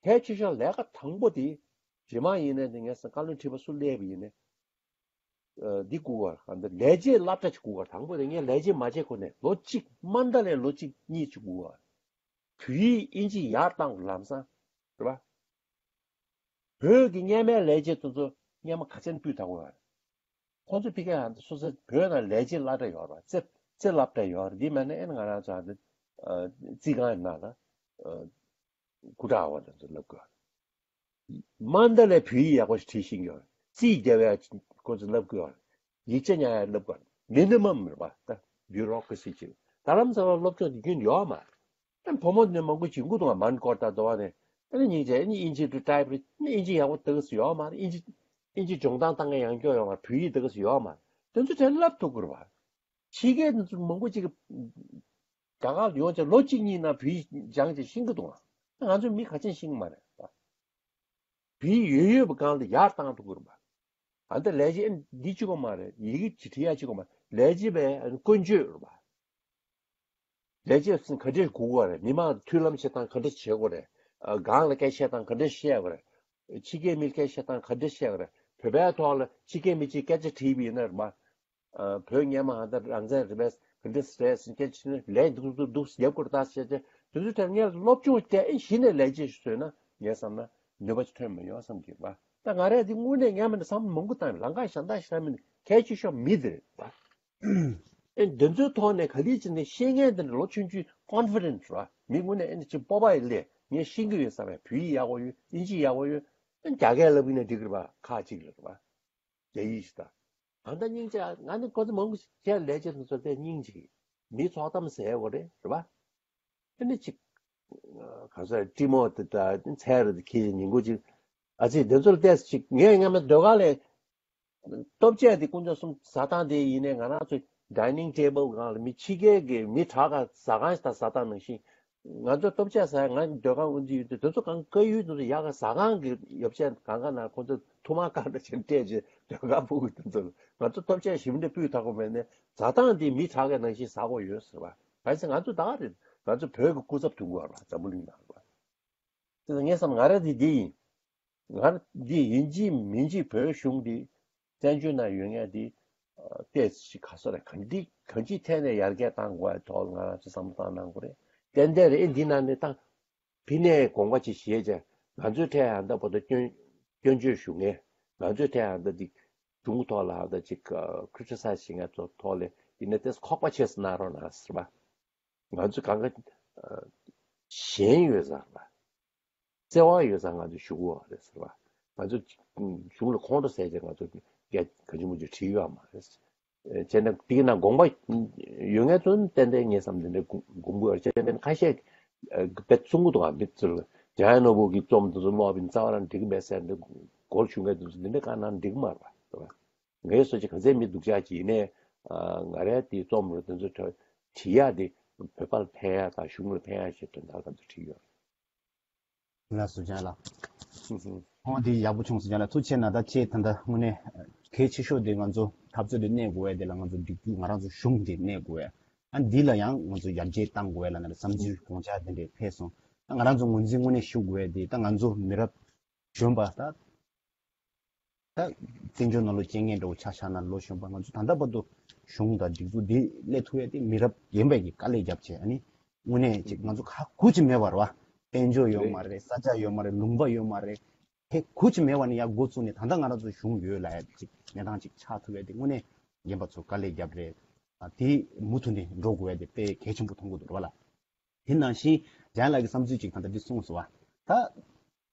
གལ་ཆེ་ཤོས་ལས་ཀ་དང་པོ་དེ་ རྗེས་མ་ཡིན་ནའི་ངས་བཀའ་བློན་ཁྲི་པ་སུ་སླེབས་པ་ཡིན་ནའི། འདི་དགོས་པ་རེད། ལས་བྱེད་སློབ་གྲྭ་ཅིག་དགོས་པ་རེད། དང་པོ་དེ་ངས་ལས་བྱེད་མ་བྱས་གོང་ནས་ལོ་གཅིག་མ་མཐའ་ལས་ལོ་གཅིག་གཉིས་ཅིག་དགོས་པ་རེད། བོད་ཡིག་དབྱིན་ཇི་ཡར་བཏང་དགོས་ལམ་སང་རེད་པ། བོད་ཀྱི་སྔོན་མའི་ལས་བྱེད་དེ་ཚོ་སྔོན་མ་ག་ཚོད་སྤུས་དག་པོ་ཡོད་རེད། ཁོང་ཚོ་ཕ་གིར་ཡང་སོ་སོའི་བོད་ནང་ལས་བྱེད་སློབ་གྲྭ་ཡོད་རེད་པ། རྩེད་རྩེད་སློབ་གྲྭ་ཡོད་རེད། འདི་མེད་ན་ཨེ་ང་རང་ཚོ་ཨ་ནི་རྩིས་ཁང་ནང་ལ་སྐུ་དྲག་པ་དེ་ཚོ་སློབ་དགོས་རེད། མ་མཐའ་ལས་བོད་ཡིག་ཡག་པོ་ཞིག་བྲིས་ཤེས་ཀྱི་ཡོད་རེད། རྩིས་རྒྱག་ཡག་ཁོ་ཚོ་སློབ་དགོས་ཡོད་རེད། ཡིག་ཆ་ཉར་ཡག་སློབ་དགོས་རེད། མི་ནི་མམ་རེད་པ། ད་བྷིའུ་རོ་ཀེ་ར་སི་ཅིག་ད་ལམ་སང་སློབ་སྦྱོང་དེ་རྒྱུན་ཡོད་མ་རེད། ཨ་བུ་མོ་ནི་མང་པོ་ཅིག་འགུ་དུ་མ་མན་སྐོར་ད་དོ་བ་ནས་ཨ་ནི་སྙིང་རྗེ། ཨ་ནི་དབྱིན་ཇི་དུ་ཊའིབ་རེད། ཨ་ནི་དབྱིན་ཇི་ཡག་པོ་ད་ག་སུ་ཡོད་མ་རེད། དབྱིན་ཇི་དབྱིན་ཇི་སྦྱོང་སྟངས་ད་ངས་ཡང་སྐྱོ་ཡོད་མ་རེད། བོད་ཡིག་ད་ག་སུ་ཡོད་མ་རེད། དེ་ཚོ་དེ་སློབ་ཐུབ་དགོས་རེད་པ། ཕྱི་རྒྱལ་དེ་ཚོ་མང་པོ་ཅིག་གིས་རྒྱ་གར་ལ་ཡོང་བྱས་ལོ་གཅིག་གཉིས་ནང་བོད་ཡིག་སྦྱངས་བྱས་ཤེས་ཀྱི་འདུག་ཨ། ང་ཚོ་མི་ག་ཚོད་ཤེས་ཀྱི་མ་རེད། བོད་ཡིག་ཡོད་ཡོད་པའི་སྒང་ལ་ཡར་བཏང་ཐུབ་ཀྱི་རེད་པ། ཨ་ནི་ད་ལས་བྱེད་འདི་གཅིག་པོ་མ་རེད། ཡི་གེ་ཅིག་བྲིས་ཡག་གཅིག་པོ་མ་རེད། ལས་བྱེད་པའི་ཀུན་སྤྱོད་རེད་པ། ལས་བྱེད་ཚོ་ག་འདྲས་སྒུག་དགོས་རེད། མི་མང་མཐུན་ལམ་བྱེད་སྟངས་ག་འདྲས་བྱེད་དགོས་རེད། ཨ་སྒང་ལ་སྐད་ཆ་བཤད་སྟངས་ག་འདྲས་བཤད་དགོས་རེད། ཕྱི་རྒྱལ་མིར་སྐད་ཆ་བཤད་སྟངས་ག་འདྲས་བཤད་དགོས་རེད། བོད་པའི་ཐོག་ལ་ཕྱི་རྒྱལ་མི་གཅིག་སྐད་ཆ་དྲིས་པ་ཡིན་ན་རེད་པ། ཨ་བོད་སྔོན་མ་ཧ་ད་རང་བཙན་རེད་པས། ག་འདྲ་རེད་ཟེར་སྐད་ཆ་ནི་ལས་འདུག་འདུག་འདུག་ཡབ་སྐོར་ལྟ་བྱས་ཏེ་དེ་ཚོ་དེར་ངས་སློབ་སྦྱོང་བྱས་ཨེ་གཞི་ནས་ལས་བྱེད་ཞིག་བཟོས་ན་ངས་བསམ་ན་ནུས་པ་ཅིག་ཐོན་མི་ཡོང་བསམ་གྱི་རེད་པ། ད་ང་རས་འདི་དངོས་གནས་སྔོན་མ་ནས་བསམ་བློ་མང་པོ་བཏང་ལམ་ཁ་ཞེ་དྲག་ཞེ་དྲག་མིན། གལ་ཆེ་ཤོས་མི་དེ་རེད་པ། ཨེ་འདི་ཚོའི་ཐོག་ནས་ག་ལེར་བྱས་ནས་ཤེས་མཁན་དེ་འདྲ་ལོ་ཆུང་ཆུང་ཀོན་ཕི་ཌེན་ཊི་རེད་པ། མི་དངོས་གནས་ཨེ་འདྲ་ཅིག་སྤོབས་པ་ཡིས་སླེབས། ངས་ཤེས་ཀྱི་ཡོད་བསམ་པའི་བོད་ཡིག་ཡག་པོ་ཡོད། དབྱིན་ཇི་ཡག་པོ་ཡོད། ཨེ་རྒྱ་སྐད་ལབ་ཀྱི་ན་འགྲིག་གི་རེད་པ། ཁག་ཅིག་ལ་རེད་པ། རྒྱ་ཡིག་ཞིག་དང་། ད་ལྟ་སྙིང་རྗེ། ང་ནི་ཁོ་ཚོ་མང་པོ་ཞིག་ལས་བྱེད་དེ་ཚོ་དེ་སྙིང་རྗེ། མི་ཚོགས་གཏམ་ཟེར་བ་རེད། རེད་པ། ཨ་ནི་ཅིག་ག་ས་ཀྲི་མོ་དེ་ད་ཚལ་རེད་ཁྱི་ཉིན་གུང་ཅིག་ཨ་ཙི་དེ་ཚོར་བལྟས་ཅིག་ངས་སྔ་མ་ཟློས་གར་ལས་ལྟོ་ཆས་དེ་དཀོན་མཆོག་གསུམ་ཟ་སྟངས་དེ་ཡིན་ནའི་ང་རང་ཚོ་ཌའི་ནིང་ཊེ་བལ་སྒང་ལ་མི་ཕྱི་རྒྱལ་གྱི་མི་དྲག་ག་ཟ་ཁང་ཞིག་དང་ཟ་སྟངས་ནང་བཞིན། ང་ཚོ་ལྟོ་ཆས་ཟ་ཡ་ང་ཟློས་གར་དབུ་འཛིན་ཡོད་དུས་དེ་ཚོ་གང་དཀར་ཡོལ་དེ་ཚོ་ཡག་ག་ཟ་ཁང་གི་ཡོ་བྱད་གང་ག་ནང་ཁོང་ཚོ་ཐུར་མ་གང་འདྲ་བྱས་སྤྲད་བྱས་ཟློས་གར་ཕུབ་གི་དེ་ཚོ་ང་ཚོ་ལྟོ་ཆས་ཞིམ་འདྲ་སྤུས་དག་པོ་མེད་ནའི་ཟ་སྟངས་དེ་མི་དྲག་ག་ནང་བཞིན་ཟ་དགོས་ཡོད་ཟེར་བ། གལ་སྲིད་ང་ཚོ་ད་ག་རེད། ང་ཚོ་བོད་ཀྱི་སྐུ་ཚབ་དོན་གོ་བར་བ་འཛམ་བུ་གླིང་ནང་བ། དེ་ངས་བསམ་ང་ར་དེ་འདི་ཡིན། ང་འདི་ཡིན་གཅིག་མིན་གཅིག་བོད་གཞུང་འདི་བཙན་བྱོལ་ནང་ཡོད་མཁན་འདི་ཏོག་ཙམ་ག་ཚོད་རེད། གང་འདི་གང་ཅིའི་ཐད་ནས་ཡར་རྒྱས་གཏང་དགོས་པའི་ཐོག་ལ་ང་རང་ཚོ་བསམ་བློ་བཏང་གནང་དགོས་རེད། ཏན་ཏན་རེད། འདི་ནང་ནས་ད་ཕི་ནས་དགོངས་པ་ཅིག་བཞེས་བྱས་ང་ཚོའི་ཐད་ཨ་ད་བོ་ད་སྐྱོན་སྐྱོན་བརྗོད་ཞུ་མཁན། ང་ཚོའི་ཐད་ཨ་ད་འདི་གཞུང་ཐོག་ལ་ཨ་ད་ཅིག་ཁི་རི་ཊི་སའི་ཛི་བྱེད་མཁན་ཚོ་ཐོག་ལ་ཡིན་ན་ཏོག་ཙམ་ཁོག་པ་ཆེ་ཙམ་གནང་རོགས་གནང་ཟེར་བ། ང་ཚོ་གང་ག་ཞེན་ཡོད་ཙང་ལ། བརྩེ་བ་ཡོད་ཙང་ང་ཚོ་ཞུ་གི་ཡོད་རེད་ཟེར་བ། ང་ཚོ་གཞུང་ལ་ཁོང་ཁྲོ་ཟ་བྱས་ང་ཚོ་སྐད་ག་ཅི་མོ་ཅིག་བྲིས་ཡོད་མ་རེད། བྱས་ན་དེ་གི་ནང་དགོངས་པ་ཡོད་མཁན་ཚོ་ཏན་ཏན་ངས་བསམ་དེ་འདྲ་དགོངས་དགོངས་ཀྱི་ཡོད་རེད། བྱས་ན་ཁ་ཤས་དཔེ་གསུང་གི་འདུག་ག་མི་ཚོ་ལ་ཇ་ཡ་ནོར་བུ་གི་རྩོམ་དེ་ཚོ་ཀློག་པ་ཡིན་ཙང་རང་འགྲིག་གི་མེད་ཟེར་འདི་གོ་ལ་ཞུ་མཁན་དེ་ཚོ་འདི་འདྲ་གང་གནང་འགྲིག་གི་མ་རེད་པ། ངའི་སོ་ཅིག་ག་ཚད་མི་སྡུག་ཅག་ཅིག་ཡིན་ནའི་ང་རའི་དེའི་རྩོམ་རེ་དེ་ཚོ་བྲི་ཡག་དེ་བོད་པ་ལ་ཕན་ཡག་དང་གཞུང་ལ་ཕན་ཡག་ཞེས་དོན་དག་ང་ཚོ་བྲིས་ཡོད། ལགས་སོ་ལགས་སོ། ཧོ་འདི་ཡག་པོ་བྱུང་སོང་ལགས། ཐུགས་རྗེ་ཆེ་གནང་། ད་ཁྱེད་ད་ལྟ་དངོས་གནས་གལ་ཆེ་ཤོས་དེ་ང་ཚོ་འཐབ་རྩོད་དེ་གནས་དགོས་ཡ་དེ་ལ་ང་ཚོ་སྒྲིག་འཛུགས་ང་རང་ཚོ་གཞུང་དེ་གནས་དགོས་ཡ། ཨ་འདི་ལ་ཡང་ང་ཚོ་ཡར་རྒྱས་གཏང་དགོས་ཡ་ལབ་ན་བསམ་ཚུལ་དགོངས་འཆར་དེ་འདྲས་ཕེབས་སོང་། ད་ང་རང་ཚོ་ངོས་འཛིན་དངོས་གནས་ཞུ་དགོས་ཡ་དེ་ད་ང་ཚོ་མི་རབས་གཞོན་པ་ད། ད་བཙན་བྱོལ་ནང་ལོགས་སྐྱེ་མཁན་འདྲ་བོ་ཆ་བཞག་ན་ལོ་གཞོན་པ་ང་ཚོ་ད་ལྟ་བར་དུ་གཞུང་དང་སྒྲིག་འཛུགས་འདི་སླེབས་ཐུབ་ཡ་དེ་མི་རབས་རྒན་པ་གིས་དཀའ་ལས་བརྒྱབ་བྱས། ཨ་ནི་དངོས་གནས་ཅིག་ང་ཚོ་ཁག་ཁུར་ཅིག་མེད་པ་རེད་བ། དཔལ་འབྱོར་ཡོད་མ་རེད། ས་ཆ་ཡོད་མ་རེད། ལུང་པ་ཡོད་མ་རེད། དེ་ཁུར་ཅིག་མེད་པ་ནས་ཡར་འགོ་བཙུགས་ནས་ད་ལྟ་ང་རང་ཚོ་གཞུང་ཡོད་ལབ་ཡ་ཅིག་གནས་སྟངས་ཅིག་ཆགས་ཐུབ་ཡ་དེ་དངོས་གནས་རྒན་པ་ཚོ་དཀའ་ལས་བརྒྱབ་རེད། ཨ་དེ་མུ་མཐུད་ནས་འགྲོ་དགོས་ཡ་དེ་དཔེ་གལ་ཆེན་པོ་མཐོང་གི་འདུག་རེད་བ་ལགས། དེ་ནང་བཞིན་ཇན་ལགས་ཀྱིས་བསམ་ཚུལ་ཅིག་ད་ལྟ་འདི་གསུངས་སོང་བ།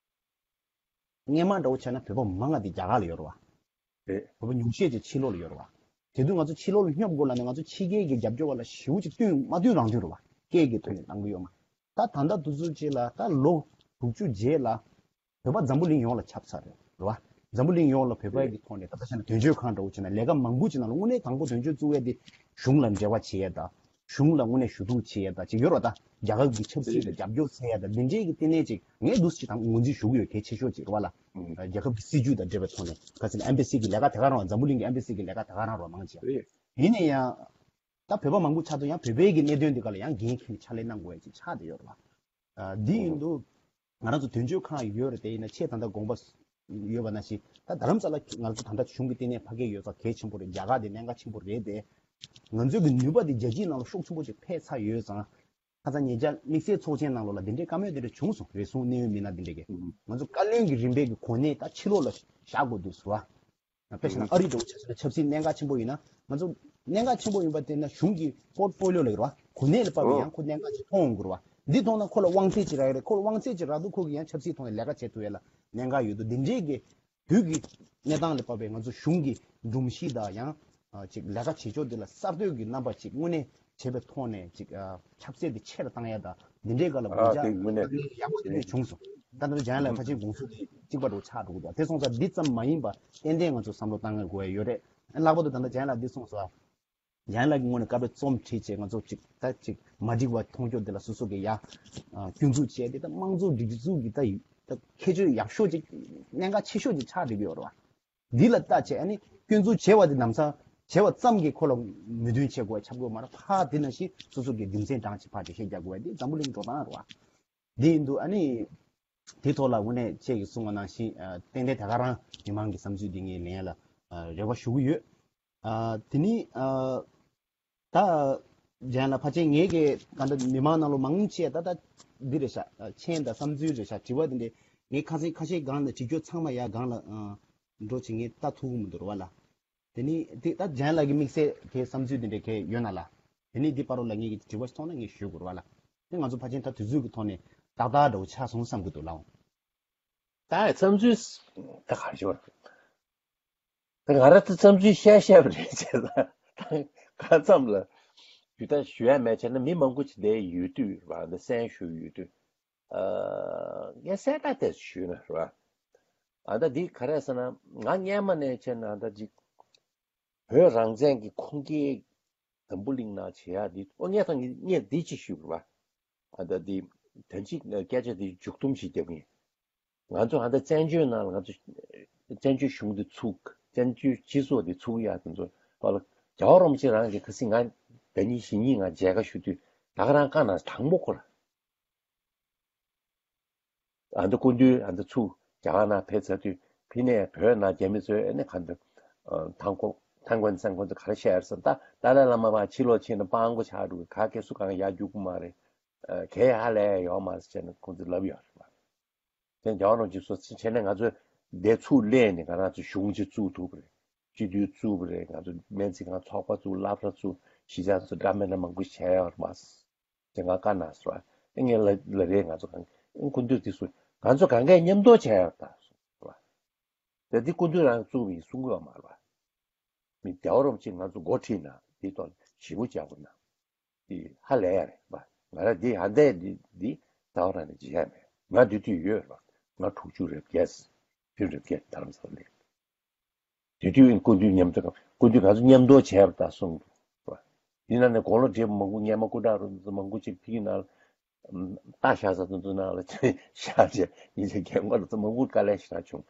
ད། སྔོན་མ་འདྲ་བོ་བྱས་ན་བོད་པ་མང་ང་དེ་རྒྱ་གར་ལ་ཡོད་རེད་བ། རེད། བོད་པ་ཉུང་ཤས་ཅིག་ཕྱི་ལོགས་ལ་ཡོད་རེད་བ། དེ་དུས་ང་ཚོ་ཕྱི་ལོགས་ལ་སྙོབ་དགོས་ལབ་ནས་ང་ཚོ་ཕྱི་རྒྱལ་གྱི་རྒྱབ་སྐྱོར་བ་ལ་ཞེ་པོ་ཅིག་བསྟུན་མ་བསྟུན་རང་བསྟུན་རེད་བ། སྐད་ཀྱི་ཐོག་ནས་གཏང་གི་ཡོད་མ་རེད། ད་ད་ལྟ་དུས་ཚོད་ཅིག་ལ་ད་ལོ་དྲུག་ཅུ་རྗེས་ལ་བོད་པ་འཛམ་བུ་གླིང་ཡོངས་ལ་ཁྱབ་ཚར་རེད་རེད་བ། འཛམ་བུ་གླིང་ཡོངས་ལ་བོད་པ་གི་ཐོག་ནས་ད་ལྟ་བྱས་ན་དོན་གཅོད་ཁང་འདྲ་བོ་བྱས་ན་ལས་ཀ་མང་པོ་ཅིག་ནང་ལ་དངོས་གནས་དང་པོ་དོན་གཅོད་བཙུགས་ཡས་དེ་གཞུང་ལ་འབྲེལ་བ་བྱེད་ཡས་དང་། གཞུང་ལ་དངོས་གནས་ཞུ་གཏུག་བྱེད་ཡས་དང་ཅིག་ཡོད་རེད་བ། ད་རྒྱལ་ཁབ་ཀྱི་ཆབ་སྲིད་ལ་རྒྱབ་སྐྱོར་བྱེད་ཡས་དང་འདི་འདྲའི་གི་ལྟེ་གནས་ཅིག་ངས་འདུག་སེ་ཅིག་དང་ངོས་འཛིན་ཞུ་གི་ཡོད། གལ་ཆེ་ཤོས་ཅིག་རེད་བ་ལ། ཨུམ། རྒྱལ་ཁབ་ཀྱི་སྲིད་ཇུས་དང་འབྲེལ་བའི་ཐོག་ནས་ག་ཚོད་ཨེམ་བྷེ་སི་གི་ལས་ཀ་དེ་ག་རང་བ། འཛམ་བུ་གླིང་གི་ཨེམ་བྷེ་སི་གི་ལས་ཀ་དེ་ག་རང་རོགས་མང་ཆེ། རེད། ཡིན་ན་ཡང་ད་བོད་པ་མང་པོ་ཆགས་དུས་ཡང་བོད་པའི་གི་གནད་དོན་དེ་ག་ལ་ཡང་འགན་འཁྱེར་ནས་ཕྱག་ལས་གནང་དགོས་ཡ་ཅིག་ཆགས་བསྡད་ཡོད་རེད་བ། ཨ་འདི་ཡིན་དུས་ང་རང་ཚོ་དོན་གཅོད་ཁང་ཡོད་རེད། དེ་ཡིན་ན་ཁྱེད་ད་ལྟ་དགོངས་པ་ ཡོད་པ་ནང་བཞིན། ད་རྡ་རམ་ས་ལ་ང་ཚོ་ད་ལྟ་གཞུང་གི་ལྟེ་གནས་ཕ་གིར་ཡོད་ཙང་གལ་ཆེན་པོ་རེད། རྒྱ་གར་དེ་གནད་འགག་ཆེན་པོ་རེད་དེ། ང་ཚོའི་གི་ནུས་པ་དེ་རྒྱལ་སྤྱིའི་ནང་ལ་ཤུགས་ཆེན་པོ་ཅིག་འཕེལ་ཚར་ཡོད་ཙང་། ཁ་སང་ཉེ་ཆར་དམིགས་བསལ་ཚོགས་ཆེན་ནང་ལོགས་ལ་འདི་འདྲའི་བཀའ་མོལ་དེ་འདྲ་བྱུང་སོང་། རེ་ཟུང་གནད་ཡོད་མི་སྣ་འདི་འདྲ་གིས། ང་ཚོ་བཀའ་བློན་གྱི་རིམ་པའི་གི་གོ་གནས་ད་ཕྱི་ལོགས་ལ་བཞག་དགོས་འདུག་ཟེར་བ། དཔེ་བཞག་ན་ཨ་རི་འདྲ་བོ་ཆ་བཞག་ན་ཆབ་སྲིད་གནད་འགག་ཆེན་པོ་ཡིན་ན། ང་ཚོ་གནད་འགག་ཆེན་པོ་ཡིན་པ་དེ་ན་གཞུང་གི་པོར་ཕོ་ལིའོ་ལ་ཡོད་རེད་བ། གོ་གནས་ལ་དཔག་པའི་ཡང་ཁོ་གནད་འགག་ཅིག་མཐོང་ཡོང་གི་རེད་བ། འདི་མཐོང་ན་ཁོ་ལ་དབང་ཚད་ཅིག་རག་གི་རེད། ཁོ་ལ་དབང་ཚད་ཅིག་རག་དུས་ཁོ་གིས་ཡང་ཆབ་སྲིད་ཐོག་ནས་ལས་ཀ་བྱེད་ཐུབ་ཡ་ལ་གནད་འགག་ཡོད་དུས། འདི་འདྲའི་གི་དུས་ཀྱི་གནས་སྟངས་ལ་དཔག་པའི་ང་ཚོ་གཞུང་གི་སྒྲོམ་གཞི་དང་ཡང་ཅིག་ལས་ཀ་བྱེད་ཕྱོགས་འདི་ལ་གསར་གཏོད་ཀྱི་རྣམ་པ་ཅིག་དངོས་གནས་བྱས་པའི་ཐོག་ནས་ཅིག་ཨ་ཁྱབ་ཚད་དེ་ཆེ་རུ་བཏང་ཡ་དང་འདི་འདྲའི་སྒང་ལ་དགོངས་ཨ་དེ་དངོས་གནས་འཇགས་ཡག་པོ་དེ་འདྲ་བྱུང་སོང་། ད་ལྟ་འཇམ་དབྱངས་ལགས་ཕལ་ཆེར་དགོངས་ཚུལ་དེ་གཅིག་པ་འདྲ་བོ་ཆགས་འགྲོ་གི་འདུག་དེ་སོང་ཙང་འདི་ཙམ་མ་ཡིན་པ་ཏན་ཏན་ང་ཚོ་བསམ་བློ་བཏང་དགོས་ཡ་ཡོད་རེད། ལྷག་པར་དུ་ད་ལྟ་འཇམ་དབྱངས་ལགས་འདི་གསུངས་སོང་། འཇམ་དབྱངས་ལགས་ཀྱི་ངོས་ནས་སྐབས་རེ་རྩོམ་བྲིས་བྱས་ང་ཚོ་ཅིག་ད་ཅིག་མ་འགྲིག་པ་མཐོང་ཕྱོགས་འདི་ལ་སོ་སོ་གི་ཡ་ཨ་སྐྱོན་འཛུགས་བྱས་ཏེ། ད་དམངས་གཙོ་སྒྲིག་འཛུགས་ཀྱི་ད་ཡི་ད་ཁྱད་ཆོས་ཡག་ཤོས་ཅིག་གནད་འགག་ཆེ་ཤོས་ཅིག་ཆགས་བསྡད་ཀྱི་ཡོད་རེད་བ། འདི་ལ་ལྟ་བྱས་ཨ་ནི་སྐྱོན་འཛུགས་བྱས་པ་དེ་ལམ་སང་བྱས་པ་ཙམ་གྱིས་ཁོ་ལ་མོས་མཐུན་བྱེད་དགོས་ཁྱབ་དགོས་མ་རེད། ཕར་དེ་ནང་བཞིན་སོ་སོ་གི་རྒྱུ་མཚན་དྲངས་བྱས་ཕར་དེ་བཤད་རྒྱག་དགོས་པ་འདི་འཛམ་བུ་གླིང་འགྲོ་སྟངས་རེད་བ། འདི་ཡིན་དུས་ཨ་ནི་དེའི་ཐོག་ལ་དངོས་གནས་ཁྱེད་ཀྱིས་གསུངས་པ་ནང་བཞིན་ཨ་ཏན་ཏན་ད་ག་རང་མི་མང་གི་བསམ་ཚུལ་འདི་ངས་ལེན་ཡ་ལ་ཨ་རེ་བ་ཞུ་གི་ཡོད། ཨ་དེ་ནི་ཨ་ད་གཞན་ལ་ཕལ་ཆེར་ངས་ཀྱི་ག་འདྲ་མི་མང་ནང་ལོགས་མང་ཆེ་ད་ད་འདི་རེད་ཤག་ཨ་མཆན་དང་བསམ་ཚུལ་རེད་ཤག་དྲི་བ་འདི་འདྲ་ངས་ཁ་སང་ཁ་ཤས་སྒང་ལ་དྲི་རྒྱུ་ཚང་མ་ཡར་སྒང་ལ་ཨ་འགྲོ་བྱེད་ངས་ལྟ་ཐུབ་ཀྱི་མི་འདུག་རེད་བ་ལ། དེ་ནི་དེ་ད་གཞན་ལ་གི་དམིགས་བསལ་གྱི་བསམ་ཚུལ་འདི་འདྲ་གི་ཡོད་ན་ལ། དེ་ནི་འདི་བར་དུ་ལ་ངས་ཀྱི་དྲི་བ་ཞིག་མཐོང་ན་ངས་ཞུ་དགོས་རེད་བ་ལ། དེ་ང་ཚོ་ཕལ་ཆེར་ད་དུས་ཚོད་ཀྱི་ཐོག་ནས་ཏག་ཏག་འདྲ་བོ་ཆགས་སོང་བསམ་གྱི་འདུག་ལགས། ད་བསམ་ཚུལ་ད་ག་རེ་ཞུ་བ། ད་ང་རང་ད་བསམ་ཚུལ་བཤད་བཤད་པ་རེད་བྱས་ཙང་གང་འཚམ་ལ་ཞུ་ད་ཞུ་ཡ་མེད་བྱས་ན་མི་མང་པོ་ཅིག་བསྡད་ཡོད་དུས་རེད་བ། འདི་གསན་ཞུ་ཡོད་དུས། ཨ་ངས་གསལ་བསྒྲགས་དེ་ཞུས་ན་རེད་བ། ཨ་ད་འདི་ག་རེ་ཟེར་ན་ང་སྔན་མ་ནས་བྱས་ན་ད་ཅིག་བོད་རང་བཙན་གྱི་ཁུངས་སྐྱེལ་འཛམ་བུ་གླིང་ནང་བྱེད་ཡ་འདི་ཨོ་ངས་ད་ངས་འདི་ཅིག་ཞུས་རེད་བ། ཨ་ད་འདི་དོན་གཅིག་སྐད་ཆ་འདི་མཇུག་སྡོམ་ཞིག་རྒྱབ་ཀྱི་ཡིན། ང་ཚོ་ཨ་ད་བཙན་བྱོལ་ནང་ལ་ང་ཚོ་བཙན་བྱོལ་གཞུང་འདི་ཚུགས། བཙན་བྱོལ་སྤྱི་ཚོགས་འདི་ཚུགས་ཡ་དེ་ཚོ་བ་ལ་རྒྱལ་བ་རིན་པོ་ཆེ་རང་གི་ཁ་སང་ང་ཟླ་ཉིན་གཞེས་ཉིན་ང་མཇལ་ཁ་ཞུ་དུས་ད་ག་རང་བཀའ་གནང་དང་པོ་ཁོ་ར། ཨ་ད་སྐུ་མདུན་ཨ་ད་ཚུར་རྒྱ་གར་ནང་ཕེབས་ཚར་དུས་ཕི་ནས་བོད་ནང་རྒྱ་མི་ཚོས་ཨ་ནི་ག་འདྲ་ཐང་ཀོ་ཐང་ཀོན་སན་ཁོང་ཚོ་ག་རེ་བཤད་ཡོད་ཟེར་ན། ད་ཏཱ་ལའི་བླ་མ་ཕར་ཕྱི་ལོགས་ཕྱིན་ནས་སྤྲང་པོ་ཆགས་འགྲོ་གི། ག་གེ་སུ་གང་ཡར་རྒྱུག་གི་མ་རེད། གལ་ཧ་ལས་ཡོད་མ་རེད་ཟེར་ནས་ཁོང་ཚོས་ལབ་ཡོད་རེད་པ། དེ་རྒྱལ་བ་རིན་པོ་ཆེ་གསུངས་བྱས་ནས་ང་ཚོས་འདི་ཚུར་སླེབས་ནས་ང་རང་ཚོ་གཞུང་ཅིག་བཙུགས་ཐུབ་པ་རེད། སྤྱི་འཐུས་བཙུགས་པ་རེད། ང་ཚོ་སྨན་རྩིས་ཁང་ཚོགས་པ་བཙུགས། སློབ་གྲྭ་བཙུགས། གཞིས་ཆགས་ཚོ་འདྲ་མིན་སྣ་མང་པོ་བྱས་ཡོད་རེད་མ། དེ་ང་བཀའ་གནང་ཟེར་བ། ཨེ་ངས་ལ་ལ་རེད། ང་ཚོ་གང་ཨེ་སྐུ་མདུན་དེ་སུ་ང་ཚོ་གང་གས་མཉམ་དུ་བྱས་ཡོད་ད་གསུངས་པ། དེ་འདི་སྐུ་མདུན་རང་བཙུགས་པ་ཡིན་གསུང་གི་ཡོད་མ་རེད་པ། མི་རྒྱལ་བ་རིན་པོ་ཆེ་ང་ཚོ་འགོ་ཁྲིད་ན་འདི་ཐོག་ཞེ་པོ་ཅིག་ཡག་པོ་གནང་། འདི་ཧ་ལས་ཡ་རེད་པ། ང་རང་འདི་ཧ་འདས་འདི་འདི་རྩ་བ་རང་ནས་བརྗེད་ཡ་མེད། ང་འདི་དུས་ཡོད་རེད་པ། ང་དྲུག་ཅུ་རེ་བརྒྱད། བདུན་རེ་བརྒྱད་རྡ་རམ་ས་ལ་སླེབས། དེ་དུས་སྐུ་མདུན་མཉམ་དུ་སྐུ་མདུན་ང་ཚོ་མཉམ་དུ་བྱས་པ་ད་གསུངས་འདུག་པ། ཡིན་ན་ནི་དགུང་ལོ་བགྲེས་པོ་མང་པོ་སྔས་མ་སྐུ་དྲག་རུ་མང་པོ་ཅིག་ཕ་གི་ནང་ལ་རྟ་བཞག་ས་དེ་ཚོ་ནང་ལ་བཞག་བྱས་ཉིན་ཞག་རྒན་པ་ལ་ཚོ་མང་པོ་དཀའ་ལས་ཞེ་དྲག་བྱུང་།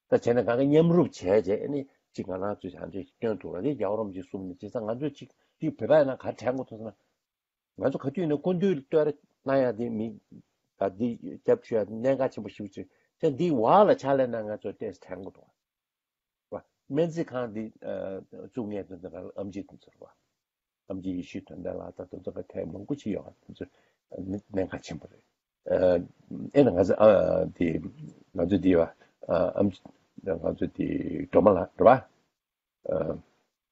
ད་བྱས་ན་གང་ག་མཉམ་རུབ་བྱས་རྗེས་ཨ་ནི་ཅིག་ང་རང་ཚོས་ཞག་འདྲ་ཞིག་སྟོན་ཐུབ་ར། དེ་རྒྱལ་བ་རིན་པོ་ཆེ་གསུངས་ནས་བྱས་ཙང་ང་ཚོས་ཅིག་ཅིག་བོད་པ་ཡིན་ན་ག་རེ་དྲན་དགོས་ཐུག་ཟེར་ན། ང་ཚོ་ག་དུས་ནས་སྐུ་མདུན་བསྟོད་ར་གནང་ཡ་དེ་མི་ད་འདི་སྐྱབས་བཅོལ་ཡ་གནད་འགག་ཆེན་པོ་ཞེ་པོ་ཅིག་དེ་འདི་བར་ལ་ཕྱག་ལས་གནང་མཁན་ཚོ་ཏོག་ཙམ་དྲན་དགོས་འདུག་བ། སྨན་རྩིས་ཁང་འདི་བཙུགས་མཁན་དེ་ཚོ་ག་ལ་ཨེམ་ཆི་དེ་ཚོ་རེད་བ། ཨེམ་ཆི་ཡེ་ཤེས་དོན་ལྡན་ལགས་དང་དེ་ཚོ་ག་ཐེངས་མང་པོ་ཅིག་ཡོད་བ། དེ་ཚོ་གནད་འགག་ཆེན་པོ་རེད། ཨེ་ན་ང་ཚོ་ཨ་དེ་ང་ཚོ་འདི་བ་ཨེམ་ཆི་ང་ཚོ་དེ་སྒྲོལ་མ་ལགས་རེད་བ།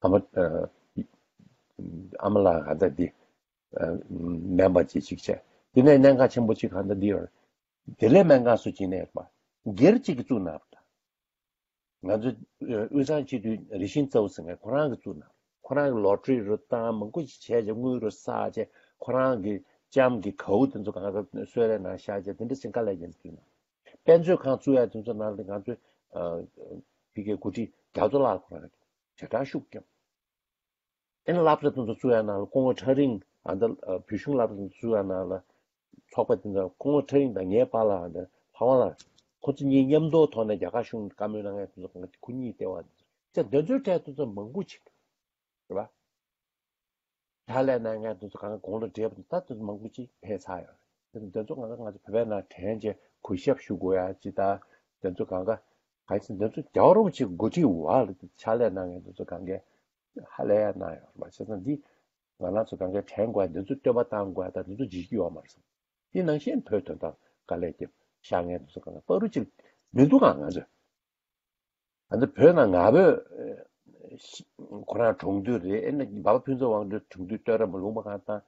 ཨ་མ་ཨ་མ་ལགས་ག་འདྲ་འདི་ཨ་སྨན་པ་ཅིག་ཅིག་བྱས། དེ་ནས་གནད་འགག་ཆེན་པོ་ཅིག་ག་འདྲ་འདི་ཡོད་རེད། དེ་ལས་སྨན་ཁང་སུ་ཅིག་ནས་རེད་པ། སྒེར་གཅིག་གིས་བཙུགས་གནང་བ་དང་། ང་ཚོ་དབུས་གཙང་སྤྱི་འཐུས་རི་ཤིན་རྩ་བོ་ཟེར་མཁན་ཁོ་རང་གིས་བཙུགས་གནང་། ཁོ་རང་གིས་ལོ་ཊ་རི་རུ་བཏང་མང་པོ་ཅིག་བྱས་རྗེས་དངུལ་རུ་བསགས་རྗེས་ཁོ་རང་གི་ལྕམ་གྱི་གའུ་དེ་ཚོ་གང་ག་གསོལ་རས་ནང་བཞག་རྗེས་དེ་འདྲ་ཞིག་དཀའ་ལས་བརྒྱབ་བཙུགས་གནང་། དཔེ་མཛོད་ཁང་བཙུགས་ཡ་དེ་ཚོ་ནང་ལ་ང་ཚོའི་ཕ་གིའི་འགོ་ཁྲིད་རྒྱ་མཚོ་ལགས་ཁོ་རང་གིས་ཞེ་དྲག་ཤུགས་བརྒྱབ། ཨེ་ན་སློབ་གྲྭ་དེ་ཚོ་བཙུགས་ཡ་ནང་ལ་སྐུ་ངོ་ཁྲ་རིང་ཨ་ད་བོད་གཞུང་སློབ་གྲྭ་དེ་ཚོ་བཙུགས་ཡ་ནང་ལ་ཚོགས་པ་དེ་ཚོ་སྐུ་ངོ་ཁྲ་རིང་དང་ངའི་པཱ་ལགས་ཨ་ད་ལྷ་དབང་ལགས་ཁོ་ཚོ་གཉིས་མཉམ་དུ་ཐོག་ནས་རྒྱ་གར་གཞུང་བཀའ་མོལ་གནང་མཁན་དེ་ཚོ་ཁོ་གཉིས་ལྟེ་བ་དེ་ཚོ་དེ་ཚོའི་གྲས་དེ་ཚོ་མང་པོ་ཅིག་རེད་བ། ཕྱག་ལས་གནང་མཁན་དེ་ཚོ་གང་ག་དགུང་ལོ་བགྲེས་པ་དེ་ད་དེ་ཚོ་མང་པོ་ཅིག་ཕེབས་ཚར་ཡོད་རེད། དེ་ཚོ་གང་ག་ང་ཚོ་བོད་པའི་ནང་དྲན་བྱས་གུས་ཞབས་ཞུ་དགོས་ཡ་ཅིག་ད་དེ་ཚོ་གང་ག་ག་ཚོད་འདི་ཚོ་རྒྱལ་བ་རིན་པོ་ཆེ་འགོ་ཁྲིད་འོག་ལ་ཕྱག་ལས་གནང་མཁན་འདི་ཚོ་གང་གས་ཧ་ལས་ཡ་གནང་ཡོད་རེད་པ། བྱས་ཙང་འདི་ང་རང་ཚོ་གང་གས་དྲན་དགོས་ཡ། འདི་ཚོ་བསྟོད་པ་བཏང་དགོས་ཡ་དང་འདི་ཚོ་བརྗེད་ཀྱི་ཡོད་མ་རེད་བསམ། དེ་ནང་བཞིན་བོད་དོན་དག་དཀའ་ལས་བརྒྱབ་བཞག་མཁན་འདི་ཚོ་གང་ག་པ་རུ་ཅིག་མི་འདུག་ག་ང་ཚོས། ཨ་ནི་བོད་ནང་ང་བོད་ཨེ་ཤི་ཁོ་རང་གྲོང་སྡེ་རེད། ཨེ་ནི་འབའ་པ་ཕུན་ཚོགས་དབང་འདུས་གྲོང་སྡེ་སྟོད་ར་མ་ལུང་པ་གང་བཏང་།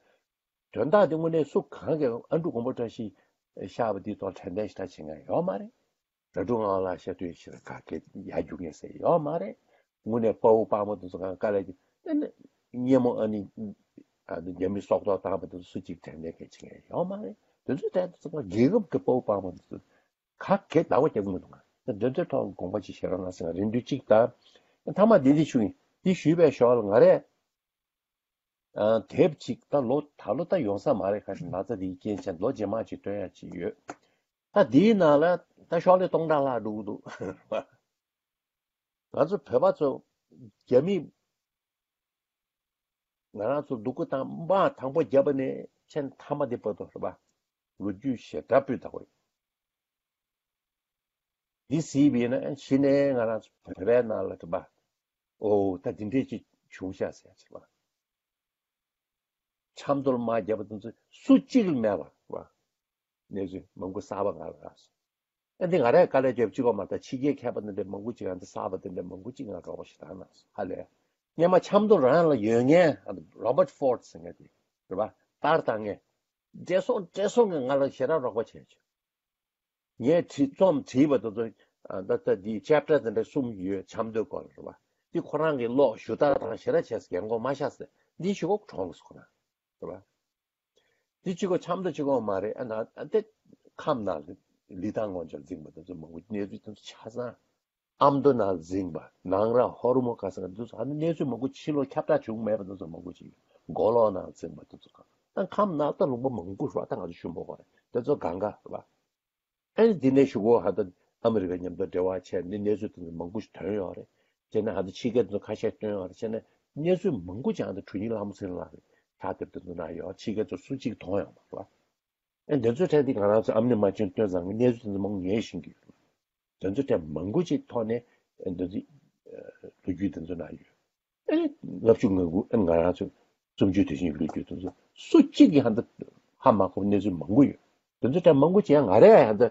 དོན་དག་དེ་དངོས་གནས་སུ་གང་གིས་ཨ་འབྲུག་མགོན་པོ་བཀྲ་ཤིས་ཤར་བ་འདིའི་ཐོག་དྲན་རྟེན་ཞེ་དྲག་བྱེད་མཁན་ཡོད་མ་རེད། ར་ཕྲུག་ངག་དབང་ལགས་བཤད་དུས་ཕྱིར་ག་གེ་ཡར་རྒྱུག་མཁན་ཟེར་ཡོད་མ་རེད། དངོས་གནས་དཔའ་བོ་དཔའ་མོ་དེ་ཚོ་གང་དཀའ་ལས་ཀྱི་ཨ་ནི་སྙེ་མོ་ཨ་ནི་ཨ་ནི་རྒྱ་མི་སྲོག་ཐོག་བཏང་བ་དེ་ཚོ་སུ་གཅིག་དྲན་རྟེན་གལ་ཆེ་མཁན་ཡོད་མ་རེད། དེ་ཚོའི་གྲས་དེ་ཚོ་གང་རྒྱལ་ཁབ་ཀྱི་དཔའ་བོ་དཔའ་མོ་དེ་ཚོ་ག་གེ་བདག་པོ་རྒྱག་གི་མི་འདུག་ག་དེ་ཚོའི་ཐོག་དགོངས་པ་ཅིག་བཞེས་རོགས་གནང་ཟེར། རེ་འདུན་གཅིག་དང་། མཐའ་མ་འདི་འདི་ཞུ་ཡིན། འདི་ཞུས་པའི་ཞོར་ལ་ང་རས་ཨ་དེབ་ཅིག་ད་ལོ་ད་ལོ་ད་ཡོང་ས་མ་རེད། ཁ་ཤས་ན་ཚ་འདིའི་རྐྱེན་བྱས་ལོ་རྗེས་མ་ཅིག་སྟོན་ཡ་ཅིག་ཡོད། ད་འདིའི་ནང་ལ་ད་ཤོག་ལྷེ་སྟོང་ཕྲག་ལྷག་འགྲོ་གི་འདུག་ང་ཚོ་བོད་པ་ཚོ་རྒྱ་མི་ང་རང་ཚོ་སྡུག་པོ་དང་དམག་དང་པོ་བརྒྱབ་པ་ནས་ཕྱིན་མཐའ་མ་དེ་བར་དུ་རེད་པ། ལོ་རྒྱུས་ཞེ་དྲག་སྤུས་དག་པོ་ཡོད། འདི་གཟིགས་པ་ཡིན་ན་གཞི་ནས་ང་རང་ཚོ་བོད་པའི་ནང་ལ་རེད་པ། ཨོ་ད་འདི་འདྲས་ཅིག་བྱུང་ཤག་ཟེར་ཡ་ཅིག་རེད་པ། ཆབ་མདོར་དམག་བརྒྱབ་པ་དེ་ཚོ་སུ་གཅིག་ལ་མེད་པ་རེད་པ། གནས་ཚུལ་མང་པོ་གསར་པ་ང་ལ་རག་སོང་། ཨ་འདི་ང་རས་དཀའ་ལས་རྒྱབ་གཅིག་པོ་མ་གཏོགས་ཕྱི་རྒྱལ་མཁས་པ་འདི་འདྲ་མང་པོ་ཅིག་ཨ་འདི་གསར་པ་འདི་འདྲ་མང་པོ་ཅིག་ང་རོགས་པ་ཞིག་གནང་སོང་། ཧ་ལས། སྔོན་མ་ཆབ་མདོ་རང་ལ་ཡོད་མཁན་ཨ་འདི་Robert Ford ཟེར་མཁན་དེ་རེད་པ། ལྟར་བཏང་མཁན། བགྲེས་སོང་བགྲེས་སོང་གིས་ང་ལ་ཞེ་དྲག་རོགས་པ་བྱས་བྱུང་། ངས་བྲིས་རྩོམ་བྲིས་པ་དེ་ཚོ་ཨ་ད་ལྟ་འདི་chapter དེ་འདྲ་གསུམ་ཡོད། ཆབ་མདོའི་སྐོར་ལ་རེད་པ། འདི་ཁོ་རང་གིས་ཀློག་ཞུ་དག་དང་ཞེ་དྲག་བྱས་འགན་ཁུར་མ་བཞག་ཟེར། འདི་ཞུ་གོ་གྲོངས་སོང་ཁོ་རང་རེད་པ། འདི་གཅིག་པོ་ཆབ་མདོ་གཅིག་པོ་མ་རེད། ཨ་ན་ཨ་དེ་ཁམས་ནང་ལི་ཐང་ངོ་མཚར་འཛིན་པ་དེ་ཚོ་མང་པོ་གནས་ཚུལ་དེ་ཚོ་ཆ་ཚང་། ཨ་མདོ་ནང་འཛིན་པ་ནང་ར་ཧོར་མོ་ག་ས་ག་དེ་ཚོ་ཨ་ནི་གནས་ཚུལ་མང་པོ་ཕྱི་ལོགས་ཁྱབ་བསྒྲགས་བྱུང་མེད་པ་དེ་ཚོ་མང་པོ་ཅིག་མགོ་ལོག་ནང་འཛིན་པ་དེ་ཚོ་གང་ད་ཁམས་ནང་ད་ལུང་པ་མང་པོ་རེད་པ། ད་ང་ཚོ་ཤུན་པོ་གོ་རེད། དེ་ཚོ་གང་ག་རེད་པ། ཨ་ནི་འདི་ནས་ཞུ་གོ་ཧ་ད་ཨ་མི་རི་ཀ་མཉམ་དུ་འབྲེལ་བ་བྱས་ནས་གནས་ཚུལ་དེ་ཚོ་མང་པོ་ཞིག་ཐོན་ཡོད་རེད། བྱས་ན་ཧ་ད་ཕྱི་རྒྱལ་དེ་ཚོ་ཁ་ཤས་ཐོན་ཡོད་རེད། བྱས་ན་གནས་ཚུལ་མང་པོ་ཅིག་ཧ་ད་དྲུང་ཡིག་ལྷ་མོ་ཚེ་རིང་ལགས་ཀྱིས་ཕྱག་དེབ་དེ་ཚོ་ནང་ཡོད། ཕྱི་རྒྱལ་ཚོ་སུ་གཅིག་མཐོང་ཡོད་མ་རེད་པ། ཨ་འདི་ཚོའི་གྲས་འདི་ང་རང་ཚོ་ཨ་མི་མ་བྱན་སྟོན་ཚང་གི་གནས་ཚུལ་དེ་ཚོ་མང་པོ་ངས་ཤེས་ཀྱི་ཡོད། དེ་ཚོ་གྲས་མང་པོ་ཅིག་ཐོག་ནས་ཨ་འདི་ཚོ་ལོ་རྒྱུས་དེ་ཚོ་ནང་ཡོད། ཨེ། ལྔ་བཅུ་ང་དགུ། ཨེ། ང་རང་ཚོ་སུམ་ཅུ་དུས་ཆེན་གྱི་ལོ་རྒྱུས་དེ་ཚོ་སུ་གཅིག་གིས་ཧ་འདི་ཧ་མ་གོ་བའི་གནས་ཚུལ་མང་པོ་ཡོད། དེ་ཚོ་ད་མང་པོ་ཅིག་ཡང་ང་རས་ཧ་འདི་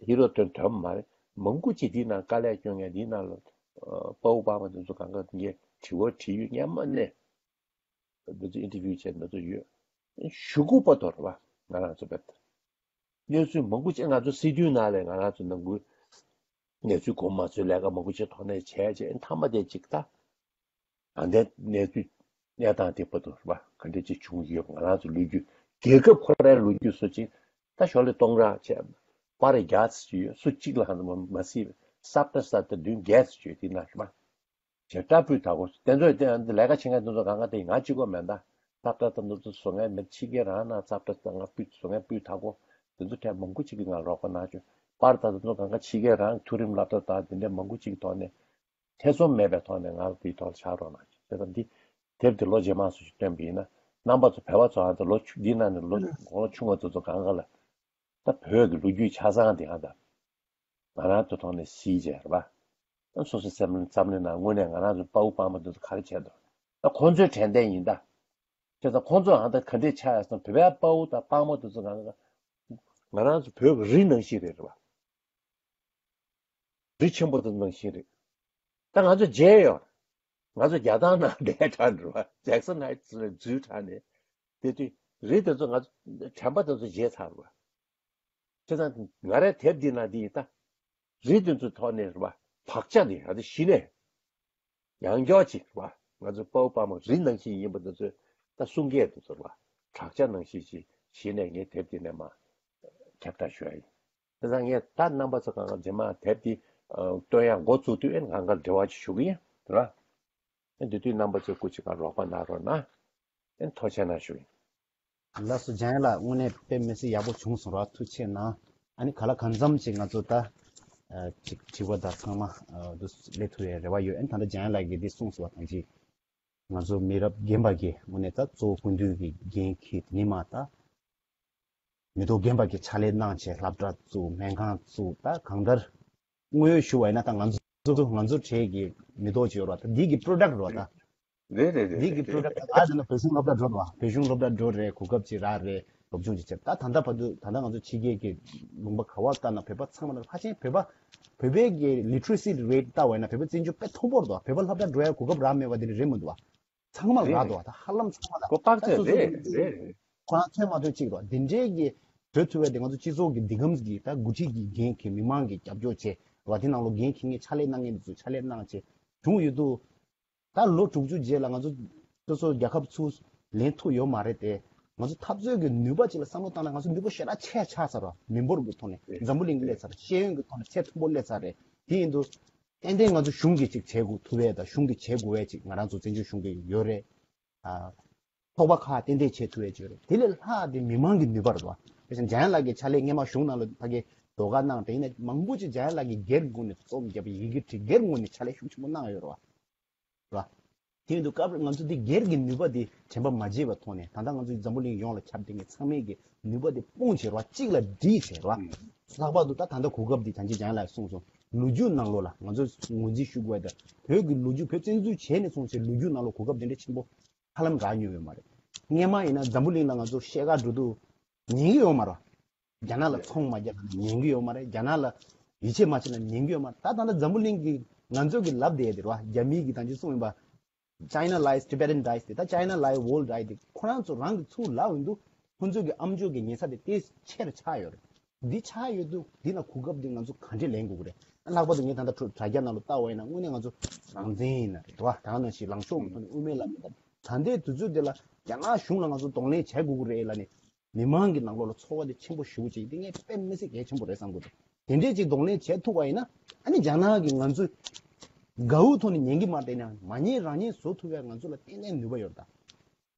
ཧི་རོ་དོན་དོན་མ་རེད། མང་པོ་ཅིག་འདི་ནང་དཀའ་ལས་སྐྱོན་མཁན་འདི་ནང་ལ་དཔའ་བོ་དཔའ་མོ་དེ་ཚོ་གང་ག་ངས་དྲི་བ་དྲིས་ཡོད། སྔན་མ་ནས་དེ་ཚོ་ཨིན་ཊར་བིའུ་བྱས་དེ་ཚོ་ཡོད། ཞུ་གུ་པ་དོར་བ་ང་རང་ཚོ་བེད། གནས་ཚུལ་མང་པོ་ཅིག་ང་ཚོ་སི་ཏུའི་ནང་ལས་ང་རང་ཚོ་ནང་ཁུལ་གནས་ཚུལ་གོང་མ་ཚོའི་ལས་ཀ་མང་པོ་ཅིག་ཐོག་ནས་བྱས་རྗེས་མཐའ་མ་དེ་ཅིག་ད། ད་ལྟའི་གནས་ཚུལ་གནས་སྟངས་དེ་བར་དུ་རེད་པ། ག་འདྲ་ཅིག་བྱུང་ཡོད། ང་རང་ཚོ་ལོ་རྒྱུས་རྒྱལ་ཁབ་ཁོ་རའི་ལོ་རྒྱུས་སུ་ཅིག་ད་ཤོག་ལྷེ་སྟོང་ཕྲག་བྱས་པར་རྒྱག་ཚུལ་ཡོད། སུ་གཅིག་ལ་ཧ་མ་མ་སྲིད་པའི་སབ་ཏ་སབ་ཏ་བདུན་བརྒྱད་ཚུལ་ཡོད། དེ་ན་རེད་པ། ཞེ་དྲག་སྤུས་དག་པོ་དེ་ཚོ་དེ་ལས་ཀ་བྱེད་མཁན་དེ་ཚོ་གང་ག་དེ་ང་གཅིག་པོ་མེད་ད། སློབ་གྲྭ་དང་དེ་ཚོ་བཟོ་མཁན་མེད། ཕྱི་རྒྱལ་རང་ནང་སློབ་གྲྭ་དང་ང་སྤུས་བཟོ་མཁན་སྤུས་དག་པོ་དེ་ཚོ་གྲས་མང་པོ་ཅིག་གིས་ང་རོགས་པ་གནང་བྱུང་། པར་དང་དེ་ཚོ་གང་ག་ཕྱི་རྒྱལ་རང་མཐོ་རིམ་སློབ་གྲྭ་དང་དེ་འདྲ་མང་པོ་ཅིག་གི་ཐོག་ནས་ཐེ་ཚོམ་མེད་པའི་ཐོག་ནས་ང་ལ་དེའི་ཐོག་ལ་ཕྱག་རོགས་གནང་བྱུང་། བྱས་ཙང་འདི་དེབ་འདི་ལོ་རྗེས་མ་སུ་ཞིག་བཏོན་པ་ཡིན་ན་རྣམ་པ་ཚོ་བོད་པ་ཚོ་ཨ་ད་ལོ་ཆུང་འདི་ནང་ནས་ལོ་གོང་ལོ་ཆུང་བ་དེ་ཚོ་གང་ག་ལ་ད་བོད་ཀྱི་ལོ་རྒྱུས་ཆ་ཚང་འདི་ཨ་ད། ང་རང་ཚོ་ཐོག་ནས་གཟིགས་བྱས་རེད་པ། སོ་སོའི་སེམས་འཛམ་གླིང་ནང་དངོས་གནས་ང་རང་ཚོ་དཔའ་བོ་དཔའ་མོ་འདི་ཚོ་ག་རེ་བྱས་འདུག་ད་ཁོང་ཚོའི་དྲན་རྟེན་ཡིན་ད། བྱས་ཙང་ཁོང་ཚོ་ཨ་ད་ག་འདྲས་ཆགས་ཡོད་སོང་། བོད་པའི་དཔའ་བོ་དང་དཔའ་མོ་འདི་ཚོ་ང་ང་རང་ཚོ་བོད་ཀྱི་རི་ནང་བཞིན་རེད་རེད་པ། རི་ཆེན་པོ་འདི་ནང་བཞིན་རེད། ད་ང་ཚོ་མཇལ་ཡོད། ང་ཚོ་རྒྱ་ཐང་ནང་བསྡད་དྲགས་འགྲོ་བ། ཇེག་སན་ཧའེ་ཊི་ནས་འཛུལ་དྲགས་ནས། དེ་དུས་རི་དེ་ཚོ་ང་ཚོ་དྲན་པ་དེ་ཚོ་བརྗེད་ཚར་བ། བྱས་ཙང་ང་རའི་དེབ་འདི་ན་འདི་ཡིན་ད། རི་དེ་ཚོའི་ཐོག་ནས་རེད་པ། བག་ཆགས་འདི་ང་ཚོ་གཞི་ནས་ཡང་འགྱོག་ཅིག་རེད་པ། ང་ཚོ་དཔའ་བོ་དཔའ་མོ་རི་ནང་བཞིན་ཡིན་པ་དེ་ཚོའི་ད་གསུང་སྐད་དེ་ཚོ་རེད་པ། བག་ཆགས་ནང་བཞིན་ཞིག་གཞི་ནས་ངས་དེབ་འདི་ནས་མར་ཁྱབ་བསྒྲགས་ཞུ་ཡ་ཡིན། དེ་ཙང་ངས་ད་རྣམ་པ་ཚོ་གང་ག་རྗེས་མ་དེབ་འདི་སྟོན་ཡ་འགོ་བཙུགས་དུས་ཨེ་གང་ག་འབྲེལ་བ་ཅིག་ཞུ་གི་ཡིན་ར། ཨེ་འདི་དུས་རྣམ་པ་ཚོས་སྐུ་མཁྱེན་གང་རོགས་པ་གནང་རོགས་གནང་། ཨེ་ཐུགས་རྗེ་གནང་ཞུ་ཡིན། ལགས་སོ། འཇམ་དབྱངས་ལགས་དངོས་གནས་དཔེ་མི་སྲིད་ཡག་པོ་བྱུང་སོང་ར། ཐུགས་རྗེ་གནང་། ཨ་ནི་ག་ལ་གང་འཚམ་ཅིག་ང་ཚོ་ད་ཅིག་དྲི་བ་ད་ཚང་མ་འདུ་སླེབས་ཐུབ་པའི་རེ་བ་ཡོད། ཨེ་ད་ལྟ་འཇམ་དབྱངས་ལགས་ཀྱིས་འདི་གསུངས་སོང་བ་དང་ཅིག་ང་ཚོ་མི་རབས་རྒན་པ་གི་དངོས་གནས་ད་གཙོ་བོ་སྐུ་མདུན་གྱི་འགན་འཁྱེར་ནི་མ་ད། མི་ཐོག་རྒན་པ་གི་ཕྱག་ལས་གནང་བྱས་སློབ་གྲྭ་བཙུགས། སྨན་ཁང་བཙུགས། ད་གང་ལྟར་ དངོས་ཡོད་ཞུ་བ་ཡིན་ན་ད་ང་ཚོ་ང་ཚོ་གྲས་ཀྱི་མི་ཐོག་ཅིག་ཡོད་རེད་བ། ད་འདི་གི་པྲོ་ཌག་རེད་བ། ད་རེད་རེད་རེད་འདི་གི་རེད་པྲོ་རེད་ཌག་རེད། ད་ཨ་ད་ན་བོད་གཞུང་སློབ་གྲྭ་འགྲོ་རེད་བ། བོད་གཞུང་སློབ་གྲྭ་འགྲོ་རེད། གོ་སྐབས་ཅིག་རག་རེད། སློབ་སྦྱོང་ཅིག་བྱེད། ད་ད་ལྟ་བར་དུ་ད་ལྟ་ང་ཚོ་ཕྱི་རྒྱལ་གྱི་ལུང་པ་ག་བ་ལྟ་ན་བོད་པ་ཚང་མ་ལ་ཕལ་ཆེར་བོད་པ་བོད་པའི་གི་ལི་ཊི་རེ་སི་རེཊ་ལྟ་བ་ཡིན་ན་བོད་པ་བཙན་བྱོལ་དཔེ་མཐོན་པོ་རེད་འདུག་བ། བོད་པ་སློབ་གྲྭ་འགྲོ་ཡ་གོ་སྐབས་རག་མེད་པ་དེ་འདྲ་རེད་མི་འདུག་བ། ཚང་མ་ལ་རག་འདུག་བ། ད་ཧ་ལམ་ཚང་མ་ལ་ཁོ་དཔག་ད་ཚད་སོ་སོ་རེད་གི་རེད་རེད། ཁོ་རང་ཚོད་མ་ཐོན་གཅིག་རེད་བ། དེ་འདྲའི་གི་བཟོ་ཐུབ་པའི་དེ་ང་ཚོ་སྤྱི་ཚོགས་ཀྱི་འདི་གམ་གི་ད་འགོ་ཁྲིད་ཀྱི་འགན་འཁྱེར། མི་མང་གི་རྒྱབ་སྐྱོར་བྱེད་རེད་བ། དེ་ནང་ལོགས་འགན་འཁྱེར་མཁན་ཕྱག་ལས་གནང་མཁན་དེ་ཚོ་ཕྱག་ལས་གནང་བྱེད་བྱུང་ཡོད་དུས། ད་ལོ་དྲུག་ཅུ་རྗེས་ལ་ང་ཚོ་སོ་སོ་རྒྱལ་ཁབ་ཚུར་ལེན་ཐུབ་ཡོད་མ་རེད་དེ། ང་ཚོ་འཐབ་རྩོད་ཀྱི་ནུས་པ་ཅིག་ལ་བསམ་བློ་བཏང་ན་ང་ཚོ་ནུས་པ་ཞེ་དྲག་ཆེ་ཆགས་ཚར་བ། མི་འབོར་གྱི་ཐོག་ནས་འཛམ་བུ་གླིང་གི་སླེབས་ཚར། ཤེས་ཡོན་གྱི་ཐོག་ནས་ཚད་མཐོན་པོ་སླེབས་ཚར་རེད། དེ་ཡིན་དུས་ཏན་ཏན་ང་ཚོ་གཞུང་གིས་ཅིག་བྱེད་དགོས་ཐུབ་པའི་དང་གཞུང་གིས་བྱེད་དགོས་པའི་ཅིག་ང་རང་ཚོ་བཙན་བྱོལ་གཞུང་གིས་ཡོད་རེད། ཨ། ཚོགས་པ་ཁག་ཏན་ཏན་བྱེད་ཐུབ་པའི་ཅིག་ཡོད་རེད། དེ་ལས་ལྷག་དེ་མི་མང་གི་ནུས་པ་རེད་བ། དཔེ་བཞིན་འཇམ་དབྱངས་ལགས་ཀྱི་ཕྱག་ལས་སྔས་མ་གཞུང་ནང་ལ་ཕ་གི་ཟློས་གར་གནང་དེ་ཡིན་ན་མང་པོ་ཅིག་འཇམ་དབྱངས་ལགས་ཀྱི་སྒེར་ངོས་ནས་རྩོམ་བརྒྱབ་པའི་ཡི་གེ་བྲིས་སྒེར་ངོས་ནས་ཕྱག་ལས་ཤུགས་ཆེན་པོ་གནང་ཡོད་རེད་བ། ར། དེ་ཡིན་དུས་སྐབས་རེ་ང་ཚོ་འདི་སྒེར་གྱི་ནུས་པ་འདི་དྲན་པ་མ་བརྗེད་པའི་ཐོག་ནས། ད་ལྟ་ང་ཚོ་འཛམ་བུ་གླིང་ཡོངས་ལ་ཁྱབ་བསྡད་མཁན་ཚང་མས་ཀྱི་ནུས་པ་འདི་སྤུངས་བྱས་ར་གཅིག་ལ་སྒྲིལ་བྱས་ར། ལྷག་པར་དུ་ད་ད་ལྟ་གོ་སྐབས་འདི་ད་ཅི་འཇམ་དབྱངས་ལགས་གསུངས་སོང་། ལོ་རྒྱུས་ནང་ལོགས་ལ་ང་ཚོ་ངོས་འཛིན་ཞུ་དགོས་དང་བོད་ཀྱི་ལོ་རྒྱུས་བོད་བཙན་འཛུལ་བྱས་ནས་བཟུང་བྱས་ལོ་རྒྱུས་ནང་ལོགས་གོ་སྐབས་དེ་འདྲ་ཆེན་པོ་ཧ་ལམ་རག་མྱོང་ཡོད་མ་རེད། སྔས་མ་ཡིན་ན་འཛམ་བུ་གླིང་ལ་ང་ཚོ་བཤད་ག་འགྲོ་དུས་ཉན་གྱི་ཡོད་མ་རེད། རྒྱ་ནག་ལ་ཚོང་མ་རྒྱག་ན་ཉན་གྱི་ཡོད་མ་རེད། རྒྱ་ནག་ལ་ཡིད་ཆེས་མ་བྱས་ན་ཉན་གྱི་ཡོད་མ་རེད། ད་ད་ལྟ་འཛམ་བུ་གླིང་གི་ང་ཚོ་གི་ལབ་བསྡད་དེ་རེད་བ། རྒྱ་མིའི་གི་ད་ཅི་གསུངས་ཡིན་པ། China lies, Tibetan dies དེ་ད་China lie, world die དེ་ཁོ་རང་ཚོ་རང་གི་ཚུར་ལབ་ཡོང་དུས་ཁོ་ཚོ་གི་ཨམ་ཅོག་གི་ཉན་ས་དེ་དེ་ཆེར་ཆགས་ཡོད་རེད། འདི་ཆགས་ཡོད་དུས་འདི་ན་གོ་སྐབས་འདི་ང་ཚོ་ག་འདྲས་ལེན་དགོས་ཀྱི་རེད། ལྷག་པར་དུ་ངས་ད་ལྟ་དྲ་རྒྱ་ནང་ལ་ལྟ་བ་ཡིན་ན་དངོས་གནས་ང་ཚོ་རང་བཙན་ཡིན་ན་རེད་བ། ད་ནང་བཞིན་ལངས་ཕྱོགས་ཀྱི་ཐོག་ནས་དབུ་མའི་ལམ་ཡིན་ན་ད་ལྟའི་དུས་ཚོད་འདི་ལ་རྒྱ་ནག་གཞུང་ལ་ང་ཚོ་གདོང་ལེན་བྱེད་དགོས་ཀྱི་རེད་ལབ་ནས། མི་མང་གི་ནང་ལོགས་ལ་ཚོར་བ་དེ་ཆེན་པོ་ཞེ་པོ་ཅིག་དེ་ངས་དཔེ་མི་སྲིད་གལ་ཆེན་པོ་རེད་བསམ་གྱི་འདུག་དེ་འདྲས་ཅིག་གདོང་ལེན་བྱེད་ཐུབ་པ་ཡིན་ན། ཨ་ནི་རྒྱ་ནག་གིས་ང་ཚོ་དགའ་བོའི་ཐོག་ནས་ཉན་གྱི་མ་རེད། དེ་ནས་མ་ཉན་རང་ཉན་བཟོ་ཐུབ་པའི་ང་ཚོ་ལ་ཏན་ཏན་ནུས་པ་ཡོད་རེད་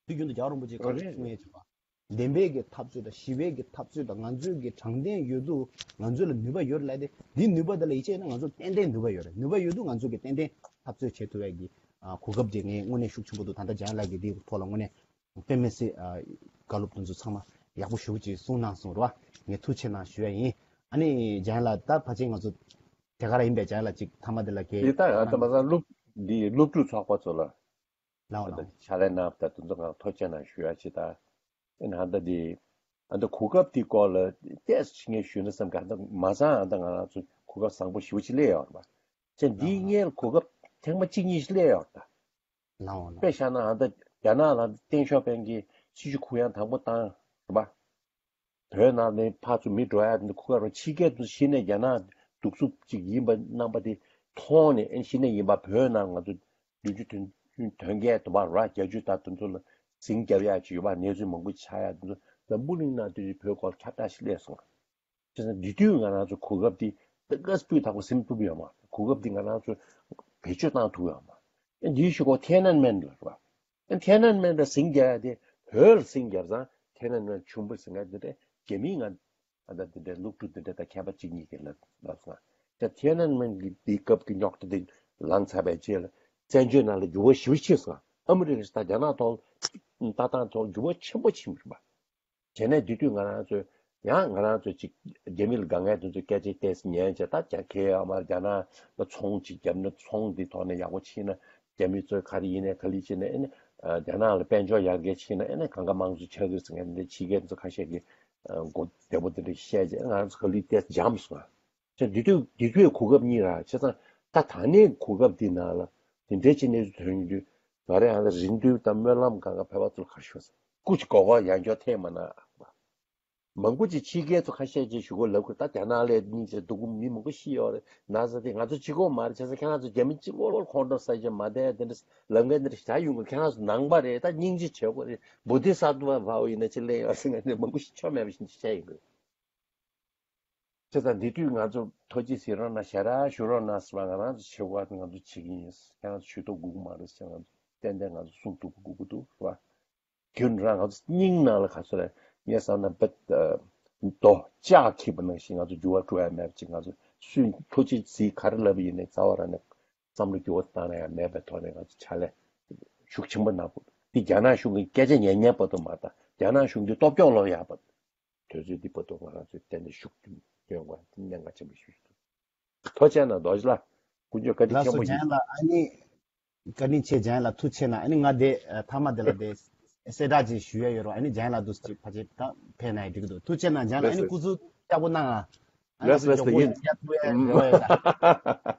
ད། དུས་རྒྱུན་དུ་རྒྱལ་བ་རིན་པོ་ཆེ་ཁ་ལོ་གསུང་ཡས་བྱས་པ། བདེན་པའི་གི་འཐབ་རྩོད་དང་ཞི་བའི་གི་འཐབ་རྩོད་དང་ང་ཚོའི་གི་དྲང་བདེན་ཡོད་དུས་ང་ཚོ་ལ་ནུས་པ་ཡོད་རེད་ལབ་དེ། འདི་ནུས་པ་དེ་ལ་ཡིད་ཆེས་ན་ང་ཚོ་ཏན་ཏན་ནུས་པ་ཡོད་རེད། ནུས་པ་ཡོད་དུས་ང་ཚོ་གི་ཏན་ཏན་འཐབ་རྩོད་བྱེད་ཐུབ་པའི་གི་ཨ་གོ་སྐབས་དེ་ངས་དངོས་གནས་ཤུགས་ཆེན་པོ་འདུག་ད་ལྟ་འཇམ་དབྱངས་ལགས་ཀྱིས་འདིའི་ཐོག་ལ་དངོས་གནས། དཔེ་མི་སྲིད་ཨ། བཀའ་སློབ་དེ་ཚོ་ཚང་མ་ཡག་པོ་ཞེ་པོ་ཅིག་གསུངས་གནང་སོང་རེད་བ། ངས་ཐུགས་ཆེ་གནང་ཞུ་ཡ་ཡིན། ཨ་ནི་རྒན་ལགས་ད་ཕལ་ཆེར་ང་ཚོ་དེ་ག་རང་ཡིན་པས། རྒན་ལགས་ཅིག་མཐའ་མ་དེ་ལ་གལ་འདི་ལྟར་ཨ་ད་མ་ཚང་སློབ་འདི་སློབ་ཕྲུག་ཚོགས་པ་ཚོ་ལ་ལའོ་ཨ་ད་ལའོ། ཕྱག་ལས་གནང་བ་དང་དེ་ཚོ་ང་ཐུགས་ཆེ་གནང་ཞུ་ཡ་ཅིག་ད། ཨ་ནི་ཨ་ད་འདི་ཨ་ད་གོ་སྐབས་འདི་སྐོར་ལ་ཏོག་ཙམ་ཅིག་ངས་ཞུས་ན་བསམ་གི། ཨ་ད་མ་ཚང་ཨ་ད་ང་རང་ཚོ་གོ་སྐབས་བཟང་པོ་ཞེ་པོ་ཅིག་སླེབས་ཡོད་རེད་བ། ཅེས་འདིའི་སྔོན་ལ་གོ་སྐབས་ཐེངས་མ་གཅིག་གཉིས་ཤིག་སླེབས་ཡོད་རེད་ད། ལའོ་ལའོ། དཔེ་བཞག་ན་ཨ་ད་རྒྱ་ནག་ལ་ཏེང་ཞའོ་ཕིང་གིས་སྲིད་ཇུས་གུ་ཡངས་དང་པོ་བཏང་རེད་པ། བོད་ནང་ནས་ཕར་ཚུར་མི་འགྲོ་ཡ་དེ་ཁུ་ཁ་རོ་ཕྱི་རྒྱལ་དུ་གཞི་ནས་རྒྱ་ནག་གདུག་རྩུབ་ཅིག་ཡིན་པ་རྣམ་པ་དེ་མཐོང་ནས། ཨ་གཞི་ནས་ཡིན་པ་བོད་ནང་ང་ཚོ་བདུན་ཅུ་དོན་དོན་བརྒྱད་དུ་བར་ར་བརྒྱད་ཅུ་དང་དེ་ཚོ་ལ་ཟིང་རྒྱབ་ཡ་ཅིག་ཡོད་པ། གནས་ཚུལ་མང་པོ་ཆགས་ཡ་དེ་ཚོ་འཛམ་བུ་གླིང་ནང་དུ་བོད་སྐོར་ཁྱབ་བསྒྲགས་ཤིག་སླེབས་སོང་། བྱས་ཙང་འདི་དུས་ང་རང་ཚོ་གོ་སྐབས་འདི་ཏག་ཏག་སྤུས་དག་པོ་ཟིན་ཐུབ་ཡོད་མ་རེད། གོ་སྐབས་འདི་ང་རང་ཚོ་བེད་སྤྱོད་བཏང་ཐུབ་ཡོད་མ་རེད། འདིའི་གཞུག་གུ་ཐེན་ཨན་མེན་ལ་རེད་བ། ཐེན་ཨན་མེན་ལ་ཟིང་རྒྱག་ཡ་དེ་བོད་ལ་ཟིང་རྒྱབ་ཙང་ཐེན་ཨན་མེན་ཆུང་པོ་ཟིང་ཡ་འདི་འདྲ་རྒྱ་མིའི་ང་ཨ་ད་འདི་འདྲ་སློབ་ཕྲུག་འདི་འདྲ་དང་མཁས་པ་གཅིག་གཉིས་ཀྱིས་ལབ་ལབ་སོང་། ད་ཐེན་ཨན་མེན་གྱི་འདིའི་སྐབས་ཀྱི་རྙོག་དྲ་འདི་ལངས་ཚར་བའི་རྗེས་ལ་བཙན་བྱོལ་ནང་ལ་འགྱུར་བ་ཞེ་པོ་ཕྱིན་སོང་། ཨ་མི་རི་ཀ་དང་རྒྱ་ནག་ཐོག་ལ་ལྟ་སྟངས་ཐོག་འགྱུར་བ་ཆེན་པོ་ཕྱིན་པ་རེད་བ། བྱས་ནས་དེ་དུས་ང་རང་ཚོས་ཡང་ང་རང་ཚོས་ཅིག་རྒྱ་མི་ལ་དགའ་ངེས་དེ་ཚོའི་སྐད་ཆ་ཏོག་ཙམ་ཉན་བྱས། ད་རྒྱ་གལ་ཡོད་མ་རེད། རྒྱ་ནག་ལ་ཚོང་ཅིག་བརྒྱབ་ན་ཚོང་འདི་ཐོག་ནས་ཡག་པོ་ཕྱིན་ན་རྒྱ་མི་ཚོས་ག་རེ་ཡིན་ནའི་ག་ལེ་བྱས་ནས། ཨ་ནི་རྒྱ་ནག་ལ་དཔལ་འབྱོར་ཡར་རྒྱས་ཕྱིན་ན་ཨ་ནི་གང་ག་མང་ཚོགས་ཆགས་ཀྱི་རེད་ཟེར་མཁན་འདི་ཕྱི་རྒྱལ་ཚོ་ཁ་ཤས་ཀྱིས་མགོ་བདེ་པོ་དེ་འདྲ་བཤད་བྱས། ང་རང་ཚོ་ག་ལེ་ཏོག་ཙམ་འཇམ་སོང་། བྱས་དེ་དུས་དེ་དུས་གོ་སྐབས་རྙེད་ར། བྱས་ཙང་ད་ད་ནས་གོ་སྐབས་འདི་ནང་ལ་དེ་འདྲའི་ཅིག་གནས་ཚུལ་ཐོན་ཡོང་དུས་ང་རང་ཡང་རེ་འདུན་དང་སྨོན་ལམ་གང་ག་བོད་པ་ཚོ་ལ་ག་རེ་ཞུ་ཟེར། སྐུ་མཁྱེན་གོ་སྐབས་ཡང་བསྐྱར་ཐེངས་མ་གནང་། མང་པོ་ཅིག་ཕྱི་རྒྱལ་ཚོ་ཁ་ཤས་ཅིག་ཞུ་དགོས་ལབ་དགོས། ད་རྒྱ་ནག་ལ་སྙིང་རྗེ་སྡུག་གོ་མི་མང་པོ་ཤི་ཡོད་རེད། ན་ཚ་དེ་ང་ཚོ་གཅིག་པོ་མ་རེད། བྱས་ཙང་ཁྱེད་རང་ཚོ་རྒྱ་མི་གཅིག་པོ་ལོར་ཁོང་ཁྲོ་ཟ་བྱས་མ་བསྡད་དེ་འདྲ་ལབ་མཁན་དེ་འདྲ་བཞག་ཡོང་དགོས། ཁྱེད་རང་ཚོ་ནང་པ་རེད། ད་སྙིང་རྗེ་བྱེད་དགོས་རེད། བོ་དྷི་ས་ཏྭ་བ་བ་ཡིན་ན་ཅི་ལེན་ཡོད་ཟེར་མཁན་དེ་མང་པོ་ཞིག་ཆོ་མེད་པ་བཞིན་ཅིག་བྱས་ཡོང་གི་རེད། བྱས་ཙང་འདི་དུས་ང་ཚོ་ཐུགས་རྗེ་གཟིགས་རོགས་གནང་། ཞལ་རག་ཞུ་རོགས་གནང་ཟེར་བ། ང་རང་ཚོ་བྱེད་དགོས་པ་ང་ཚོ་བྱེད་ཀྱི་ཡིན། ཁྱེད་རང་ཚོ་ཇུས་གཏོགས་དགོས་ཀྱི་མ་རེད་ཟེར་ང་ཚོ་ཏན་ཏན་ང་ཚོ་གསུང་ཐུབ་དགོས་ཀྱི་འདུག་རེད་བ། རྒྱུན་རང་ང་ཚོ་སྙིང་ནང་ལ་ག་ཚོད་རེད། ངས་བསམ་ན་བེད་རྡོ་ལྕགས་འཁྱེར་པ་ནང་བཞིན་ང་ཚོ་འགྱུར་བ་འགྲོ་ཡ་མེད་པ་ཅིག་ང་ཚོ་སུས་ཐུགས་རྗེ་གཟིགས་ག་རེ་ལབ་པ་ཡིན་ནའི་རྩ་བ་རང་ནས་བསམ་བློ་འགྱུར་བ་བཏང་ན་ཡང་མེད་པའི་ཐོག་ནས་ང་ཚོ་ཕྱག་ལས་ཤུགས་ཆེན་པོ་གནང་དགོས། འདི་རྒྱ་ནག་གཞུང་གི་སྐད་ཆ་ཉན་ཉན་བར་དུ་མ་གཏོགས། རྒྱ་ནག་གཞུང་གི་སྟོབས་སྐྱོང་སློང་ཡག་བར་དུ། དུས་ཚོད་འདི་བར་དུ་ང་རང་ཚོས་གཏན་ནས་ཤུགས་སྐྱོན་དགོས། འདི་གནད་འགག་ཆེན་པོ་ཞིག་རེད། ཐུགས་རྗེ་གནང་རྡོ་རྗེ་ལགས། སྐུ་ཉོ་བཀའ་དྲིན་ལགས་ཆེན་སོ། པོ་ཡིན། འཇམ་དབྱངས་ལགས། ཨ་ནི་བཀའ་དྲིན་ཆེ། འཇམ་དབྱངས་ལགས་ཐུགས་རྗེ་གནང་། ཨ་ནི་ང་དེ་ཨ་མཐའ་མ་དེ་ལ་དེ་གསལ་བསྒྲགས་ཅིག་ཞུ་ཡ་ཡོད་རོགས། ཨ་ནི་འཇམ་དབྱངས་ལགས་འདུག་ཅིག་ཕལ་ཆེར་ད་ཕེབས་ན་ཡི་འགྲིག་གི་འདུག་ཐུགས་རྗེ་གནང་འཇམ་དབྱངས་ལགས། ཨ་ལགས་ནི་སོ། སྐུ་གཟུགས་ཡག་པོ་གནང་ཨ། ཨ་ནི་ལགས་སོ་ལགས་སོ། མགྱོགས་པོ་ཡིན། ཡར་ཐུག་ཡ་ཡོད་ཡ་ད།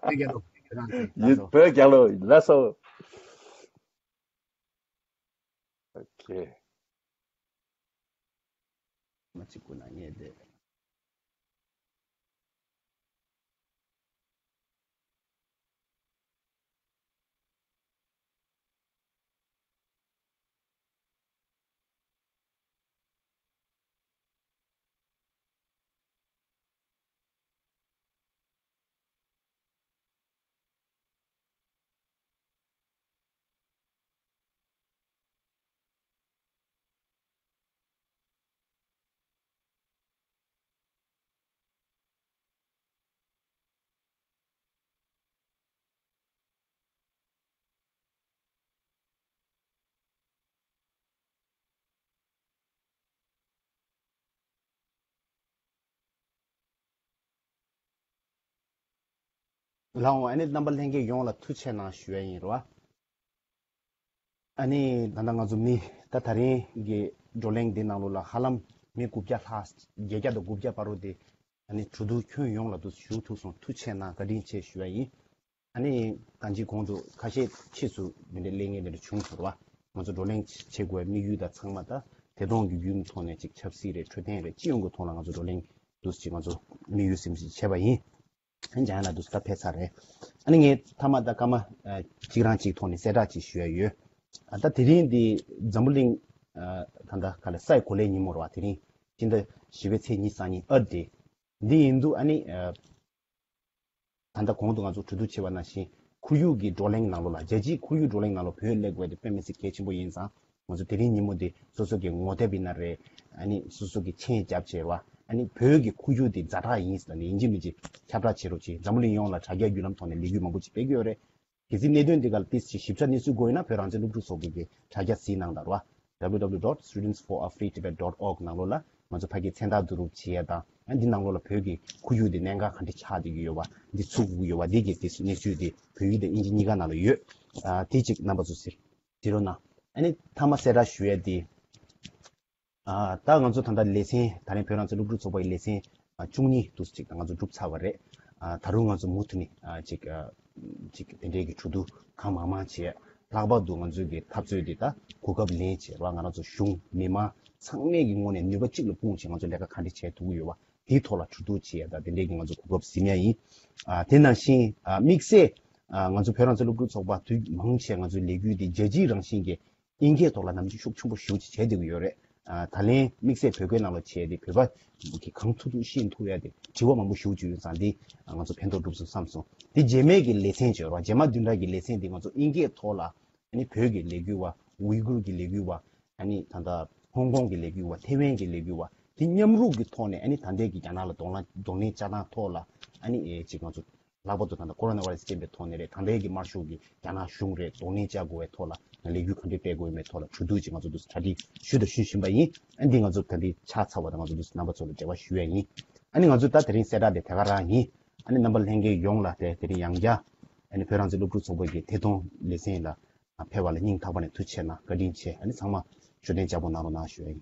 བོད་རྒྱལ་ལོ། ཡིན། བོད་རྒྱལ་ལོ། ལགས་སོ། ཨོ་ཁེ། མ་གཅིག་པུ་ན་ངས་བསྡད། ལགས་འོང་། ཨ་ནི་རྣམ་པ་ལྷན་རྒྱས་ཡོངས་ལ་ཐུགས་རྗེ་གནང་ཞུ་ཡ་ཡིན་རོ། ཨ་ནི་ད་ལྟ་ང་ཚོ་མི་ད་ད་རིང་གི་བགྲོ་གླེང་འདི་ནང་ལོགས་ལ་ཧ་ལམ་མི་དགུ་བརྒྱ་ལྷག་བརྒྱད་བརྒྱ་དང་དགུ་བརྒྱ་བར་དུ་དེ་ཨ་ནི་གྲོས་བསྡུར་ཁྱོན་ཡོངས་ལ་དུ་ཞུགས་ཐུབ་སོང་། ཐུགས་རྗེ་གནང་། བཀའ་དྲིན་ཆེ་ཞུ་ཡ་ཡིན། ཨ་ནི་གང་ཅིའི་གོང་དུ་ཁ་ཤས་ཕྱིས་སུ་འདི་འདྲའི་གླེང་ངེས་འདི་འདྲ་བྱུང་ཟེར་བ། ང་ཚོ་བགྲོ་གླེང་བྱེད་དགོས་དམིགས་ཡུལ་དང་ཚང་མ་ད་དེ་དོན་གྱི་བརྒྱུད་ཐོག་ནས་ཅིག་ཆབ་སྲིད་རེད། འཕྲོད་བསྟེན་རེད། སྤྱི་ཡོངས་ཀྱི་ཐོག་ལ་ང་ཚོ་བགྲོ་གླེང་འདུག་ཅིག་ང་ཚོ་དམིགས་ཡུལ་སེམས་ཤིག་བྱས་པ་ཡིན། ཨ་ནི་འཇམ་དབྱངས་ལགས་འདུག་ད་ཕེབས་ཚར་རེད། ཨ་ནི་ངས་མཐའ་མ་ད་སྐར་མ་ཨ་གཅིག་རང་གཅིག་ཐོག་ནས་གསལ་བསྒྲགས་ཅིག་ཞུ་ཡ་ཡོད། ཨ་ད་དེ་རིང་འདི་འཛམ་བུ་གླིང་ཨ་ད་ལྟ་ག་ལ་སའི་གོ་ལའི་ཉིན་མོ་རེད་བ། དེ་རིང་སྤྱི་ཟླ་བཞི་པའི་ཚེས་ཉི་ཤུ་རྩ་གཉིས་Earth Day། འདི་ཡིན་དུས་ཨ་ནི་ཨ་ད་ལྟ་གོང་དུ་ང་ཚོ་གྲོས་བསྡུར་བྱས་པ་ནང་བཞིན་ཁོར་ཡུག་གི་བགྲོ་གླེང་ནང་ལོགས་ལ། རྒྱལ་སྤྱིའི་ཁོར་ཡུག་བགྲོ་གླེང་ནང་ལོགས་བོད་སླེབས་དགོས་དེ་དཔེ་མི་སྲིད་གལ་ཆེན་པོ་ཡིན་ཙང་། ང་ཚོ་དེ་རིང་ཉིན་མོ་འདི་སོ་སོ་གི་ངོ་དེབ་ཡིན་ན་རེད། ཨ་ནི་སོ་སོ་གི་མཆན་རྒྱབ་བྱས་ར། ཨ་ནི་བོད་ཀྱི་ཁོར་ཡུག་འདི་ཛ་དྲག་ཡིན་ཟེར་ནས་ཡིན་གཅིག་མིན་གཅིག་ཁྱབ་བསྒྲགས་བྱེད་རོགས་གྱིས། འཛམ་བུ་གླིང་ཡོངས་ལ་དྲ་རྒྱ་བརྒྱུད་ལམ་ཐོག་ནས་ལས་འགུལ་མང་པོ་ཅིག་སྤེལ་གྱི་ཡོད་རེད། གལ་སྲིད་གནད་དོན་འདི་ག་ལ་ཏིས་ཅིག་ཞིབ་ཆ་གནས་ཚུལ་དགོས་ཡོད་ན་བོད་རང་བཙན་སློབ་ཕྲུག་ཚོགས་པའི་གི་དྲ་རྒྱ་གཟིགས་གནང་དང་ར། W W W dot students for a free Tibet dot org ནང་ལོགས་ལ་ང་ཚོ་ཕ་གིའི་མཚན་རྟགས་བསྡུ་རུབ་བྱེད་ཡ་དང་། ཨ་འདི་ནང་ལོགས་ལ་བོད་ཀྱི་ཁོར་ཡུག་འདི་གནད་འགག་ག་འདྲ་ཆགས་བསྡད་ཀྱི་ཡོད་པ། འདི་ཚུགས་ཀྱི་ཡོད་པ། འདི་གི་དེ་གནས་ཚུལ་འདི་བོད་ཡིག་དང་དབྱིན་ཇི་གཉིས་ཀ་ནང་ལ་ཡོད། ཨ་དེ་གཅིག་རྣམ་པ་ཚོ་ཟེར་དེ་རོ་ན། ཨ་ནི་མཐའ་མ་གསལ་བསྒྲགས་ཞུ་ཡ་དེ། ཨ་ད་ང་ཚོ་ད་ལྟ་ལེ་ཚན་ད་རིང་བོད་རང་བཙན་སློབ་ཕྲུག་ཚོགས་པ་ཡི་ལེ་ཚན་ཨ་བཅུ་གཉིས་འདུག་ཅིག་ད་ང་ཚོ་གྲུབ་ཚར་བ་རེད། ཨ་ད་རུང་ང་ཚོ་མུ་མཐུད་ནས་ཨ་ཅིག་ཨ་ཅིག་དེ་འདྲའི་གི་གྲོས་བསྡུར་གང་མང་མང་བྱས། ལྷག་པར་དུ་ང་ཚོའི་གི་འཐབ་རྩོད་འདི་ད་གོ་སྐབས་ལེན་བྱས་ར། ང་རང་ཚོ་གཞུང་མི་མང་ཚང་མས་ཀྱི་ངོས་ནས་ནུས་པ་གཅིག་ལ་སྤུངས་བྱས་ང་ཚོ་ལས་ཀ་ག་འདྲ་བྱས་ཐུབ་ཀྱི་ཡོད་པ་དེའི་ཐོག་ལ་གྲོས་བསྡུར་བྱེད་ཡ་ད་དེ་འདྲའི་གི་ང་ཚོ་གོ་སྐབས་ཟིན་ཡ་ཡིན། ཨ་དེ་ནང་བཞིན་ཨ་དམིགས་བསལ་ཨ་ང་ཚོ་བོད་རང་བཙན་སློབ་ཕྲུག་ཚོགས་པ་དུས་མང་ཆེ་ང་ཚོའི་ལས་འགུལ་འདི་རྒྱལ་སྤྱིའི་རང་བཞིན་གྱི་དབྱིན་སྐད་ཐོག་ལ་ནམ་རྒྱུན་ཤུགས་ཆེན་པོ་ཞེ་པོ་ཅིག་བྱས་བསྡད་ཀྱི་ཡོད་རེད། ཨ་ད་ལན་དམིགས་བསལ་བོད་སྐད་ནང་ལ་བྱས་ཏེ་བོད་པ་གིས་གང་ཐུབ་ཐུབ་ཤེས་ཐུབ་ཡ་དེ་དྲི་བ་མང་པོ་ཞེ་པོ་ཅིག་ཡོད་ཙང་འདི་ང་ཚོ་ཕན་ཐོགས་འགྲུབ་སོང་བསམ་སོང་། དེ་རྗེས་མའི་གི་ལེ་ཚན་བྱས་རོགས། རྗེས་མ་བདུན་ཕྲག་གི་ལེ་ཚན་འདི་ང་ཚོ་དབྱིན་སྐད་ཐོག་ལ་ཨ་ནི་བོད་ཀྱི་ལས་འགུལ་བ། ཝི་གུར་གྱི་ལས་འགུལ་བ། ཨ་ནི་ད་ལྟ་ཧོང་ཀོང་གི་ལས་འགུལ་བ། ཐེ་ཝན་གྱི་ལས་འགུལ་བ། དེ་མཉམ་རུབ་ཀྱི་ཐོག་ནས་ཨ་ནི་ད་ལྟའི་གི་རྒྱ་ནག་ལ་གདོང་ལ་གདོང་ལེན་བྱ་སྟངས་ཐོག་ལ་ཨ་ནི་ཨེ་ཅིག་ང་ཚོ་ལྷག་པར་དུ་ད་ལྟ་ཀོ་རོ་ན་བྷ་རེ་སི་ཅན་པའི་ཐོག་ནས་རེད། ད་ལྟའི་གི་དམར་ཤོག་གི་རྒྱ་ནག་གཞུང་རེད། གདོང་ལེན་བྱ་དགོས་པའི་ཐོག་ལ་ང་ལས་འགུལ་ག་འདྲས་སྤེལ་དགོས་ཡོད་མེད་ཐོག་ལ་གྲོས་བསྡུར་ཅིག་ང་ཚོ་འདུག་གྲ་སྒྲིག་ཞུས་དང་ཞུ་བཞིན་པ་ཡིན། ཨ་འདི་ང་ཚོ་ད་འདི་ཆགས་ཚར་བ་དང་ང་ཚོ་འདུག་རྣམ་པ་ཚོ་ལ་འབྲེལ་བ་ཞུ་ཡ་ཡིན། ཨ་ནི་ང་ཚོ་ད་དེ་རིང་གསལ་བསྒྲགས་དེ་དེ་ག་རང་ཡིན། ཨ་ནི་རྣམ་པ་ལྷན་རྒྱས་ཡོངས་ལ་དེ་དེ་རིང་ཡང་བསྐྱར་ཨ་ནི་བོད་རང་བཙན་སློབ་ཕྲུག་ཚོགས་པ་གི་ཐད་གཏོང་ལེ་ཚན་ལ་ཕེབས་པ་ལ་སྙིང་ཐག་པ་ནས་ཐུགས་རྗེ་ཆེ་གནང་། བཀའ་དྲིན་ཆེ། ཨ་ནི་ཚང་མ་བཞུགས་གདན་བཅར་པོ་གནང་རོགས་གནང་ཞུ་ཡ་ཡིན།